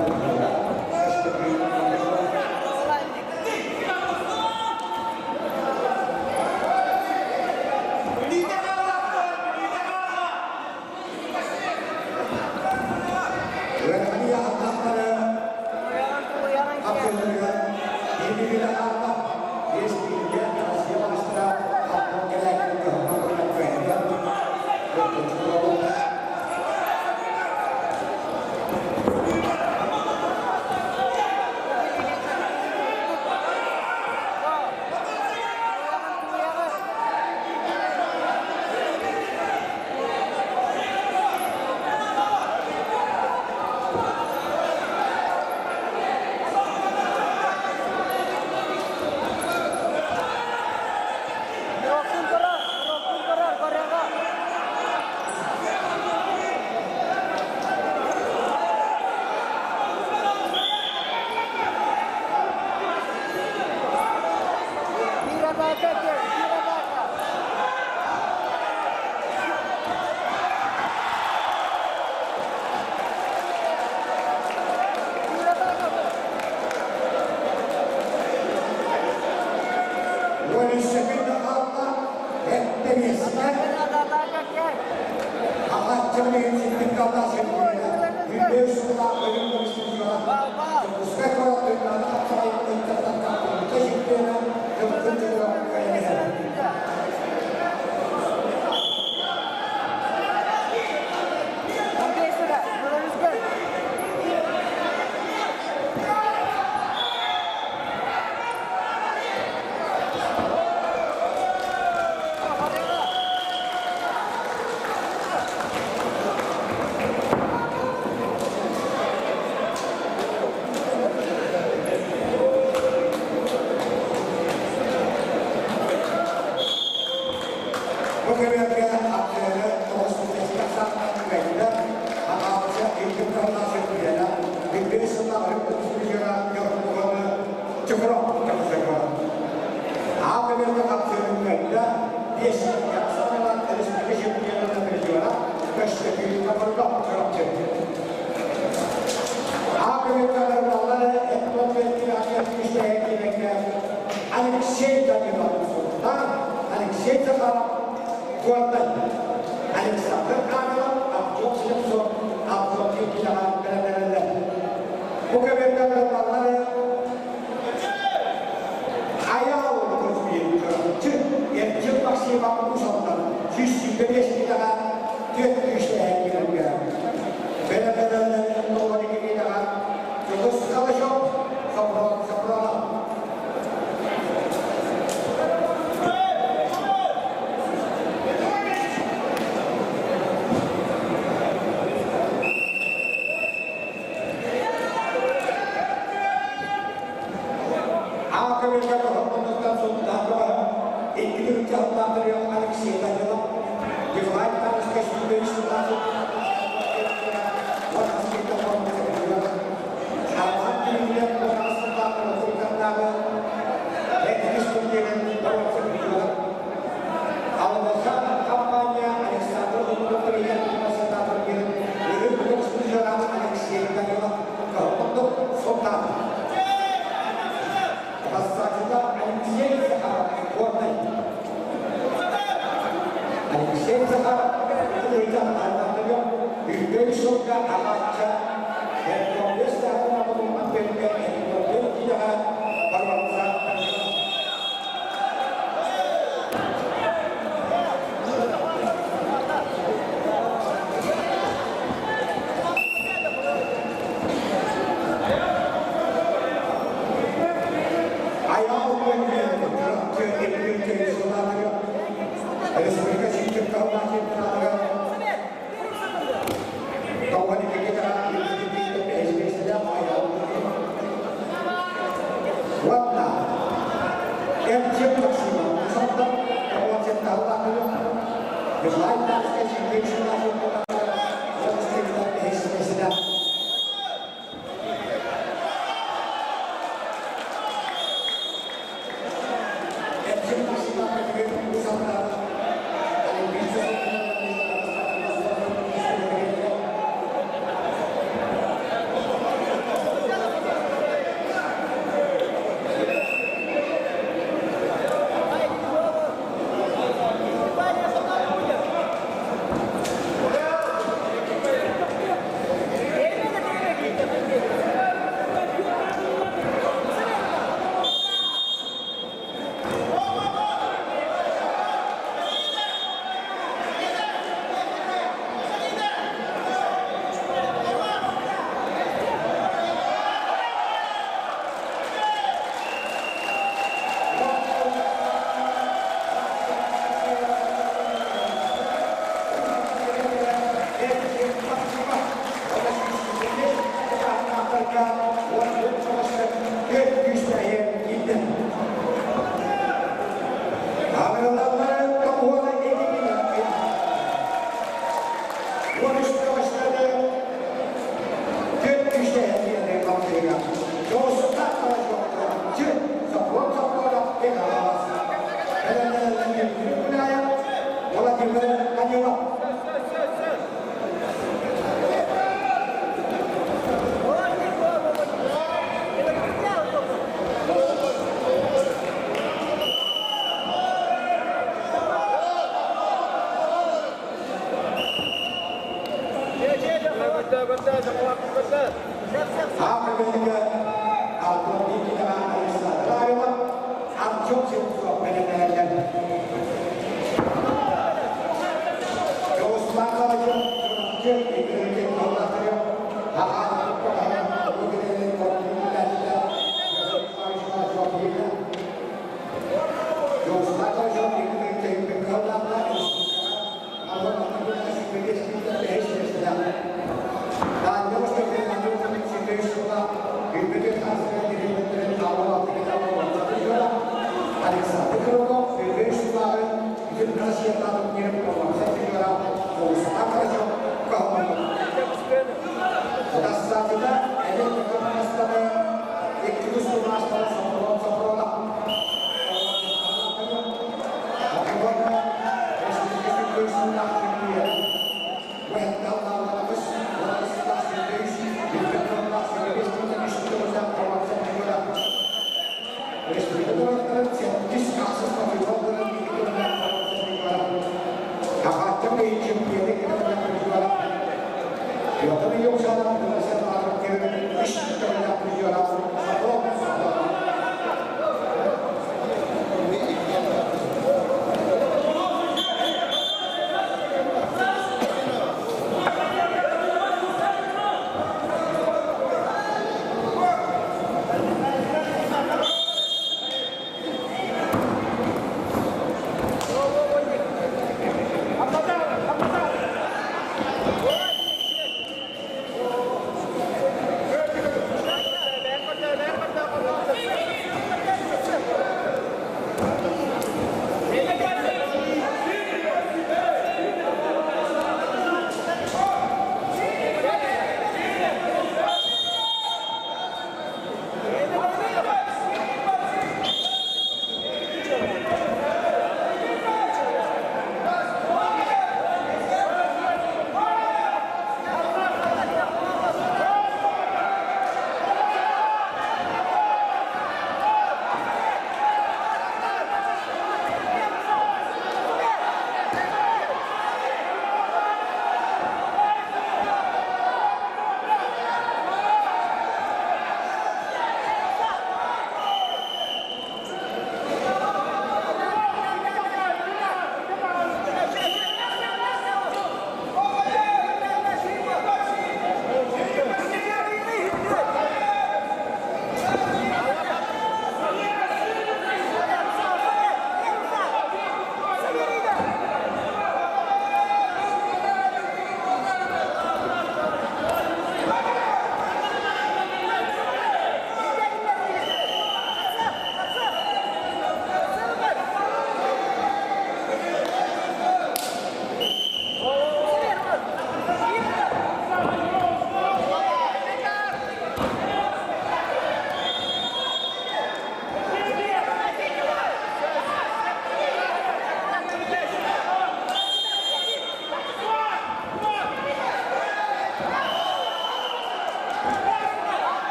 Алексей Данилов, Алексей Захаров, Александр Камилов, Артем Слепцов, Артем Киркинаҕа бэлэмнэнэллэр. Бу кэмҥэ Айаал Кузьмин, Эрчим Максимов Усалтан, 125 киилэҕэ 4 күүстээх киирэргэ. Бэлэмнэнэллэр 92 киилэҕэ Дьулус Калачев, Сопронов. Алексей Данилов, Николай Павлович Алексей Захаров,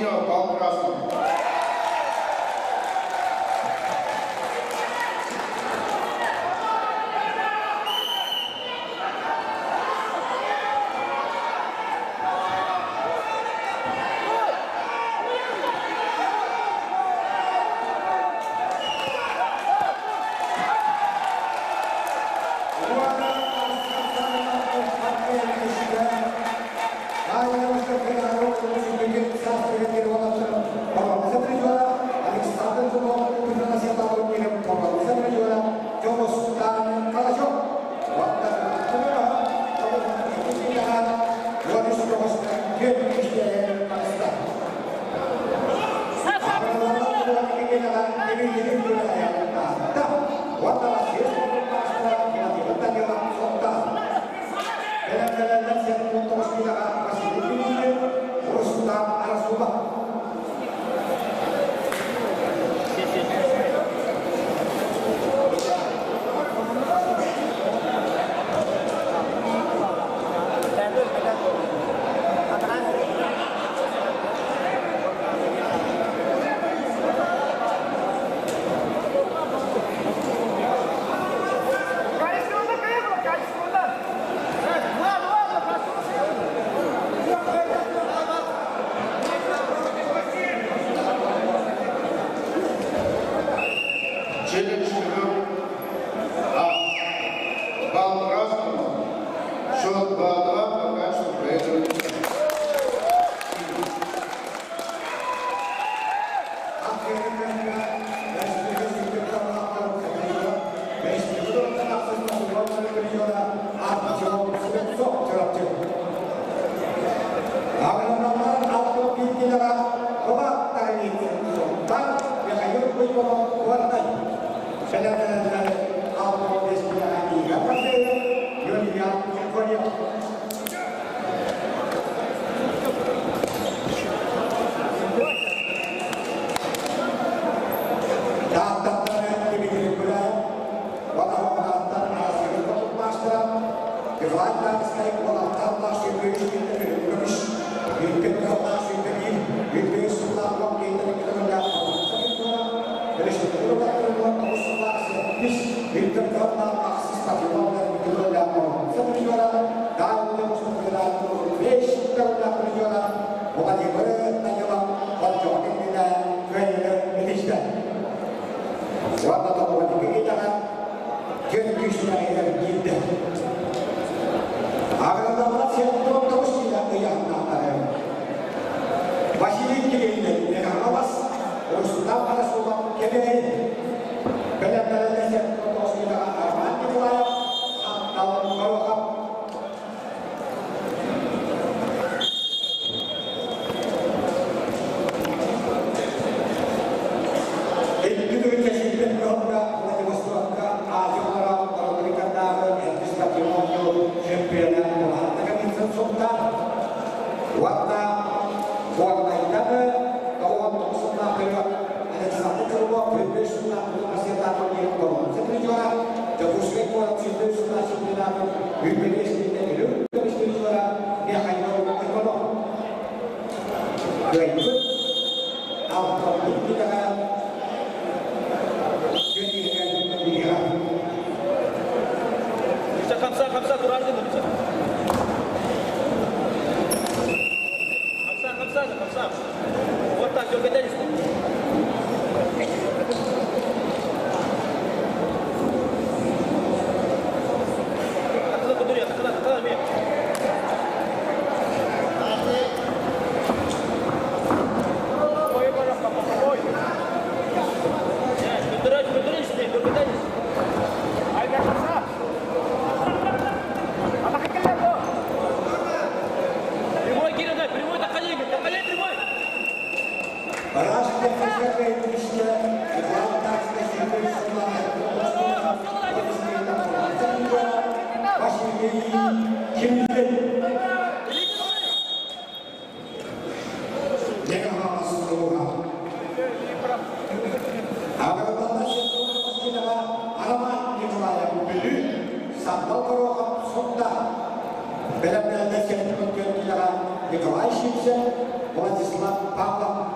синего, балл красному. Челлендж ковер А. Балл красному. Счет 2-2. Пока что проигрывает. Николай Симпсон, Владислав Павлов.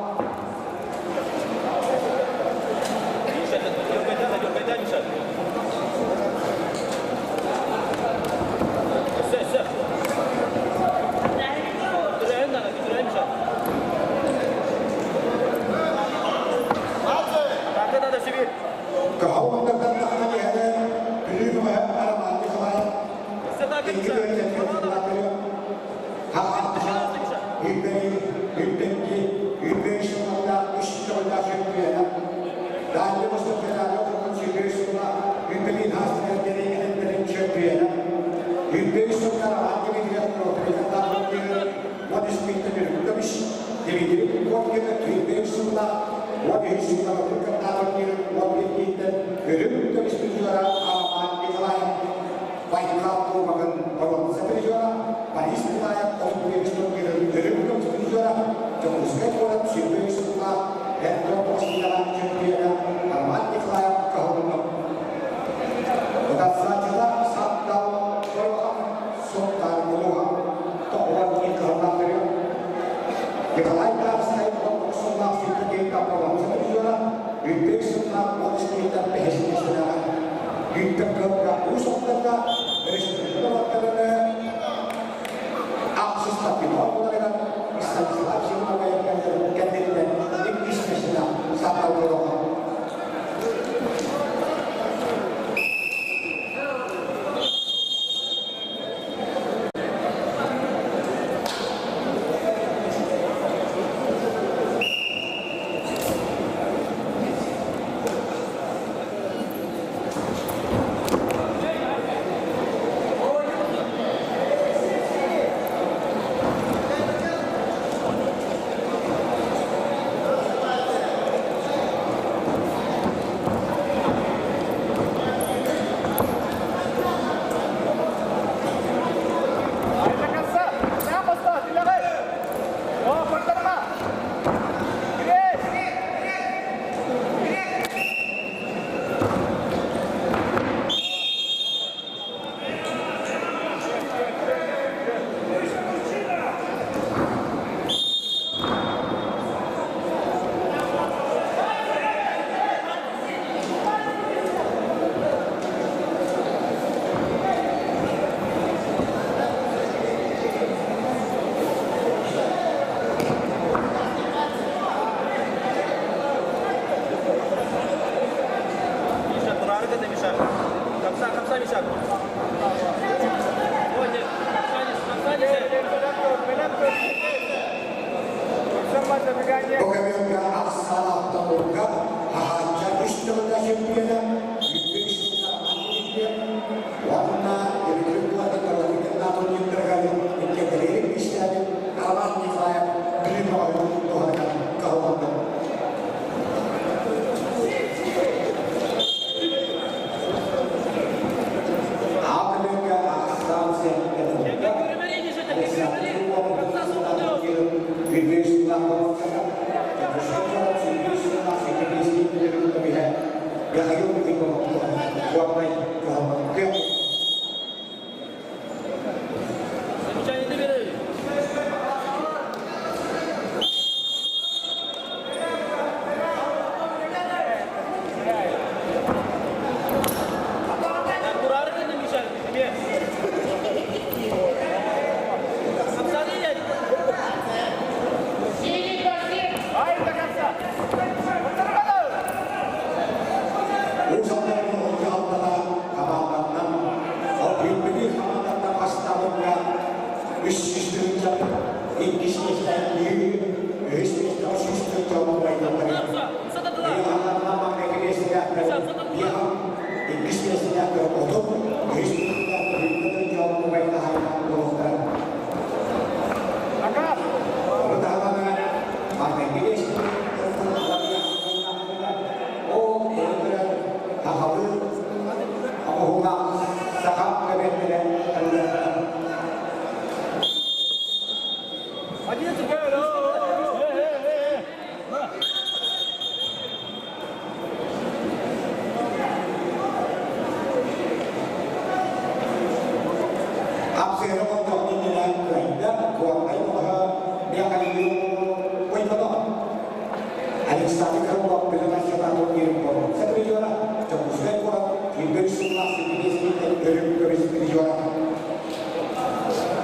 Александр Крылов Петр турнирын боруонса призера, Дьокуускай куорат 23 сыллаах сүүрбэ өрүк көмүс призера.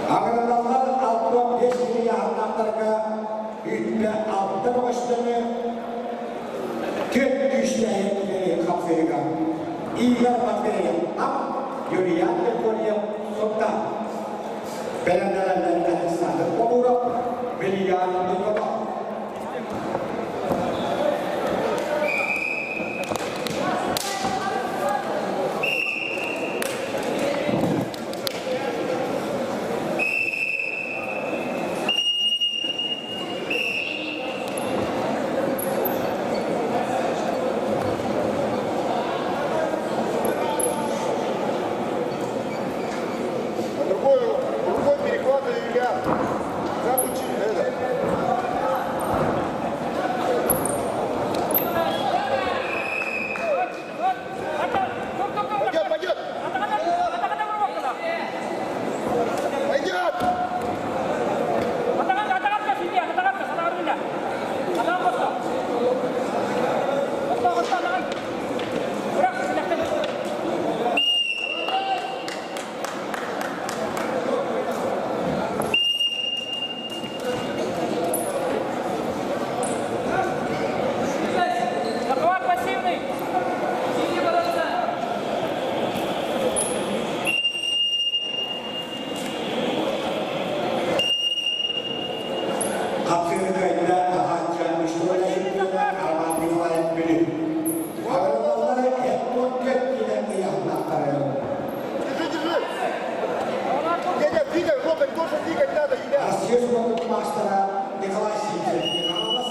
Аҕыраллар 65 ыйааһыннаахтарга 36 бөҕөстөнү түөрт күүстээһин хапсыыга. Игорь Матвеев, Ап, Юлиан Григорьев, Сунтаар. Бэлэмнэнэллэр Александр Бобуров, Вильян Николов. А другой, рукой перехватывай, Юлиан. Как учить это? Пойдет, пойдет! Пойдет! Захват пассивный! Хапсыгы кайда ахачан үштүрөлө Арман Николаев бүлү. Аҕыраллары эт көт килен ыйаһыннахтары. Держи, держи! Нет, нет, двигай, локоть тоже двигать надо, Юлиан. Россия спортун мастера Николай Симцев Михайлов,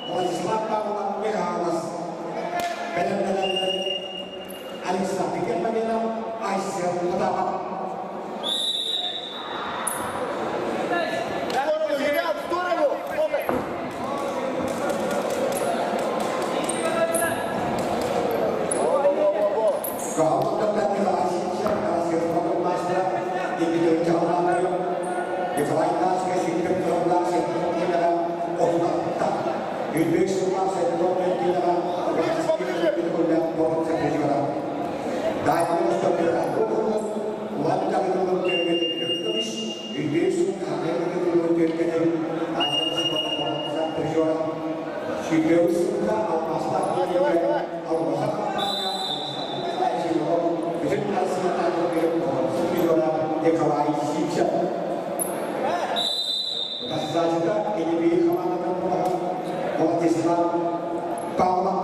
Владислав Павлов Михайлов. Бэлэмнэнэллэр Александр Германинов, Айсен Потапов. В сторону, Юлиан, в сторону! Локоть! Во-во-во-во! Каһаллыктан Николай Симцев, Россия спортун мастера, Дмитрий Чалманов, Николай Тарскай сүүрбэ сыллаах 70 килэҕэ 36. Үтүө сыллаах 74 килэҕэ боруонса призера. Дальний Восток көмүс, үтүө сыл боруонса призера. Сүүрбэ сылга алмаастаах Алмаза компания бүтүн Россиятааҕы боруонса призера Николай Симцев. Тассажыта NBA командатын Владислав Павлов.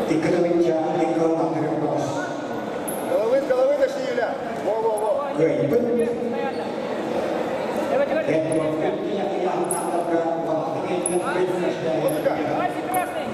Иккитовича Николай Матвеев. Головы, с головы начни, Юля! Во-во-во! Кыайбыт. Давай, давай. Красный, красный!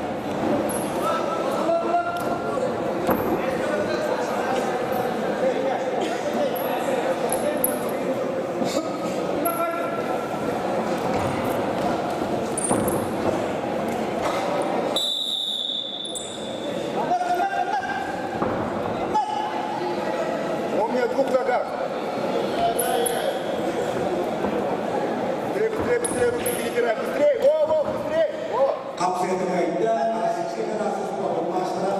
Он у меня в двух ногах. Быстрее, быстрее, быстрее, руки перебирай. Быстрее! Во-во, быстрее! Во! Хапсыгытыгайда Российской Федерация спортун мастера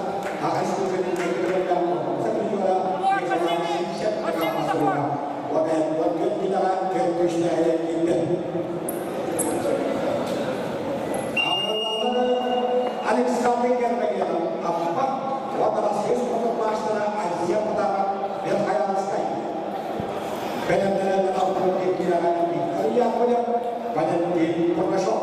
Александр Гермагенов, Аппак, вот Россия спортун мастера Азия Потапов, Верхоянскай. Бэлэмнэнэн алтын килэҕэ Виктор Яковлев, Валентин Кургашов.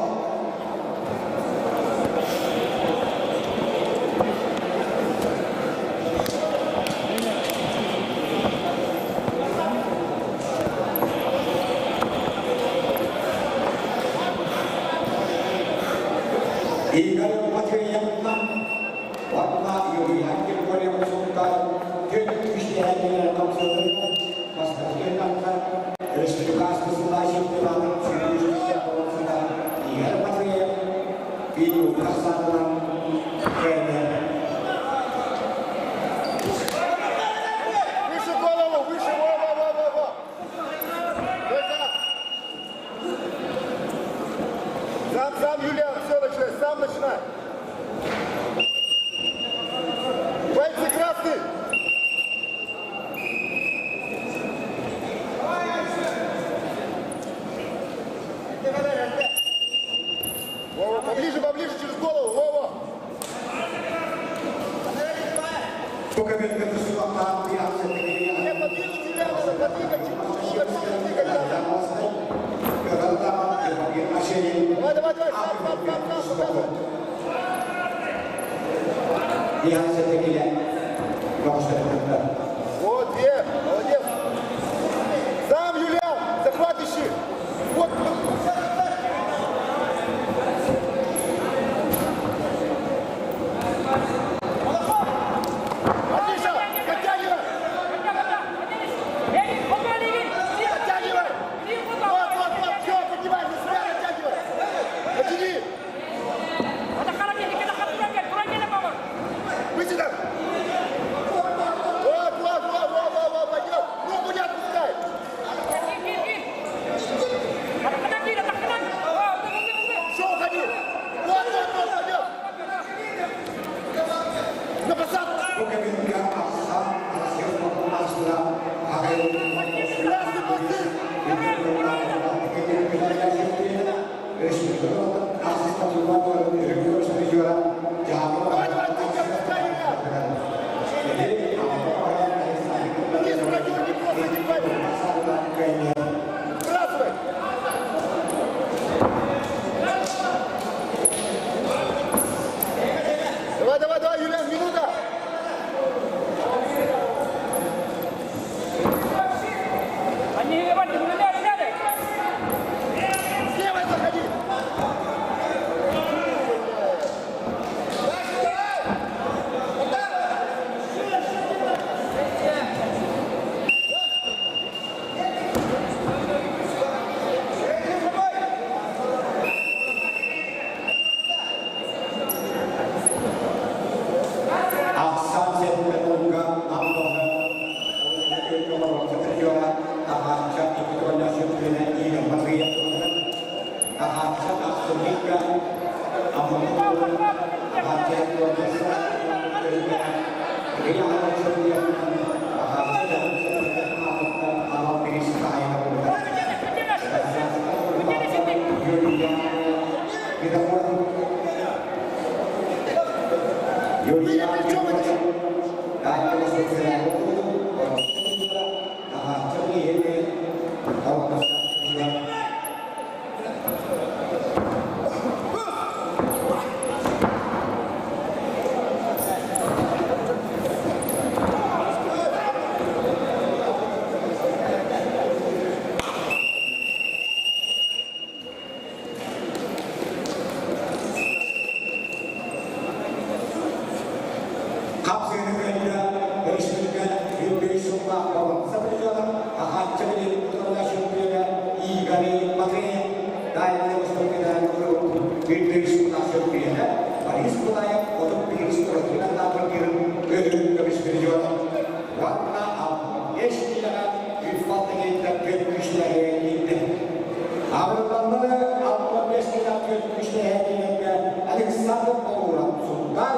Игорь Матвеевна, Ватна Юрий Григорьев Сунтар, Түн күштәһәннәр камсыдырды, Бастакы Республиканский суда чемпионатын сүүрбэ боруонсата Игорь Матвеев, Видео Хасанынан кэллэ. Выше голову, выше, во-во-во-во-во! Только. Сам, сам, Юлиан, все начинай, сам начинай. начинай. Пальцы красные. Вова, поближе, поближе, через голову, Вова. Не, подвинуть тебя надо, подвигать, подвигать надо. Давай, давай, давай, сам, сам, сам, сам, показывай. Вот, две, молодец. Сам, Юлиан, захват ищи. Вот. Отлично, подтягивай. Подтягивай. Вот, вот, вот, все, поднимай, на себя натягивай. Натяни. Быстро. Вот, вот, вот, вот, вот, вот, пойдет. Ногу не отпускай. Все, уходи. Вот, вот, вот, пойдет. На посадку. Красный посты. Давай, давай, ты не отпускай меня. Вниз продерни, просто не пойми. Сбрасывай. Давай, давай, давай, Юлиан, минута. Слева заходи. Выйди плечом вытащи. Александр Павлов, Султан,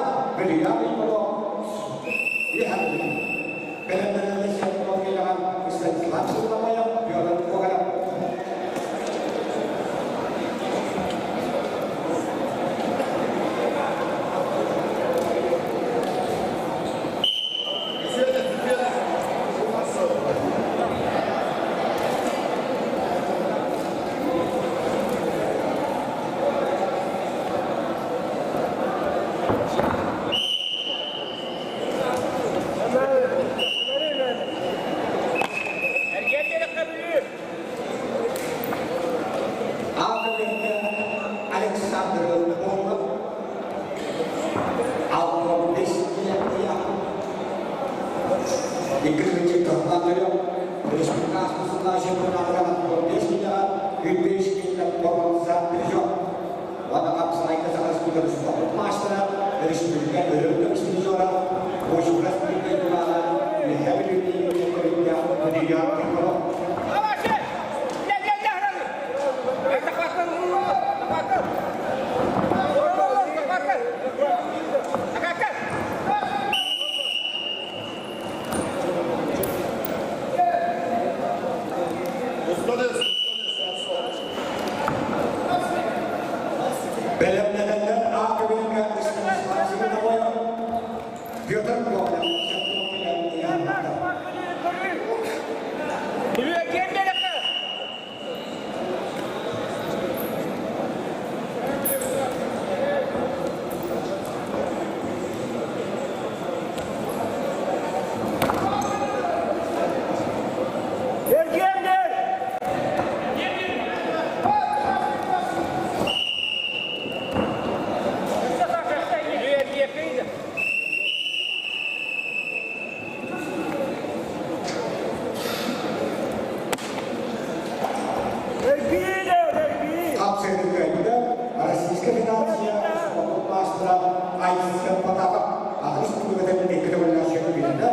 Айсен Потапов. Аҕыс күнүгэр икки төгүллээх чемпионата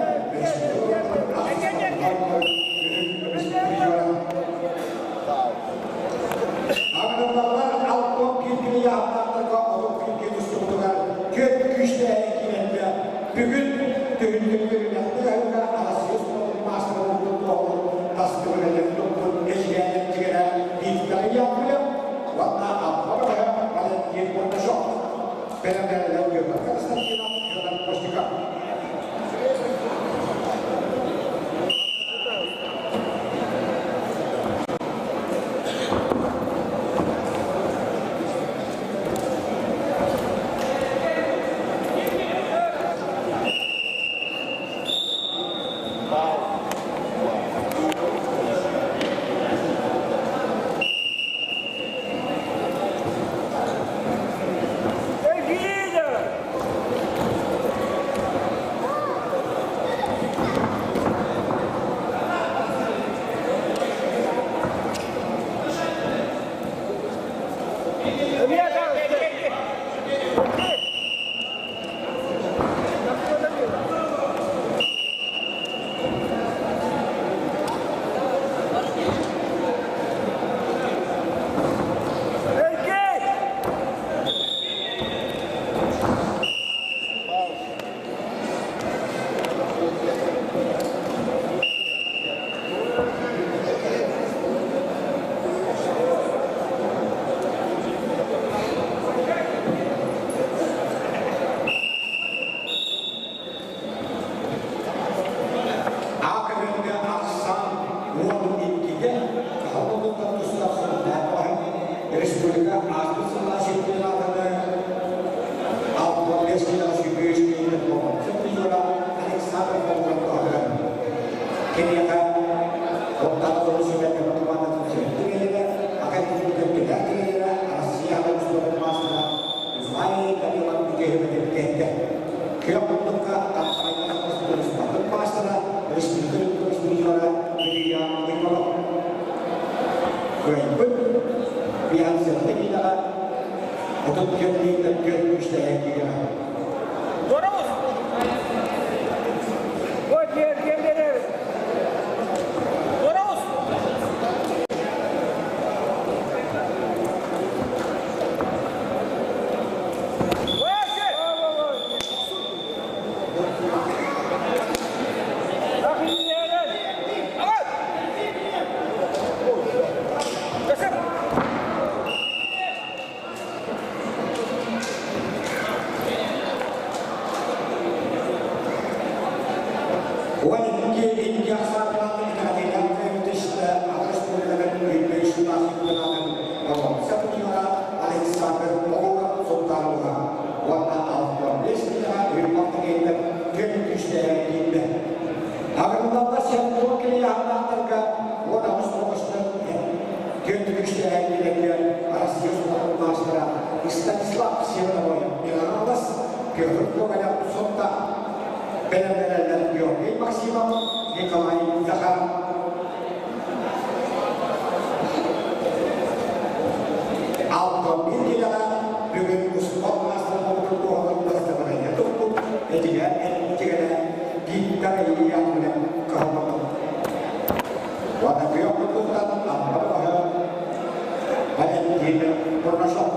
Аграрлар алтон кииргини яһаттаахтарга отут киирги тустубутугар түөрт күүстээх киирэнгэ бүгүн түһүлгүлүнэхтэ ыһыга Арассыыйа спордун маастара буолбут туоһулун тастыбыраларын туппут эдьигээннэр тигэрэ Виктор Яковлев уонна Амма бөҕөһө Валентин Бурнашов. Бэлэмнэрэлэр Петр Константинов, Федор Костиков. Эргиир! Эргиир! Академия ахсан 12-ге Кахаллыттан тустар сылдаа республика ааспыт сыллаа чемпионатыны 65 кило сүүрбэ киилэ призера Александр Волков Киниэхэ Оттава сүбэтэ командатын сүрүттүгэлэрэ, академия көттүлэрэ, Россия спорт маастара Николай Данилов үтүөһүмэтин Күөх курдукка Тапсайга спорт маастара, республика призера Илья Николов. Кыайбыт биһан сетте килэҕэ 34 лиитр түөрт күүстээх киирэ. Дорос! Вот, бер, бер, бер. Дорос! Уон икки икки ахсаатынан италиялар кыайбытышта республикатын үһүннөйшүлаах чемпионатын Олонца призера Александр Павлов Султанова уонна 65 килоҕа үрбахтыгыйтан күн күүстээх киирдэ. Аграрларда сентон килияхтаахтарга 18 тоҕустан күн күүстээх киирэргэ Россия спортун маастара Станислав Северовой Милановас Петр Гоголев Сотта бэлэмнэрэллэр Георгий Максимов, Николай Захаров. Алтон килэҕэ бүгүн спорт маастар буолбут туоһуларын бастакы туппут этигэ этигэрэ Виктор Ильянович кыһаллыбыт. Уонна күөх курдуктан Амма бөҕөһө Валентин Бурнашов.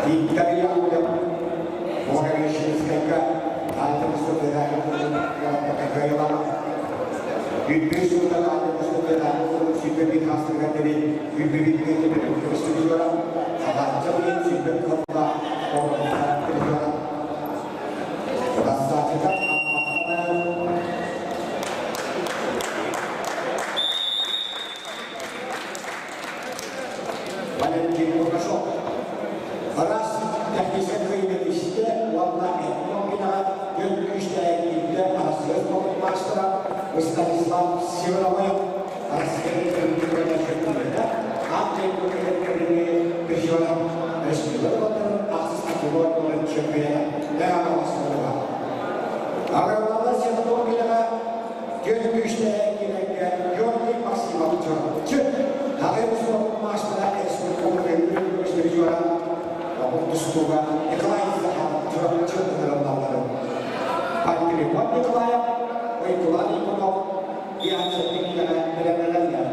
Виктор Яковлев Благовещенскайга Үппү сылдан сүүрбэ биир хастыга тери үппү биир көстүгүлара хаһаачча биир сүүрбэ кылла ордуктара Рассачыта Валентин Лукашов. Раз технический кыйметисте уонна этногина көн күүстээх киирдэ Арассыыйа спорт маастара Станислав Северовой, Россия Республикада Аан дойду кэлэр призера, республика ахсыс категорияларын чемпиона Леонова Василова. Аграрлар сенатор келеға түөрт күүстээх киирэргэ Георгий Максимов Чурапчы, Аҕай спорт маастара, республика призера, тустууга Николай Захаров Чурапчы ыҥырыллаллар. Пантелеймон Николаев, Уйгулан Иванов, Диан киилэҕэ бэлэмнэнэллэр.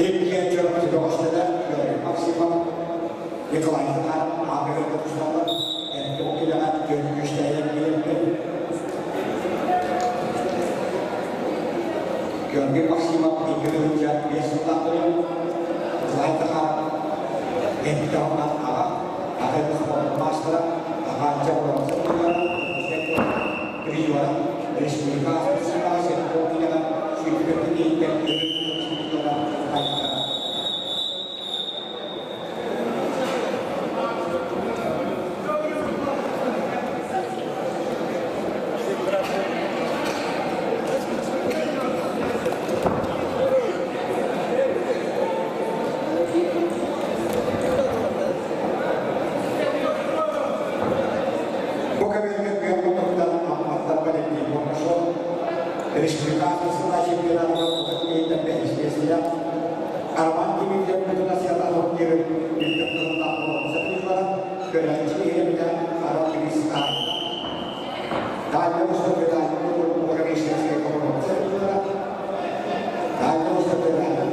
Иккиэн Чурапчы бөҕөстөрө Георгий Максимов, Николай Захаров аатыгар тусталлар. Киилэҕэ түөрт күүстээх киирэргэ Георгий Максимов 2005 сыллаахтарын, Николай Захаров Эттоҕунан аҕа, аҕа спорт маастара, аҕаачча бронза призера, республика сетко киилэҕэ сүүрбэ киһиттэн республикаҕа. Бу кэмҥэ күөн Амматтан Валентин Бурнашов республика чемпионатыгар киһиттэн бэһис миэстэлээх, Арман Дмитриев Мутунасията турнирын бүттүк кыһыллаах бронза призера, көрөөччү иһэбитэ Арон Крис Аайда. Дальний Восток Виталий Благовещенская бронза призера, Дальний Восток Виталий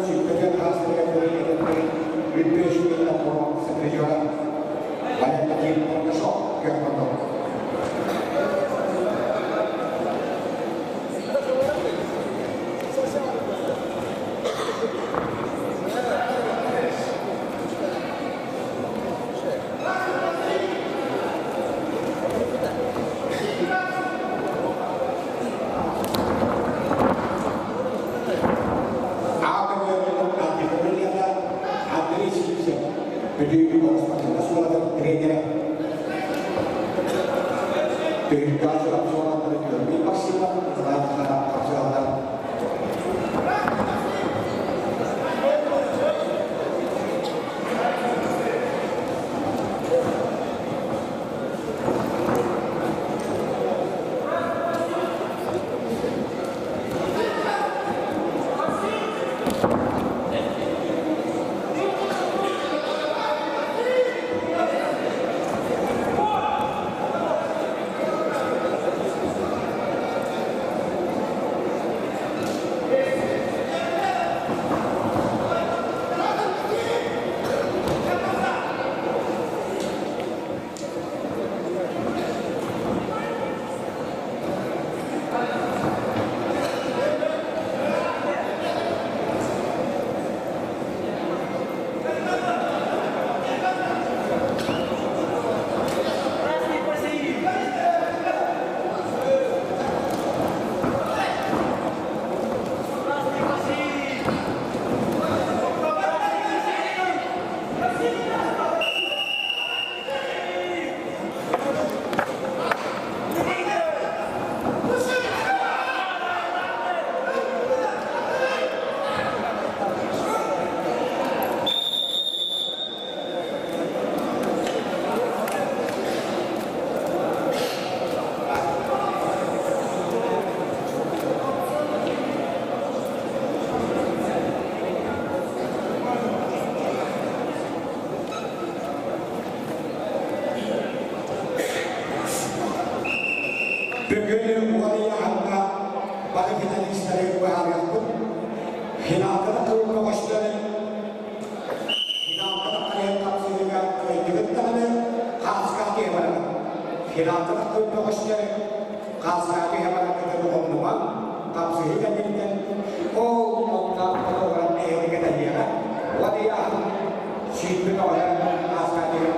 сүүрбэ хаастарга бүттүөшү бронза призера Валентин Бурнашов көрмөтө. Андрей Сивцев, Бүлүү спортивная тренера. Түһүлгэ Чурапчы Георгий Максимов, Николай Захаров хапсыгаллар. Бүгүн уолуйаһанна бары финалистары быһаарыахпыт. Финалга тыл бөҕөстөрүн финалга тахсыһын хапсыһыыга кыайдыгыт даҕаны хааска киһи барабыт. Финалга тыл бөҕөстөрүн хааска киһи бараргытын умнумаҥ. Хапсыһыы кэнниттэн ол онно олоҕуран эһиги кэтэһиэҕэ. Уолуйаһын сүүрбүт оҕолор хааска киһи.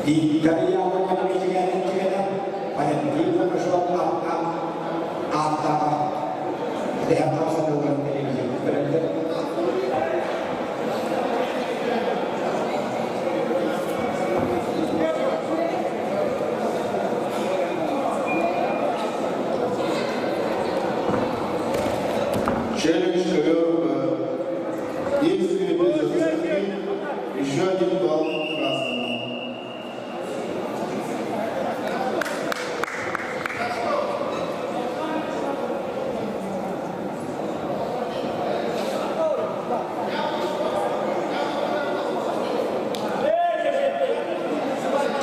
Виктор Яковлев Эдьигээн Валентин Лукашов ааттааҕа дэһэн хамсаныыларын телевизорга көрөллөр. Челлендж ковер действие без засыпки. Еще один балл красному.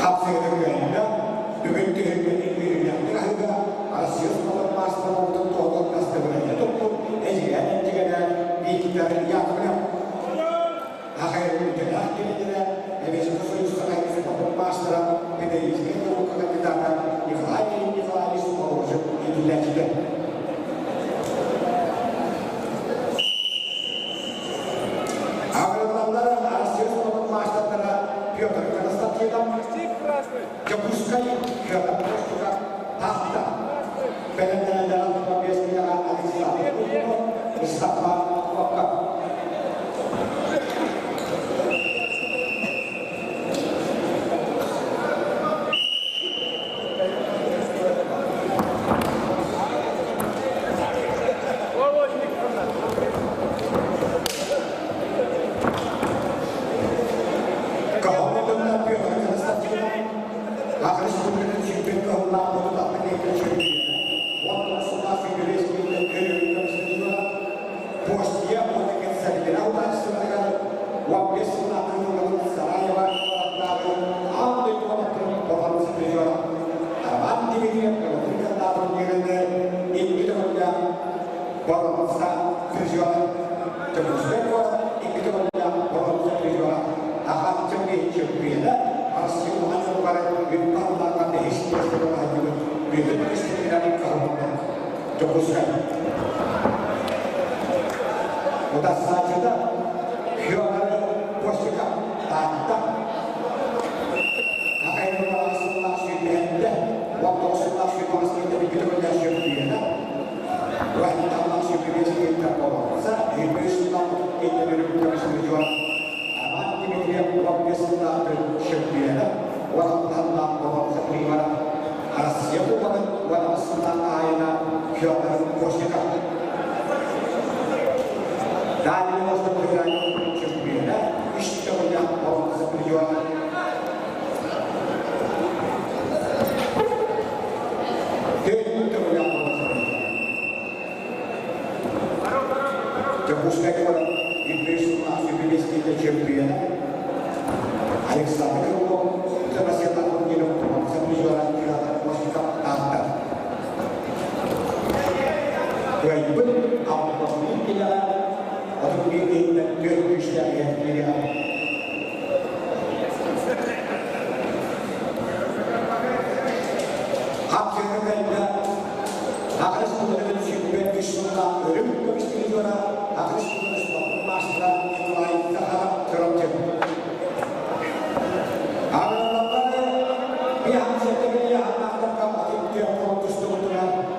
Хапсыгына кыайда, бүгүн түһүлгэни үөрүүлээхтик аһыыга Россия спорт маастара буолбутун туһунан дастабырыанньа туппут Эдьигээн Эдьигэнэ Виктор Яковлев. Ахайрын үтүөлээх тренерэ, Советский Союз спорт маастара, педагогическай наука кандидата Николай Николаевич Положев иитиллээччитэ. Аграрлар Россия спорт маастардара Петр Константинов, Дьокуускай, Федор Костюков, Таатта. Бэлэмнэнэллэр 65 Александр Кузьминов, Мустафа Куоккап. Каһалларына Петр Константинов, Саха Республикатын сүүрбэ кыһыллаах депутаттар Постия Сараева аан дойду призера Роман Дмитриев боронса призера Дьокуускай куорат икки төгүллээх боронса призера Ахан чемпиона Россия улахан үп бэһис миэстэҕэ хаһдыбыт Бүөтүр Кристина Каһымман Дьокуускай. Утарсааччыта Федор Костиков Таатта. Акайнылаах сыллаах сүүрбэһэттэ, 19 сыллаах сүүрбэҕис киһитэ икки төгүллээх чемпиона. Вахиталлаах 25 киһитэ боронса, 23 сыллаах иннэ призера. Роман Дмитриев 15 сыллаах чемпиона, 16 боронса призера. Россия Кубогын 16 сыллаах хаһаайына Федор Костиков. Дальний Восток федеральный чемпиона, үс төгүллээх боронса призера. Төрт төгүллээх боронса призера. Дьокуускай куорат 25 сыллаах 25 киһитэ чемпиона Александр Крылов Россия боронса призера Федор Костиков Таатта. Кыайбыт 61 килоҕа 31 киһиттэн төрт күүстээх иһэн Хапсыгына кайда Саха Республикатын 23 сыллаах өрүм көмүс призера Саха Республикатын спорт маастара Николай Захаров Чурапчы. Аграрлары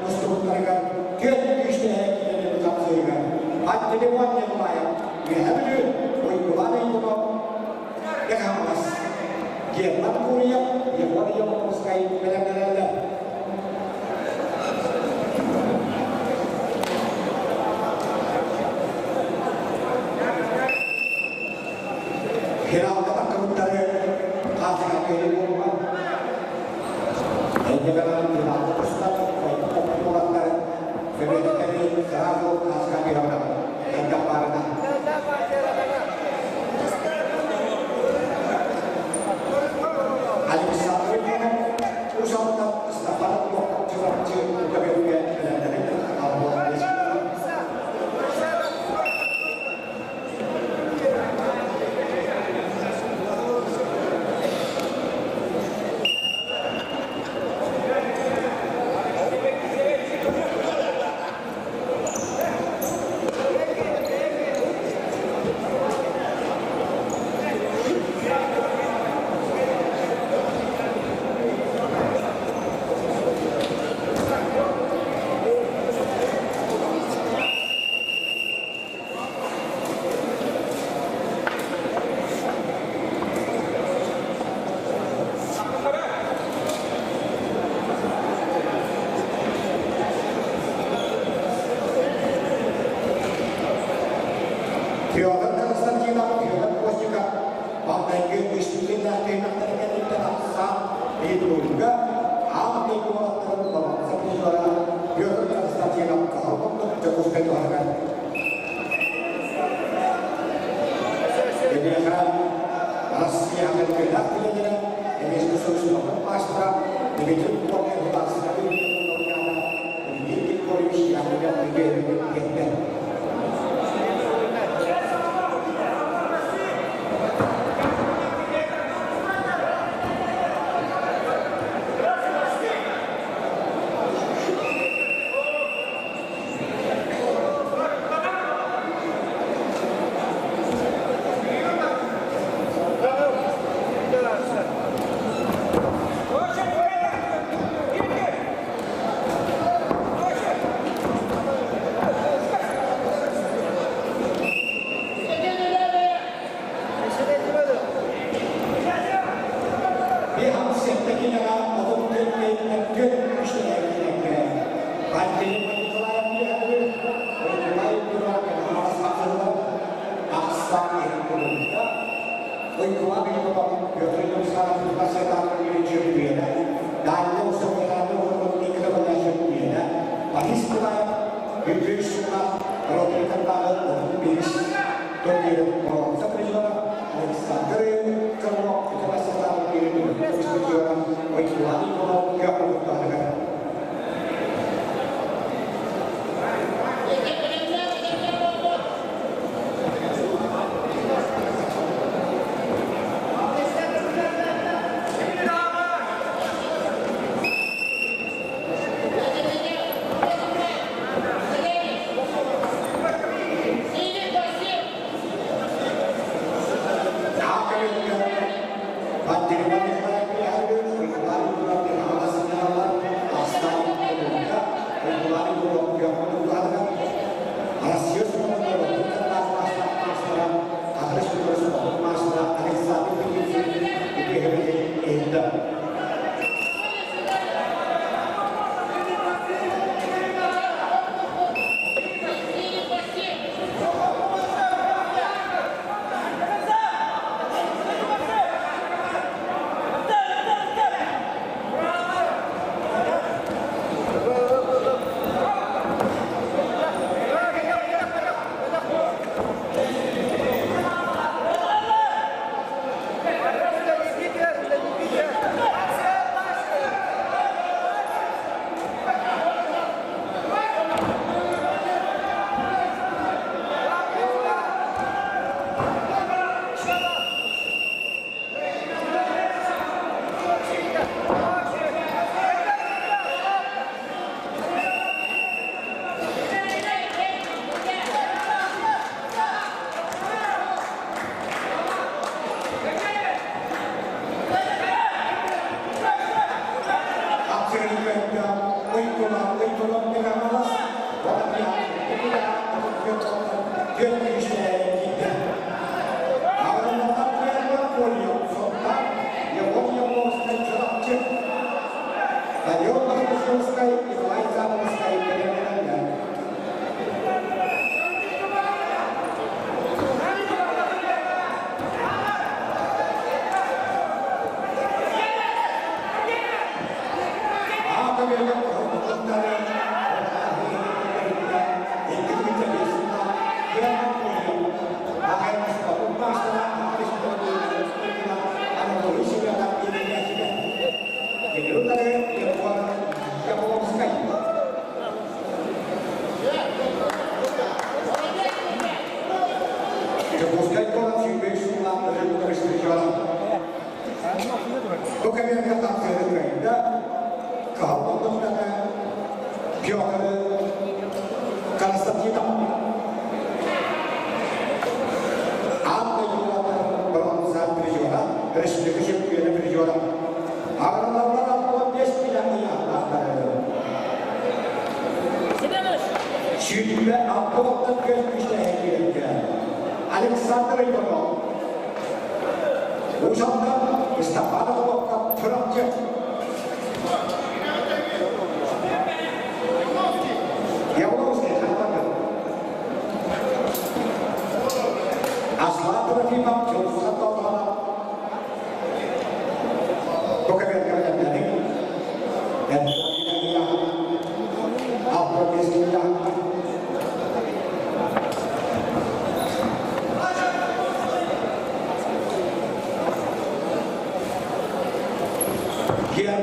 тустубуттарыгар төрт күүстээх киһини хапсыгар. Аттелеван Николаев, Үөһээ Бүлүү, Уйгулан Ыйгунов, Хаҥалас. Герман Гурьев, Егор Якутскай бэлэмнэнэллэр. Финалга таххыбыттары хаасыга кыайыы буолуга. Эннеганан финалга тустар, уолаттар Сөбүөттэри сразу хаасыга кыайабына. Элбэх баарына. Александр Иванов, Уус Алдан, Степан Чурапчы көбүргө бэлэмнэнэллэр. Албуон ыйытылыыга аан дойду уолаттарын боруонса призера Петр Константинов Каһылботтон Дьокуускай туһатыгар. Киниэхэ Россия мөлкөлөөх үлэлэрэ, Эмиэскэ маастара Дмитрий Копин Государственный Дмитрий Григорьевич Яковлев үтүө кэллэ.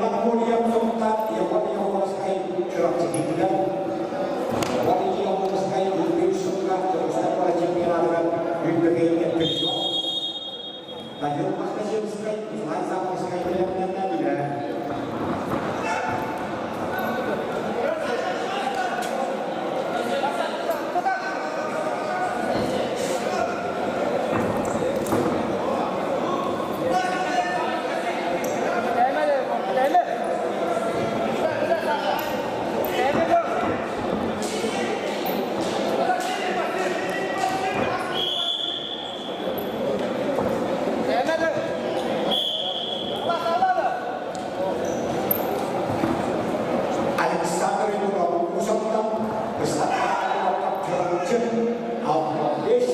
Герман Гурьев Сунтаар, Егор Егоровскай Чурапчы киирдилэр. Валерий Егоровскай үрдүк сылга Дьокуускай куорат чемпионатыгар үрдүк призер. Данил Махтасевскай, Николай Запорскай бэлэмнэннилэр. Александр Егоров Усаттан Чурапчы 65 килоҕа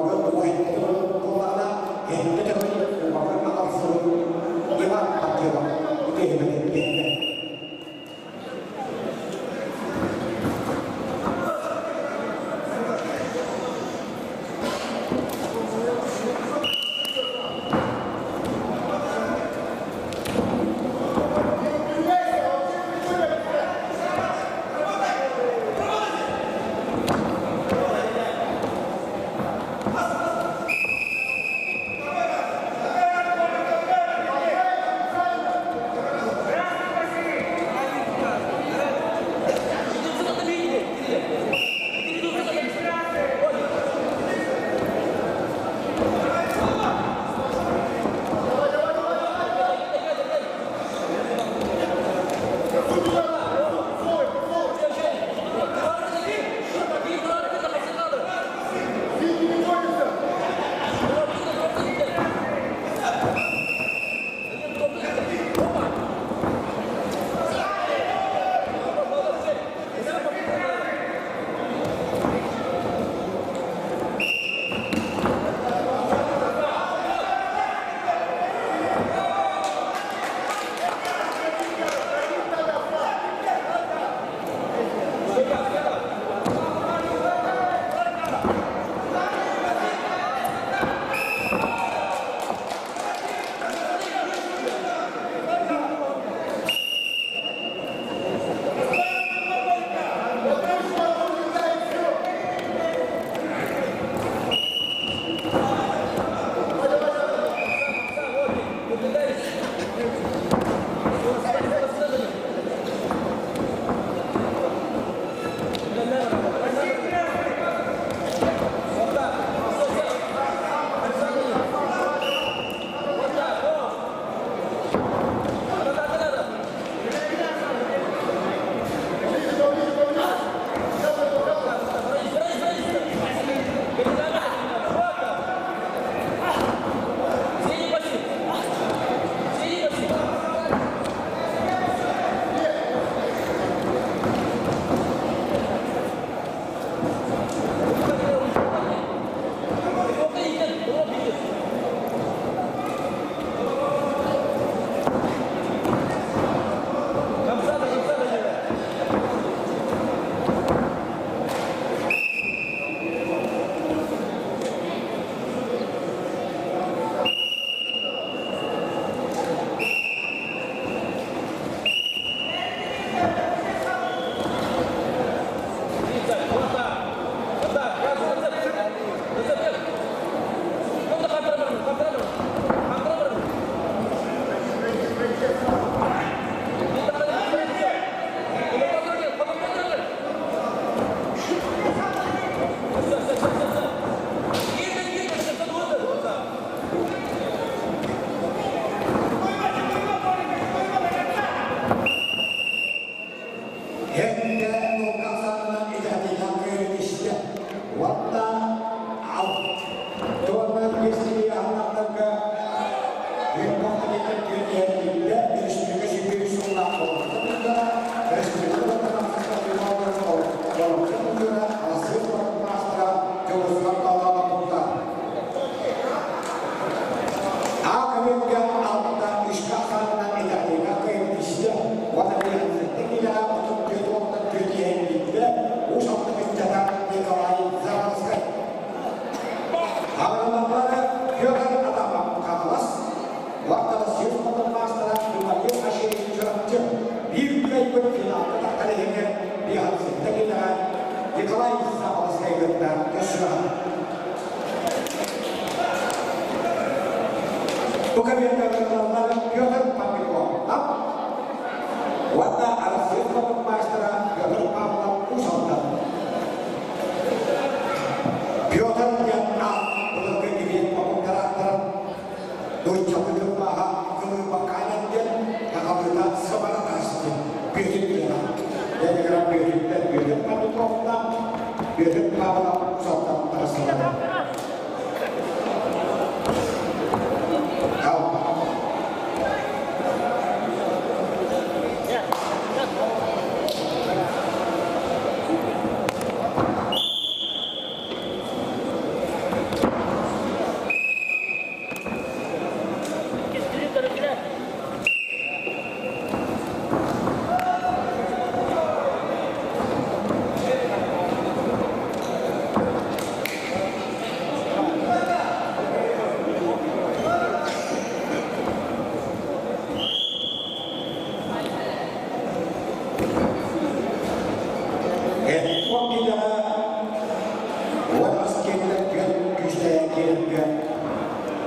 Кубогы уһэннэри буоллаҕына, эһиннэ төгүл Кубогы аҕалсыбыт Иван Панфилов үтүөһүмэтин биэрдэ.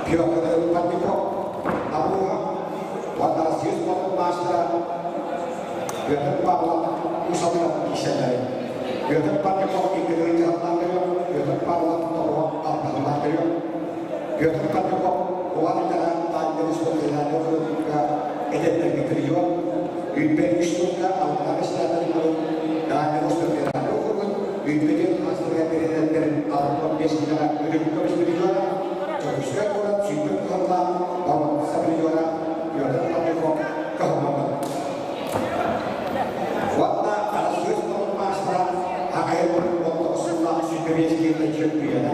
Петр Павликов, Абуга, уонна Россия спортун маастара Петр Павлов Усалга киирсэллэр. Петр Павликов икки дьаһаллаан Петр Павлов тоҕо алтаһылаан Петр Павликов улахан итэҕэ таанньа спортсменнар эдэрдэргэ призер, Үүппэ үс сылга алтаҕа бэстээтэри Даанньа спортсменнар Үүппэтин хастыга передаттарын 65 килоҕа үрүҥ көмүс призера, Дьокуускай куорат сүүрбэ кыһыллаах боруонса призера Петр Павликов кыһылланна. Уонна Арассыыйа спордун маастара аҕайын 19 сыллаах 25 киилэ чөмпүйүөнэ,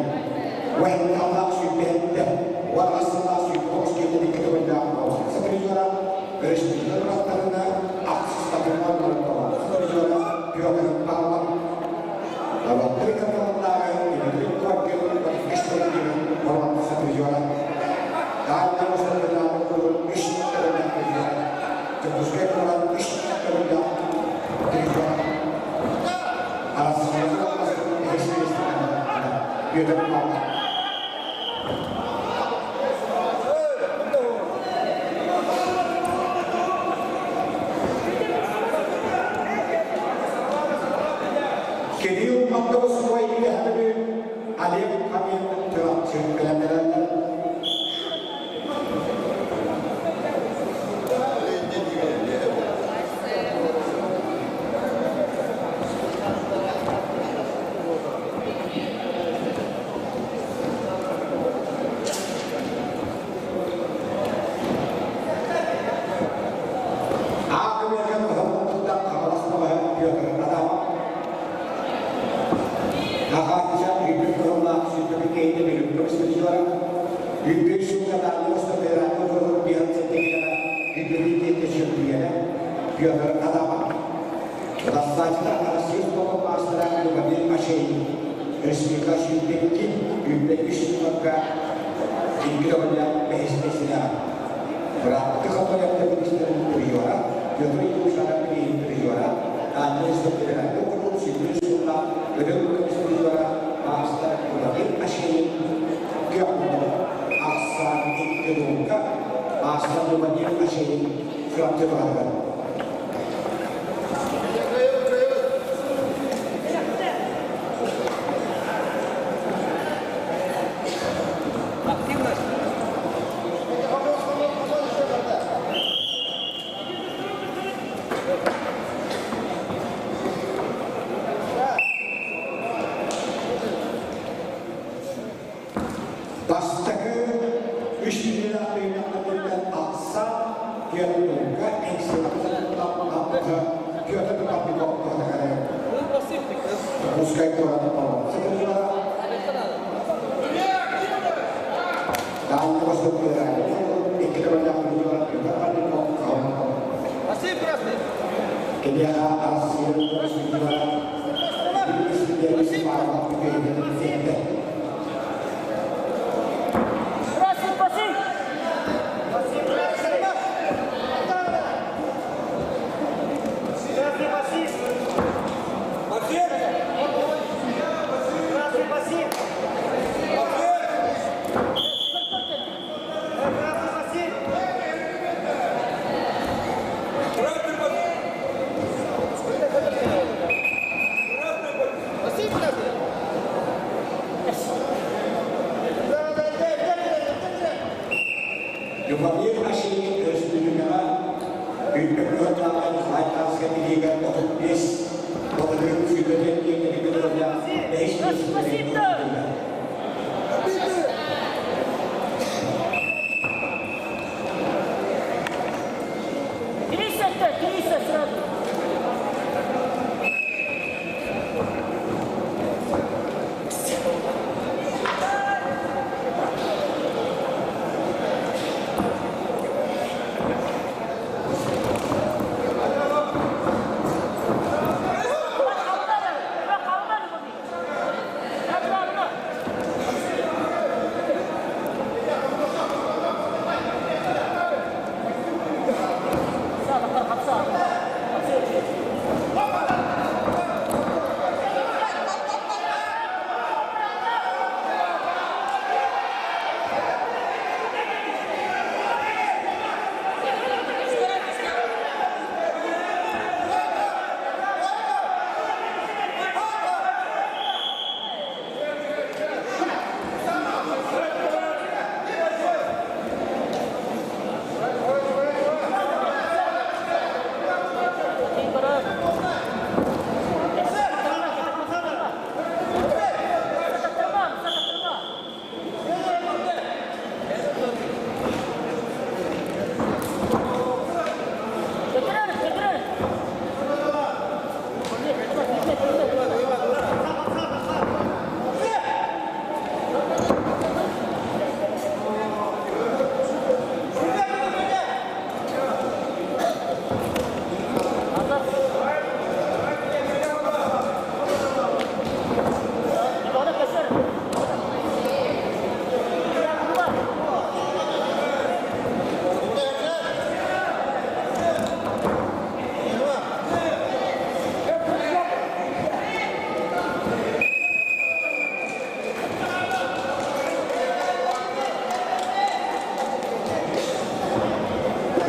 Уһэнталлаах 27, 18 сыллаах 29 киилэ икки төгүллээх боруонса призера, өрөспүүбүлүкэ быраттарына ахсыс патримон боруонса призера Петр Павлов Норуоттар ыккардыларынааҕы Дмитрий Коркин үс төгүлүн боруонса призера, Дальнай Востокунааҕы кулун үс төгүллээх призера, Дьокуускай куорат үс төгүллээх призера, Арассыыйа үһүс миэстэтин Петр Павлов. Кирилл Мандовской идэһэлэри Олег Хамин Чурапчы бэлэмнэнэллэр. Аакымыйаҕа туһаммыттан хабалас Петр Адамов Ахаачча үрдүк кыһыллаах сүүрбэкэ киһини билимҥэ студиялара, үрдүк суука Дальневосток федеральнай округун биһан сэттэ үрдүк диэки чөмпүйүөнэ Петр Адамов. Бастааччылар Россия спордун маастара Любомир Машеев, республика сүүрбэкки, үүрбэ үс сылларга икки төгүллээх бэһис миэстэлээх. Бырааттыы Хотойоттор министрин призера Петр Ильич Андреев призера, Дальневосток федеральнай округун сүүрбэ сыллаах Өлөг көмүс призера маастар Любомир Машеев кыахтанар. Ахсаан икки дуукка маастар Любомир Машеев Чурапчы туһатыгар. Активность. Бастакы үс миллиард ахса Петрга Петр Павликов Пускай куораты Дальний Восток икки төгүллээх призера Петр Павликов Спасибо, красный. Киниэхэ Арассыыйа призера Красный, паси! Красный, паси! Красный, паси! Красный, паси! Спасибо, красный. Любомир Ашинин өрөспүүбүлүкэҕэ Үүппэ Николай Лига 35 Былырыын сүүрбэ бэһис Спасибо! Триста, 300 сразу.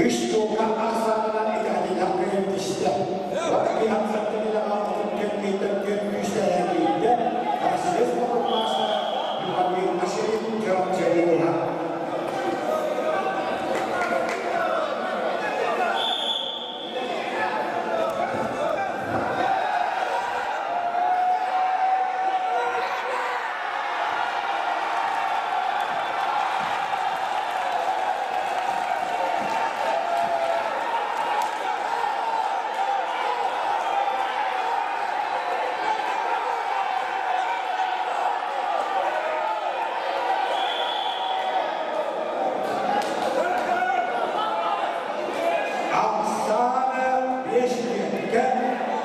Үс чуолка ахсаанынан итэҕэтиилээх кыайыы түстэ. Уонна сэттэ 34 киһиттэн 4 күүстээх киирдэ. Россия спорт маастара Любомир Аширин Чурапчы улууһа. Оксана Вешненко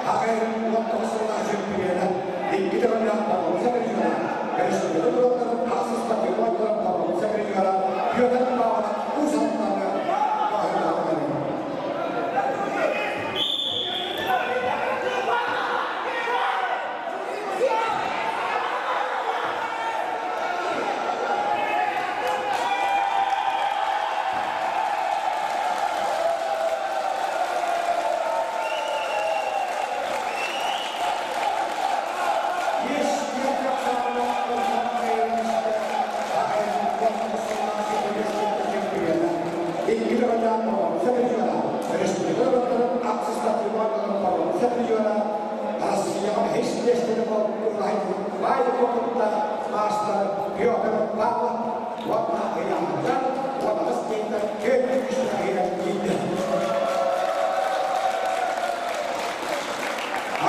Хахайын 19 чемпиона, икки төгүллээх боруонса призера, республика норуоттарын ахсыс патриоттарын боруонса призера Петр Павлов Уус Алдаҥҥа баһылаабыт. Master Петр Павлов уонна ыйааһыннар 18 киһиттэн 4 күүстээх киирдэ.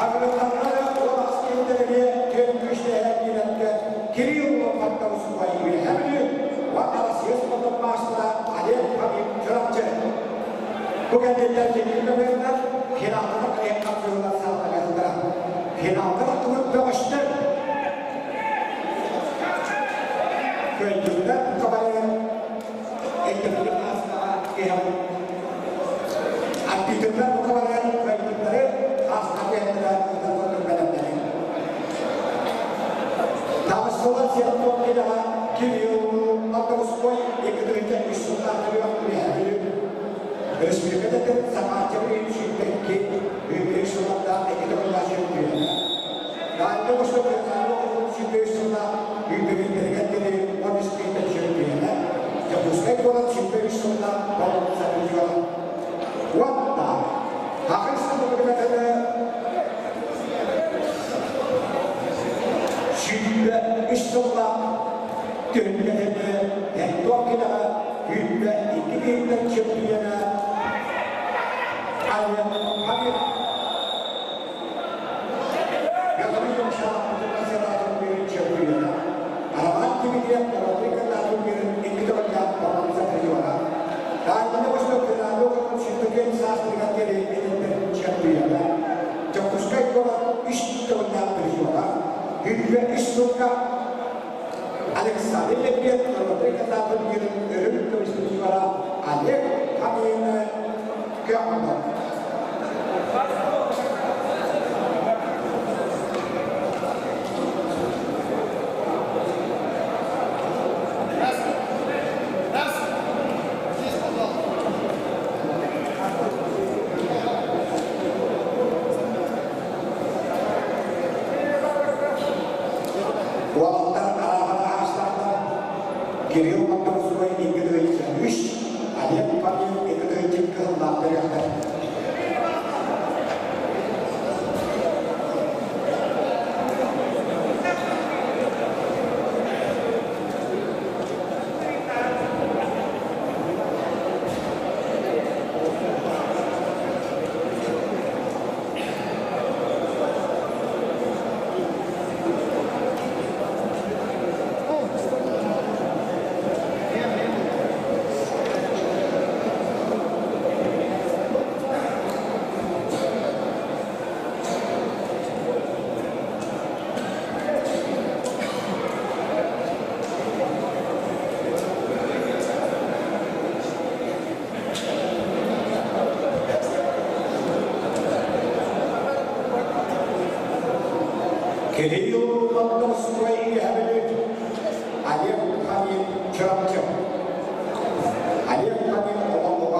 Агроханнара 18 киһиттэн эмиэ 4 күүстээх киирэнтэ Кирилл Лопаттаусубай Үөһээ Бүлүү уонна Россия спортун маастара Олег Фомин Чурапчы. Бу кэнниттэн Кирилл көмөтүнэн финалга кэлэн хапсыһыылар саҕаланыахтара. Финалга тахсыбыт бөҕөстөр кыайдылар кабарыгар өйдөбүлү ааспаҕа киһэҕин. Арбитрдар бу кабарыгар кыайбыттары ааспа киһэллэрэ ыытар курдук бэлэмнэнин. Таҕыстылар сиэттон кидэҕэ Кирилл Мордовской 2 3 сыллаах төрүөх Үөһээ Бүлүү. Республикатын Сахааччы 22 23 сыллардаах икки төгүллээх чемпиона. Дальний Восток 23 сыллаах үүрбүттэригэр диэри 13 киһиттэн чемпиона. Дьокуускай куорат 23 сыллаах боруонса призера. Уонна Хахай сылларыгар 23 сыллаах түһүлгэтини Эттуок килэҕэ 22 киһиттэн чемпиона Олег Фомин. Петр Юмшанов чемпиона. Роман Дмитриев Родрик икки төгүллээх боруонса призера. Дальний Восток 24 саастарыгар диэри чемпиона. Дьокуускай куорат үс төгүллээх призера. 23 сылга Александр Лебедев Родрик өрүл көмүс призера Олег Фомин Көхмөр. Раз. Здесь, пожалуйста. Уолаттар арааһына аастахтар Кирилл Мордовской 2 3, Олег Фомин 2 кыһыллаах төрүөхтэр. Кирилл Мордовской Үөһээ Бүлүү, Олег Фомин Чурапчы. Олег Фомин олоҥхоҕо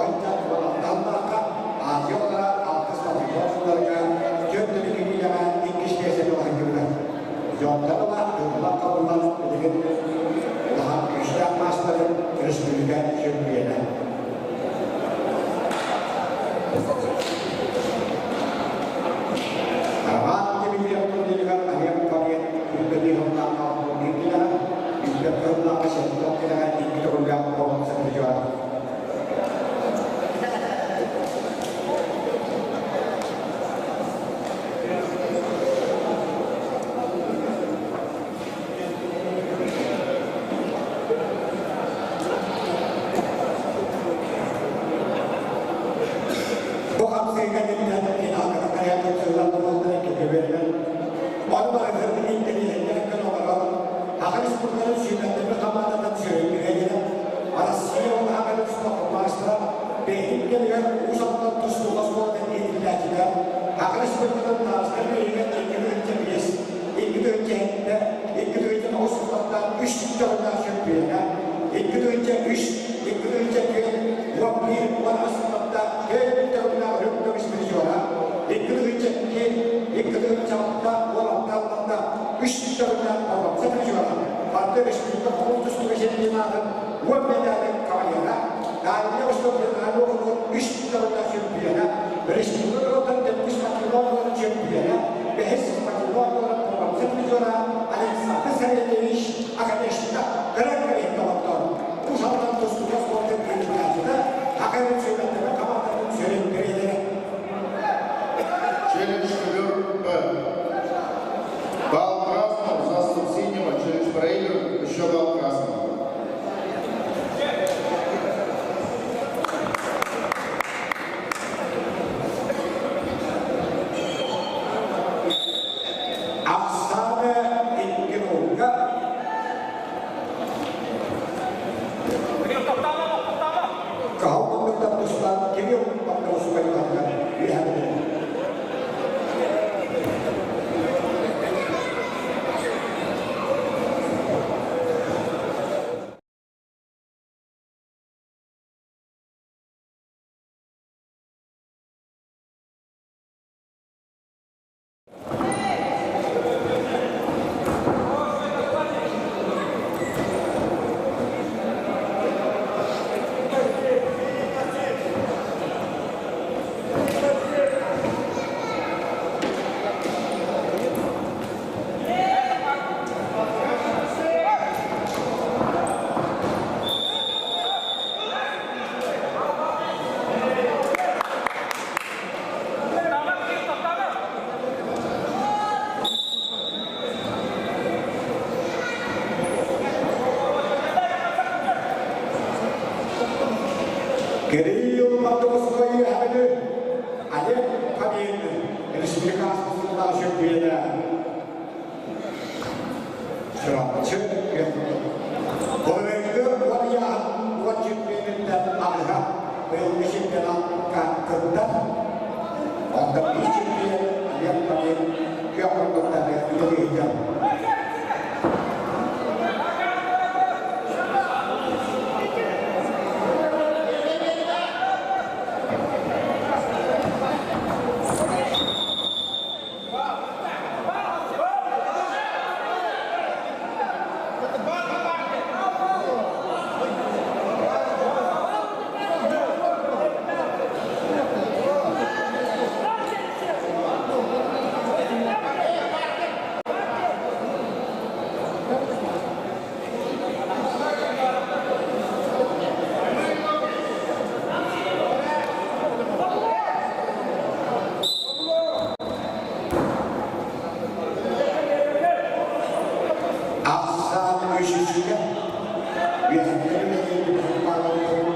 кэмигэр Уус Алдан тустууга оскуолатын иитиллээччитэ, Саха Республикатын Таастар биэриигэ 2005, 2007, 2009 сыллартан үс төгүллээх чөмпүйүөнэ, 2003, 2004, 11, 18 сылларда төрт төгүллээх үрүҥ көмүс призера, 2002, 2006, 16 сылларда үс төгүллээх боруонса призера, Барда республика хомус тустууга чемпионатын 10 медалын кавалера, Дальний Восток федеральный округун үс төгүллээх чемпиона, республика норуоттарын төрдүс спортивнай оонньууларын чемпиона, бэһис спортивнай оонньууларын боруонса призера Александр Савельевич Оконешников кыра кэриҥ доҕоттор, Уус Алдан тустууга спортын кандидата, Саха Сүүмэрдэммит хамаандатын сүрүн тренерэ. Челлендж ковер Б. Балл красному, заступ синего, челлендж проигран, еще балл красному. Оксана Ингенолга. Кыһыл муннуктан тустан Кирилл Бакырусскай таһыгар үөһэ Кирилл Мандовскай үөһэбүлү Олег Фомин республика аспытыллаах чөмпүйүөнэ Чурапчы Былырыыҥҥы уон ыйааһын уон чөмпүйүөнүттэн аҕыһа быйылгы чемпионатка кыттар. Онтон биир чөмпүйүөн Олег Фомин күөх муннуктары үлэлиир. Ахсаан үсүсүгэ үөһэттэн үлэлиир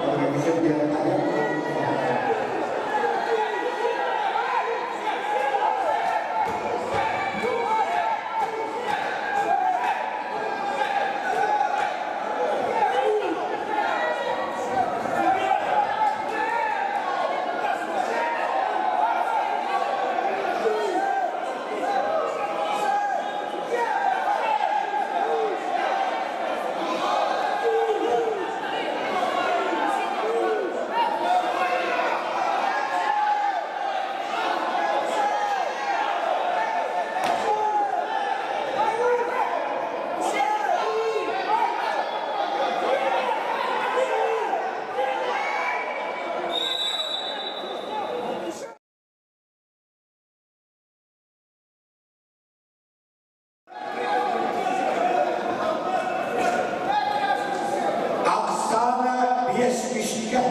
Оксана биэс үскэ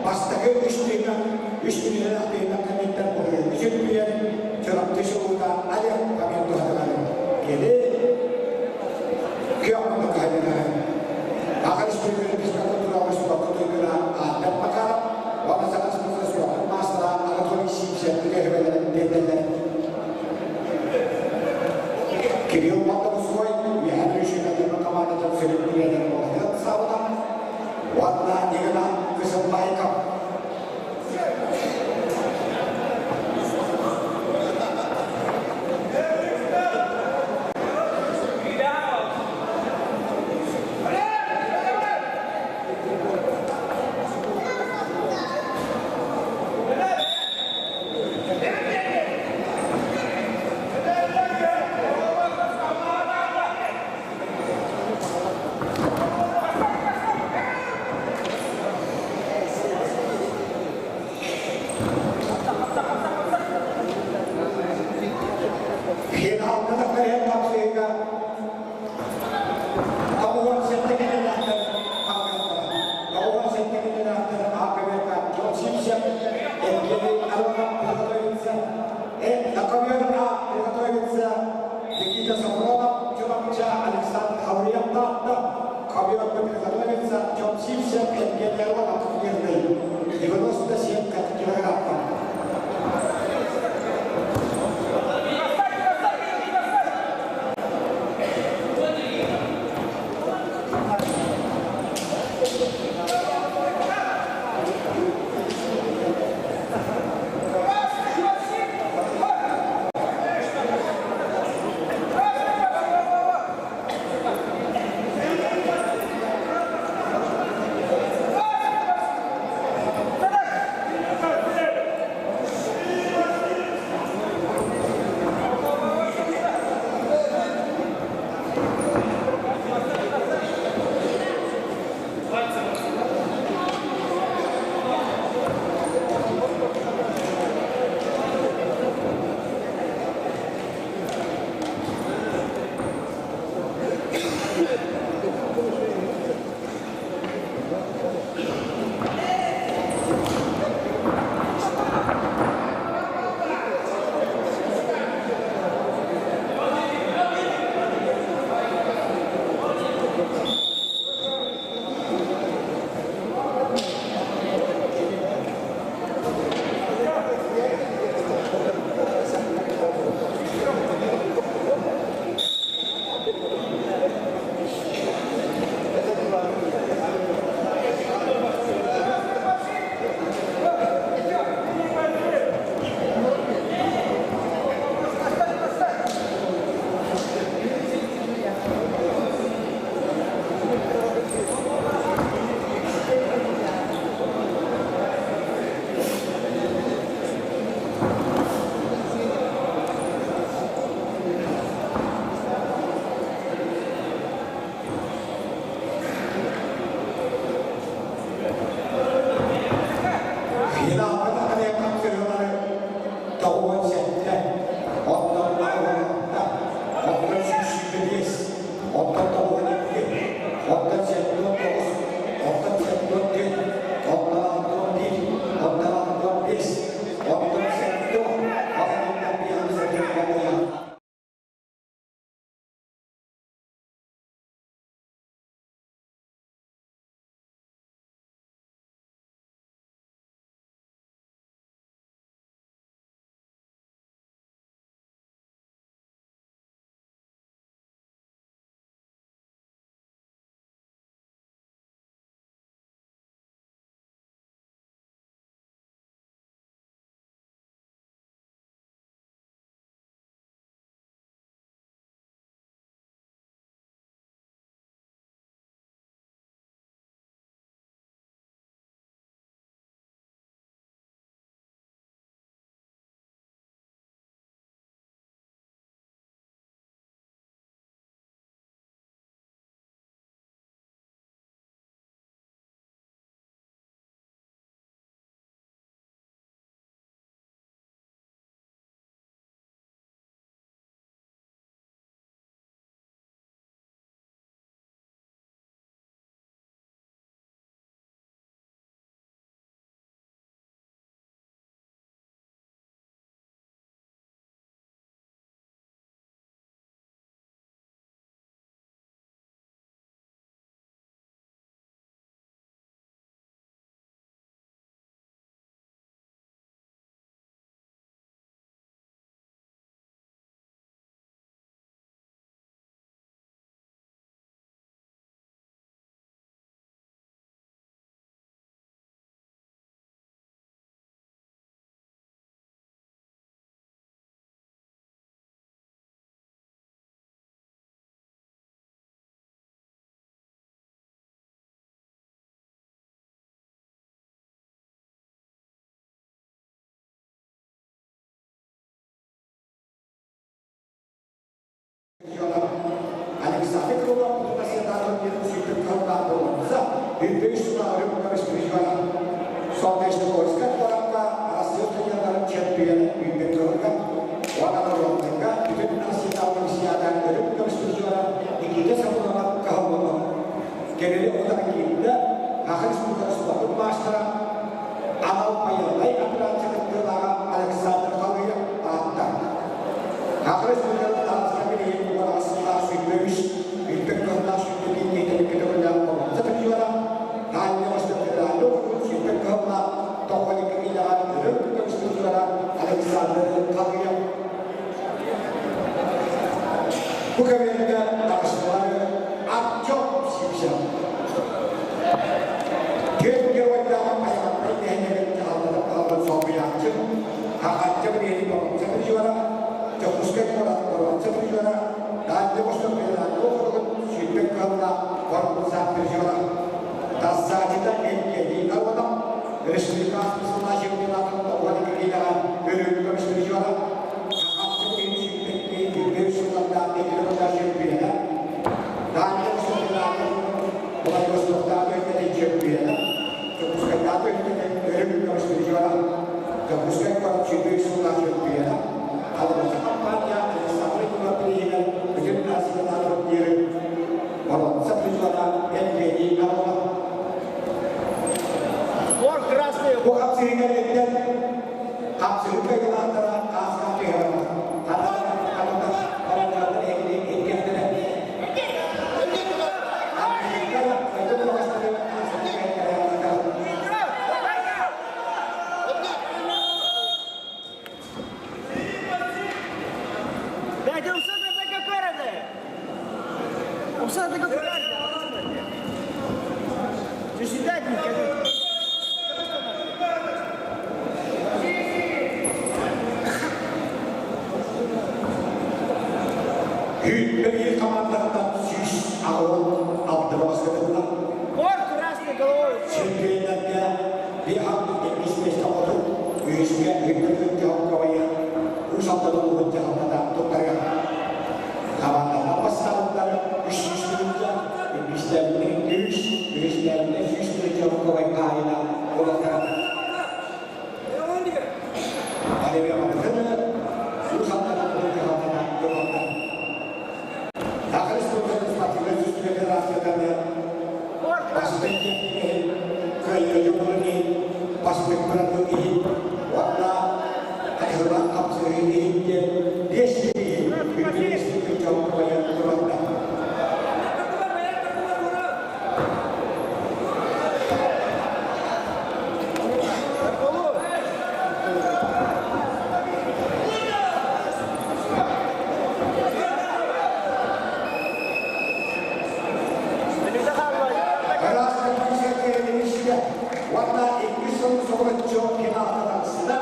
бастакы үс тыына үс тыыннаах тыына кэнниттэн былырыыҥҥы чөмпүйүөн Чурапчы сулуута Олег Фомин туһатыгар кини күөх муннукка хайдыгар Аҕа республика пескатын туралы спортка туйгуна Артем Макаров уонна Саха Республикатын спортун маастара Анатолий Сивцев үлэһибэлэрин биэрдэллэр. Кирилл Мандовской Үөһээ Бүлүү сүүмэрдэммит хамаандатын сүрүн тренерэ буолан саабыта уонна Игнат Кысылбайков. үөрэнээхтэр А көбүөргэ Артем Сивцев, Евгений Аронов приготовится. На ковер А приготовится Никита Сафронов, Чурапча, Александр Хавриев Таатта. Ковер Б приготовится Артем Сивцев, Евгений Аронов, Мирный. 97 килограмм. Александр Крылов Солнечногорскай куоракка Россия студенттарын чемпионы Үмбет Кылырга, уонна Норуоттарга бүтүн Россиятааҕы Олимпиада өрүк көмүс призера Никита Сапунова кыһалланна. Кэрэли утары киирдэ, Саха Республикатын спордун маастара Дьокуускай куорат боруонса призера, Дальний Восток федеральнай уокуругун сүүрбэ кыһыллаах боруонса призера, Тассаачыта Евгений Аронов, республика сыллаах чемпионатын 92 киилэҕэ өрүүнү көмүс призера, Сахапчы 122 23 сыллардаах нэдиэлэ чемпиона, Дальний Восток федеральнай Владивостоктааҕы өрүтэтин чемпиона, Дьокуускайдааҕы өрүтэтин өрүүнү көмүс призера, Дьокуускай куорат 23 сыллаах чемпиона, Алроса компания Александр Егоров бүтүн Россиятааҕы турниры боруонса призера Евгений Аронов. Спорт красный. Бу хапсыһыыга эрдэн хапсыһыы кыайыылаахтара ааска түһэрэр. Дайте усадка какая разница? Усадка какая разница? Заседательник, Үүт командаттан 186 баскетылар. Кор красный головой. Чемпионатка 5 миэстэ оту, үһүскэ үрдүк хоккойа, үс алтан улуһун дьаһалтата туттарга. Командалар бастаабыттар 300 тыһыынча, иккистээбиттэрин 100, үһүстээбиттэр 100 тыһыынча хоккой хаайына улахтара. Алевия Махтана, үс алтан улуһун дьаһалтата туттарга. Саха Республикатын спортивнай сүүстүгэ федерациятаны бастыҥ техникаһын кыайыы бастыҥ продукт иһин уонна хайыһылаах хапсыһыы иһин диэн биэс киһи үрдүк дьоҥкойон тураллар. Уонна икки сыл соҕуруччу финалга тахсыта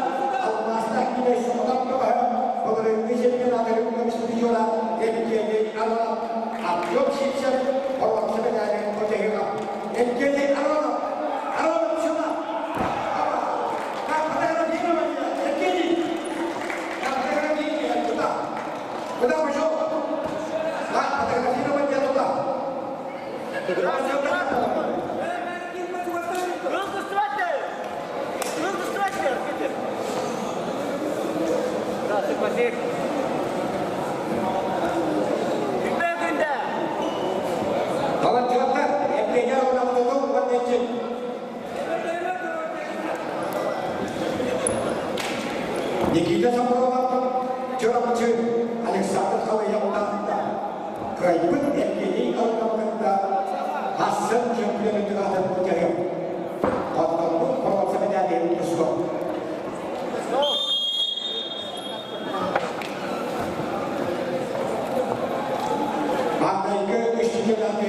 алмаастаах киинэ соҕотох көҕөһө былырыыҥҥы чемпионаты көмүс призера Евгений Аронов, Артем Сивцев боруонса медалин хотуһуга. Евгений Аронов! Аронов сюда! Как фотографирование! Евгений! Как фотографирование! Куда? Куда пошел? Как фотографирование туда? Руку стройте! Руку стройте! Красный пасек. Күндә. Волонтерлар Евгений Ароновтың уонна Никита Самойловтың Чурапчы Александр Халыявтан кыайбыт Евгений Ароновтың Хассан чемпионы атын көтерем. Оттон боруонса медалин тусту. Маңдайгы үш чемпионаты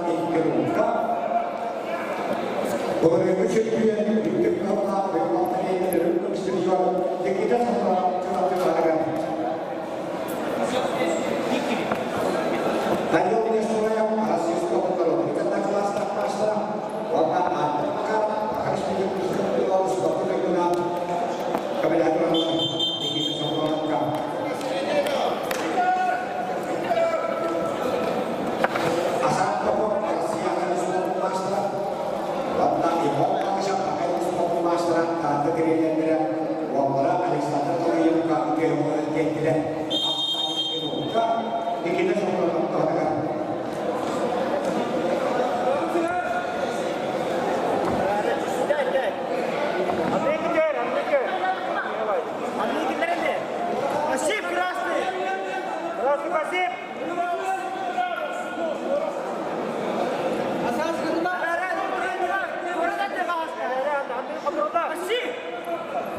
икки Былырыҥҥы чемпион үрдүк кыллаах Никита Самойлов Чурапчы Данил Несуев Российского народа класстах мастера, уонна Антон Макаров Саха Республикатын спортун туйгуна кабинетын Никита Самойловка. Асан Попов Россия спортун мастера, уонна Иван Макашев Саха спортун мастера Таатта тренерлері Уоллара Александр Толоевка үтүө диэттилэр. Никита Самойлов тоһатыгар. Дай, дай. Андрей Китер, Андрей Андрей Китер. Пассив красный. Красный пассив.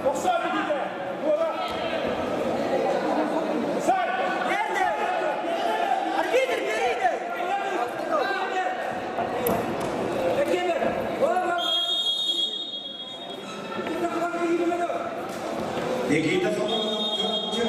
Пассив. Nerede? Arbitr берите. Никита Самойлов Чурапчы.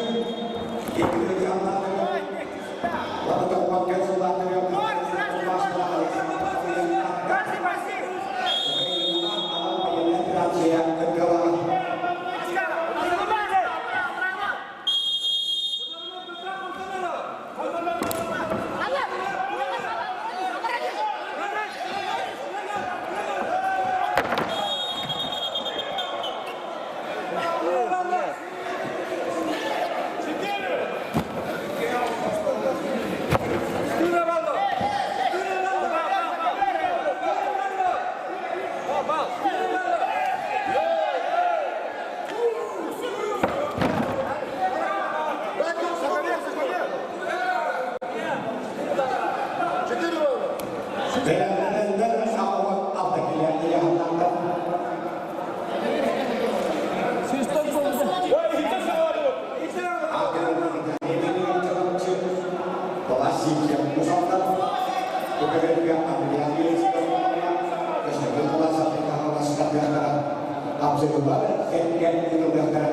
хапсыһыылар кэккэ ыытыллыахтара.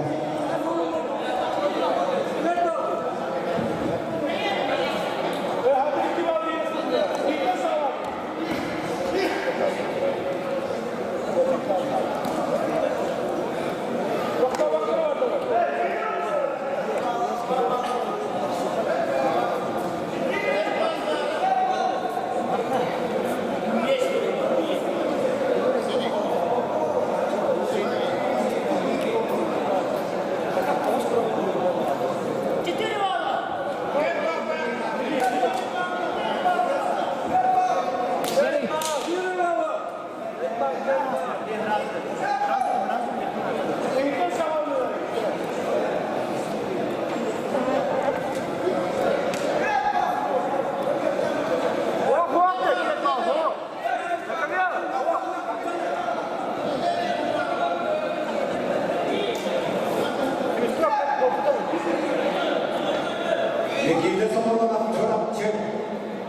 Никита Сомолонов Чурапчы,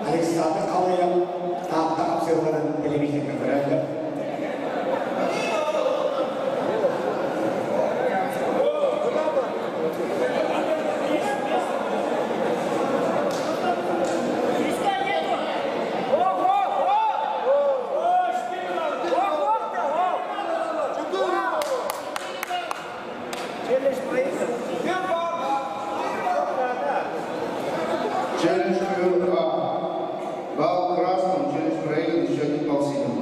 Александр Халыев Таатта хапсыһыыларын телевизорга көрөллөр. Челлендж ковер А. Балл красным, челлендж проигран, еще один балл синим.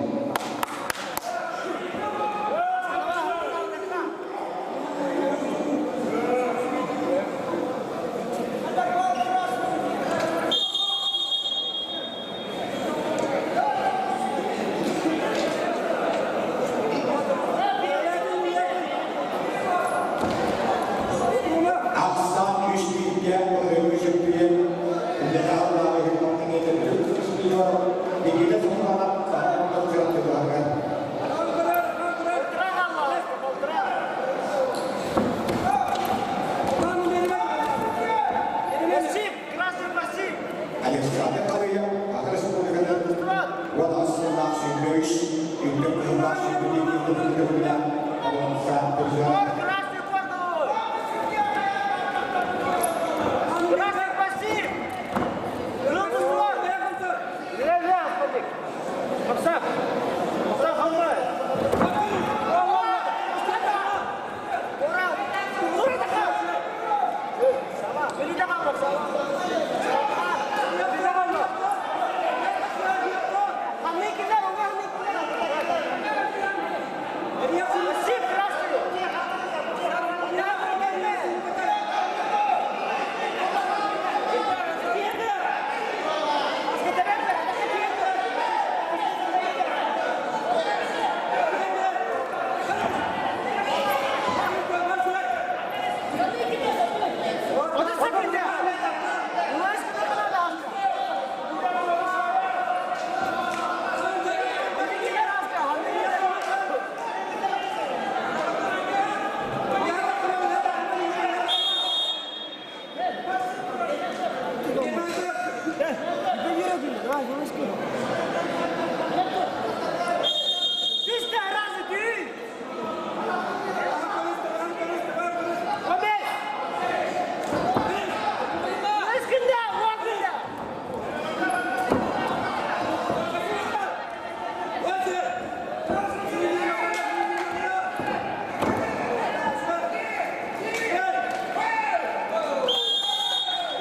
Ахсаан үс бииргэ ылыгы чөмпүйүөн үлэтэ-аллаабы Никита Сомолонов Чурапчытыгар. Александр Халыев Саха Республикатын уон сыллаах 23, үрдүк кыһыллаах 22 төгүллээх боруонса призера.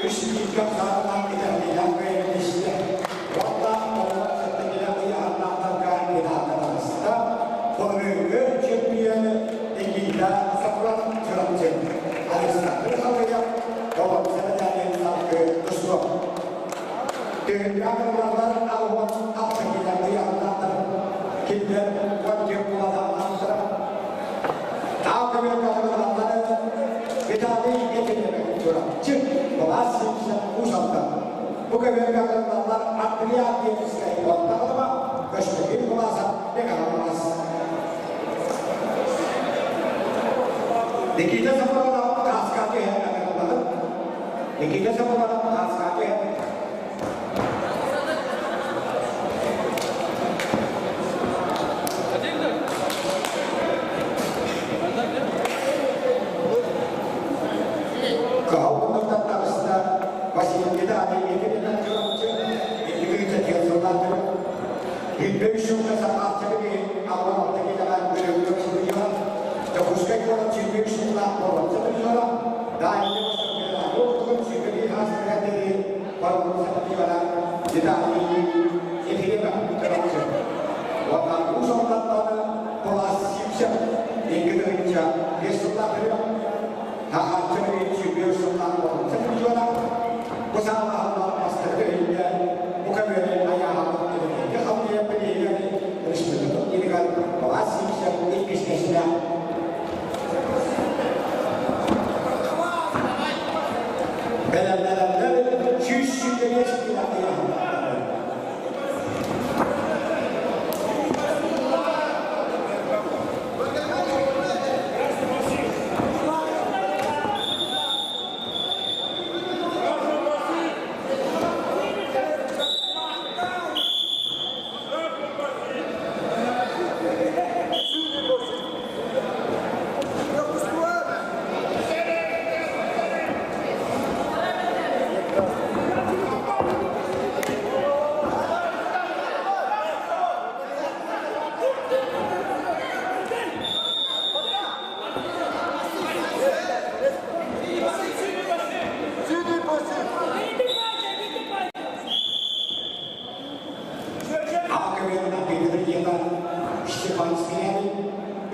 Үс бииргэ сааталаах итэҕэллээх бэйэлэстэ уонна оҕолор сэттэ ыйаһыннаахтарга финалга таҕыста. Былырыыҥҥы чемпион Никита Сафронов Чурапчы, Александр Халыев боруонса мэтээлин салгыы тустуо. Түһүлгэ ыллаллар 86 киилэ ыйаһыннаахтар. Кинилэр 14 кулалаахтара. Таа көмөр ылаллары Виталий Ефимович Чурапчы, Былаас Симсен Уус-Алдан. Бу көмөргө ылаллар Андриан Ленинскэй Уонтаҕылыма, Көшмөкүн Кулаасап Мегаполис. Никита Сафронов тааска түһэн ыҥырыллаҕын. Никита Сафронов тааска түһэн.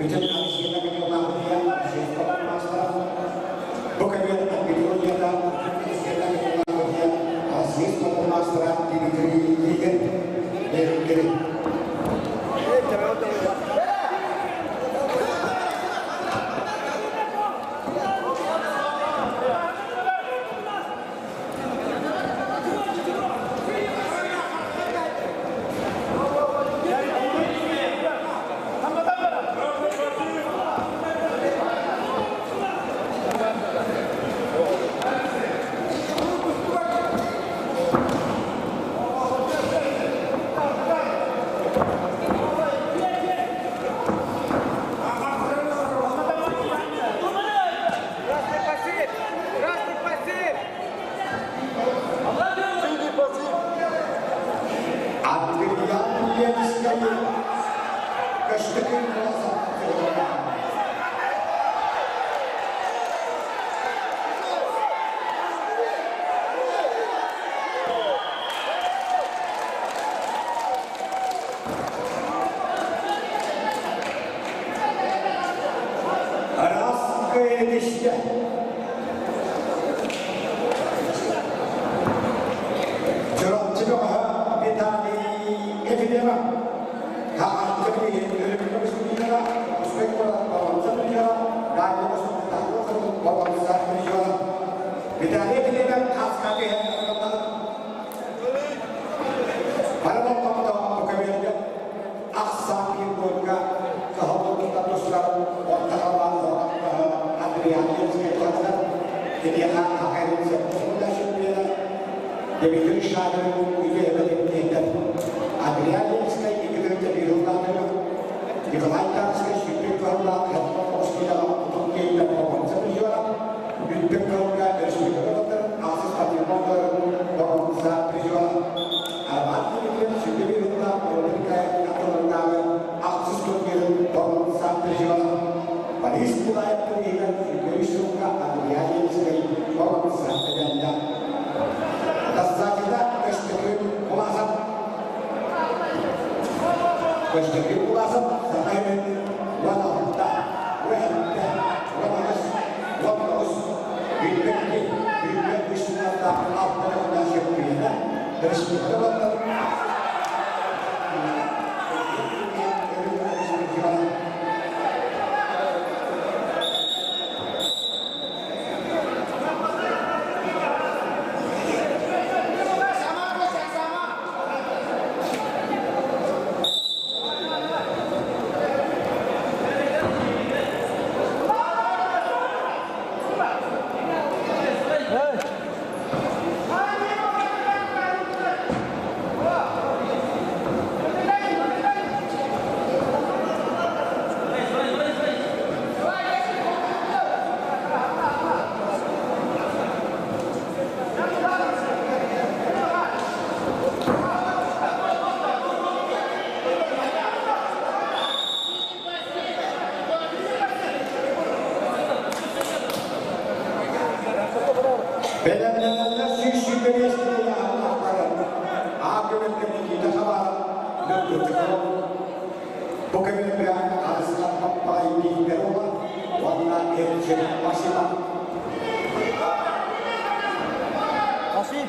Бүтүн Россияда көтүллаах маастара. Бу көбүөр Петродията Россияда көтүллаах Россия спорт маастара Дмитрий Лигин Берингери. Красный пассив! Красный пассив! Синий пассив! Андриан Ленская Каштыкын Роза. Раз кыйдышты. Чурапчыга Виталий Ефимова. Хааттыгы өрөмүнө Виталий Ефимова хаскаты Барабан көмөргө ахсан бир кахалдыкта тустар ортахалан Адриан Ленский тастар Тедиха Хакайрын Сеппосунда шөппена Дмитрий Шагин үйе Адриан Ленский икидерте бируллатыны Николай Тарский сүппек кахалла хатма Оскиляга утун кейле бабанса прижора Бүттек кахалга республикалар асыз патримондор бабанса прижора Арман Дмитриев сүппек бирулла Олимпия атылындагы аксыз турнирин бабанса прижора Борис Булаев турнирин сүппек сумка Адриан Ленский бабанса прижора Тассакида көштөкүн куласап көштөкүн куласап сатаймен 16, 17, 19, 19, бүйтбекки, бүйтбек үстүнарда алтыны шөппүйені, республикалар Belenlenenler сүйші яғынақтары. Акөмекке Никита Хабар, Нөкөтіков. Бу көмекке арысқан паппай кейіндер ола, онна Эрчен Масима. Пассив!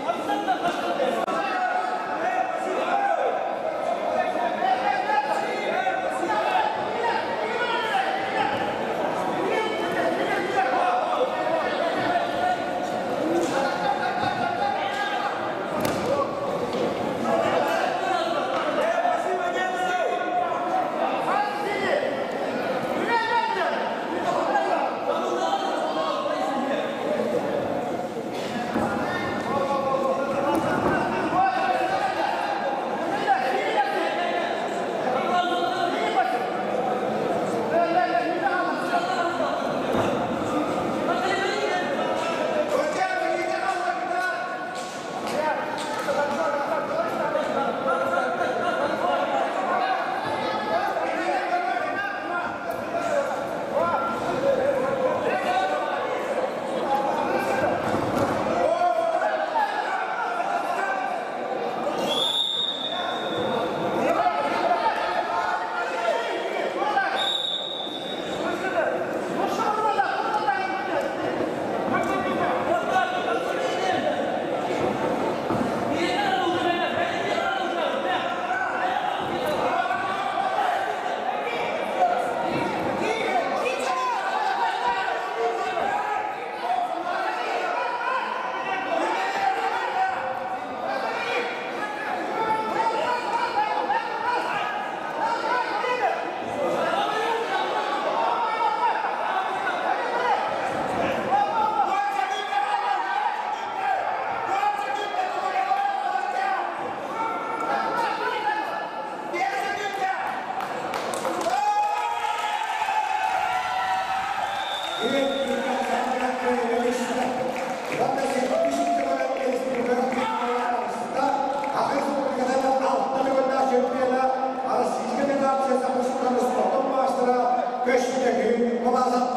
Глазов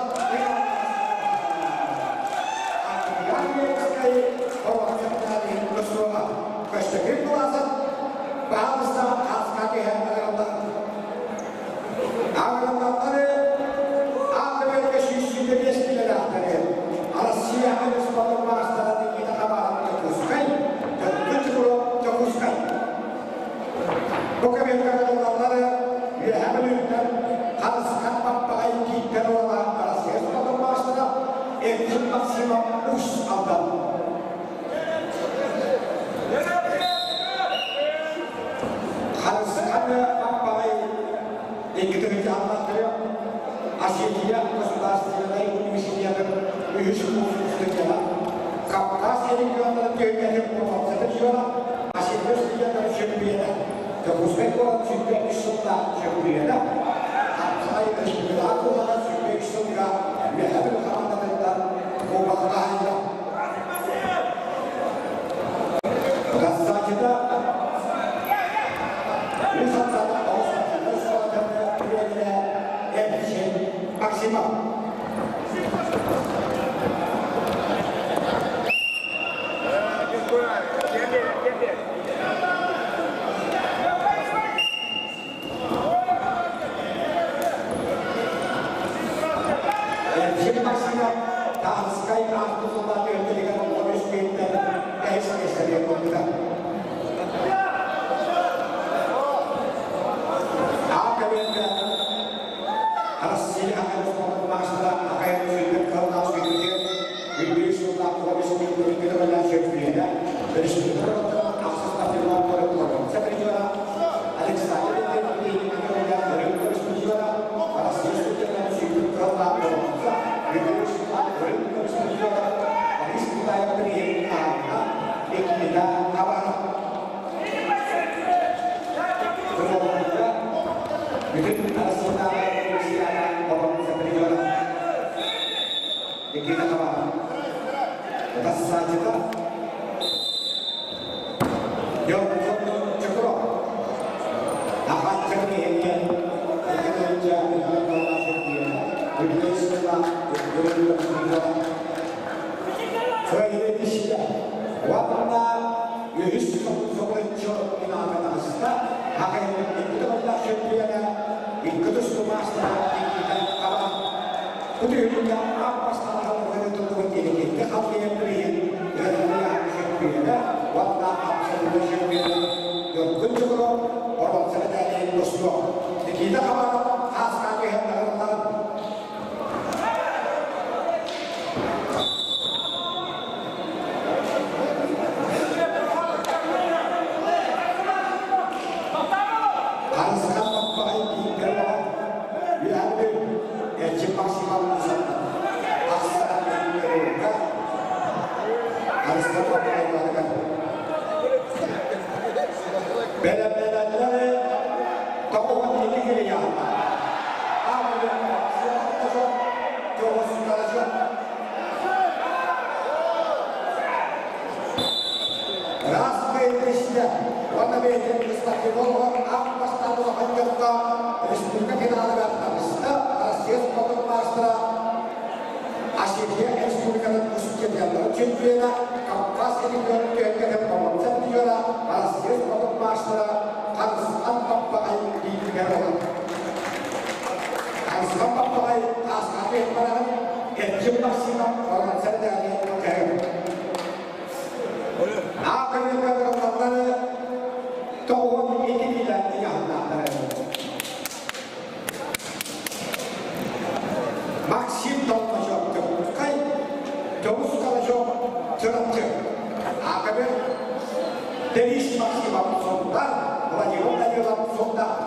Көстөкүүн Глазов баһаалыста хааска түһэн бараллар. Агрономнары аатыбырга 125 килэлээхтэри Россия спортун маастара Никита Хабаров Дьокуускай, Төрдү Чукуров Дьокуускай. Бу кэмигэр Үөһээ Бүлүүттэн Харысхан Баппаҕай кииттэн уола Россия спортун маастара Эрчим Максимов Уус Алдан. Харысхан Баппаҕай икки тыһыынча Осетия государственнай университетын үһүс курс студена, Кавказ регионнарын түһүлгэтин промоцията дьыала, Осетия студеннарын чөмпүйүөнэ, Дьокуускай куорат 23 сыллаах чөмпүйүөнэ, Хапсаҕай республикаҕа куолаһа 23 сылга Үөһээ Бүлүү хамаандатыттан кубокка хаһайда. Рассадина Уус Алдан оҕус оскуолатын тренерэ Эрчим Максимов. Эрчим Максимов Таанскай аахтысылла түһүлгэтигэр олус биирдэ бэһис миэстэни ылбыта. Аакабыга Россия маастара Акайын сүүрбэт кыллаах сүүрбүтүгэр үбүлүй сыллаах комис көтөҕөлөөх чөмпүйүөнэ республика ахсыс спортивной Александр Никита Хабаров. Рассадика Никита Хабаров хааска түһэн бараллар. Харысхан Баппаҕай киинтэн олорон, үөһээ Эрчим Максимов ахсаан көрүүгэ Харысхан Баппаҕай баһылыгар Бэлэмнэнэллэр 92 киһи Раз бэйдээстэ, уонна бэйдэн спортивного ақ бастан улахан республика финалыгар табыста Россия спортун маастара Осетия республикатын чемпиондары чемпиона, Кавказ регионун түһүлгэтин помоцет призера, Россия спортун маастара Харысхан Баппаҕай бииргэр олор. Харысхан Баппаҕай ааскаты баран Эрчим Максимов Роман кэрэ. Аакырыга 92 килэ ыйаһыннаахтары. Максим Толмачев Дьокуускай, Дьоҕус Калачев Чурапчы. Аакабыр Денис Максимов Сунтаар, Владимир Данилов Сунтаар.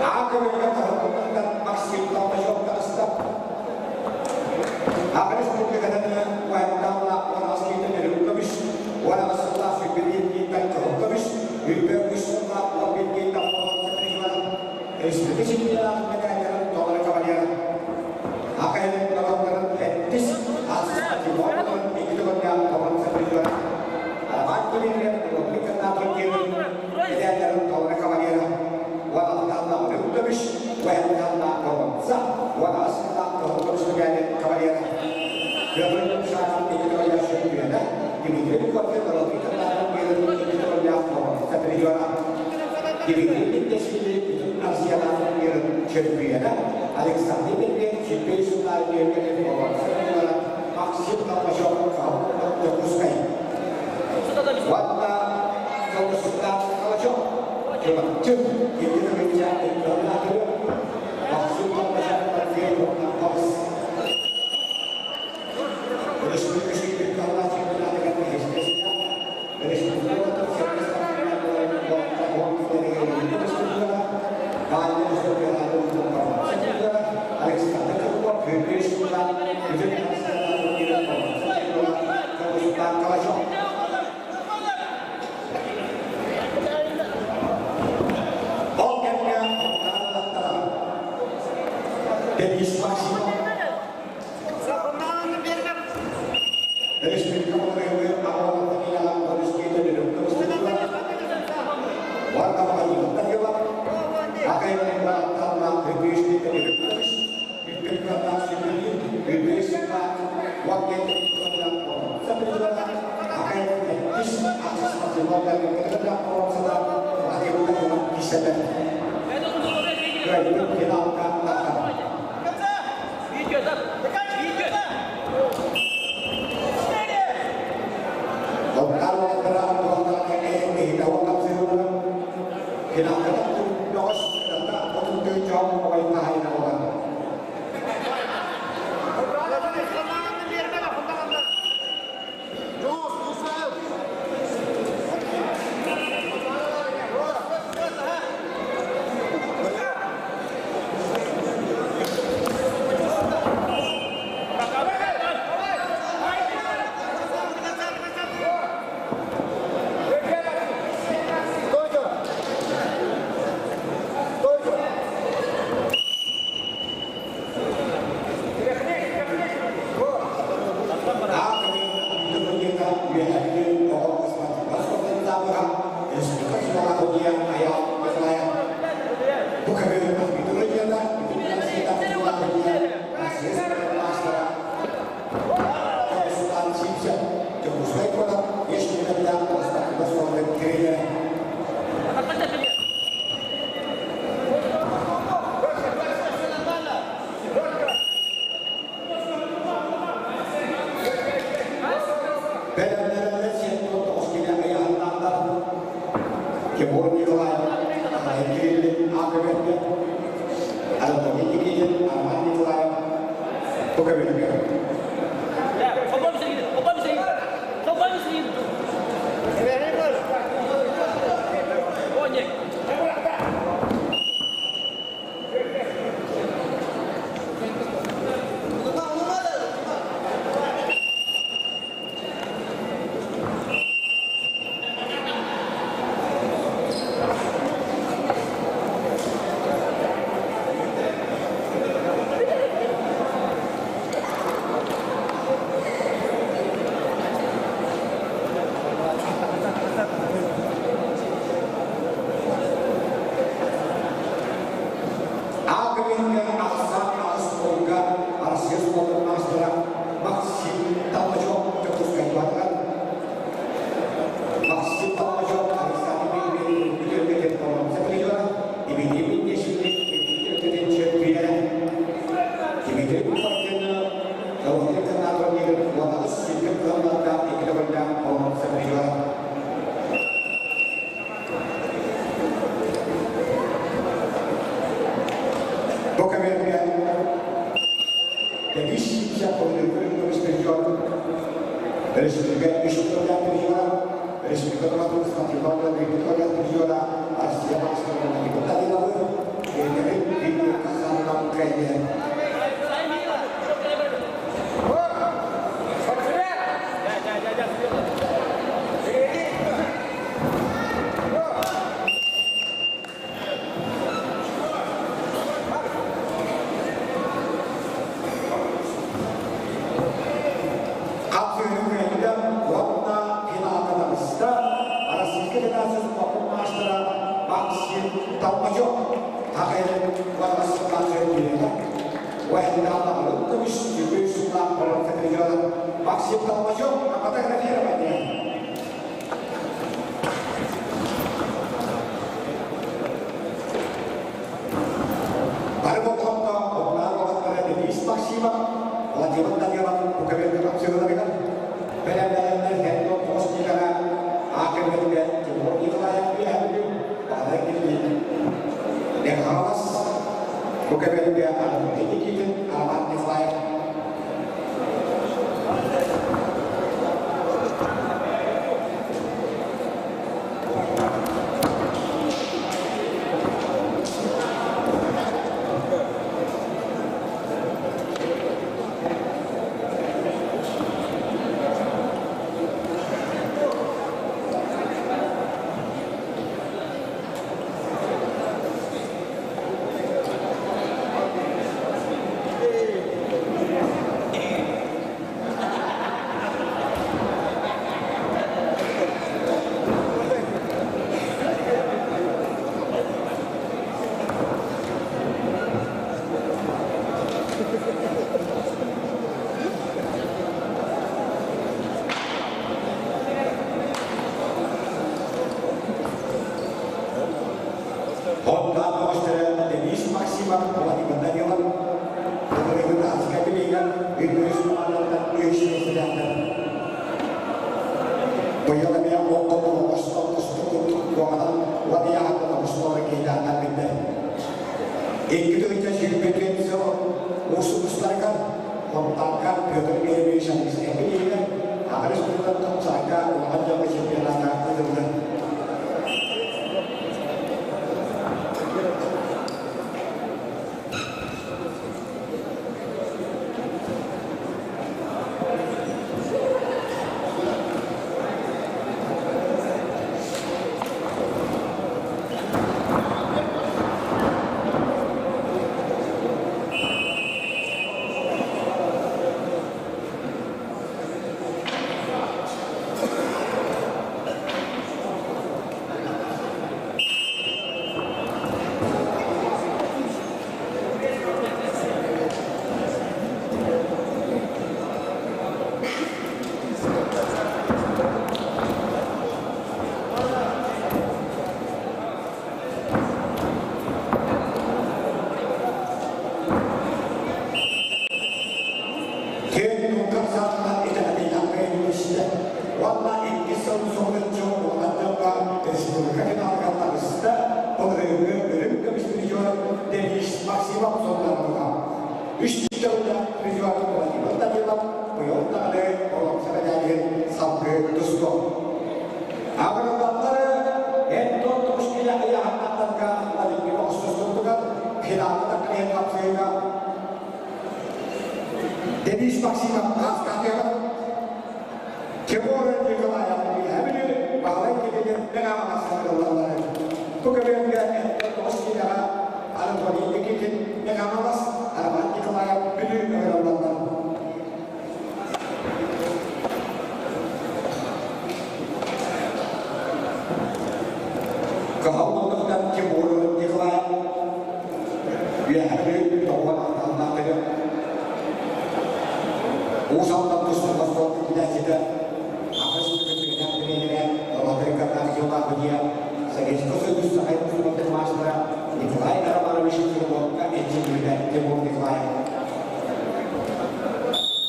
Аакабырга таһырбыттан Максим Толмачев таҕыста. Аха республикатын уһайдаалла уонас киитен өрүк көмүс, уонас сыллаах сүбүрүн кииттэн кыһыл көмүс, үрбэ үс сыллаах уон биир кииттэн республика чемпионатын медальдарын толору кавалера. Аха норуоттарын эттис ас спортивон икки төгүллээх бронза призера. Арбат Кулинер республиката Дмитрий Александр Максим Толмачев, Дьокуускай. Уонна Тоҕустаах Калачев, Чурапчы, Максим Толмачев, Денис Максимов. Максим Толмачев, фотографирование. Бу көбүөргэ Анатолий Никитин, Роман Николаев. Онтон көҕүстэрэ Денис Максимов, Владимир Данилов, Былырыыҥҥы Таһаска билиигэ үһүс командаттан үһүс миэстэлээхтэр. Быйыл эмиэ оҕолору оҕустан тустуу курдук куоҕанан уонна яһаттан оҕустолору киһилээхтэр биллэр. 2 сүүрбэтин сыл уус устарыгар Хонтаакка Петр Михайлович Алексеев билиигэ Аҕа республикатын Топсаайга улахан дьоҥҥо чемпионата ыытыллар. Киэн туттар саатынан итэҕэтиилээх үстэ уонна иккис сыл соһуччу улахан дьоҥҥо республика финалыгар таҕыста. Былырыыҥҥы үрүҥ көмүс призер Денис Максимов суруттарбыта. Үс төгүллээх призер Владимир Данилов быйыл даҕаны боруонса мэдээлигин салгыы тустуо. Агродаллары Антон Тушкина ыйааһыннартарга Владимир Оҕустустурдугар финалга таххан хапсыыга Денис Максимов Аскатыгар Тимур Николаев Үөһэ Баһылай Кириллин Мэҥэ-Хаҥалас Бу көбүөргэ Антон Тушкинаҕа Анатолий Никитин Мэҥэ-Хаҥалас, Роман Николаев Бүлүү ыҥырыллаллар. Кыһыл муннуктан Тимур Николаев Үөһэ Бүлүү тоҕуон ахталлаах бөлөх Уус Алдан тустууга спорт иитээччитэ Аҕыс күнүгэр тренерэ Роман Археология Советского Союз Сахай тустуугун маастара Николай Романович Филипповка эрчиллибитэ Тимур Николаев.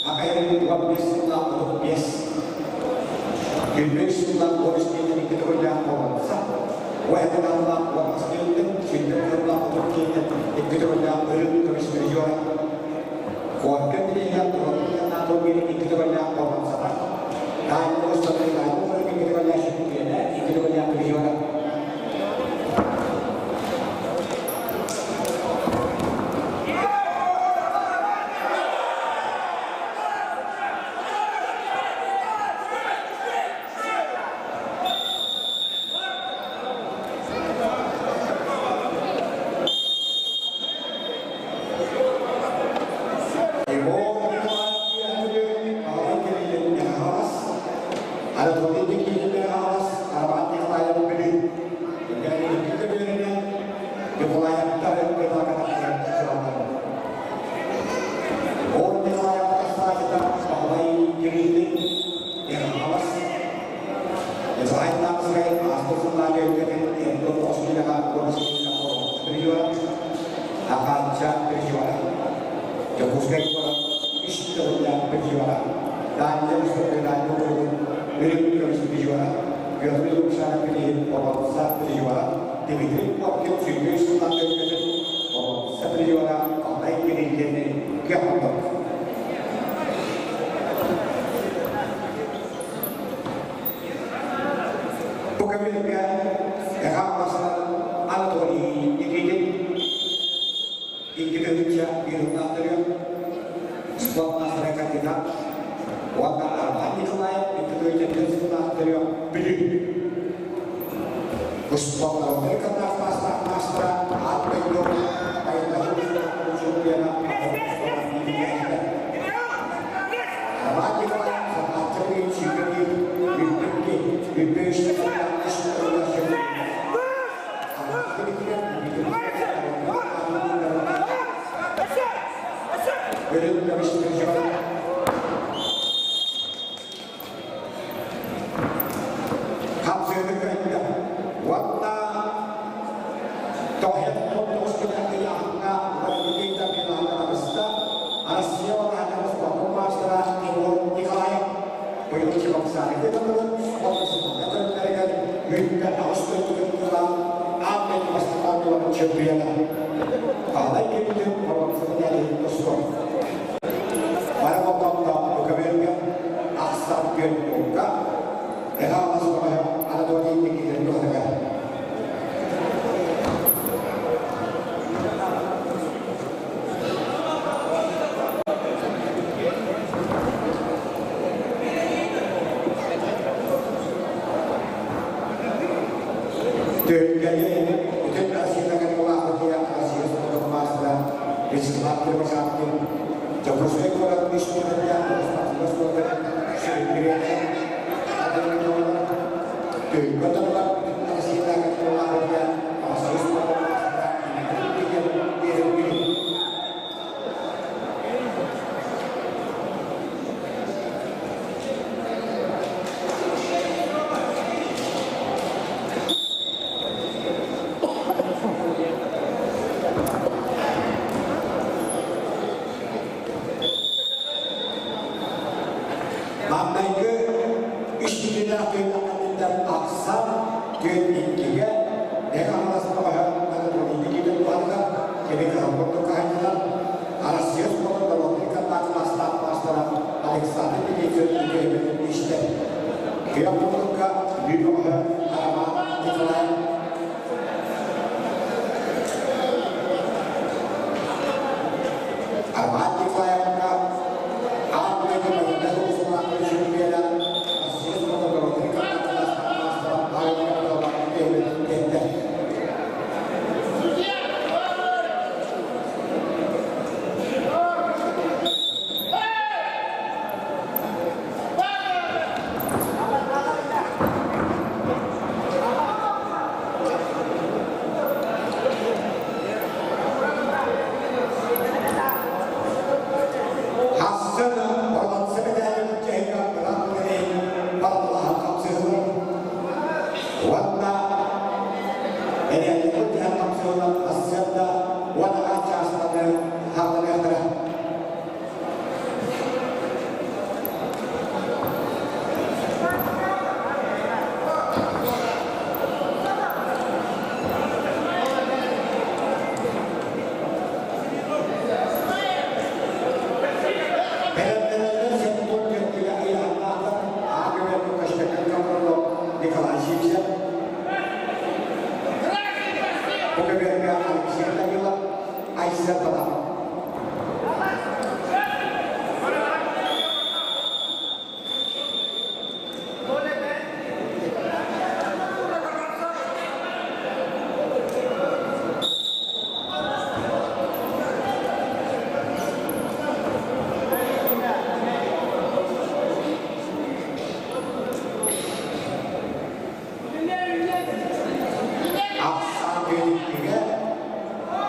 Акайын 15 сыллаах 35 Күлбүк сыллаах 13 киинэн икки төгүллээх боруонса. Уһэтин аллаах уонас киинтэн, сүүрбэ тыллаах 30 киинтэн икки төгүллээх үрүҥ көмүс призера. Куорка тренер Анатолий икки төгүллээх боруонсата. Таайны устата Иванов икки төгүллээх чемпиона, икки төгүллээх призера. Анатолий Никитин Аҕас, Роман Николаев Бүлүү, Икки көбүөрүнэн Николаевтар кытаакатахтар Ол Николаев тахсаачыта Баһылай Кириллин Хаҥалас, Николай Тарскай ааспыт сыллааҕы өлгөтүн Антон Оскинаҕа призера, Ахаанча призера, Дьокуускай куорат үс төгүллээх призера, Дальний Восток Дальний Восток үрүҥ көмүс призера, Петр Лукшанов билигин боруонса призера, Дмитрий Коркин сүүрбэ үс сыллаах өлгөтүн боруонса. Боронса призера Алтай Кириллини көхөндө. Бу көмүлгэ Эха Анатолий Никитин 2 тыһыынча биир спорт мастера кандидат уонна Арман Николаев 2 тыһыынча 4 сыллаахтары Бүлүү. Спорт кандидат мастера аат дойду чемпиона Арман Николаев Сахатчы чемпионы Бүппү Чемпиона. Алай келді, Анатолий Никитин Туһаныга. Төгәйе бүтүн Россияда калаахытыя Россия спорт мастера Вячеслав Кривошапкин, Дьокуускай куорат үс спорта сүрүннүрүөнэ Төгө тыллар бүтүн Россияда калаахытыя Россия спорт мастера Берүнгү. Мамнайгы үш түліне түйнақанындар ақсан түйін иккиге Мехамалас баға Анатолий Никитин туадыға Кебек Хамбурды қайнынан Россия спортында Лотрика тақыластақ мастера Александр Никитин үлкейметін ішті. Күйек құрлыққа Бүбіғі Арман Николаев. Арман Николаевқа Ан дойду байында чемпиона Россия спортында Лотрика тақыластақ мастера Александр Никитин. Hassan Orlan Sebedäli Kehika Brandleri Allaha kapsıhır. Wanna Ene kunta kapsıhır Hassan wana achasana harlanatra. Николай Сипсев. Покаберга Алексей Данилов, Айса Потапов. Ахсан Геликкиге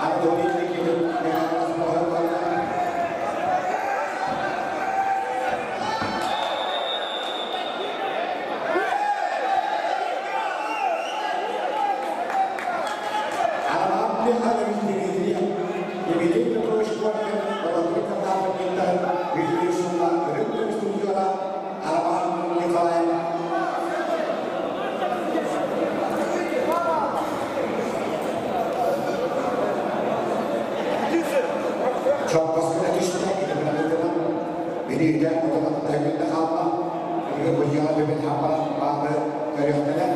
Анатолий Никитин Михайлов Мохаммад. Арман Михайлович Дмитриев, Евгений Петрович Коркин, Володимир Катапов, Виктор Шума, Рыбный студиора, Арман Николаев. Биирдэ отон күндэ хаалла. Билигин бу дьыала түбүн хаампаран баалы көрүөхтэрэ.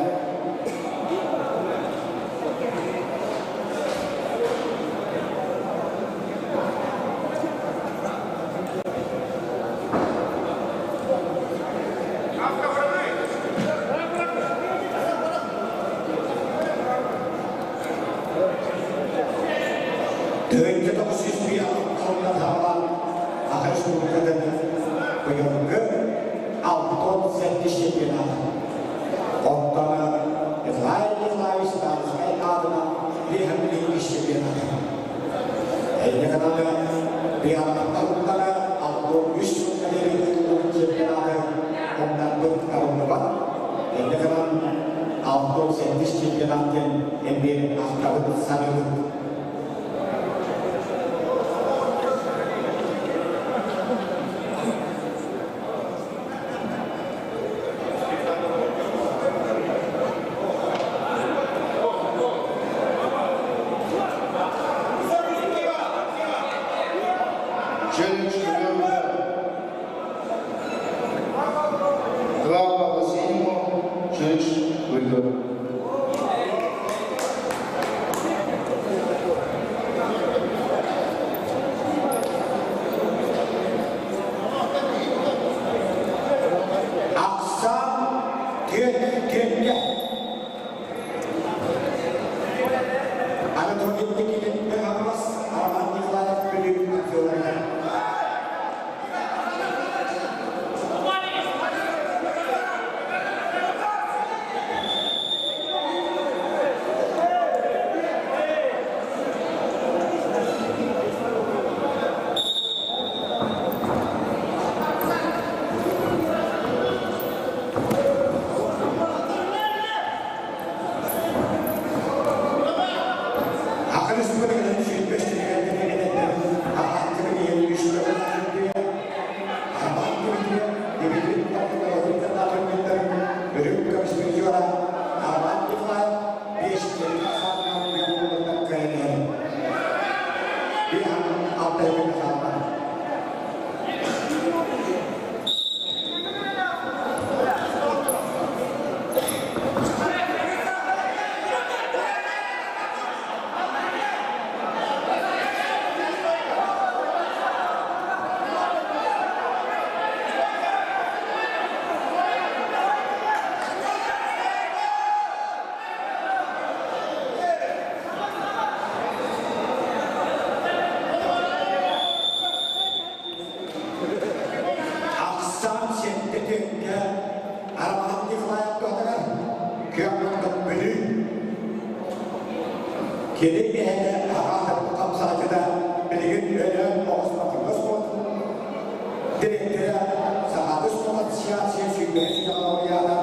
Тыһыынча 901 сылынан саҕалаан Саха Республикатын быйылгы 67 чемпионата. Оттон Николай Николаевич Тарскай аатынан 52 чемпионата. Инньэ гынан биһиэхэ 63 сылга диэри ыытыллыбыт чемпионаты умнарбыт табыллыбат. Инньэ гынан 67 чемпионат диэн эмиэ ахтабыт, саныыбыт. Челлендж ковер Б. Два балла синему. Челлендж выигран. Ахсаан 4 кэмҥэ Анатолий Никитин Хаҥалас, Роман Николаев Бүлүү боксердарыгар. Саха Республикатын 105 Өрүк көмүс призера Роман Николаев 5 кыайан Bir алтай күн хаалла. Ахсаан 7 түҥҥэ Роман Николаев туһатыгар күөх Бүлүү. Кини эһэтэ аҕа хамсааччыта билигин Өлөөн оҕо спортивнай спорт директора Сахаты спорт ассоциация сүүрбэһис лауреата.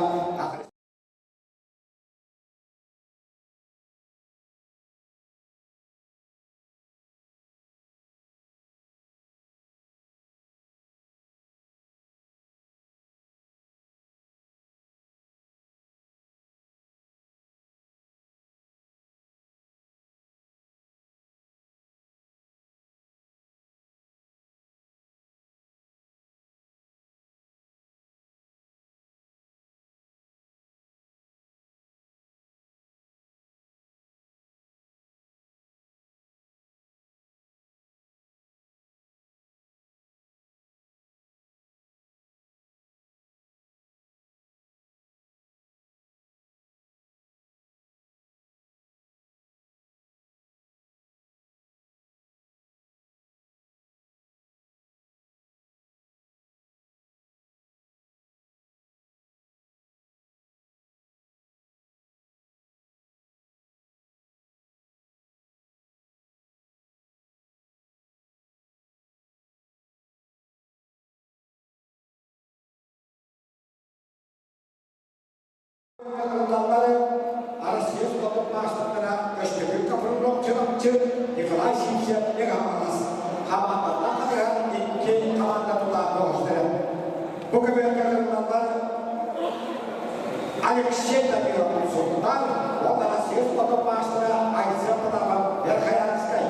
Россия спортун маастардара Көстөкүүн Капрынов Чурапчы, Николай Сивцев Хаҥалас. Хамаандаттан хатыһар икки команда тутаах бөҕөстөрө. Бу көбүөргэ кытынналлар Алексей Данилов Сунтаар уонна Россия спортун маастара Айсен Потапов Верхоянскай.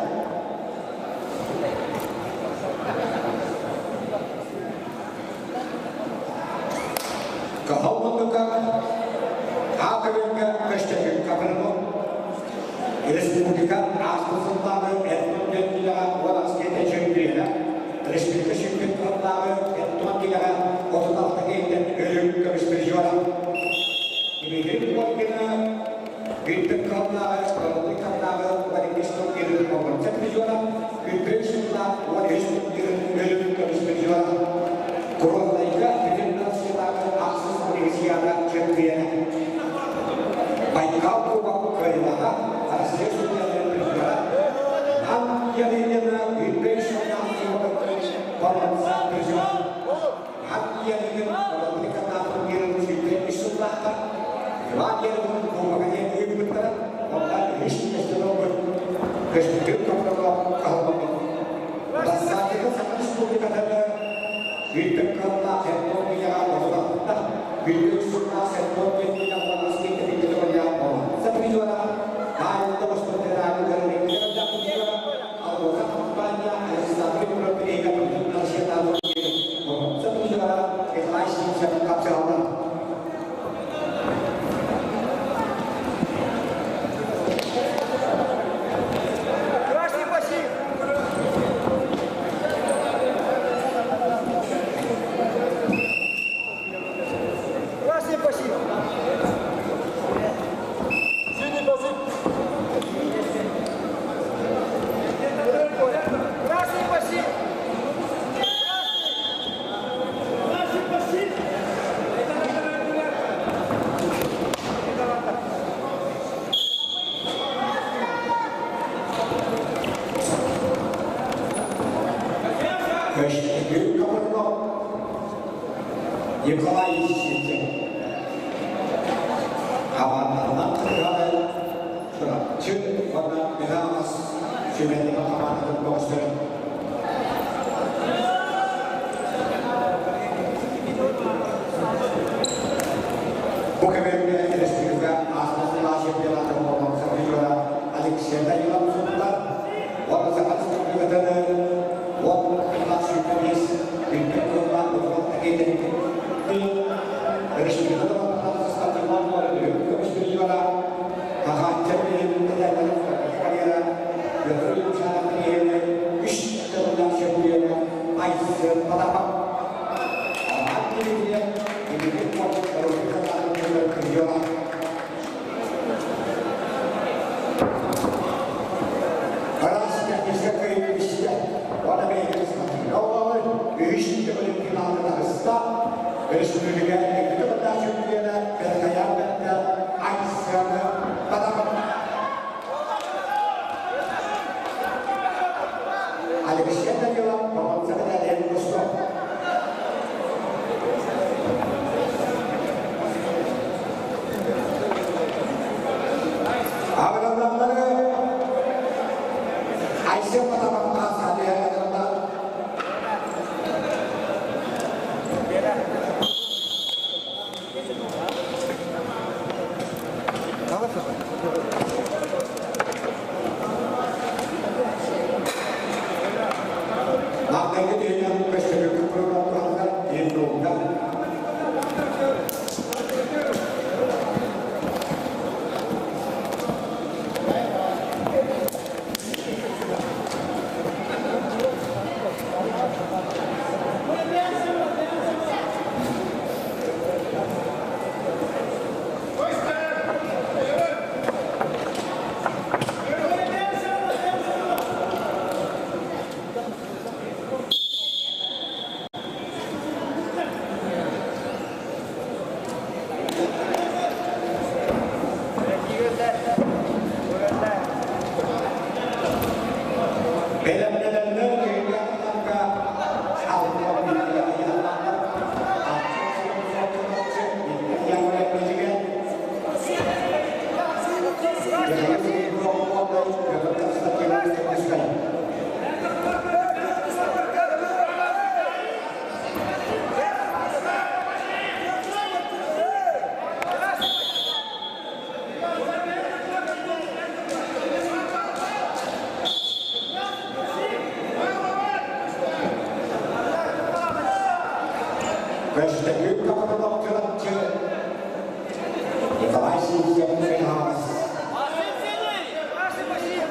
Ааспыт сыллааҕы Эдмон диэн киинэҕэ 18 киһитэ чөмпүйүөнэ, республика чемпионаттааҕы Эдмон киинэҕэ 36 киһиттэн өлүү көмүс призера. Дмитрий Коркина Бүттүк кыллааҕы Кыллый каттааҕы Владимир турнирын оборца призера, Күнтүн сыллаах 13 турнирын өлүү көмүс призера. Куруоллайга бүтүн Россиятааҕы ахсыс универсиада чөмпүйүөнэ. Байкал кубок кыайыылааҕа Россия судьяларын призера. Нам Ялинина Бүттүн сыллаах боруонса призера. Нам Ялинин Куруоллай каттааҕы турнирын сүүрбэ үс сыллаахха Иван Ялинин кубога диэн ыыппыттара, онно үһүс миэстэни ылбыт Көстүүр Копырова кыһаллыбыт. Бассаатыгы Саха Республикатыгар Бүттүк кыаллаах Хербон киинэҕэ отуталта, Бүттүк сыллаах Хербон диэн киинэ уонна спектакльгэ төгүллээх Болонца призера, Маайылла бостон федеральный көрүҥҥэ призера, Алроса компания Александр Петрович бүтүн Россиятааҕы Болонца призера Николай Симцев хапсыһаллар. Красный пассив! Красный пассив! Синий пассив! Красный пассив! Красный пассив! Көстүүр Копырова Николай Симцев. Хамаанданан кыргалы Чурапчы уонна Мэҥэ Сүмэтин хамаандатын бөҕөстөрө. Бу кэмҥэ республика ааспыт сыллаах чемпионатын болҕомто призера Алексей Данилов сутулар уонна Саха Республикатын 10 сүүрбэ биэс үрдүк кыллаах Республикатын спортивной көмүс призера Хаһаачча карьера Петр Ильича үс тыллаах чемпиона Айсен Потапов. Призера. Араас техническэй кыайыы уонна бэйэтин үһүс төгүлүн финалга таҕыста. Республика икки төгүллээх чемпиона Бэркайаан бэртэ Айсен Потапов. Алексей Данилов боруонса медалин тусту. Абыраннары Айсен Потапов хаасаатыйа. Маҥнайгы түһүмэх көстөрүккэ программалар Европа. Бэлэмнэнэллэр түһүлгэ Көстөкүүн Копыров Николай Сивцев Финанс. Красный пассив!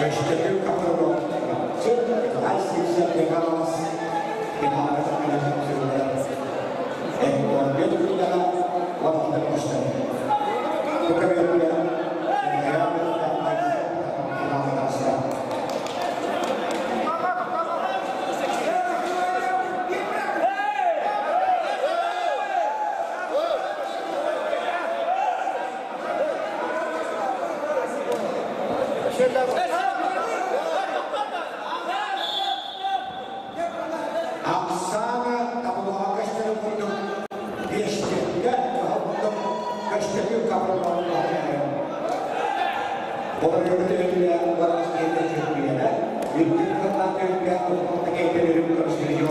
Көстөкүүн Капралов, Николай Сивцев, Николас, финалга тахсыбыттар. Эһиги күннэҕэ уонна көстөр. Бу көмөлөргө финалга тахсар. Оксана табылаға көстөрү курдук биэстекке курдук көстөкү капраллар. Олору барас кейте чөкүйәлә, үрдүк кыллан төрүккә улмалта кейте өрүк көрүстүрү.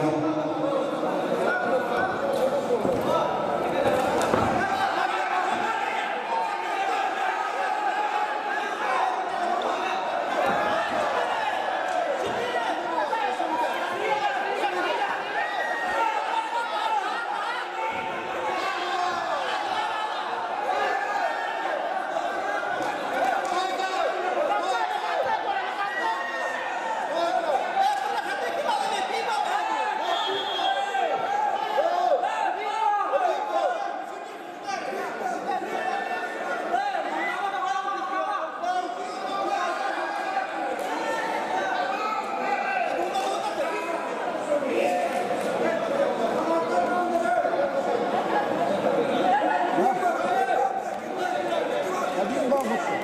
Один балл больше.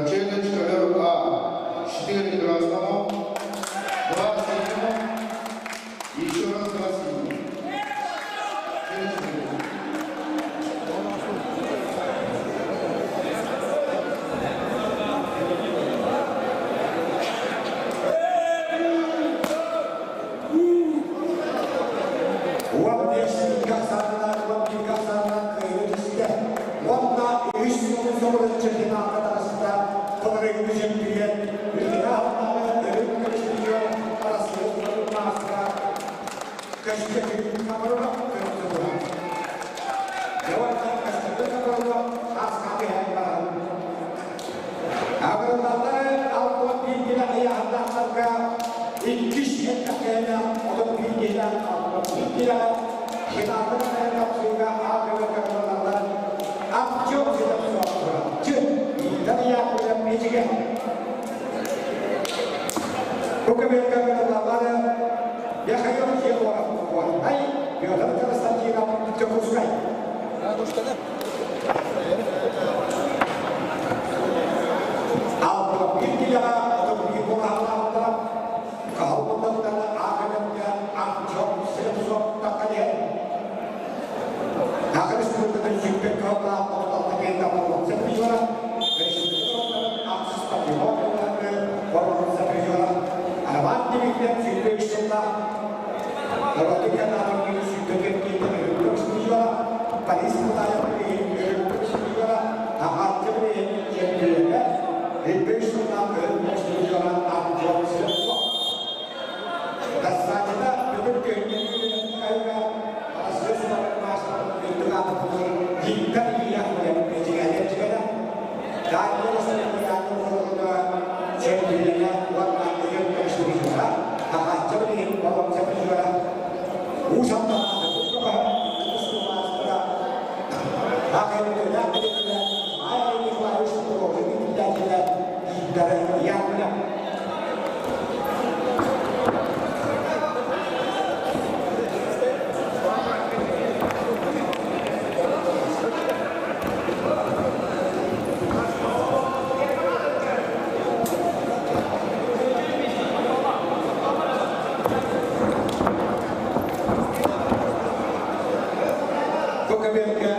Челлендж ковер А. 4 красному, 2 синему, еще раз 2 синему. Челлендж выигран. Уан бес касарна, уан бир касарна кыйы Уанна үс сылын соңырынчы финалга тарысында Пылырыгы чемпион, финалдагы өрүк көчтүгө Россия мастера Көчтүгү камырына көчтү. Жавардан көчтүгү камырына аскаты бар. Агырындалары алтын бир киле аяғындақтарға иккиш этаке киһилээх, 31 киһилээх, 61 киһилээх финалга тахсыыга аатыгар кытынналлар. Артем Седалцов, Чурапчы, Виктор Яковлев, Мичигэн. Бу көмөлгө кытынналлар Михаил Егоров, Горнай, Петр Константинов, Дьокуускай. 61 киилэҕэ 31 буолаһалаахтара Каһылбытыттан аахымыҥҥа Артем Слепцов таххан иһэр. Саха Республикатын сүүрбэт кыһаллаах 36 киһитэ боруонса призера, республика ахсыс патриот боруонса призера, Роман Дмитриев 23 сыллаах норуотун каналын 124 киһитэ өрүттүк призера, Борис Мутаев өрүттүк призера, Аҕааччы билигин чөмпүйүөнэ, 23 сыллаах өрүттүк призера Артем Слепцов. Дастаачыта бүгүн күһүҥҥү Арассыыйа суолларын маастарын үрдүк аатытыгар Виктор Ильяхов эдьигээйэр дьигэлэ, Дания Республикатын чөмпүйүөнэ уонна өйөн көмүс Аҕааччы билигин боруонса призера, Уус Алдан аатырбыт бөҕөһө, Аҕайытыылаах билигинэ Майя Николаевич Петрович председателэ Виктор Яковлев. Бу көбүөргэ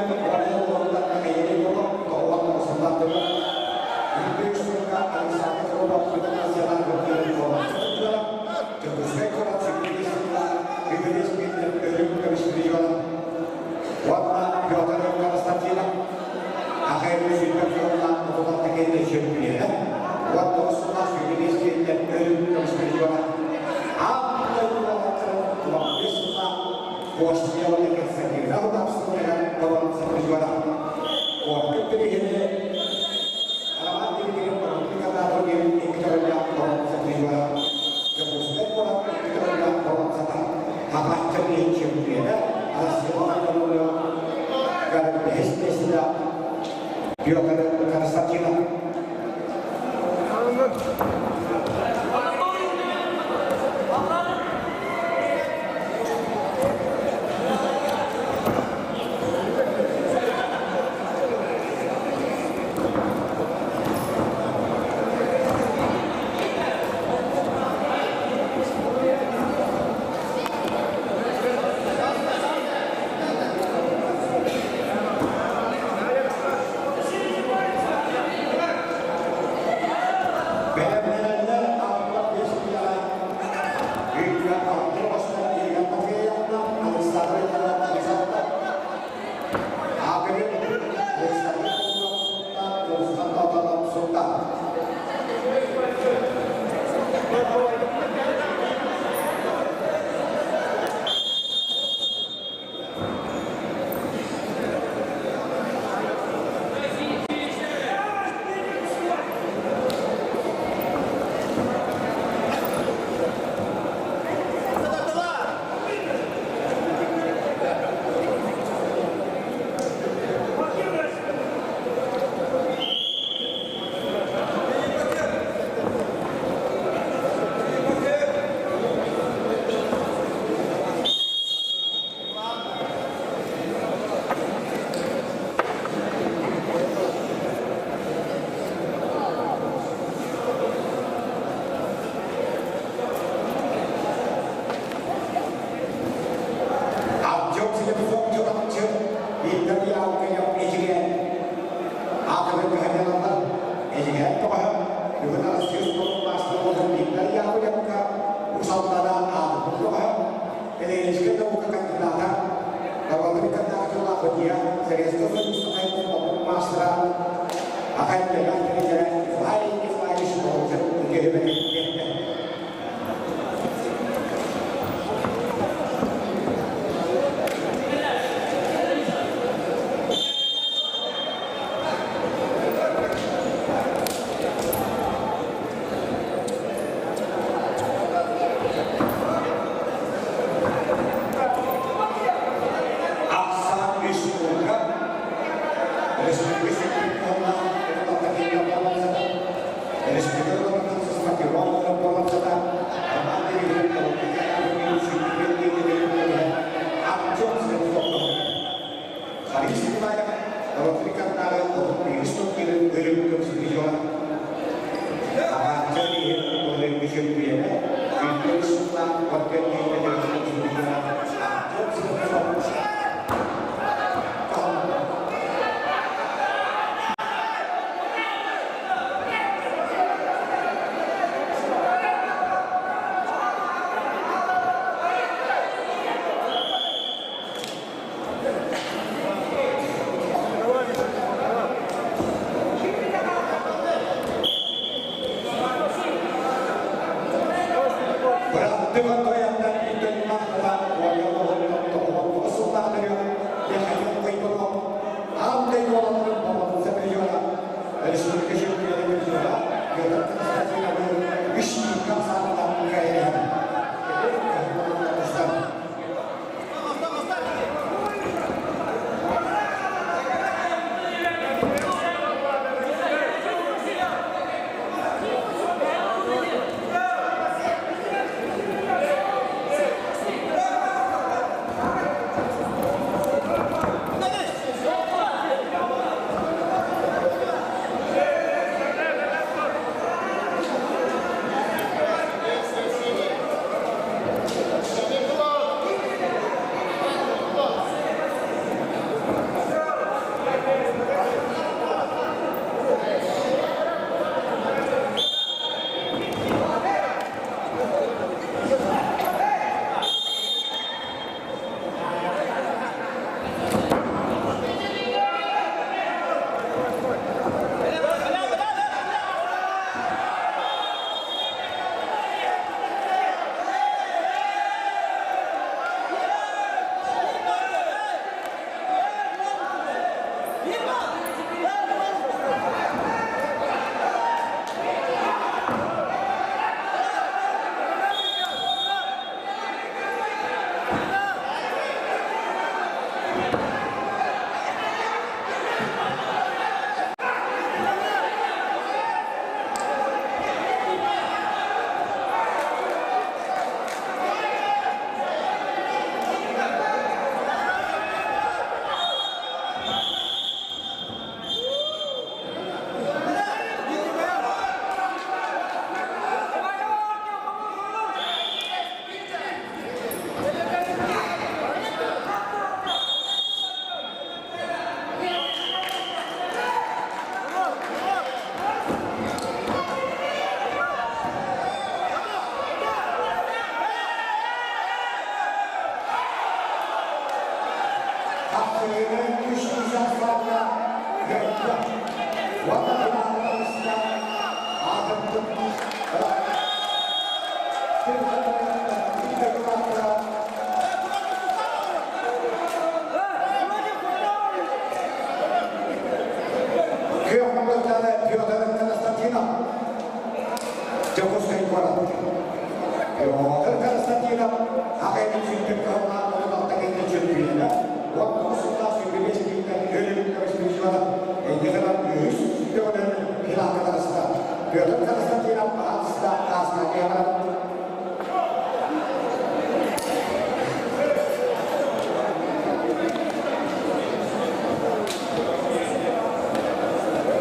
Александр Дьокуускай куорат уонна Петр Константинов Ахайры сүүрбэ сыллаах 36 киһи чөмпүйүөнэ уонна сыллаах 25 киһиттэн өрүн көмүс призера. Аан дойду уолаттарын 15 сыллаах Костя Константинов утапсытыгар боруонса призера. Ордук билигини Роман Дмитриев Парампикатаатар диэн икки төгүллээх боруонса призера. Дьокуускай куорат икки төгүллээх боруонсата Хапаачча билигин чөмпүйүөнэ Россия бэһис миэстэлээх Петр Константинов. Бэлэмнэнэллэр 65 киилэҕэ Юлия Антоновна Илья Матвеевна Александра Николаевна Агрин Александр Султан. чөмпүйэнэ, 104 сыллаах Орден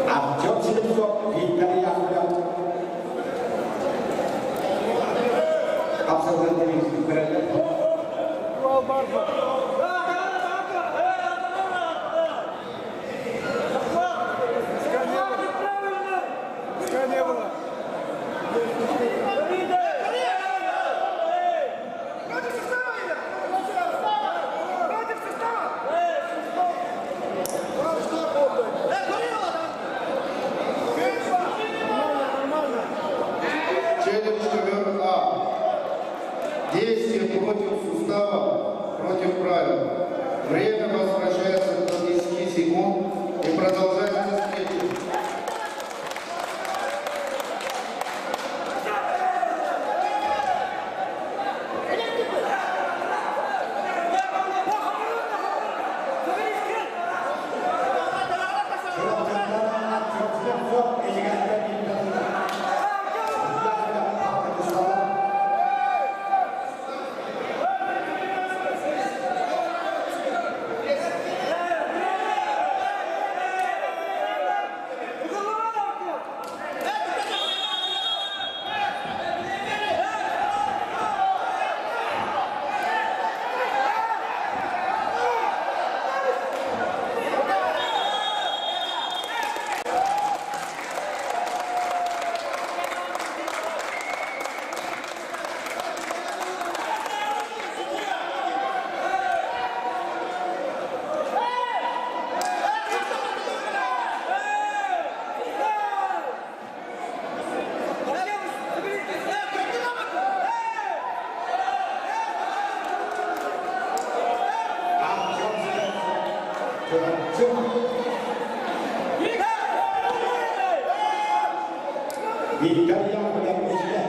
Артем Сидоров. Челлендж ковер А. Действие против сустава, против правил. Время возвращается до 10 секунд и продолжается встреча. Виктор Яковлев Мичке.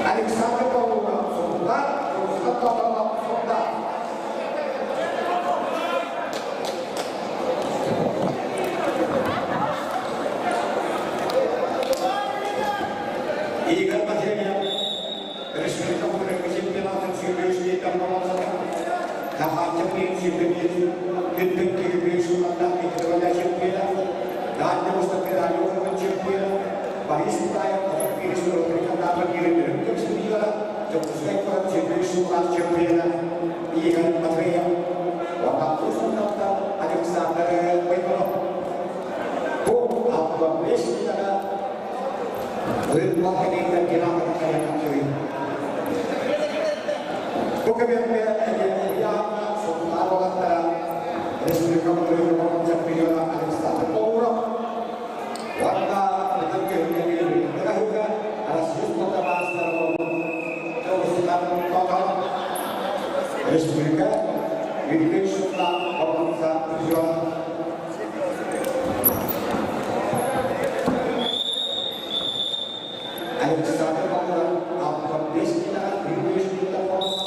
Александр Павлова сонда, Русская сонда. Игорь Матвеев, Республика Украина чемпионатын сүүрбүөстүттэн болонсата, Хахаачча сүүрбүөс, Күттүк сулларда Италия чемпиона, Дальний Восток чемпиона, Борис Мутаев, чемпиона, Игорь Матвеев, Александр Байконов. Бу Республика чемпиона Александр Павлов. Уонна Республика Великий Шутла Павловца Александр Павлов Алпамбестина Великий Шутла Павловца.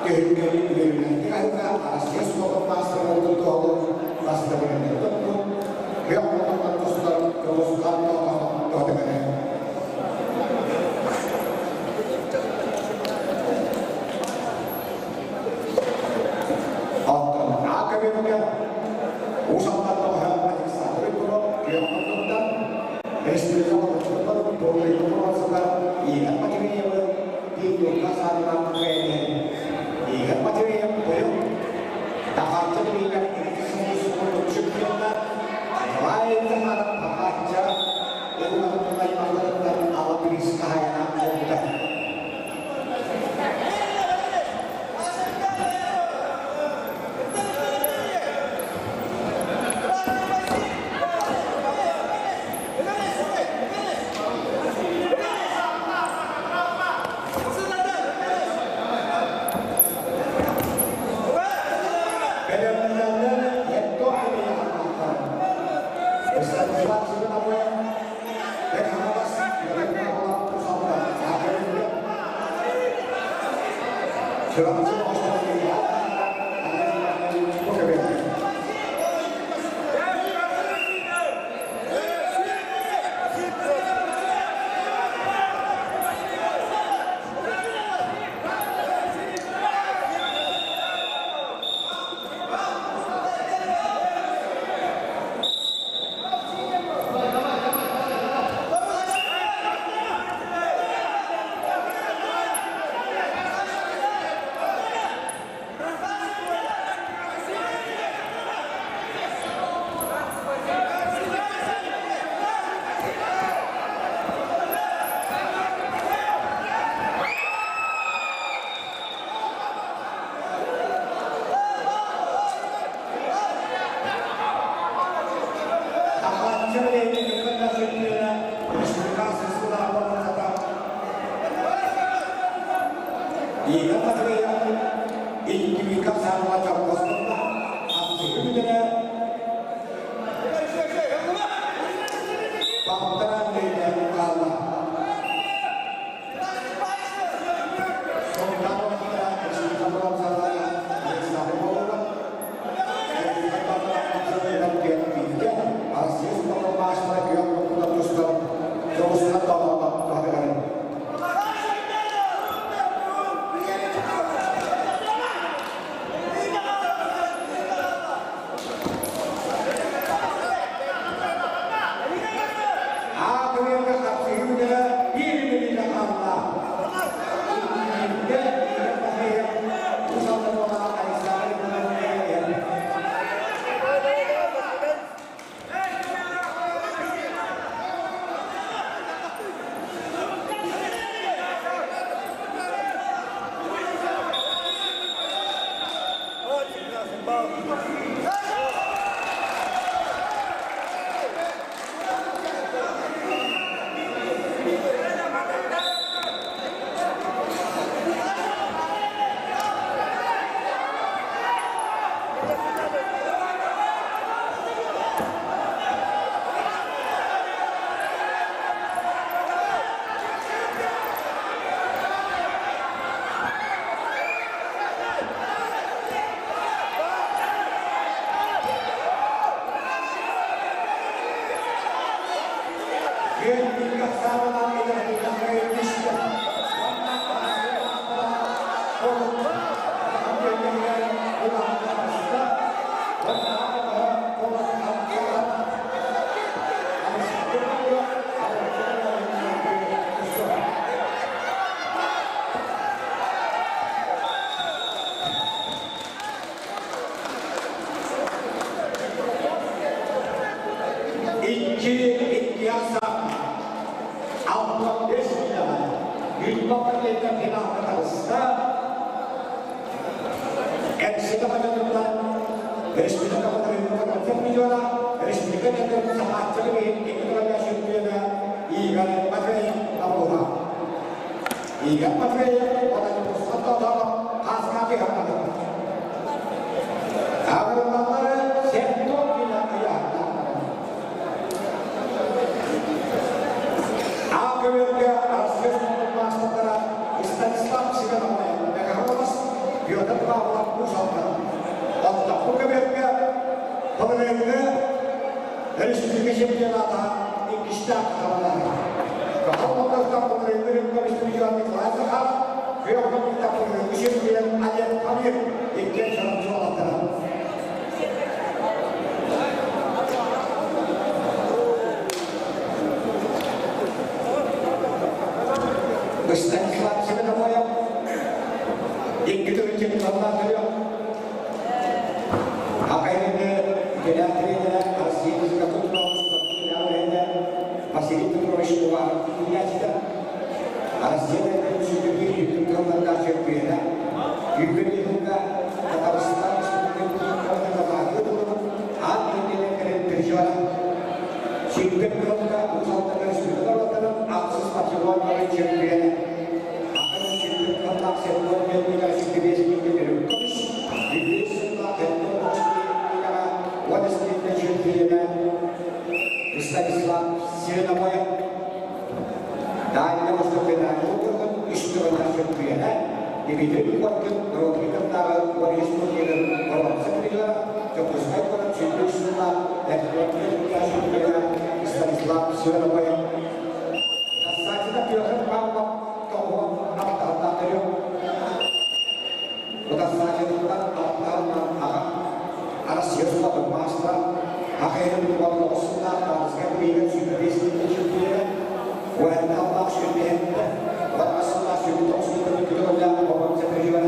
Түһүлгэни үөрүүлээхтик аһыыга Арассыыйа спордун маастара буолбут туһалыыр бастакы топтун, күөх хотоннор тустар Дьулусхан Тоотоонов туһатыгары. Оттон А көбүөргэ Уус Алдан тоҕоһо Александр Егоров күөх хотонтон республика олохтоохторун Туруйга туруорсалар Игорь Матвеевы Видеока саалынан кыайан Игорь Матвеев быйыл Таһааччы билигэр икки сыл курдук чемпиона Николай Захаров Таһааччы ылларытын аймахтарыттан ала бириис хаһаайына буолбута. Бэлэмнэнэллэр Hetto Станислав Семеновы Бекхамалас Чурапчы Петр Павлов Уус-Алдан. Оттон көбүөргэ былырыыҥҥы республика чемпионата иккистээх хааллаҕа. Кыһыл көмүстэн былырыыҥҥы үрүҥ көмүс призер Николай Захаров, күөх көмүстэн былырыыҥҥы чемпион Олег Памир иккиэн чороччу уолаттара. Станислав Семеновоев икки төгүл чемпионнаах төрүөх. Акайрыны үтэлээх тренерэ Россия физкультура Василий Петрович Уваров иитиллээччитэ. Россия сүүрбэ биир тылларга чөмпүйэнэ. Үүбүн ыһылга Татарстан Республикатын казахы тылын аан дойдунан кэлин призера. Сүүрбэ тылга Уус Алдан Республика норуоттарын ахсыс патриоттары чөмпүйэнэ. Атын сүүрбэ тыллаах Сергей Мельников 25 миллионер көмүс, 105 сыллаах Эдгар Мокскийга 10 чөмпүйэнэ Станислав Свинобоев. Дальний Восток федеральный үс төгүллээх чөмпүйэнэ Дмитрий Коркин норуотун Борис турнирын боруонса призера, Дьокуускай куорат 103 сыллаах чөмпүйэнэ Станислав Свинобоев. Сассачыта Петр Павлов тоҕуһун аттаһыннаах төрүөх. Утарсааччытыттан аттаһыннан аҕа Россия сулатын маастара, АХР уонна сыллаах Таатыска бириигэ 25 чөмпүйэнэ, уонна аллаах сүүрбэһэттэ, уонна сыллаах 29 көтөҕүллээх боруонса призера,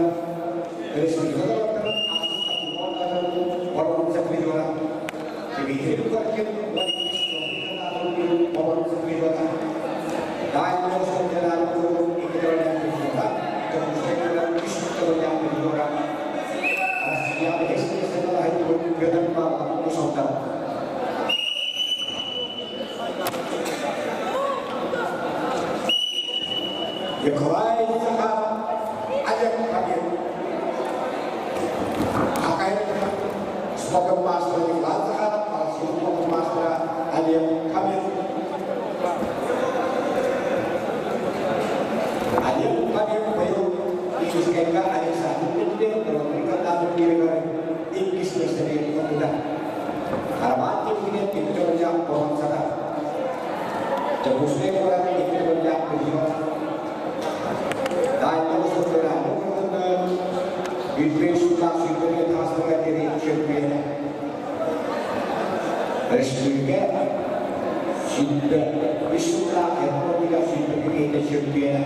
республика норуоттарын ахсыс боруонса призера, Дмитрий Коркин 12 боруонса призера, Дальний Восток федеральный округ икки төгүллээх призера, Дьокуускай куорат үс төгүллээх призера, Россия естественно Петр Павлов Уус-Алдан. Николай Захаров, Олег Павел. Акайры спортом мастера Николай Захаров, Россия спортом мастера Олег Камин. Олег Камин быйыл Иккискайга Александр Петров, Республика турнирыгар иккис миэстэни ылбыта. Роман Тимхинен икки төгүллээх боруонсата. Дьокуускай куорат икки төгүллээх призер. Дальний Восток федеральный округун 105 сыллаах сүүрбэ таастарга диэри чөмпүйэнэ. Республика 23 сыллаах Япония 22 чөмпүйэнэ.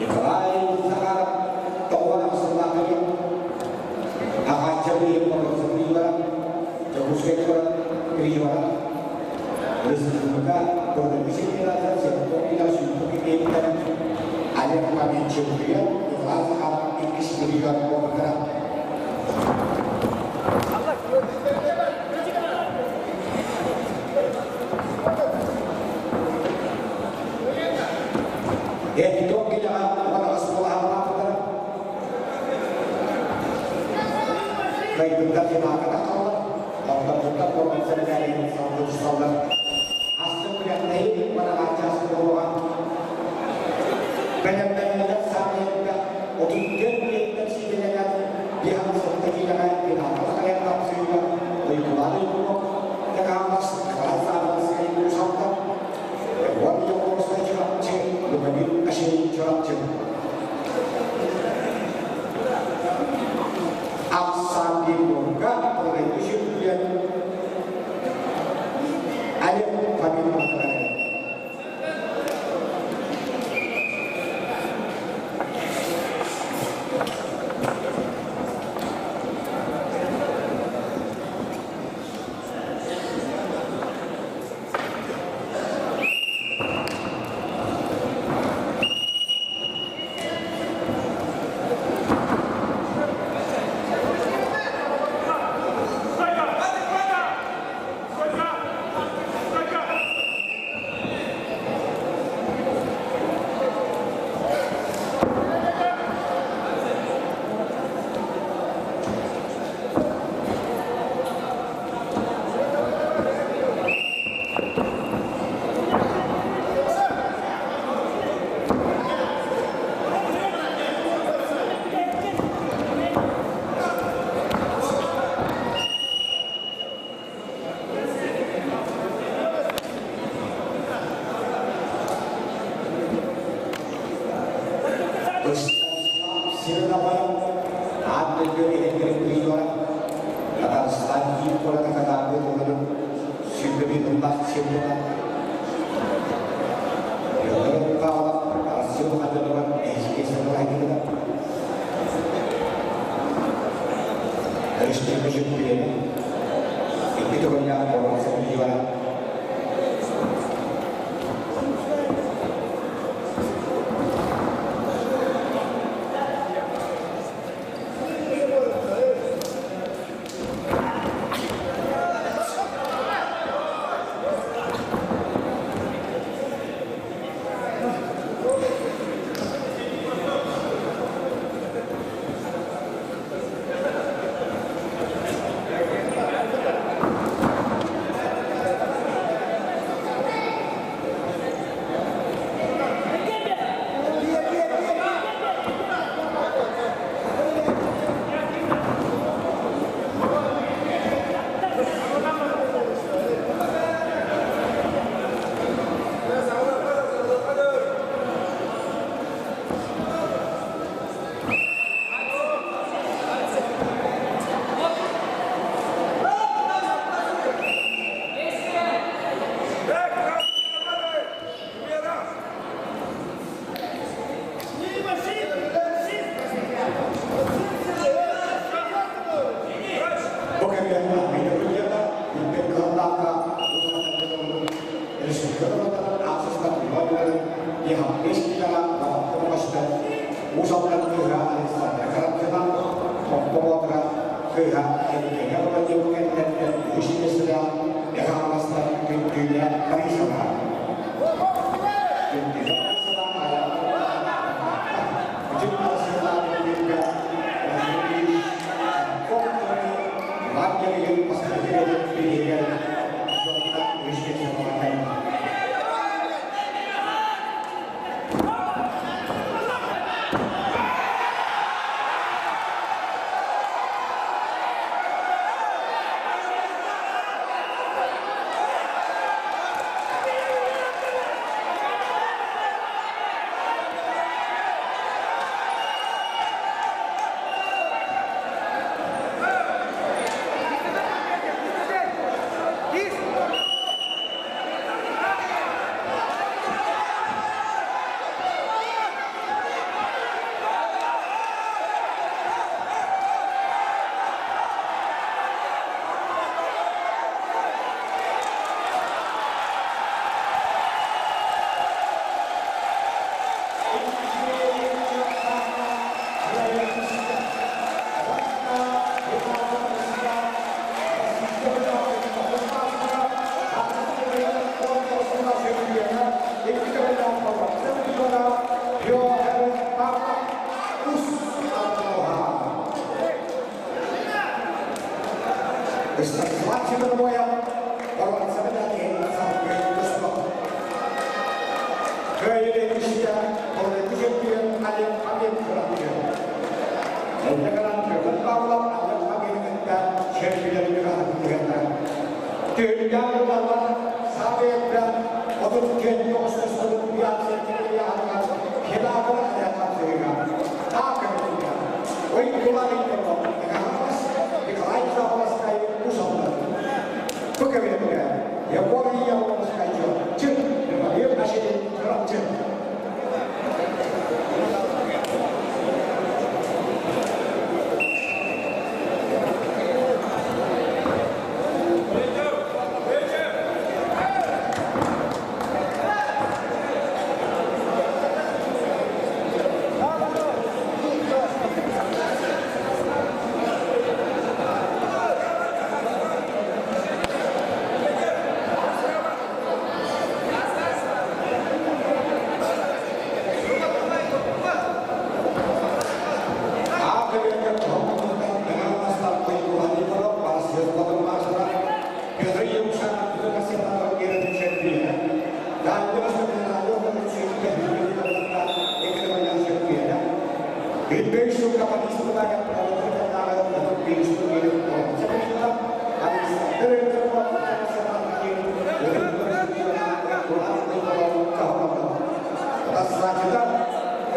Николай Захаров тоҕуон сыллаах Аҕааччабы боруонса Дьокуускай куорат призера, Республика Бордоҥ чемпионата Севастополь сүүрбэ Олег Павлович чемпион, Николай Захаров иккис призер буолбуттара. Эттон килэҕэ уонна оскуолаһалаахтара. Кайбыттар финалга тахаллар, оттон боруонса медалин салгы Астын күрэхтэһии уонна чаас буолуоҕа. Бэлэмнэнэллэр саамайга 34 миэттэн сиидэлэнэн 57 киилэҕэ финалга тахайан тапсыыга Уйгулаан Уйгунов, Якамас, Николай Саввинскай Уус-Алдан, Егор Якутскай Чурапчы, Любомир Кашин Чурапчы. Ахсаан Бирбурга былырыыҥҥы чөмпүйүөн Олег Фомин. Станислав Северновой, аат дойду иһэллэрин призера, Татарстан киин куората Казанга туһунан 21 сыллаах чемпиона. Петр Павлов Россия улахан эһиги сыллаһыгыта. Өрүстүүбү чемпиона. Икки төгүллээх боруонса призера. Бу кэмҥэ Майда билбэт кыһаллаахха республика Уус Алдан кыыһа Александра Карамзина, Томпо кыыһа Евгения Владимировна кэнниттэн үһүс миэстэҕэ Мэхээластан Күндүүнэ Борисова. Күндүүнэ Борисова бүтүн Арассыыйатааҕы күнүгэр Иван Георгиевич бастакы бирииһигэр дьонна үһүс миэстэҕэ кэллэ.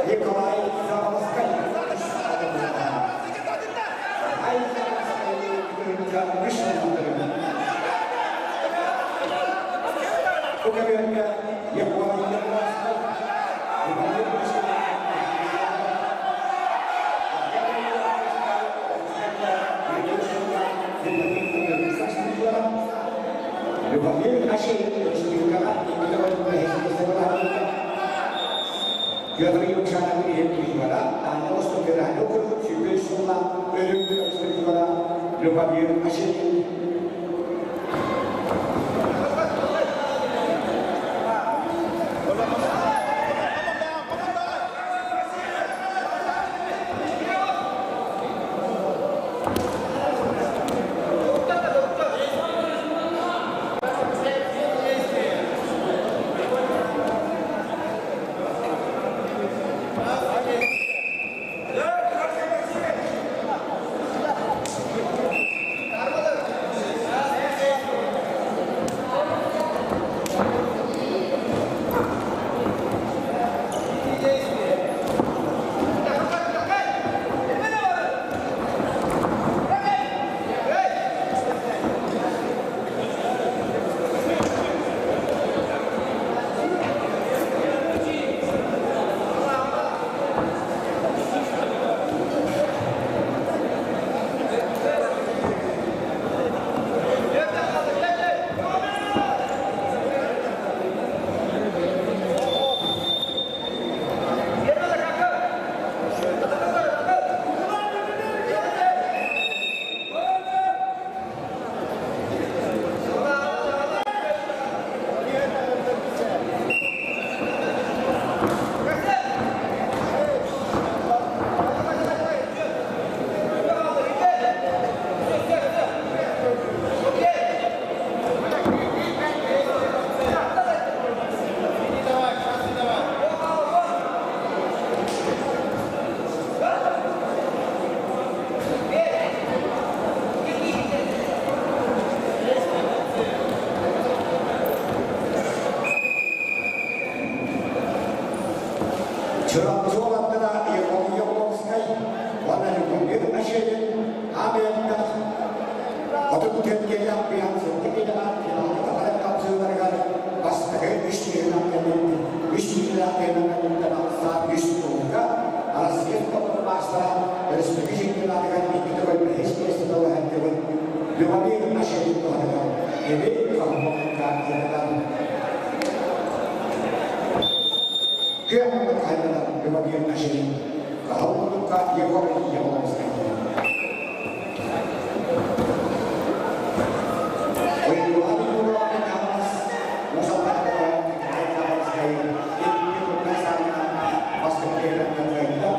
Николай. Петр Юмшанов иһин Таня Остокерани округ сүүрбэ сылла өлүм көмүстүрүгара Любомир Ашенин. Чурапчы уолаттара Егор Яблонскай уонна Любомир Ашенин Амиаттах 34 киһилээх биһан сэттэ киһилээх финалга тахарар хапсыыларыгар бастакы үс киһинэн кэлбит үс киһилээх киһинэн кэлбиттэн ахсаан үс туһуга Россия спордун маастара өрөспүүбүлүкэ чемпионатыгар икки төгүл бэһис миэстэни ылан Любомир Ашенин туһатыгар эби Холмовка ыытылар. Күөх хайдалар Любомир Ашенин Каһыл муннукка Егор Яблонскай. Ойуолаһан уруогун хаҥас Мусаллаах Николай Хабаровскай икки курдук саанынан бастакы киһилэртэн кыайда.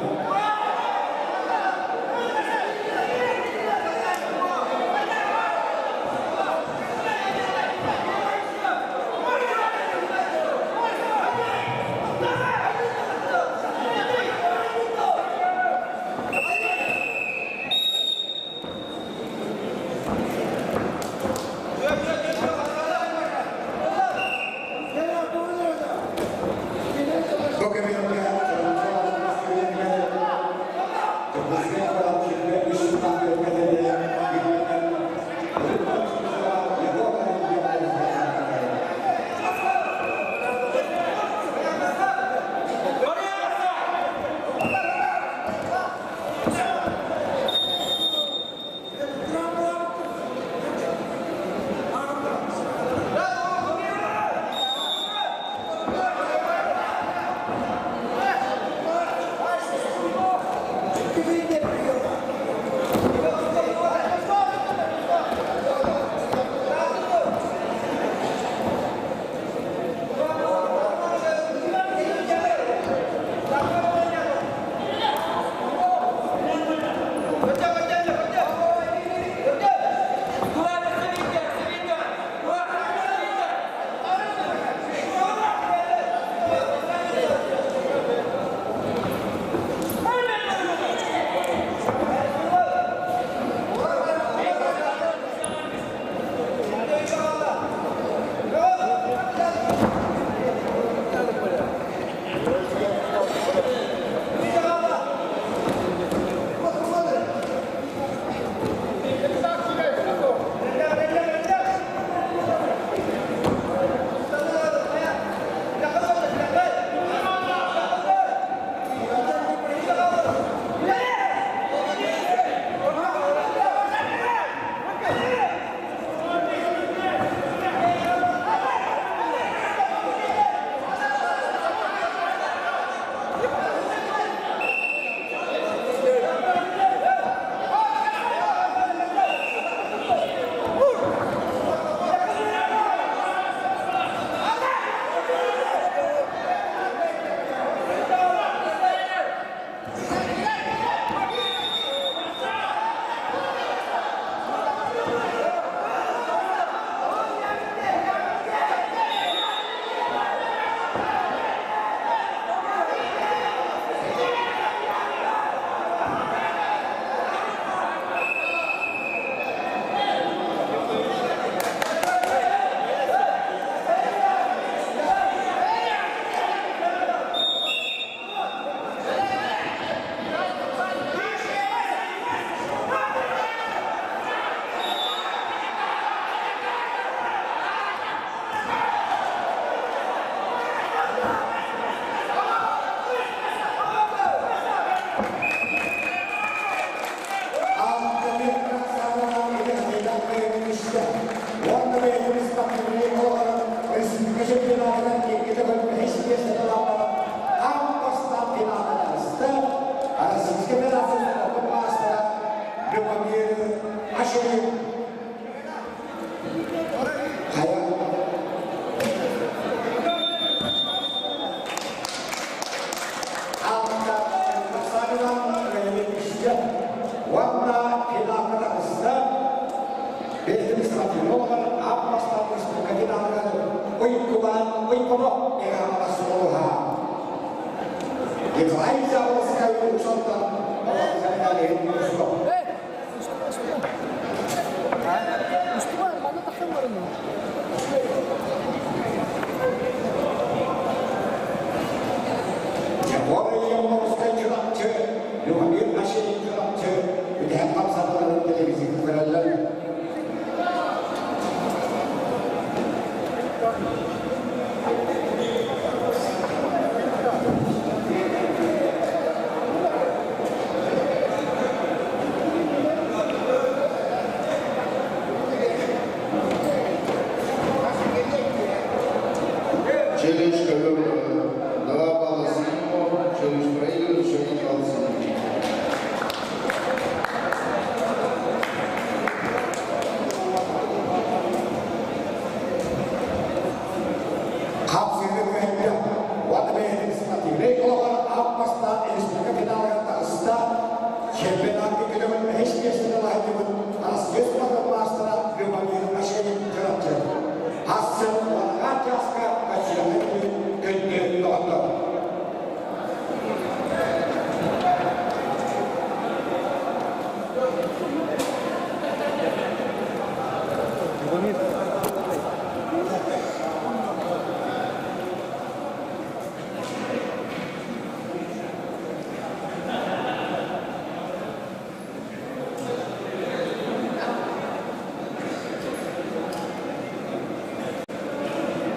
Бу кэмҥэ